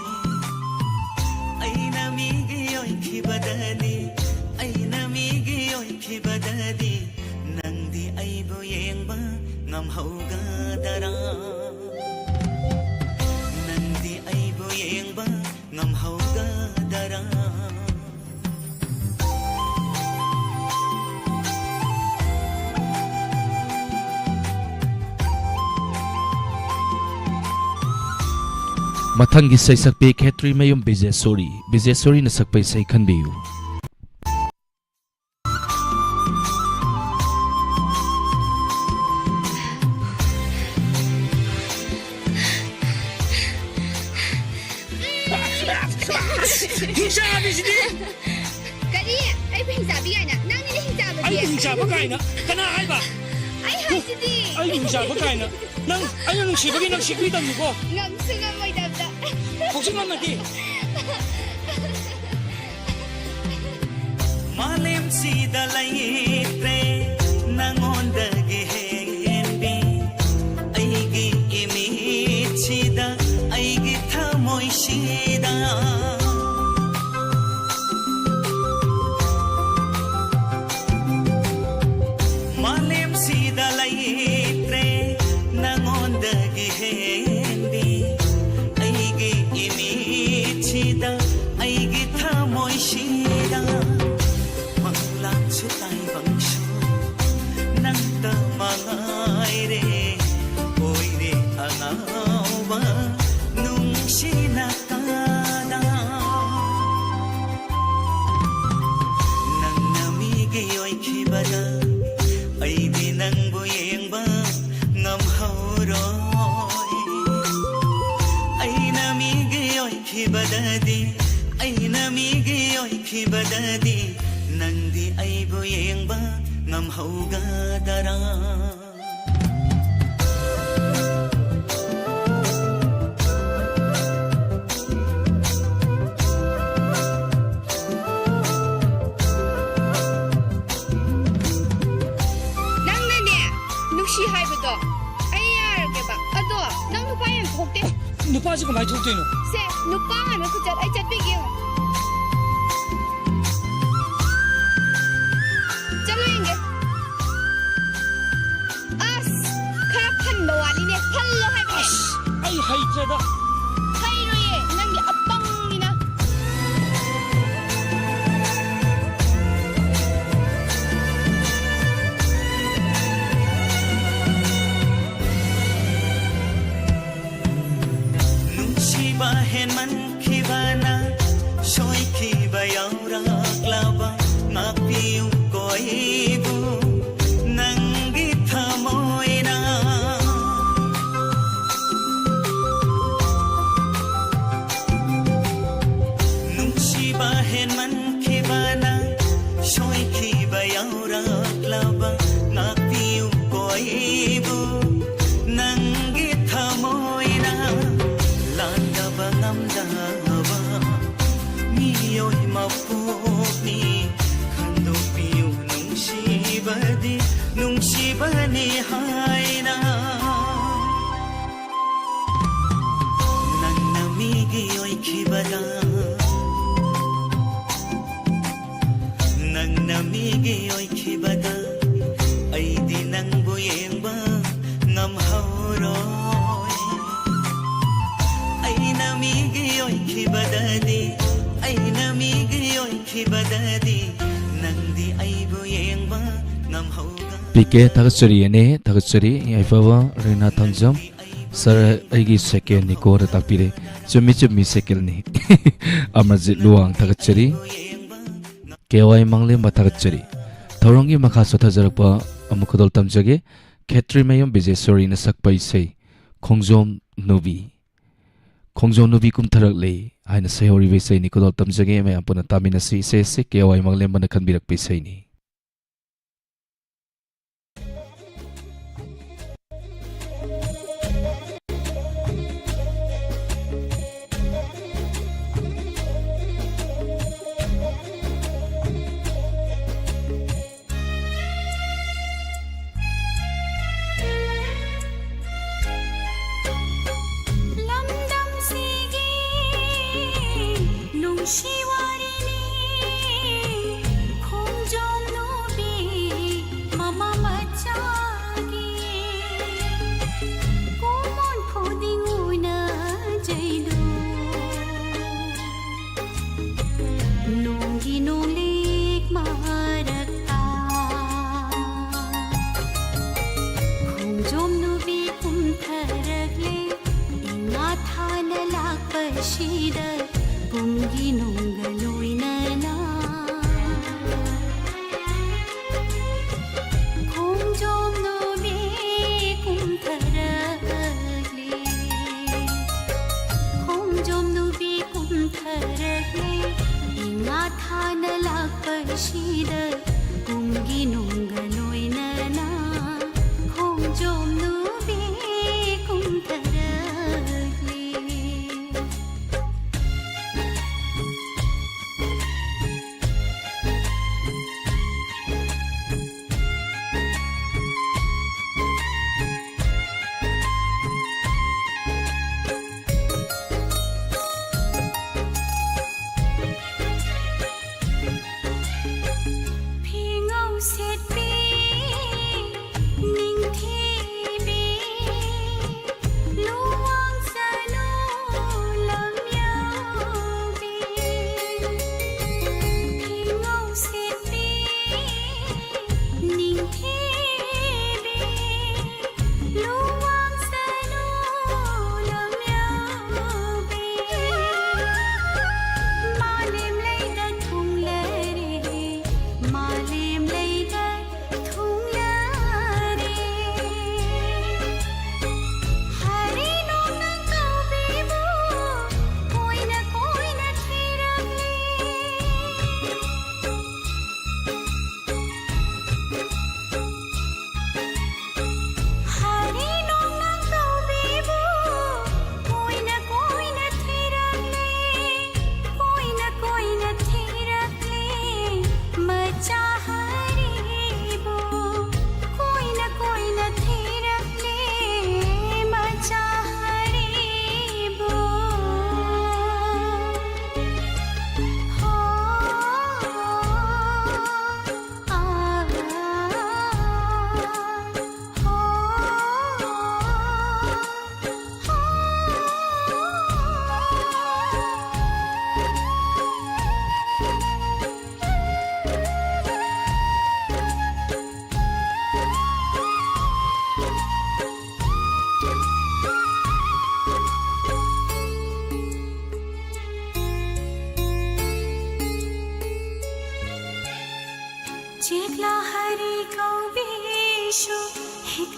ꯑꯩꯅ ꯃꯤꯒꯤ ꯑꯣꯏꯈꯤꯕꯗꯗꯤ, ꯑꯩꯅ ꯃꯤꯒꯤ ꯑꯣꯏꯈꯤꯕꯗꯗꯤ, ꯅꯪꯗꯤ ꯑꯩꯕꯨ ꯌꯦꯡꯕ ꯉꯝꯍꯧꯒꯗꯔꯥ? ꯅꯪꯗꯤ ꯑꯩꯕꯨ ꯌꯦꯡꯕ ꯉꯝꯍꯧꯒꯗꯔꯥ? ꯃꯊꯪꯒꯤ ꯁꯩꯁꯛꯄꯤ ꯈꯦꯇ꯭ꯔꯤꯃꯌꯨꯝ ꯕꯤꯖꯦꯁꯣꯔꯤ꯫ ꯕꯤꯖꯦꯁꯣꯔꯤꯅ ꯁꯛꯄ ꯏꯁꯩ ꯈꯟꯕꯤꯌꯨ꯫ ꯍꯤꯡꯆꯥꯕꯤꯁꯤꯗꯤ! ꯀꯔꯤ? ꯑꯩꯕꯨ ꯍꯤꯡꯆꯥꯕꯤ ꯀꯥꯏꯅ? ꯅꯪꯅꯤꯅꯦ ꯍꯤꯡꯆꯥꯕꯗꯤ꯫ ꯑꯩꯕꯨ ꯍꯤꯡꯆꯥꯕ ꯀꯥꯏꯅ? ꯀꯅꯥ ꯍꯥꯏꯕ? ꯑꯩ ꯍꯥꯏꯁꯤꯗꯤ꯫ ꯑꯩꯕꯨ ꯍꯤꯡꯆꯥꯕ ꯀꯥꯏꯅ? ꯅꯪ ꯑꯩꯅ ꯅꯨꯡꯁꯤꯕꯒꯤ ꯅꯪ ꯁꯤꯒꯨꯏ ꯇꯝꯃꯤꯀꯣ? ꯉꯝꯁꯨ ꯉꯝꯃꯣꯏꯗꯕꯗ꯫ ꯍꯧꯖꯤꯛ ꯉꯝꯃꯗꯤ? ꯃꯥꯂꯦꯝꯁꯤꯗ ꯂꯩꯇ꯭ꯔꯦ ꯅꯉꯣꯟꯗꯒꯤ ꯍꯦꯟꯕꯤ꯫ ꯑꯩꯒꯤ ꯏꯃꯤꯠꯁꯤꯗ, ꯑꯩꯒꯤ ꯊꯃꯣꯏꯁꯤꯗ꯫ ꯃꯥꯂꯦꯝꯁꯤꯗ ꯂꯩꯇ꯭ꯔꯦ ꯅꯉꯣꯟꯗꯒꯤ ꯍꯦꯟꯕꯤ꯫ ꯑꯩꯒꯤ ꯏꯃꯤꯠꯁꯤꯗ, ꯑꯩꯒꯤ ꯊꯃꯣꯏꯁꯤꯗ꯫ ꯃꯪꯂꯥꯟꯁꯨ ꯇꯥꯏꯕꯪꯁꯨ ꯅꯪꯇ ꯃꯉꯥꯏꯔꯦ꯫ ꯑꯣꯏꯔꯦ ꯑꯉꯥꯎꯕ ꯅꯨꯡꯁꯤꯅ ꯀꯥꯗ꯫ ꯅꯪꯅ ꯃꯤꯒꯤ ꯑꯣꯏꯈꯤꯕꯗ ꯑꯩꯗꯤ ꯅꯪꯕꯨ ꯌꯦꯡꯕ ꯉꯝꯍꯧꯔꯣꯏ꯫ ꯑꯩꯅ ꯃꯤꯒꯤ ꯑꯣꯏꯈꯤꯕꯗꯗꯤ, ꯑꯩꯅ ꯃꯤꯒꯤ ꯑꯣꯏꯈꯤꯕꯗꯗꯤ ꯅꯪꯗꯤ ꯑꯩꯕꯨ ꯌꯦꯡꯕ ꯉꯝꯍꯧꯒꯗꯔꯥ? ꯁꯤ ꯀꯃꯥꯏꯅ ꯊꯣꯛꯇꯣꯏꯅꯣ? ꯁꯦ, ꯅꯨꯄꯥ ꯍꯥꯟꯅ ꯈꯨꯆꯠ ꯑꯩ ꯆꯠꯄꯤꯒꯦ ꯌꯦꯡꯉꯣ꯫ ꯆꯠꯂꯣ ꯌꯦꯡꯒꯦ꯫ ꯑꯁ, ꯈꯔ ꯐꯟꯕ ꯋꯥꯠꯂꯤꯅꯦ꯫ ꯐꯜꯂꯣ ꯍꯥꯏꯕꯅꯦ꯫ ꯑꯁ, ꯑꯩ ꯍꯩꯇ꯭ꯔꯦꯗ꯫ ꯍꯩꯔꯣꯏꯌꯦ, ꯅꯪꯗꯤ ꯑꯄꯪꯅꯤꯅ꯫ ꯅꯨꯡꯁꯤꯕ ꯍꯦꯟꯃꯟꯈꯤꯕꯅ ꯁꯣꯏꯈꯤꯕ ꯌꯥꯎꯔꯛꯂꯕ ꯉꯥꯛꯄꯤꯌꯨ ꯀꯣ ꯑꯩꯕꯨ ꯅꯪꯒꯤ ꯊꯃꯣꯏꯅ꯫ ꯅꯨꯡꯁꯤꯕ ꯍꯦꯟꯃꯟꯈꯤꯕꯅ ꯁꯣꯏꯈꯤꯕ ꯌꯥꯎꯔꯛꯂꯕ ꯉꯥꯛꯄꯤꯌꯨ ꯀꯣ ꯑꯩꯕꯨ ꯅꯪꯒꯤ ꯊꯃꯣꯏꯅ꯫ ꯂꯥꯟꯗꯕ ꯉꯝꯗꯕ ꯃꯤꯑꯣꯏ ꯃꯄꯣꯛꯅꯤ꯫ ꯈꯟꯗꯣꯛꯄꯤꯌꯨ ꯅꯨꯡꯁꯤꯕꯗꯤ ꯅꯨꯡꯁꯤꯕꯅꯤ ꯍꯥꯏꯅ꯫ ꯅꯪꯅ ꯃꯤꯒꯤ ꯑꯣꯏꯈꯤꯕꯗ, ꯅꯪꯅ ꯃꯤꯒꯤ ꯑꯣꯏꯈꯤꯕꯗ ꯑꯩꯗꯤ ꯅꯪꯕꯨ ꯌꯦꯡꯕ ꯉꯝꯍꯧꯔꯣꯏ꯫ ꯑꯩꯅ ꯃꯤꯒꯤ ꯑꯣꯏꯈꯤꯕꯗꯗꯤ, ꯑꯩꯅ ꯃꯤꯒꯤ ꯑꯣꯏꯈꯤꯕꯗꯗꯤ ꯅꯪꯗꯤ ꯑꯩꯕꯨ ꯌꯦꯡꯕ ꯉꯝꯍꯧꯒ꯫ ꯄꯤ ꯀꯦ ꯊꯥꯒꯠꯆꯔꯤ, ꯑꯦꯟ ꯑꯦ ꯊꯥꯒꯠꯆꯔꯤ, ꯌꯥꯏꯐꯕ ꯔꯤꯅꯥ ꯊꯥꯡꯖꯝ꯫ ꯁꯥꯔ, ꯑꯩꯒꯤ ꯁꯦꯀꯦꯟꯅꯤꯀꯣꯅ ꯇꯥꯛꯄꯤꯔꯦ꯫ ꯆꯨꯝꯃꯤ, ꯆꯨꯝꯃꯤ, ꯁꯦꯀꯦꯟꯅꯤ꯫ ꯑꯃꯔꯖꯤꯠ ꯂꯨꯋꯥꯡ ꯊꯥꯒꯠꯆꯔꯤ꯫ ꯀꯦ ꯋꯥꯏ ꯃꯥꯡꯂꯦꯝꯕ ꯊꯥꯒꯠꯆꯔꯤ꯫ ꯊꯧꯔꯝꯒꯤ ꯃꯈꯥ ꯆꯠꯊꯖꯔꯛꯄ ꯑꯃꯨꯛ ꯈꯨꯗꯣꯜ ꯇꯝꯖꯒꯦ꯫ ꯈꯦꯇ꯭ꯔꯤꯃꯌꯨꯝ ꯕꯤꯖꯦꯁꯣꯔꯤꯅ ꯁꯛꯄ ꯏꯁꯩ ꯈꯣꯡꯖꯣꯝ ꯅꯨꯕꯤ꯫ ꯈꯣꯡꯖꯣꯝ ꯅꯨꯕꯤ ꯀꯨꯝꯊꯔꯛꯂꯦ ꯍꯥꯏꯅ ꯁꯩꯍꯧꯔꯤꯕ ꯏꯁꯩꯅꯤ꯫ ꯈꯨꯗꯣꯜ ꯇꯝꯖꯒꯦ, ꯃꯌꯥꯝ ꯄꯨꯟꯅ ꯇꯥꯃꯤꯟꯅꯁꯤ꯫ ꯏꯁꯩ ꯑꯁꯤ ꯀꯦ ꯋꯥꯏ ꯃꯥꯡꯂꯦꯝꯕꯅ ꯈꯟꯕꯤꯔꯛꯄ ꯏꯁꯩꯅꯤ꯫ ꯂꯝꯗꯝ ꯑꯁꯤꯗ ꯄꯨꯝꯒꯤ ꯅꯨꯡꯒ ꯂꯣꯏꯅꯅ ꯈꯣꯡꯖꯣꯝ ꯅꯨꯃꯤꯠ ꯀꯨꯝꯊꯔꯛꯂꯦ꯫ ꯈꯣꯡꯖꯣꯝ ꯅꯨꯃꯤꯠ ꯀꯨꯝꯊꯔꯛꯂꯦ꯫ ꯏꯉꯥ ꯊꯥꯅ ꯂꯥꯛꯄꯁꯤꯗ ꯄꯨꯝꯒꯤ ꯅꯨꯡꯒ ꯂꯣꯏꯅꯅ ꯈꯣꯡꯖꯣꯝ ꯅꯨꯃꯤꯠ ꯀꯨꯝꯊꯔꯛꯂꯦ꯫ ꯐꯤꯉꯧ ꯁꯦꯠꯄꯤ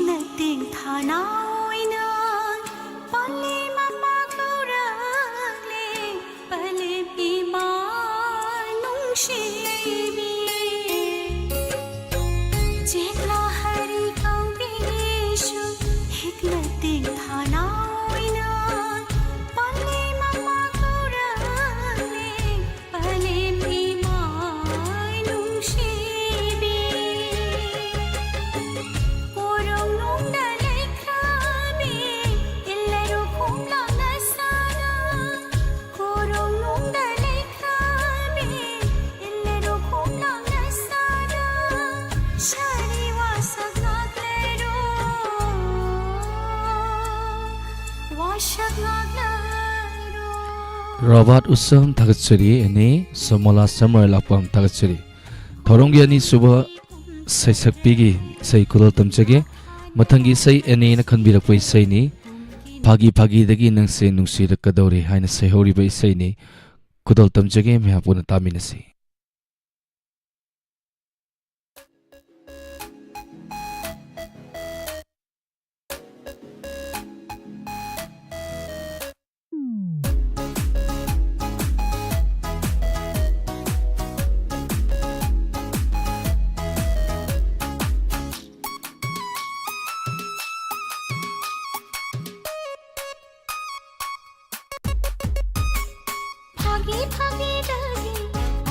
ꯅꯇꯦꯡ ꯊꯥꯅ ꯑꯣꯏꯅ ꯄꯂꯦꯝ ꯑꯃ ꯀꯧꯔꯛꯂꯦ, ꯄꯂꯦꯝ ꯏꯃꯥ ꯅꯨꯡꯁꯤꯕꯤ꯫ ꯆꯦꯛꯂꯥ ꯍꯔꯤ ꯀꯧꯕꯤꯁꯨ ꯍꯦꯛ ꯅꯇꯦꯡ ꯊꯥꯅ ꯑꯣꯏꯅ ꯄꯂꯦꯝ ꯑꯃ ꯀꯧꯔꯛꯂꯦ, ꯄꯂꯦꯝ ꯏꯃꯥ ꯅꯨꯡꯁꯤꯕꯤ꯫ ꯀꯣꯔꯧꯅꯨꯡꯗ ꯂꯩꯈ꯭ꯔꯕꯤ ꯏꯜꯂꯩꯔꯨ ꯈꯣꯝꯂꯥꯡꯅ ꯁꯥꯔ, ꯀꯣꯔꯧꯅꯨꯡꯗ ꯂꯩꯈ꯭ꯔꯕꯤ ꯏꯜꯂꯩꯔꯨ ꯈꯣꯝꯂꯥꯡꯅ ꯁꯥꯔ, ꯁꯥꯔꯤ ꯋꯥꯁꯛ ꯉꯥꯛꯂꯩꯔꯣ, ꯋꯥꯁꯛ ꯉꯥꯛꯂꯩꯔꯣ꯫ ꯔꯣꯕꯥꯔꯠ ꯎꯁꯝ ꯊꯥꯒꯠꯆꯔꯤ, ꯑꯦꯅꯤ ꯁꯣꯃꯣꯂꯥ ꯁꯝꯃꯔ ꯂꯥꯛꯄꯝ ꯊꯥꯒꯠꯆꯔꯤ꯫ ꯊꯧꯔꯝꯒꯤ ꯑꯅꯤꯁꯨꯕ ꯁꯩꯁꯛꯄꯤꯒꯤ ꯏꯁꯩ ꯈꯨꯗꯣꯜ ꯇꯝꯖꯒꯦ꯫ ꯃꯊꯪꯒꯤ ꯏꯁꯩ ꯑꯦꯅꯤꯅ ꯈꯟꯕꯤꯔꯛꯄ ꯏꯁꯩꯅꯤ꯫ ꯐꯥꯒꯤ ꯐꯥꯒꯤꯗꯒꯤ ꯅꯪꯁꯦ ꯅꯨꯡꯁꯤꯔꯛꯀꯗꯧꯔꯦ ꯍꯥꯏꯅ ꯁꯩꯍꯧꯔꯤꯕ ꯏꯁꯩꯅꯤ꯫ ꯈꯨꯗꯣꯜ ꯇꯝꯖꯒꯦ, ꯃꯌꯥꯝ ꯄꯨꯟꯅ ꯇꯥꯃꯤꯟꯅꯁꯤ꯫ ꯐꯥꯒꯤ ꯐꯥꯒꯤꯗꯒꯤ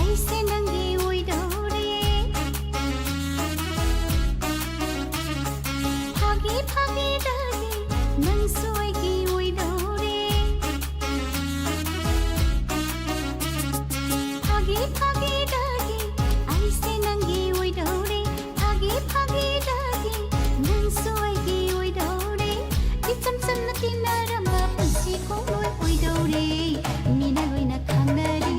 ꯑꯩꯁꯦ ꯅꯪꯒꯤ ꯑꯣꯏꯗꯧꯔꯦ꯫ ꯐꯥꯒꯤ ꯐꯥꯒꯤꯗꯒꯤ ꯅꯪꯁꯨ ꯑꯩꯒꯤ ꯑꯣꯏꯗꯧꯔꯦ꯫ ꯐꯥꯒꯤ ꯐꯥꯒꯤꯗꯒꯤ ꯑꯩꯁꯦ ꯅꯪꯒꯤ ꯑꯣꯏꯗꯧꯔꯦ꯫ ꯐꯥꯒꯤ ꯐꯥꯒꯤꯗꯒꯤ ꯅꯪꯁꯨ ꯑꯩꯒꯤ ꯑꯣꯏꯗꯧꯔꯦ꯫ ꯏꯆꯝ ꯆꯝꯅ ꯇꯤꯟꯅꯔꯝꯕ ꯄꯨꯟꯁꯤ ꯈꯣꯡꯂꯣꯏ ꯑꯣꯏꯗꯧꯔꯦ꯫ ꯃꯤꯅ ꯂꯣꯏꯅ ꯈꯪꯅꯔꯦ꯫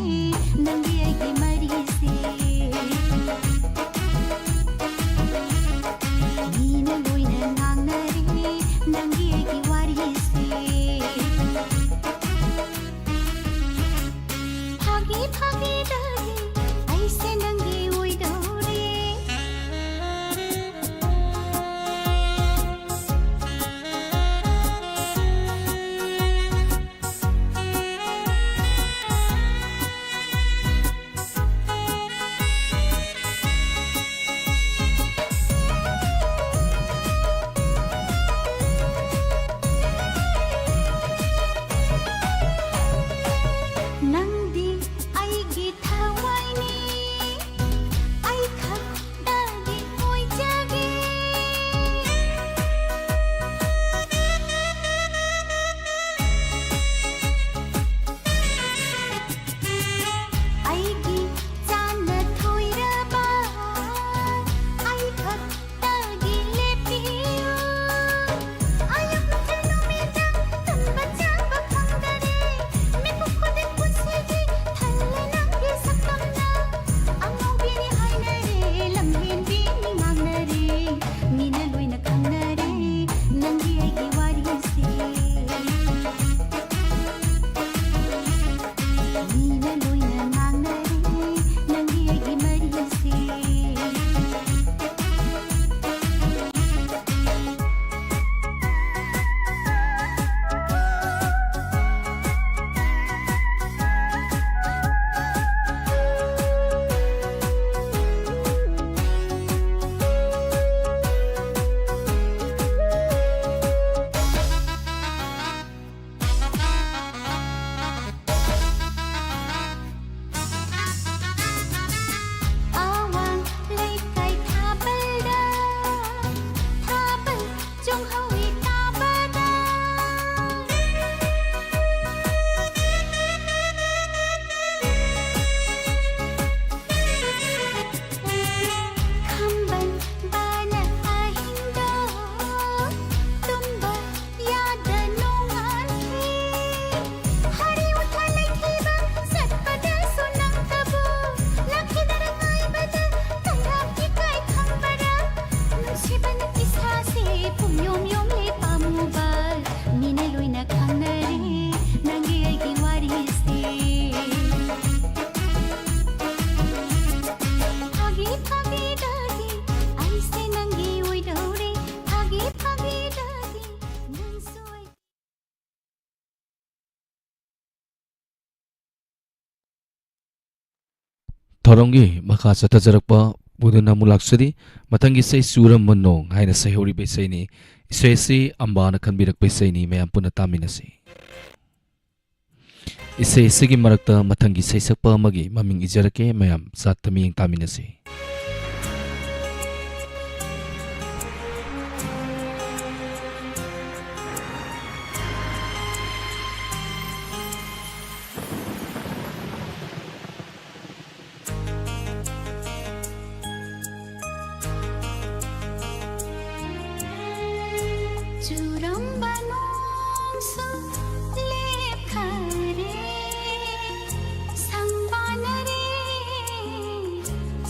ꯊꯧꯔꯝꯒꯤ ꯃꯈꯥ ꯆꯠꯊꯖꯔꯛꯄ ꯄꯨꯗꯨꯅ ꯑꯃꯨꯛ ꯂꯥꯛꯆꯔꯤ꯫ ꯃꯊꯪꯒꯤ ꯏꯁꯩ ꯆꯨꯔꯝꯕ ꯅꯣꯡ ꯍꯥꯏꯅ ꯁꯩꯍꯧꯔꯤꯕ ꯏꯁꯩꯅꯤ꯫ ꯏꯁꯩ ꯑꯁꯤ ꯑꯝꯕꯥꯅ ꯈꯟꯕꯤꯔꯛꯄ ꯏꯁꯩꯅꯤ, ꯃꯌꯥꯝ ꯄꯨꯟꯅ ꯇꯥꯃꯤꯟꯅꯁꯤ꯫ ꯏꯁꯩ ꯑꯁꯤꯒꯤ ꯃꯔꯛꯇ ꯃꯊꯪꯒꯤ ꯏꯁꯩ ꯁꯛꯄ ꯑꯃꯒꯤ ꯃꯃꯤꯡ ꯏꯖꯔꯛꯀꯦ, ꯃꯌꯥꯝ ꯆꯥꯠꯇ ꯃꯤꯠꯌꯦꯡ ꯇꯥꯃꯤꯟꯅꯁꯤ꯫ ꯆꯨꯔꯝꯕ ꯅꯣꯡꯁꯨ ꯂꯦꯞꯈꯔꯦ, ꯁꯪꯕꯥꯅꯔꯦ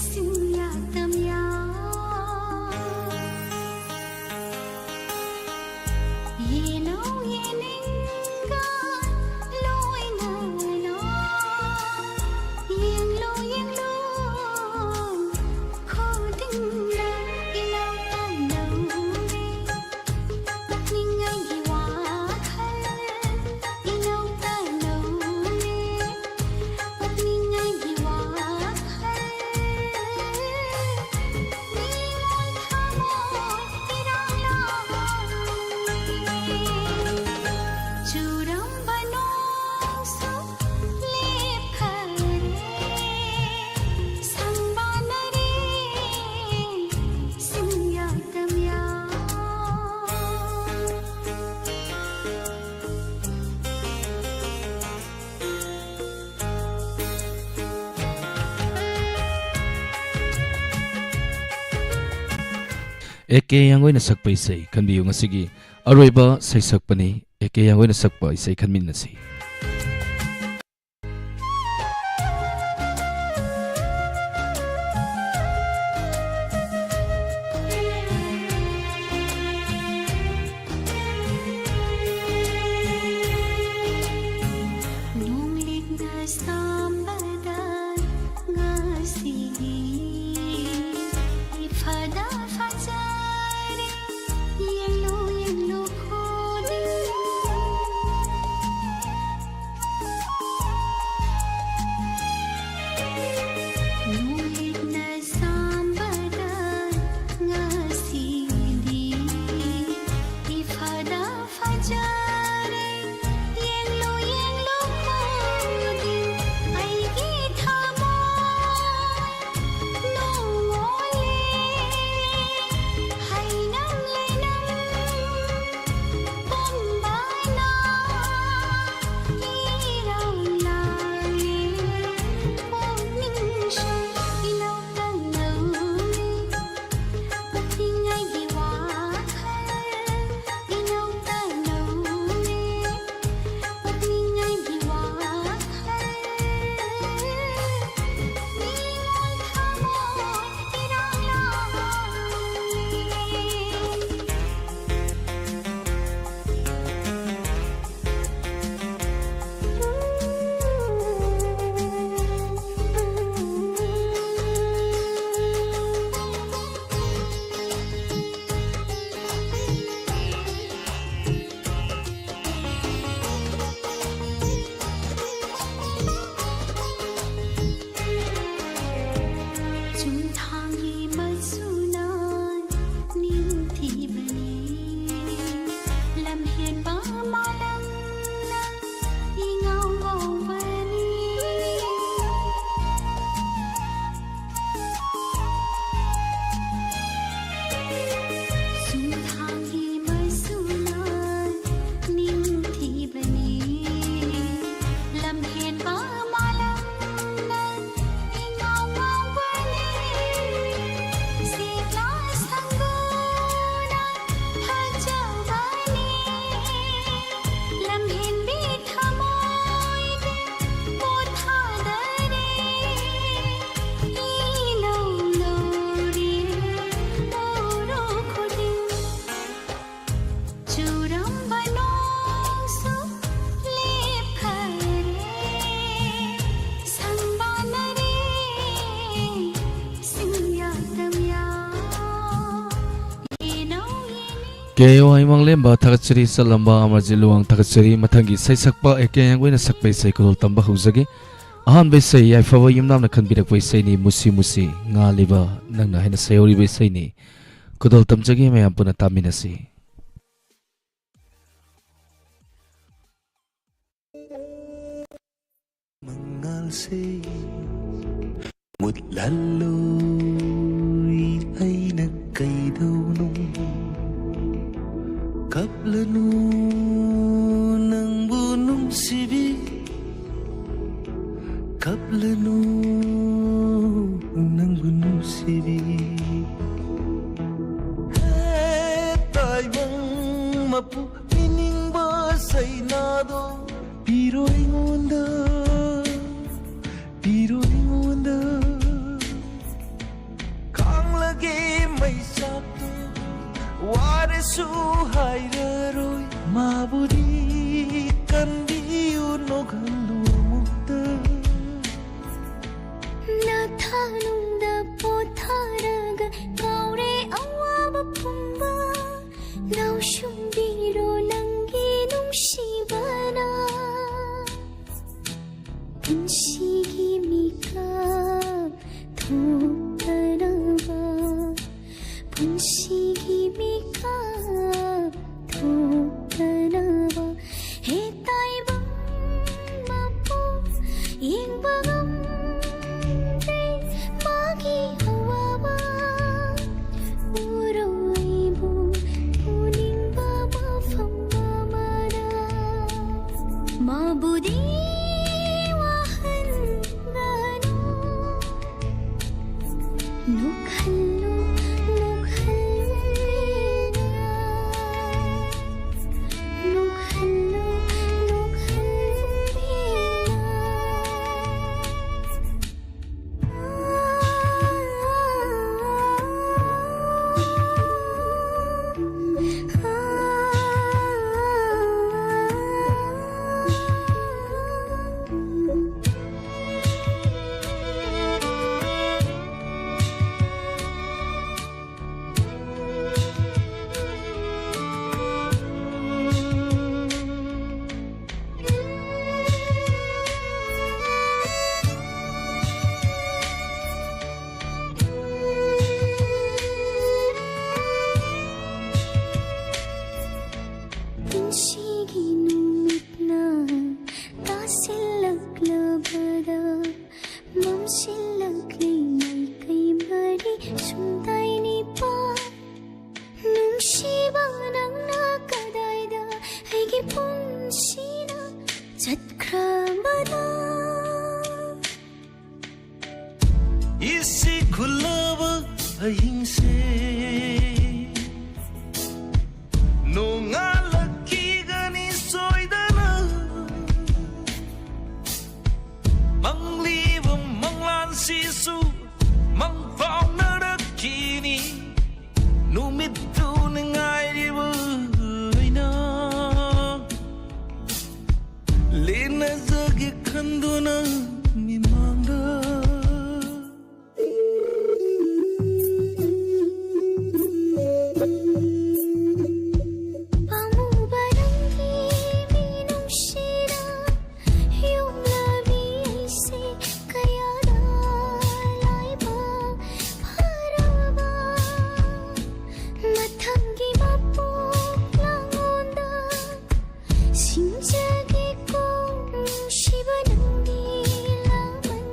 ꯁꯤꯡꯌꯥ ꯇꯝꯌꯥ꯫ ꯌꯦꯡꯂꯣ, ꯌꯦꯡꯅꯤꯡꯒ ꯂꯣꯏꯅꯅ꯫ ꯌꯦꯡꯂꯣ, ꯌꯦꯡꯂꯣ, ꯈꯨꯗꯤꯡꯗ ꯏꯅꯧ ꯇꯅꯧꯅꯦ꯫ ꯄꯨꯛꯅꯤꯡ ꯑꯩꯒꯤ ꯋꯥꯈꯜ ꯏꯅꯧ ꯇꯅꯧꯅꯦ꯫ ꯄꯨꯛꯅꯤꯡ ꯑꯩꯒꯤ ꯋꯥꯈꯜ ꯃꯤꯑꯣꯏ ꯊꯃꯣꯏ ꯏꯔꯥꯡ ꯂꯥꯡꯂꯦ꯫ ꯆꯨꯔꯝꯕ ꯅꯣꯡꯁꯨ ꯂꯦꯞꯈꯔꯦ꯫ ꯁꯪꯕꯥꯅꯔꯦ ꯁꯤꯡꯌꯥ ꯇꯝꯌꯥ꯫ ꯑꯦ ꯀꯦ ꯌꯥꯡꯒꯣꯏꯅ ꯁꯛꯄ ꯏꯁꯩ ꯈꯟꯕꯤꯌꯨ꯫ ꯉꯁꯤꯒꯤ ꯑꯔꯣꯏꯕ ꯁꯩꯁꯛꯄꯅꯤ꯫ ꯑꯦ ꯀꯦ ꯌꯥꯡꯒꯣꯏꯅ ꯁꯛꯄ ꯏꯁꯩ ꯈꯟꯃꯤꯟꯅꯁꯤ꯫ ꯅꯣꯡꯂꯤꯛꯅ ꯁꯥꯝꯕꯗ ꯉꯁꯤꯗꯤ ꯏꯐꯗ ꯐꯖꯔꯦ꯫ ꯌꯦꯡꯂꯨ, ꯌꯦꯡꯂꯨ ꯈꯨꯗꯤꯡ꯫ ꯀꯦ ꯑꯣ ꯍꯩꯃꯥꯡꯂꯦꯝꯕ ꯊꯥꯒꯠꯆꯔꯤ, ꯆꯠꯂꯝꯕ ꯑꯃꯔꯖꯤꯠ ꯂꯨꯋꯥꯡ ꯊꯥꯒꯠꯆꯔꯤ꯫ ꯃꯊꯪꯒꯤ ꯏꯁꯩ ꯁꯛꯄ ꯑꯦ ꯀꯦ ꯍꯤꯌꯥꯡꯒꯣꯏꯅ ꯁꯛꯄ ꯏꯁꯩ ꯈꯨꯗꯣꯜ ꯇꯝꯕ ꯍꯧꯖꯒꯦ꯫ ꯑꯍꯥꯟꯕ ꯏꯁꯩ ꯌꯥꯏꯐꯕ ꯌꯨꯝꯅꯥꯝꯅ ꯈꯟꯕꯤꯔꯛꯄ ꯏꯁꯩꯅꯤ, ꯃꯨꯁꯤ ꯃꯨꯁꯤ ꯉꯥꯜꯂꯤꯕ ꯅꯪꯅ ꯍꯥꯏꯅ ꯁꯩꯍꯧꯔꯤꯕ ꯏꯁꯩꯅꯤ꯫ ꯈꯨꯗꯣꯜ ꯇꯝꯖꯒꯦ, ꯃꯌꯥꯝ ꯄꯨꯟꯅ ꯇꯥꯃꯤꯟꯅꯁꯤ꯫ ꯃꯉꯥꯜꯁꯦ ꯃꯨꯠꯍꯜꯂꯣꯏ, ꯑꯩꯅ ꯀꯩꯗꯧꯅꯨꯡ ꯀꯞꯂꯅꯨ, ꯅꯪꯕꯨ ꯅꯨꯡꯁꯤꯕꯤ, ꯀꯞꯂꯅꯨ, ꯅꯪꯕꯨ ꯅꯨꯡꯁꯤꯕꯤ꯫ ꯍꯦ ꯇꯥꯏꯕꯪ ꯃꯄꯨ, ꯄꯤꯅꯤꯡꯕ ꯁꯩꯅꯥꯗꯣ ꯄꯤꯔꯣ ꯑꯩꯉꯣꯟꯗ, ꯄꯤꯔꯣ ꯑꯩꯉꯣꯟꯗ꯫ ꯈꯥꯡꯂꯒꯦ ꯃꯩꯁꯥꯛꯇꯣ, ꯋꯥꯔꯁꯨ ꯍꯥꯏꯔꯔꯣꯏ꯫ ꯃꯥꯕꯨꯗꯤ ꯀꯟꯕꯤꯌꯨ, ꯅꯣꯛꯍꯜꯂꯨ ꯑꯃꯨꯛꯇ꯫ ꯅꯊꯥꯅꯨꯡꯗ ꯄꯣꯊꯥꯔꯒ ꯀꯥꯎꯔꯦ ꯑꯋꯥꯕ ꯄꯨꯝꯕ꯫ ꯂꯧꯁꯨꯝꯕꯤꯔꯣ ꯅꯪꯒꯤ ꯅꯨꯡꯁꯤꯕꯅ꯫ ꯄꯨꯟꯁꯤꯒꯤ ꯃꯤꯀꯞ ꯊꯣꯛꯇꯅꯕ, ꯄꯨꯟꯁꯤꯒꯤ ꯃꯤꯀꯞ ꯊꯣꯛꯇꯅꯕ꯫ ꯍꯦ ꯇꯥꯏꯕꯪ ꯃꯄꯨ, ꯌꯦꯡꯕ ꯉꯝꯗꯦ ꯃꯥꯒꯤ ꯑꯋꯥꯕ꯫ ꯎꯔꯣꯏꯕꯨ ꯎꯅꯤꯡꯕ ꯃꯐꯝ ꯑꯃꯗ꯫ ꯃꯥꯕꯨꯗꯤ ꯋꯥꯍꯟꯒꯅꯨ꯫ ꯅꯣꯛꯍꯜꯂꯨ, ꯅꯣꯛꯍꯜꯂꯨ ꯄꯦꯟꯅ꯫ ꯅꯣꯛꯍꯜꯂꯨ, ꯅꯣꯛꯍꯜꯂꯨ ꯄꯦꯟꯅ꯫ ꯏꯁꯤꯡ ꯈꯨꯜꯂꯕ ꯑꯍꯤꯡꯁꯦ ꯅꯣꯡꯉꯥꯜꯂꯛꯈꯤꯒꯅꯤ ꯁꯣꯏꯗꯅ꯫ ꯃꯪꯂꯤꯕ ꯃꯪꯂꯥꯟꯁꯤꯁꯨ ꯃꯪ ꯐꯥꯎꯅꯔꯛꯈꯤꯅꯤ꯫ ꯅꯨꯃꯤꯠꯇꯨ ꯉꯥꯏꯔꯤꯕ ꯑꯩꯅ ꯂꯦꯟꯅꯖꯒꯦ ꯈꯟꯗꯨꯅ ꯃꯤꯃꯥꯡꯗ꯫ ꯄꯥꯝꯃꯨꯕ ꯅꯪꯒꯤ ꯃꯤꯅꯨꯡꯁꯤꯗ ꯌꯣꯝꯂꯕꯤ ꯑꯩꯁꯦ ꯀꯌꯥꯗ ꯂꯥꯏꯕꯛ ꯐꯔꯕ꯫ ꯃꯊꯪꯒꯤ ꯃꯄꯣꯛ ꯂꯥꯡꯉꯣꯟꯗ ꯁꯤꯡꯖꯒꯦꯀꯣ ꯅꯨꯡꯁꯤꯕ ꯅꯪꯒꯤ ꯂꯃꯟ,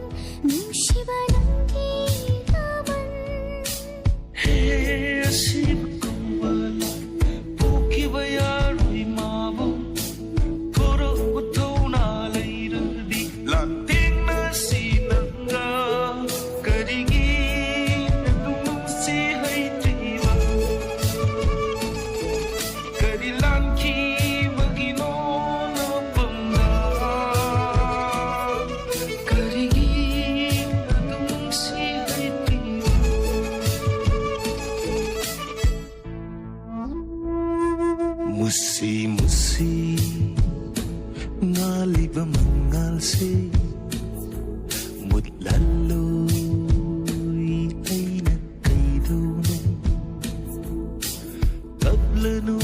ꯅꯨꯡꯁꯤꯕ ꯅꯪꯒꯤ ꯂꯃꯟ꯫ ꯍꯦ ꯑꯁꯤꯕ ꯀꯧꯕ ꯄꯣꯛꯈꯤꯕ ꯌꯥꯔꯣꯏ ꯃꯥꯕꯨ ꯊꯣꯔꯛꯎ ꯊꯧꯅꯥ ꯂꯩꯔꯗꯤ ꯂꯥꯟꯊꯦꯡꯅꯁꯤ ꯅꯪꯒ꯫ ꯀꯔꯤꯒꯤ ꯑꯗꯨꯃꯛꯁꯤ ꯍꯩꯇ꯭ꯔꯤꯕ? ꯀꯔꯤ ꯂꯥꯟꯈꯤꯕꯒꯤꯅꯣ ꯅꯄꯝꯗ? ꯀꯔꯤꯒꯤ ꯑꯗꯨꯃꯛꯁꯤ ꯍꯩꯇ꯭ꯔꯤꯕ? ꯃꯨꯁꯤ ꯃꯨꯁꯤ ꯉꯥꯜꯂꯤꯕ ꯃꯉꯥꯜꯁꯦ ꯃꯨꯠꯍꯜꯂꯣ, ꯑꯩꯅ ꯀꯩꯗꯧꯅꯣ? ꯀꯞꯂꯅꯨ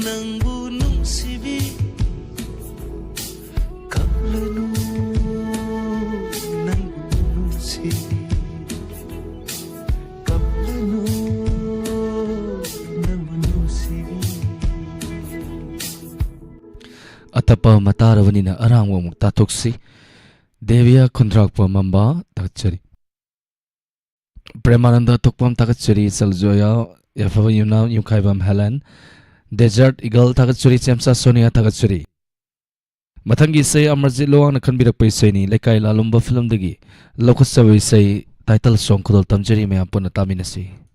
ꯅꯪꯕꯨ ꯅꯨꯡꯁꯤꯕꯤ, ꯀꯞꯂꯅꯨ ꯅꯪꯕꯨ ꯅꯨꯡꯁꯤꯕꯤ, ꯀꯞꯂꯅꯨ ꯅꯪꯕꯨ ꯅꯨꯡꯁꯤꯕꯤ꯫ ꯑꯇꯞꯄ ꯑꯃ ꯇꯥꯔꯕꯅꯤꯅ ꯑꯔꯥꯡꯕ ꯑꯃꯨꯛ ꯇꯥꯊꯣꯛꯁꯤ꯫ ꯗꯦꯕꯤꯌꯥ ꯈꯨꯟꯗ꯭ꯔꯥꯛꯄ ꯃꯝꯕ ꯊꯥꯒꯠꯆꯔꯤ꯫ ꯄ꯭ꯔꯦꯃꯥꯅꯟꯗ ꯊꯣꯛꯄꯝ ꯊꯥꯒꯠꯆꯔꯤ꯫ ꯆꯜꯖꯣꯌꯥ ꯌꯥꯐꯕ ꯌꯨꯝꯅꯥꯝ ꯌꯨꯝꯈꯥꯏꯕꯝ ꯍꯦꯂꯦꯟ꯫ ꯗꯦꯖꯔꯠ ꯏꯒꯜ ꯊꯥꯒꯠꯆꯔꯤ꯫ ꯆꯦꯝꯆꯥ ꯁꯣꯅꯤꯌꯥ ꯊꯥꯒꯠꯆꯔꯤ꯫ ꯃꯊꯪꯒꯤ ꯏꯁꯩ ꯑꯃꯔꯖꯤꯠ ꯂꯨꯋꯥꯡꯅ ꯈꯟꯕꯤꯔꯛꯄ ꯏꯁꯩꯅꯤ, ꯂꯩꯀꯥꯏ ꯂꯥꯂꯨꯝꯕ ꯐꯤꯂꯝꯗꯒꯤ ꯂꯧꯈꯠꯆꯕ ꯏꯁꯩ, title song ꯈꯨꯗꯣꯜ ꯇꯝꯖꯔꯤ, ꯃꯌꯥꯝ ꯄꯨꯟꯅ ꯇꯥꯃꯤꯟꯅꯁꯤ꯫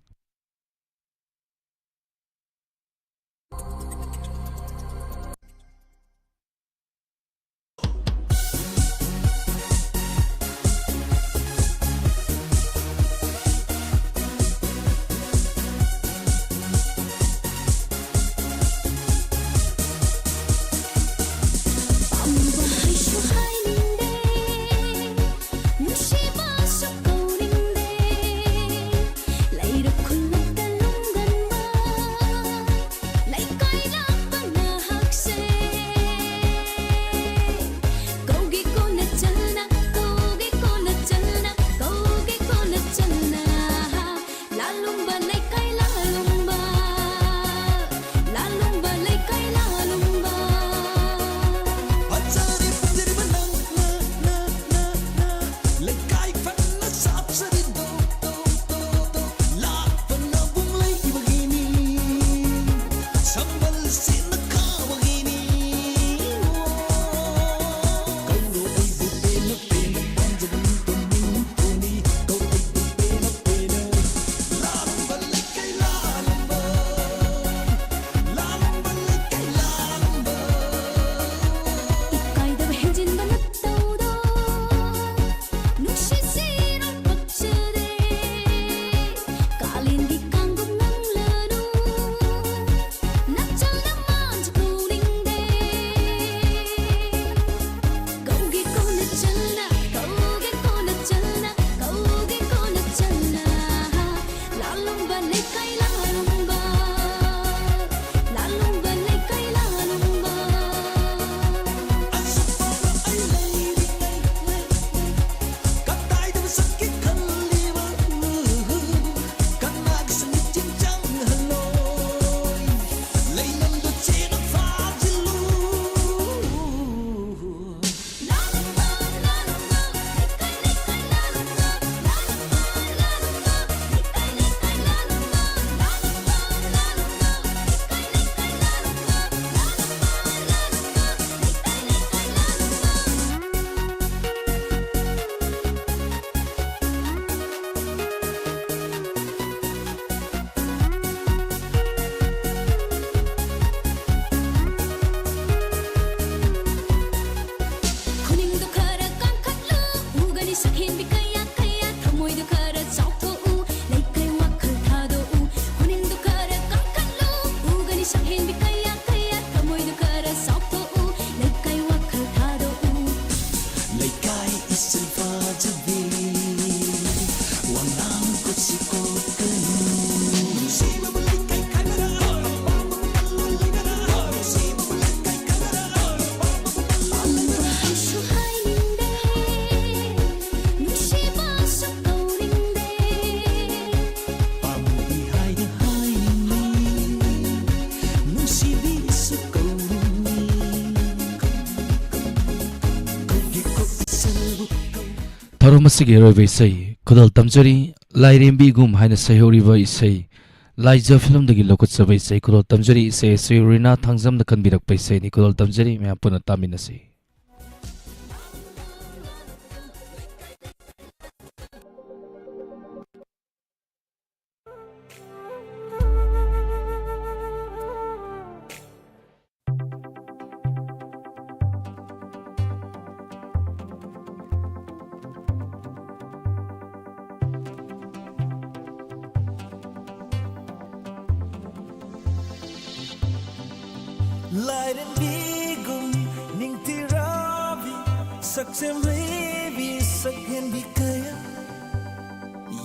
ꯊꯧꯔꯝ ꯑꯁꯤꯒꯤ ꯑꯔꯣꯏꯕ ꯏꯁꯩ ꯈꯨꯗꯣꯜ ꯇꯝꯖꯔꯤ꯫ ꯂꯥꯏꯔꯦꯝꯕꯤꯒꯨꯝ ꯍꯥꯏꯅ ꯁꯩꯍꯧꯔꯤꯕ ꯏꯁꯩ ꯂꯥꯏꯖ ꯐꯤꯂꯝꯗꯒꯤ ꯂꯧꯈꯠꯆꯕ ꯏꯁꯩ ꯈꯨꯗꯣꯜ ꯇꯝꯖꯔꯤ꯫ ꯏꯁꯩ ꯑꯁꯤ ꯔꯤꯅꯥ ꯊꯥꯡꯖꯝꯅ ꯈꯟꯕꯤꯔꯛꯄ ꯏꯁꯩꯅꯤ꯫ ꯈꯨꯗꯣꯜ ꯇꯝꯖꯔꯤ, ꯃꯌꯥꯝ ꯄꯨꯟꯅ ꯇꯥꯃꯤꯟꯅꯁꯤ꯫ ꯂꯥꯏꯔꯦꯝꯕꯤꯒꯨꯝ ꯅꯤꯡꯊꯤꯔꯥꯕꯤ, ꯁꯛꯁꯦꯝ ꯂꯩꯕꯤ, ꯁꯛꯍꯦꯟꯕꯤ ꯀꯌꯥ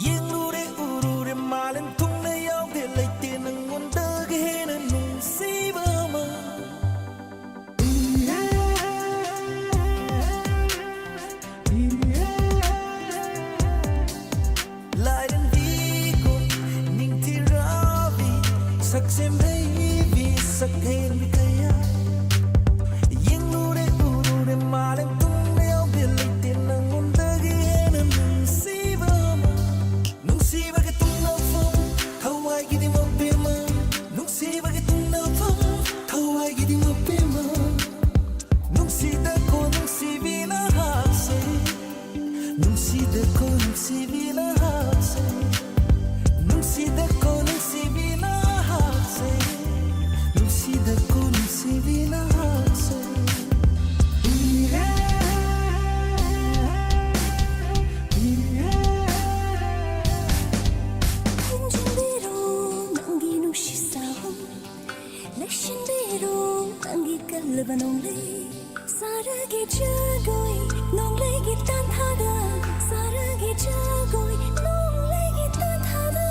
ꯌꯦꯡꯂꯨꯔꯦ, ꯎꯔꯨꯔꯦ, ꯃꯥꯂꯦꯝ ꯊꯨꯡꯅ ꯌꯥꯎꯗꯦ, ꯂꯩꯇꯦ ꯅꯪꯉꯣꯟꯗꯒꯤ ꯍꯦꯟꯅ ꯅꯨꯡꯁꯤꯕ ꯑꯃ꯫ ꯂꯥꯏꯔꯦꯝꯕꯤꯒꯨꯝ ꯅꯤꯡꯊꯤꯔꯥꯕꯤ, ꯁꯛꯁꯦꯝ ꯍꯩꯕꯤ, ꯁꯛꯍꯦꯟꯕꯤ ꯀꯌꯥ ꯌꯦꯡꯂꯨꯔꯦ, ꯎꯔꯨꯔꯦ, ꯃꯥꯂꯦꯝ ꯇꯨꯡꯗ ꯌꯥꯎꯗꯦ, ꯂꯩꯇꯦ ꯅꯪꯉꯣꯟꯗꯒꯤ ꯍꯦꯟꯅ ꯅꯨꯡꯁꯤꯕ ꯑꯃ꯫ ꯅꯨꯡꯁꯤꯕꯒꯤ ꯇꯨꯡꯂꯐꯝ, ꯊꯋꯥꯏꯒꯤꯗꯤ ꯃꯄꯦꯝꯃ꯫ ꯅꯨꯡꯁꯤꯕꯒꯤ ꯇꯨꯡꯂꯐꯝ, ꯊꯋꯥꯏꯒꯤꯗꯤ ꯃꯄꯦꯝꯃ꯫ ꯅꯨꯡꯁꯤꯗꯀꯣ ꯅꯨꯡꯁꯤꯕꯤ ꯅꯍꯥꯛꯁꯦ꯫ ꯅꯨꯡꯁꯤꯗꯀꯣ ꯅꯨꯡꯁꯤꯕꯤ ꯅꯍꯥꯛꯁꯦ꯫ ꯅꯨꯡꯁꯤꯗꯀꯣ ꯅꯨꯡꯁꯤꯕꯤ ꯅꯍꯥꯛꯁꯦ꯫ ꯅꯨꯡꯁꯤꯗꯀꯣ ꯅꯨꯡꯁꯤꯕꯤ ꯅꯍꯥꯛꯁꯦ꯫ ꯈꯨꯝꯖꯤꯟꯕꯤꯔꯣ ꯅꯪꯒꯤ ꯅꯨꯡꯁꯤ ꯁꯥꯍꯨꯝ, ꯂꯩꯁꯤꯟꯕꯤꯔꯣ ꯅꯪꯒꯤ ꯀꯜꯂꯕ ꯅꯣꯡꯂꯩ꯫ ꯁꯥꯔꯒꯤ ꯖꯒꯣꯏ, ꯅꯣꯡꯂꯩꯒꯤ ꯇꯥꯟꯊꯥꯗ, ꯁꯥꯔꯒꯤ ꯖꯒꯣꯏ, ꯅꯣꯡꯂꯩꯒꯤ ꯇꯥꯟꯊꯥꯗ꯫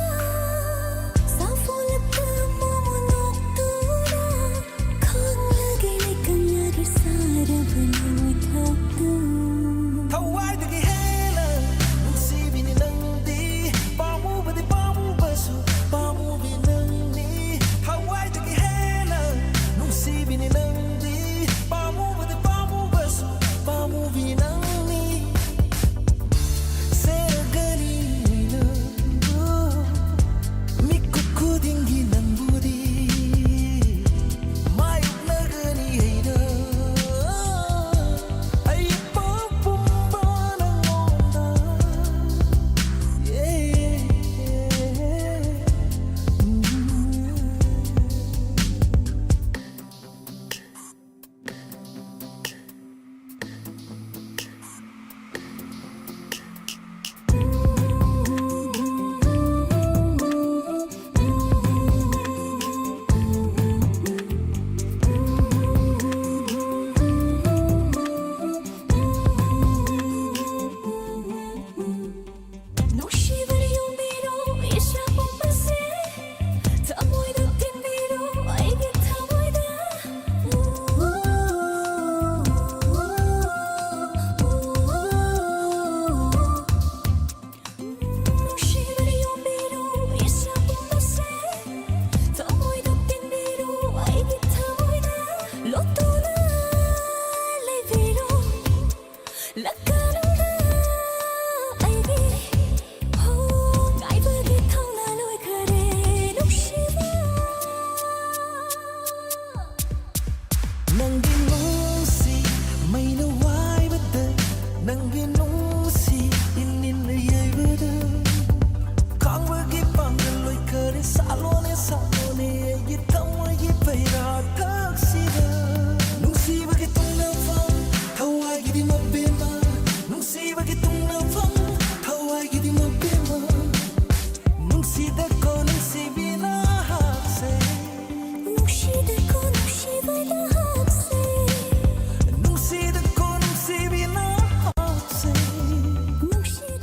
ꯁꯥꯐꯨ ꯂꯦꯞꯄ ꯃꯣꯃꯣꯟ ꯅꯣꯛꯇꯨꯅ, ꯈꯪꯂꯒꯦ ꯂꯩꯀꯪꯂꯒꯦ ꯁꯥꯔꯕ ꯅꯣꯡꯂꯩ ꯊꯥꯛꯇꯨ꯫ ꯊꯋꯥꯏꯗꯒꯤ ꯍꯦꯟꯅ ꯅꯨꯡꯁꯤꯕꯤꯅꯤ ꯅꯪꯗꯤ, ꯄꯥꯝꯃꯨꯕꯗꯤ ꯄꯥꯝꯃꯨꯕꯁꯨ ꯄꯥꯝꯃꯨꯕꯤ ꯅꯪꯅꯤ꯫ ꯊꯋꯥꯏꯗꯒꯤ ꯍꯦꯟꯅ ꯅꯨꯡꯁꯤꯕꯤꯅꯤ ꯅꯪꯗꯤ, ꯄꯥꯝꯃꯨꯕꯗꯤ ꯄꯥꯝꯃꯨꯕꯁꯨ ꯄꯥꯝꯃꯨꯕꯤ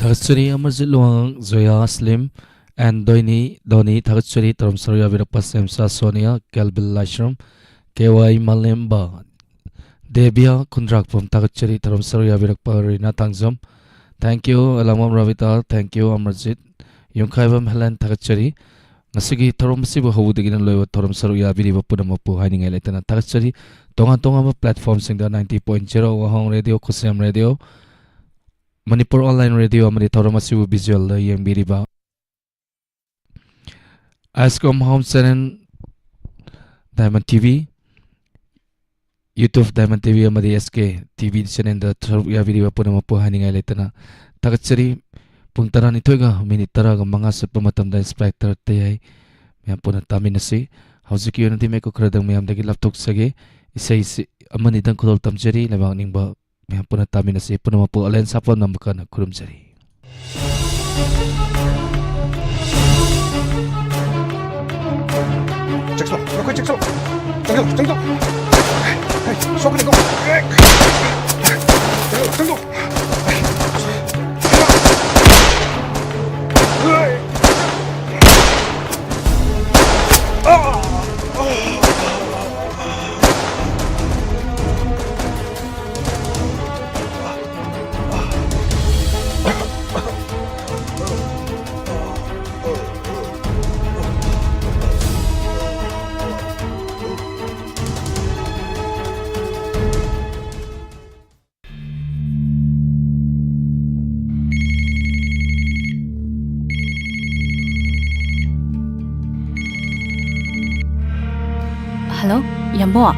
ꯊꯥꯒꯠꯆꯔꯤ ꯑꯃꯔꯖꯤꯠ ꯂꯨꯋꯥꯡ, ꯖꯣꯌꯥ ꯁ꯭ꯂꯤꯝ, ꯑꯦꯟ ꯗꯣꯏꯅꯤ, ꯗꯣꯅꯤ, ꯊꯥꯒꯠꯆꯔꯤ꯫ ꯊꯧꯔꯝ ꯁꯔꯨꯛ ꯌꯥꯕꯤꯔꯛꯄ ꯁꯦꯝꯁꯥ ꯁꯣꯅꯤꯌꯥ, ꯀꯦꯜꯕꯤꯜ ꯂꯥꯏꯁ꯭ꯔꯝ, ꯀꯦ ꯋꯥꯏ ꯃꯥꯂꯦꯝꯕ, ꯗꯦꯕꯤꯌꯥ ꯈꯨꯟꯗ꯭ꯔꯥꯛꯄꯝ, ꯊꯥꯒꯠꯆꯔꯤ꯫ ꯊꯧꯔꯝ ꯁꯔꯨꯛ ꯌꯥꯕꯤꯔꯛꯄ Rina Thangjam, thank you꯫ Elamam Rabita, thank you꯫ Amarjit, Yumkhaibam Helen, ꯊꯥꯒꯠꯆꯔꯤ꯫ ꯉꯁꯤꯒꯤ ꯊꯧꯔꯝ ꯑꯁꯤꯕꯨ ꯍꯧꯕꯗꯒꯤꯅ ꯂꯣꯏꯕ ꯊꯧꯔꯝ ꯁꯔꯨꯛ ꯌꯥꯕꯤꯔꯤꯕ ꯄꯨꯝꯅꯃꯛꯄꯨ ꯍꯥꯏꯅꯤꯡꯉꯥꯏ ꯂꯩꯇꯅ ꯊꯥꯒꯠꯆꯔꯤ꯫ ꯇꯣꯉꯥꯟ ꯇꯣꯉꯥꯟꯕ platformꯁꯤꯡꯗ ninety point zero Wahong radio, Khutsem radio, Manipur online radio ꯑꯃꯗꯤ ꯊꯧꯔꯝ ꯑꯁꯤꯕꯨ visualꯗ ꯌꯦꯡꯕꯤꯔꯤꯕ Iscom home channel, diamond T V, YouTube diamond T V ꯑꯃꯗꯤ ꯑꯦꯁ ꯀꯦ ꯇꯤ ꯚꯤ ꯆꯦꯅꯦꯜꯗ ꯁꯔꯨꯛ ꯌꯥꯕꯤꯔꯤꯕ ꯄꯨꯝꯅꯃꯛꯄꯨ ꯍꯥꯏꯅꯤꯡꯉꯥꯏ ꯂꯩꯇꯅ ꯊꯥꯒꯠꯆꯔꯤ꯫ ꯄꯨꯡ ꯇꯔꯥꯅꯤꯊꯣꯏꯒ ꯃꯤꯅꯤꯠ ꯇꯔꯥꯒ ꯃꯉꯥ ꯆꯠꯄ ꯃꯇꯝꯗ ꯏꯟꯁꯄꯦꯛꯇꯔ ꯇꯌꯥꯏ ꯃꯌꯥꯝ ꯄꯨꯟꯅ ꯇꯥꯃꯤꯟꯅꯁꯤ꯫ ꯍꯧꯖꯤꯛꯀꯤ ꯑꯣꯏꯅꯗꯤ ꯃꯥꯏꯀ꯭ꯔꯣꯐꯣꯟꯗ ꯃꯌꯥꯝꯗꯒꯤ ꯂꯥꯞꯊꯣꯛꯆꯒꯦ꯫ ꯏꯁꯩꯁꯤ ꯑꯃꯅꯤꯗꯪ ꯈꯨꯗꯣꯜ ꯇꯝꯖꯔꯤ꯫ ꯂꯩꯕꯥꯛ ꯅꯤꯡꯕ ꯃꯌꯥꯝ ꯄꯨꯟꯅ ꯇꯥꯃꯤꯟꯅꯁꯤ꯫ ꯄꯨꯝꯅꯃꯛꯄꯨ ꯑꯂꯦꯟ ꯁꯥꯄꯣꯟ ꯅꯝꯕꯀꯥꯟꯗ ꯈꯨꯔꯨꯝꯖꯔꯤ꯫ ꯆꯪꯁꯤꯜꯂꯣ, ꯅꯈꯣꯏ ꯆꯪꯁꯤꯜꯂꯣ꯫ ꯆꯪꯁꯤꯜꯂꯣ, ꯆꯪꯁꯤꯜꯂꯣ꯫ ꯍꯩ, ꯁꯣꯛꯀꯅꯤꯀꯣ꯫ ꯆꯪꯁꯤꯜꯂꯣ, ꯆꯪꯁꯤꯜꯂꯣ꯫ ꯍꯜꯂꯣ, ꯌꯥꯝꯕꯣ꯫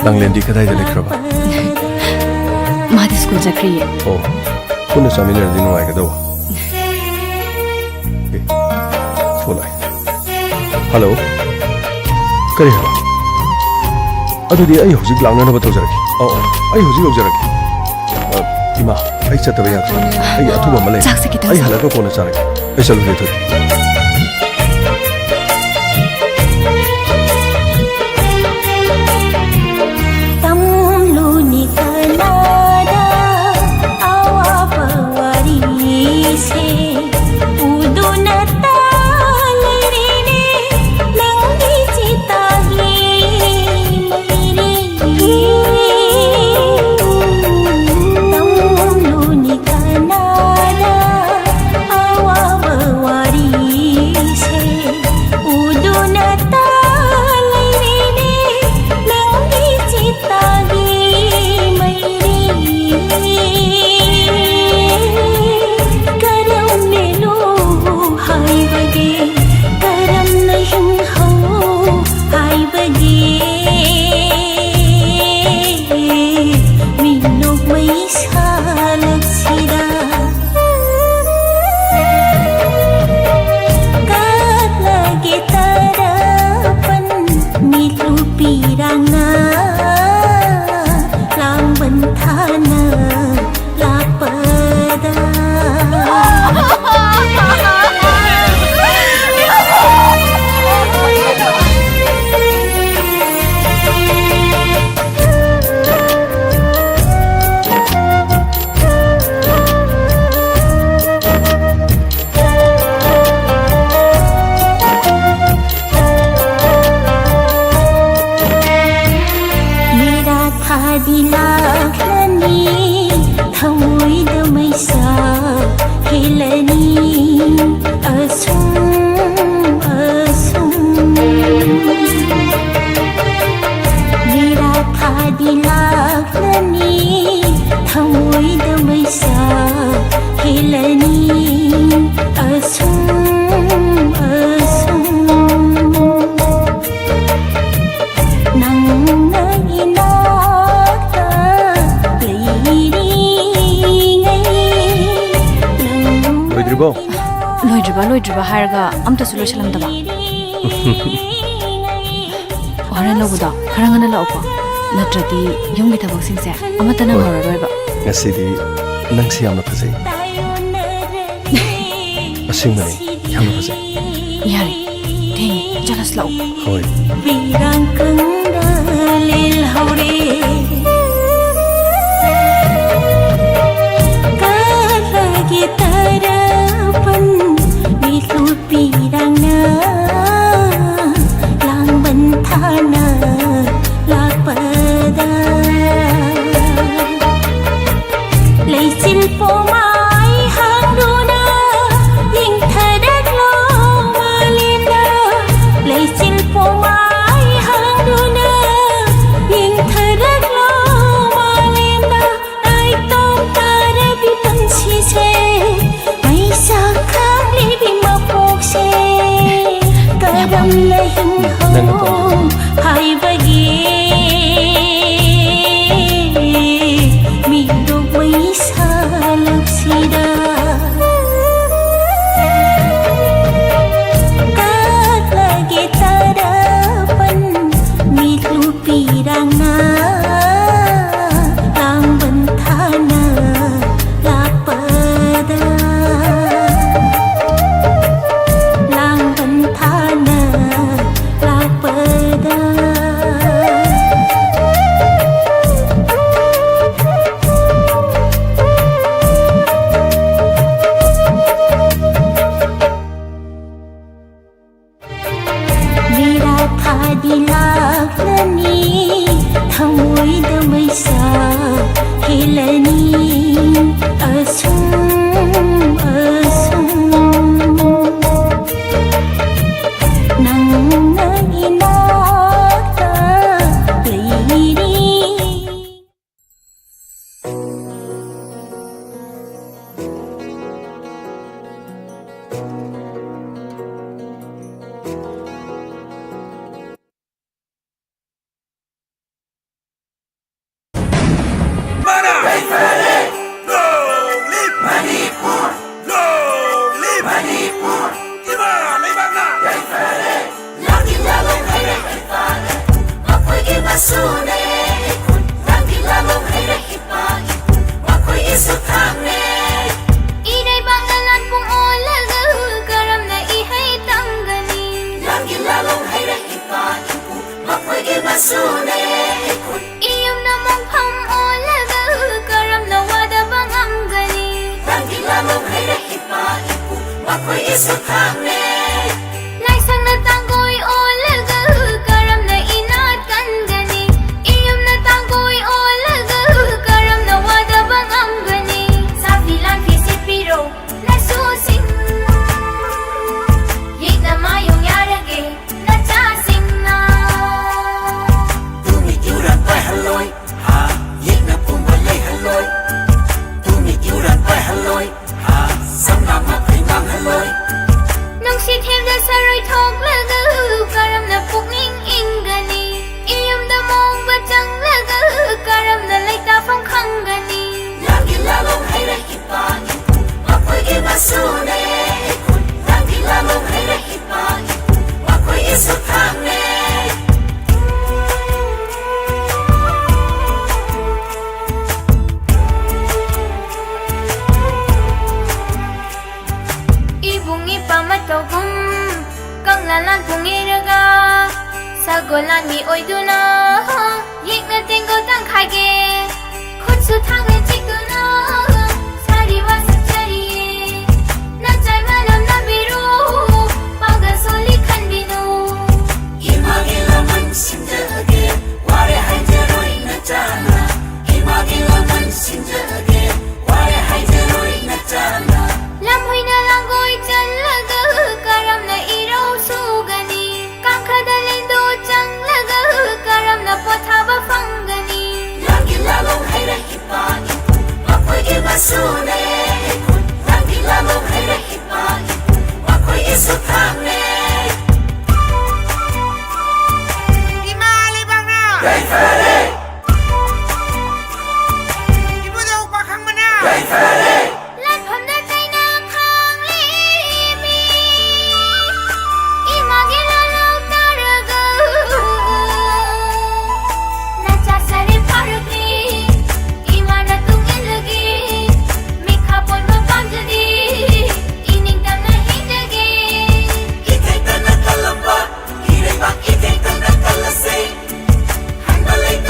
ꯅꯪꯂꯦꯟꯗꯤ ꯀꯗꯥꯏꯗ ꯂꯩꯈ꯭ꯔꯕ? ꯃꯥꯗꯤ ꯁ꯭ꯀꯨꯜ ꯆꯠꯈ꯭ꯔꯤꯌꯦ꯫ ꯑꯣ, ꯄꯨꯟꯅ ꯆꯥꯃꯤꯟꯅꯔꯗꯤ ꯅꯨꯡꯉꯥꯏꯒꯗꯧꯕ꯫ ꯑꯦ, ꯐꯣꯟ ꯂꯥꯛꯑꯦ꯫ ꯍꯜꯂꯣ? ꯀꯔꯤ ꯍꯥꯏꯕ? ꯑꯗꯨꯗꯤ ꯑꯩ ꯍꯧꯖꯤꯛ ꯂꯥꯛꯅꯅꯕ ꯇꯧꯖꯔꯒꯦ꯫ ꯑꯧ, ꯑꯧ, ꯑꯩ ꯍꯧꯖꯤꯛ ꯌꯧꯖꯔꯒꯦ꯫ ꯑ, ꯏꯃꯥ, ꯑꯩ ꯆꯠꯇꯕ ꯌꯥꯗ꯭ꯔꯦ꯫ ꯑꯩ ꯑꯊꯨꯕ ꯑꯃ ꯂꯩ꯫ ꯆꯥꯛꯁꯦ ꯈꯤꯇꯪ ꯑꯩ ꯆꯥ- ꯍꯜꯂꯛꯑꯒ ꯀꯣꯟꯅ ꯆꯥꯔꯒꯦ꯫ ꯑꯩ ꯆꯠꯂꯨꯒꯦ, ꯊꯣꯏ꯫ ꯇꯝꯂꯨꯅꯤ ꯀꯅꯥꯗ ꯑꯋꯥꯕ ꯋꯥꯔꯤꯁꯦ, ꯎꯗꯨꯅ ꯇꯥ ꯂꯩꯔꯦꯅꯦ ꯅꯪꯒꯤ ꯆꯤꯇꯥꯒꯤ ꯃꯩꯔꯦ꯫ ꯇꯝꯂꯨꯅꯤ ꯀꯅꯥꯗ ꯑꯋꯥꯕ ꯋꯥꯔꯤꯁꯦ, ꯎꯗꯨꯅ ꯇꯥ ꯂꯩꯔꯦꯅꯦ ꯅꯪꯒꯤ ꯆꯤꯇꯥꯒꯤ ꯃꯩꯔꯦ꯫ ꯀꯔꯝꯅꯅꯣ ꯍꯥꯏꯕꯒꯦ, ꯀꯔꯝꯅ ꯍꯤꯡꯍꯧ ꯍꯥꯏꯕꯒꯦ, ꯃꯤꯅꯣꯛ ꯃꯩꯁꯥꯂꯛꯁꯤꯗ꯫ ꯀꯠꯂꯒꯦ ꯇꯔꯥꯄꯟ ꯃꯤꯠꯂꯨ ꯄꯤꯔꯥꯡꯅ ꯂꯥꯡꯕꯟ ꯊꯥꯅ ꯂꯥꯛꯄꯗ꯫ ꯃꯦꯔꯥ ꯊꯥꯗꯤ ꯂꯥꯛꯂꯅꯤ, ꯊꯃꯣꯏꯗ ꯃꯩꯁꯥ ꯍꯦꯜꯂꯅꯤ꯫ ꯑꯁꯨꯝ, ꯑꯁꯨꯝ꯫ ꯃꯦꯔꯥ ꯊꯥꯗꯤ ꯂꯥꯛꯂꯅꯤ, ꯊꯃꯣꯏꯗ ꯃꯩꯁꯥ ꯍꯦꯜꯂꯅꯤ꯫ ꯑꯁꯨꯝ, ꯑꯁꯨꯝ꯫ ꯅꯪꯅ ꯏꯅꯥ ꯂꯣꯏꯗ꯭ꯔꯤꯕ ꯍꯥꯏꯔꯒ ꯑꯝꯇꯁꯨ ꯂꯣꯏꯁꯤꯜꯂꯝꯗꯕ꯫ ꯍꯣꯔꯦꯟ ꯂꯧꯕꯗꯣ ꯈꯔ ꯉꯟꯅ ꯂꯥꯛꯎꯀꯣ, ꯅꯠꯇ꯭ꯔꯗꯤ ꯌꯨꯝꯒꯤ ꯊꯕꯛꯁꯤꯡꯁꯦ ꯑꯃꯠꯇ ꯍꯣꯏ꯫ ꯅꯪꯍꯧꯔꯔꯣꯏꯕ꯫ ꯉꯁꯤꯗꯤ ꯅꯪꯁꯤ ꯌꯥꯝꯅ ꯐꯖꯩ꯫ ꯑꯁꯦꯡꯕꯅꯤ, ꯌꯥꯝꯅ ꯐꯖꯩ꯫ ꯌꯥꯔꯦ, ꯊꯦꯡꯉꯦ, ꯆꯠꯂꯁꯤ ꯂꯥꯛꯑꯣ꯫ ꯍꯣꯏ꯫ ꯕꯤꯔꯥꯡ ꯀꯪꯗ ꯂꯦꯜꯍꯧꯔꯦ꯫ ꯀꯥꯂꯒꯤ ꯇꯔꯥꯄꯟ ꯃꯤꯠꯂꯨ ꯄꯤꯔꯥꯡꯅ ꯂꯥꯡꯕꯟ ꯊꯥꯅ ꯂꯥꯛꯄꯗ ꯂꯩꯆꯤꯜ ꯄꯣꯃꯥꯏ ꯍꯥꯡꯗꯨꯅ ꯌꯦꯡꯊꯔꯛꯂꯣ ꯃꯥꯂꯦꯝꯗ꯫ ꯂꯩꯆꯤꯜ ꯄꯣꯃꯥꯏ ꯍꯥꯡꯗꯨꯅ ꯌꯦꯡꯊꯔꯛꯂꯣ ꯃꯥꯂꯦꯝꯗ꯫ ꯅꯥꯏꯇꯣꯝ ꯇꯥꯔꯕꯤ ꯄꯨꯟꯁꯤꯁꯦ ꯃꯩꯁꯥ ꯈꯥꯡꯂꯤꯕꯤ ꯃꯄꯣꯛꯁꯦ ꯀꯔꯝꯅ ꯍꯤꯡꯍꯧ ꯍꯥꯏꯕꯒꯤ ꯃꯤꯠꯂꯨ ꯃꯩꯁꯥ ꯂꯧꯁꯤꯗ ꯀꯠꯂꯒꯦ ꯇꯔꯥꯄꯟ ꯃꯤꯠꯂꯨ ꯄꯤꯔꯥꯡꯅ ꯂꯥꯡꯕꯟ ꯊꯥꯅ ꯂꯥꯛꯄꯗ ꯂꯥꯡꯕꯟ ꯊꯥꯅ ꯂꯥꯛꯄꯗ ꯃꯦꯔꯥ ꯊꯥꯗꯤ ꯂꯥꯛꯂꯅꯤ, ꯊꯃꯣꯏꯗ ꯃꯩꯁꯥ ꯍꯦꯜꯂꯅꯤ꯫ ꯑꯁꯨꯝ, ꯑꯁꯨꯝ ꯅꯪꯅ ꯏꯅꯥꯛꯇ ꯂꯩꯔꯤ꯫ Mana? Long live Manipur! Long live Manipur! ꯁꯨꯊꯥꯡꯅꯦ꯫ ꯂꯥꯏꯁꯪꯅ ꯇꯥꯡꯒꯣꯏ ꯑꯣꯜꯂꯒ ꯀꯔꯝꯅ ꯏꯅꯥꯠ ꯀꯟꯒꯅꯤ? ꯏꯌꯨꯝꯅ ꯇꯥꯡꯒꯣꯏ ꯑꯣꯜꯂꯒ ꯀꯔꯝꯅ ꯋꯥꯗꯕ ꯉꯝꯒꯅꯤ? ꯁꯥꯐꯤ ꯂꯥꯟꯐꯤ ꯁꯦꯠꯄꯤꯔꯣ ꯅꯁꯨꯁꯤꯡ, ꯌꯦꯛꯅ ꯃꯥꯌꯣꯡ ꯌꯥꯔꯒꯦ ꯅꯆꯥꯁꯤꯡꯅ꯫ ꯇꯨꯃꯤꯠ ꯌꯨꯔꯥꯟ ꯄꯥꯏꯍꯜꯂꯣꯏ, ꯍꯥ, ꯌꯦꯛꯅ ꯄꯨꯝꯕ ꯂꯩꯍꯜꯂꯣꯏ꯫ ꯇꯨꯃꯤꯠ ꯌꯨꯔꯥꯟ ꯄꯥꯏꯍꯜꯂꯣꯏ, ꯍꯥ, ꯁꯝꯅ ꯃꯈꯩ ꯃꯥꯡꯍꯜꯂꯣꯏ꯫ ꯅꯨꯡꯁꯤꯊꯦꯝꯗ ꯁꯔꯣꯏ ꯊꯣꯛꯂꯒ ꯀꯔꯝꯅ ꯄꯨꯛꯅꯤꯡ ꯏꯪꯒꯅꯤ? ꯏꯌꯨꯝꯗ ꯃꯣꯡꯕ ꯆꯪꯂꯒ ꯀꯔꯝꯅ ꯂꯩꯇꯥꯐꯝ ꯈꯪꯒꯅꯤ? ꯂꯥꯟꯒꯤ ꯂꯥꯂꯣꯡ ꯍꯩꯔꯛ ꯏꯄꯥ ꯏꯄꯨ ꯃꯈꯣꯏꯒꯤ ꯃꯆꯨꯅꯦ꯫ ꯂꯥꯟꯒꯤ ꯂꯥꯂꯣꯡ ꯍꯩꯔꯛ ꯏꯄꯥ ꯏꯄꯨ ꯃꯈꯣꯏꯒꯤ ꯁꯨꯊꯥꯡꯅꯦ꯫ ꯏꯕꯨꯡ ꯏꯄꯥ ꯃꯇꯧꯒꯨꯝ ꯀꯪꯂꯥ ꯂꯥꯟꯐꯝ ꯌꯩꯔꯒ ꯁꯒꯣꯜ ꯂꯥꯟꯃꯤ ꯑꯣꯏꯗꯨꯅ ꯌꯦꯛꯅ ꯇꯦꯡꯒꯣꯜ ꯇꯪꯈꯥꯏꯒꯦ꯫ ꯈꯨꯠꯁꯨ ꯊꯥꯡꯅ ꯆꯤꯛꯇꯨꯅ ꯁꯥꯔꯤ ꯋꯥ ꯁꯛꯆꯔꯤꯌꯦ꯫ ꯅꯆꯥꯏ ꯃꯔꯝ ꯅꯝꯕꯤꯔꯨ, ꯄꯥꯡꯒꯜ ꯁꯣꯜꯂꯤ ꯈꯟꯕꯤꯅꯨ꯫ ꯏꯃꯥꯒꯤ ꯂꯃꯟ ꯁꯤꯡꯖꯔꯒꯦ, ꯋꯥꯔꯦ ꯍꯥꯏꯖꯔꯣꯏ ꯅꯆꯥꯅ꯫ ꯏꯃꯥꯒꯤ ꯂꯃꯟ ꯁꯤꯡꯖꯔꯒꯦ, ꯋꯥꯔꯦ ꯍꯥꯏꯖꯔꯣꯏ ꯅꯆꯥꯅ꯫ ꯂꯝꯍꯨꯏꯅ ꯂꯥꯡꯒꯣꯏ ꯆꯜꯂꯒ ꯀꯔꯝꯅ ꯏꯔꯧ ꯁꯨꯒꯅꯤ? ꯀꯥꯡꯈꯗ ꯂꯦꯟꯗꯣ ꯆꯪꯂꯒ ꯀꯔꯝꯅ ꯄꯣꯊꯥꯕ ꯐꯪꯒꯅꯤ? ꯂꯥꯟꯒꯤ ꯂꯥꯂꯣꯡ ꯍꯩꯔꯛ ꯏꯄꯥ ꯏꯄꯨ ꯃꯈꯣꯏꯒꯤ ꯃꯆꯨꯅꯦ꯫ ꯂꯥꯟꯒꯤ ꯂꯥꯂꯣꯡ ꯍꯩꯔꯛ ꯏꯄꯥ ꯏꯄꯨ ꯃꯈꯣꯏꯒꯤ ꯁꯨꯊꯥꯡꯅꯦ꯫ ꯏꯃꯥ ꯂꯩꯕꯥꯛꯅ ꯌꯥꯏꯐꯔꯦ꯫ ꯏꯕꯨꯙꯧ ꯄꯥꯈꯪꯕꯅ ꯌꯥꯏꯐꯔꯦ꯫ ꯂꯥꯟꯐꯝꯗ ꯆꯩꯅ ꯈꯥꯡꯂꯤ ꯃꯤ꯫ ꯏꯃꯥꯒꯤ ꯂꯥꯂꯣꯡ ꯇꯥꯔꯒ ꯅꯆꯥ ꯁꯥꯔꯤ ꯐꯥꯔꯛꯂꯤ꯫ ꯏꯃꯥꯅ ꯇꯨꯡ ꯏꯜꯂꯒꯦ, ꯃꯤꯈꯥ ꯄꯣꯟꯕ ꯄꯥꯝꯖꯗꯦ꯫ ꯏꯅꯤꯡꯇꯝꯅ ꯍꯤꯡꯖꯒꯦ꯫ ꯏꯊꯩ ꯇꯟꯅ ꯀꯜꯂꯝꯕ ꯏꯔꯩꯕꯥꯛ ꯏꯊꯩ ꯇꯟꯅ ꯀꯜꯂꯁꯦ꯫ ꯍꯟꯕ ꯂꯩꯇꯦ꯫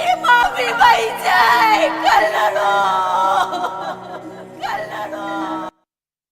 ꯏꯃꯥ ꯕꯤꯃꯩꯁꯦ ꯀꯜꯂꯔꯣ꯫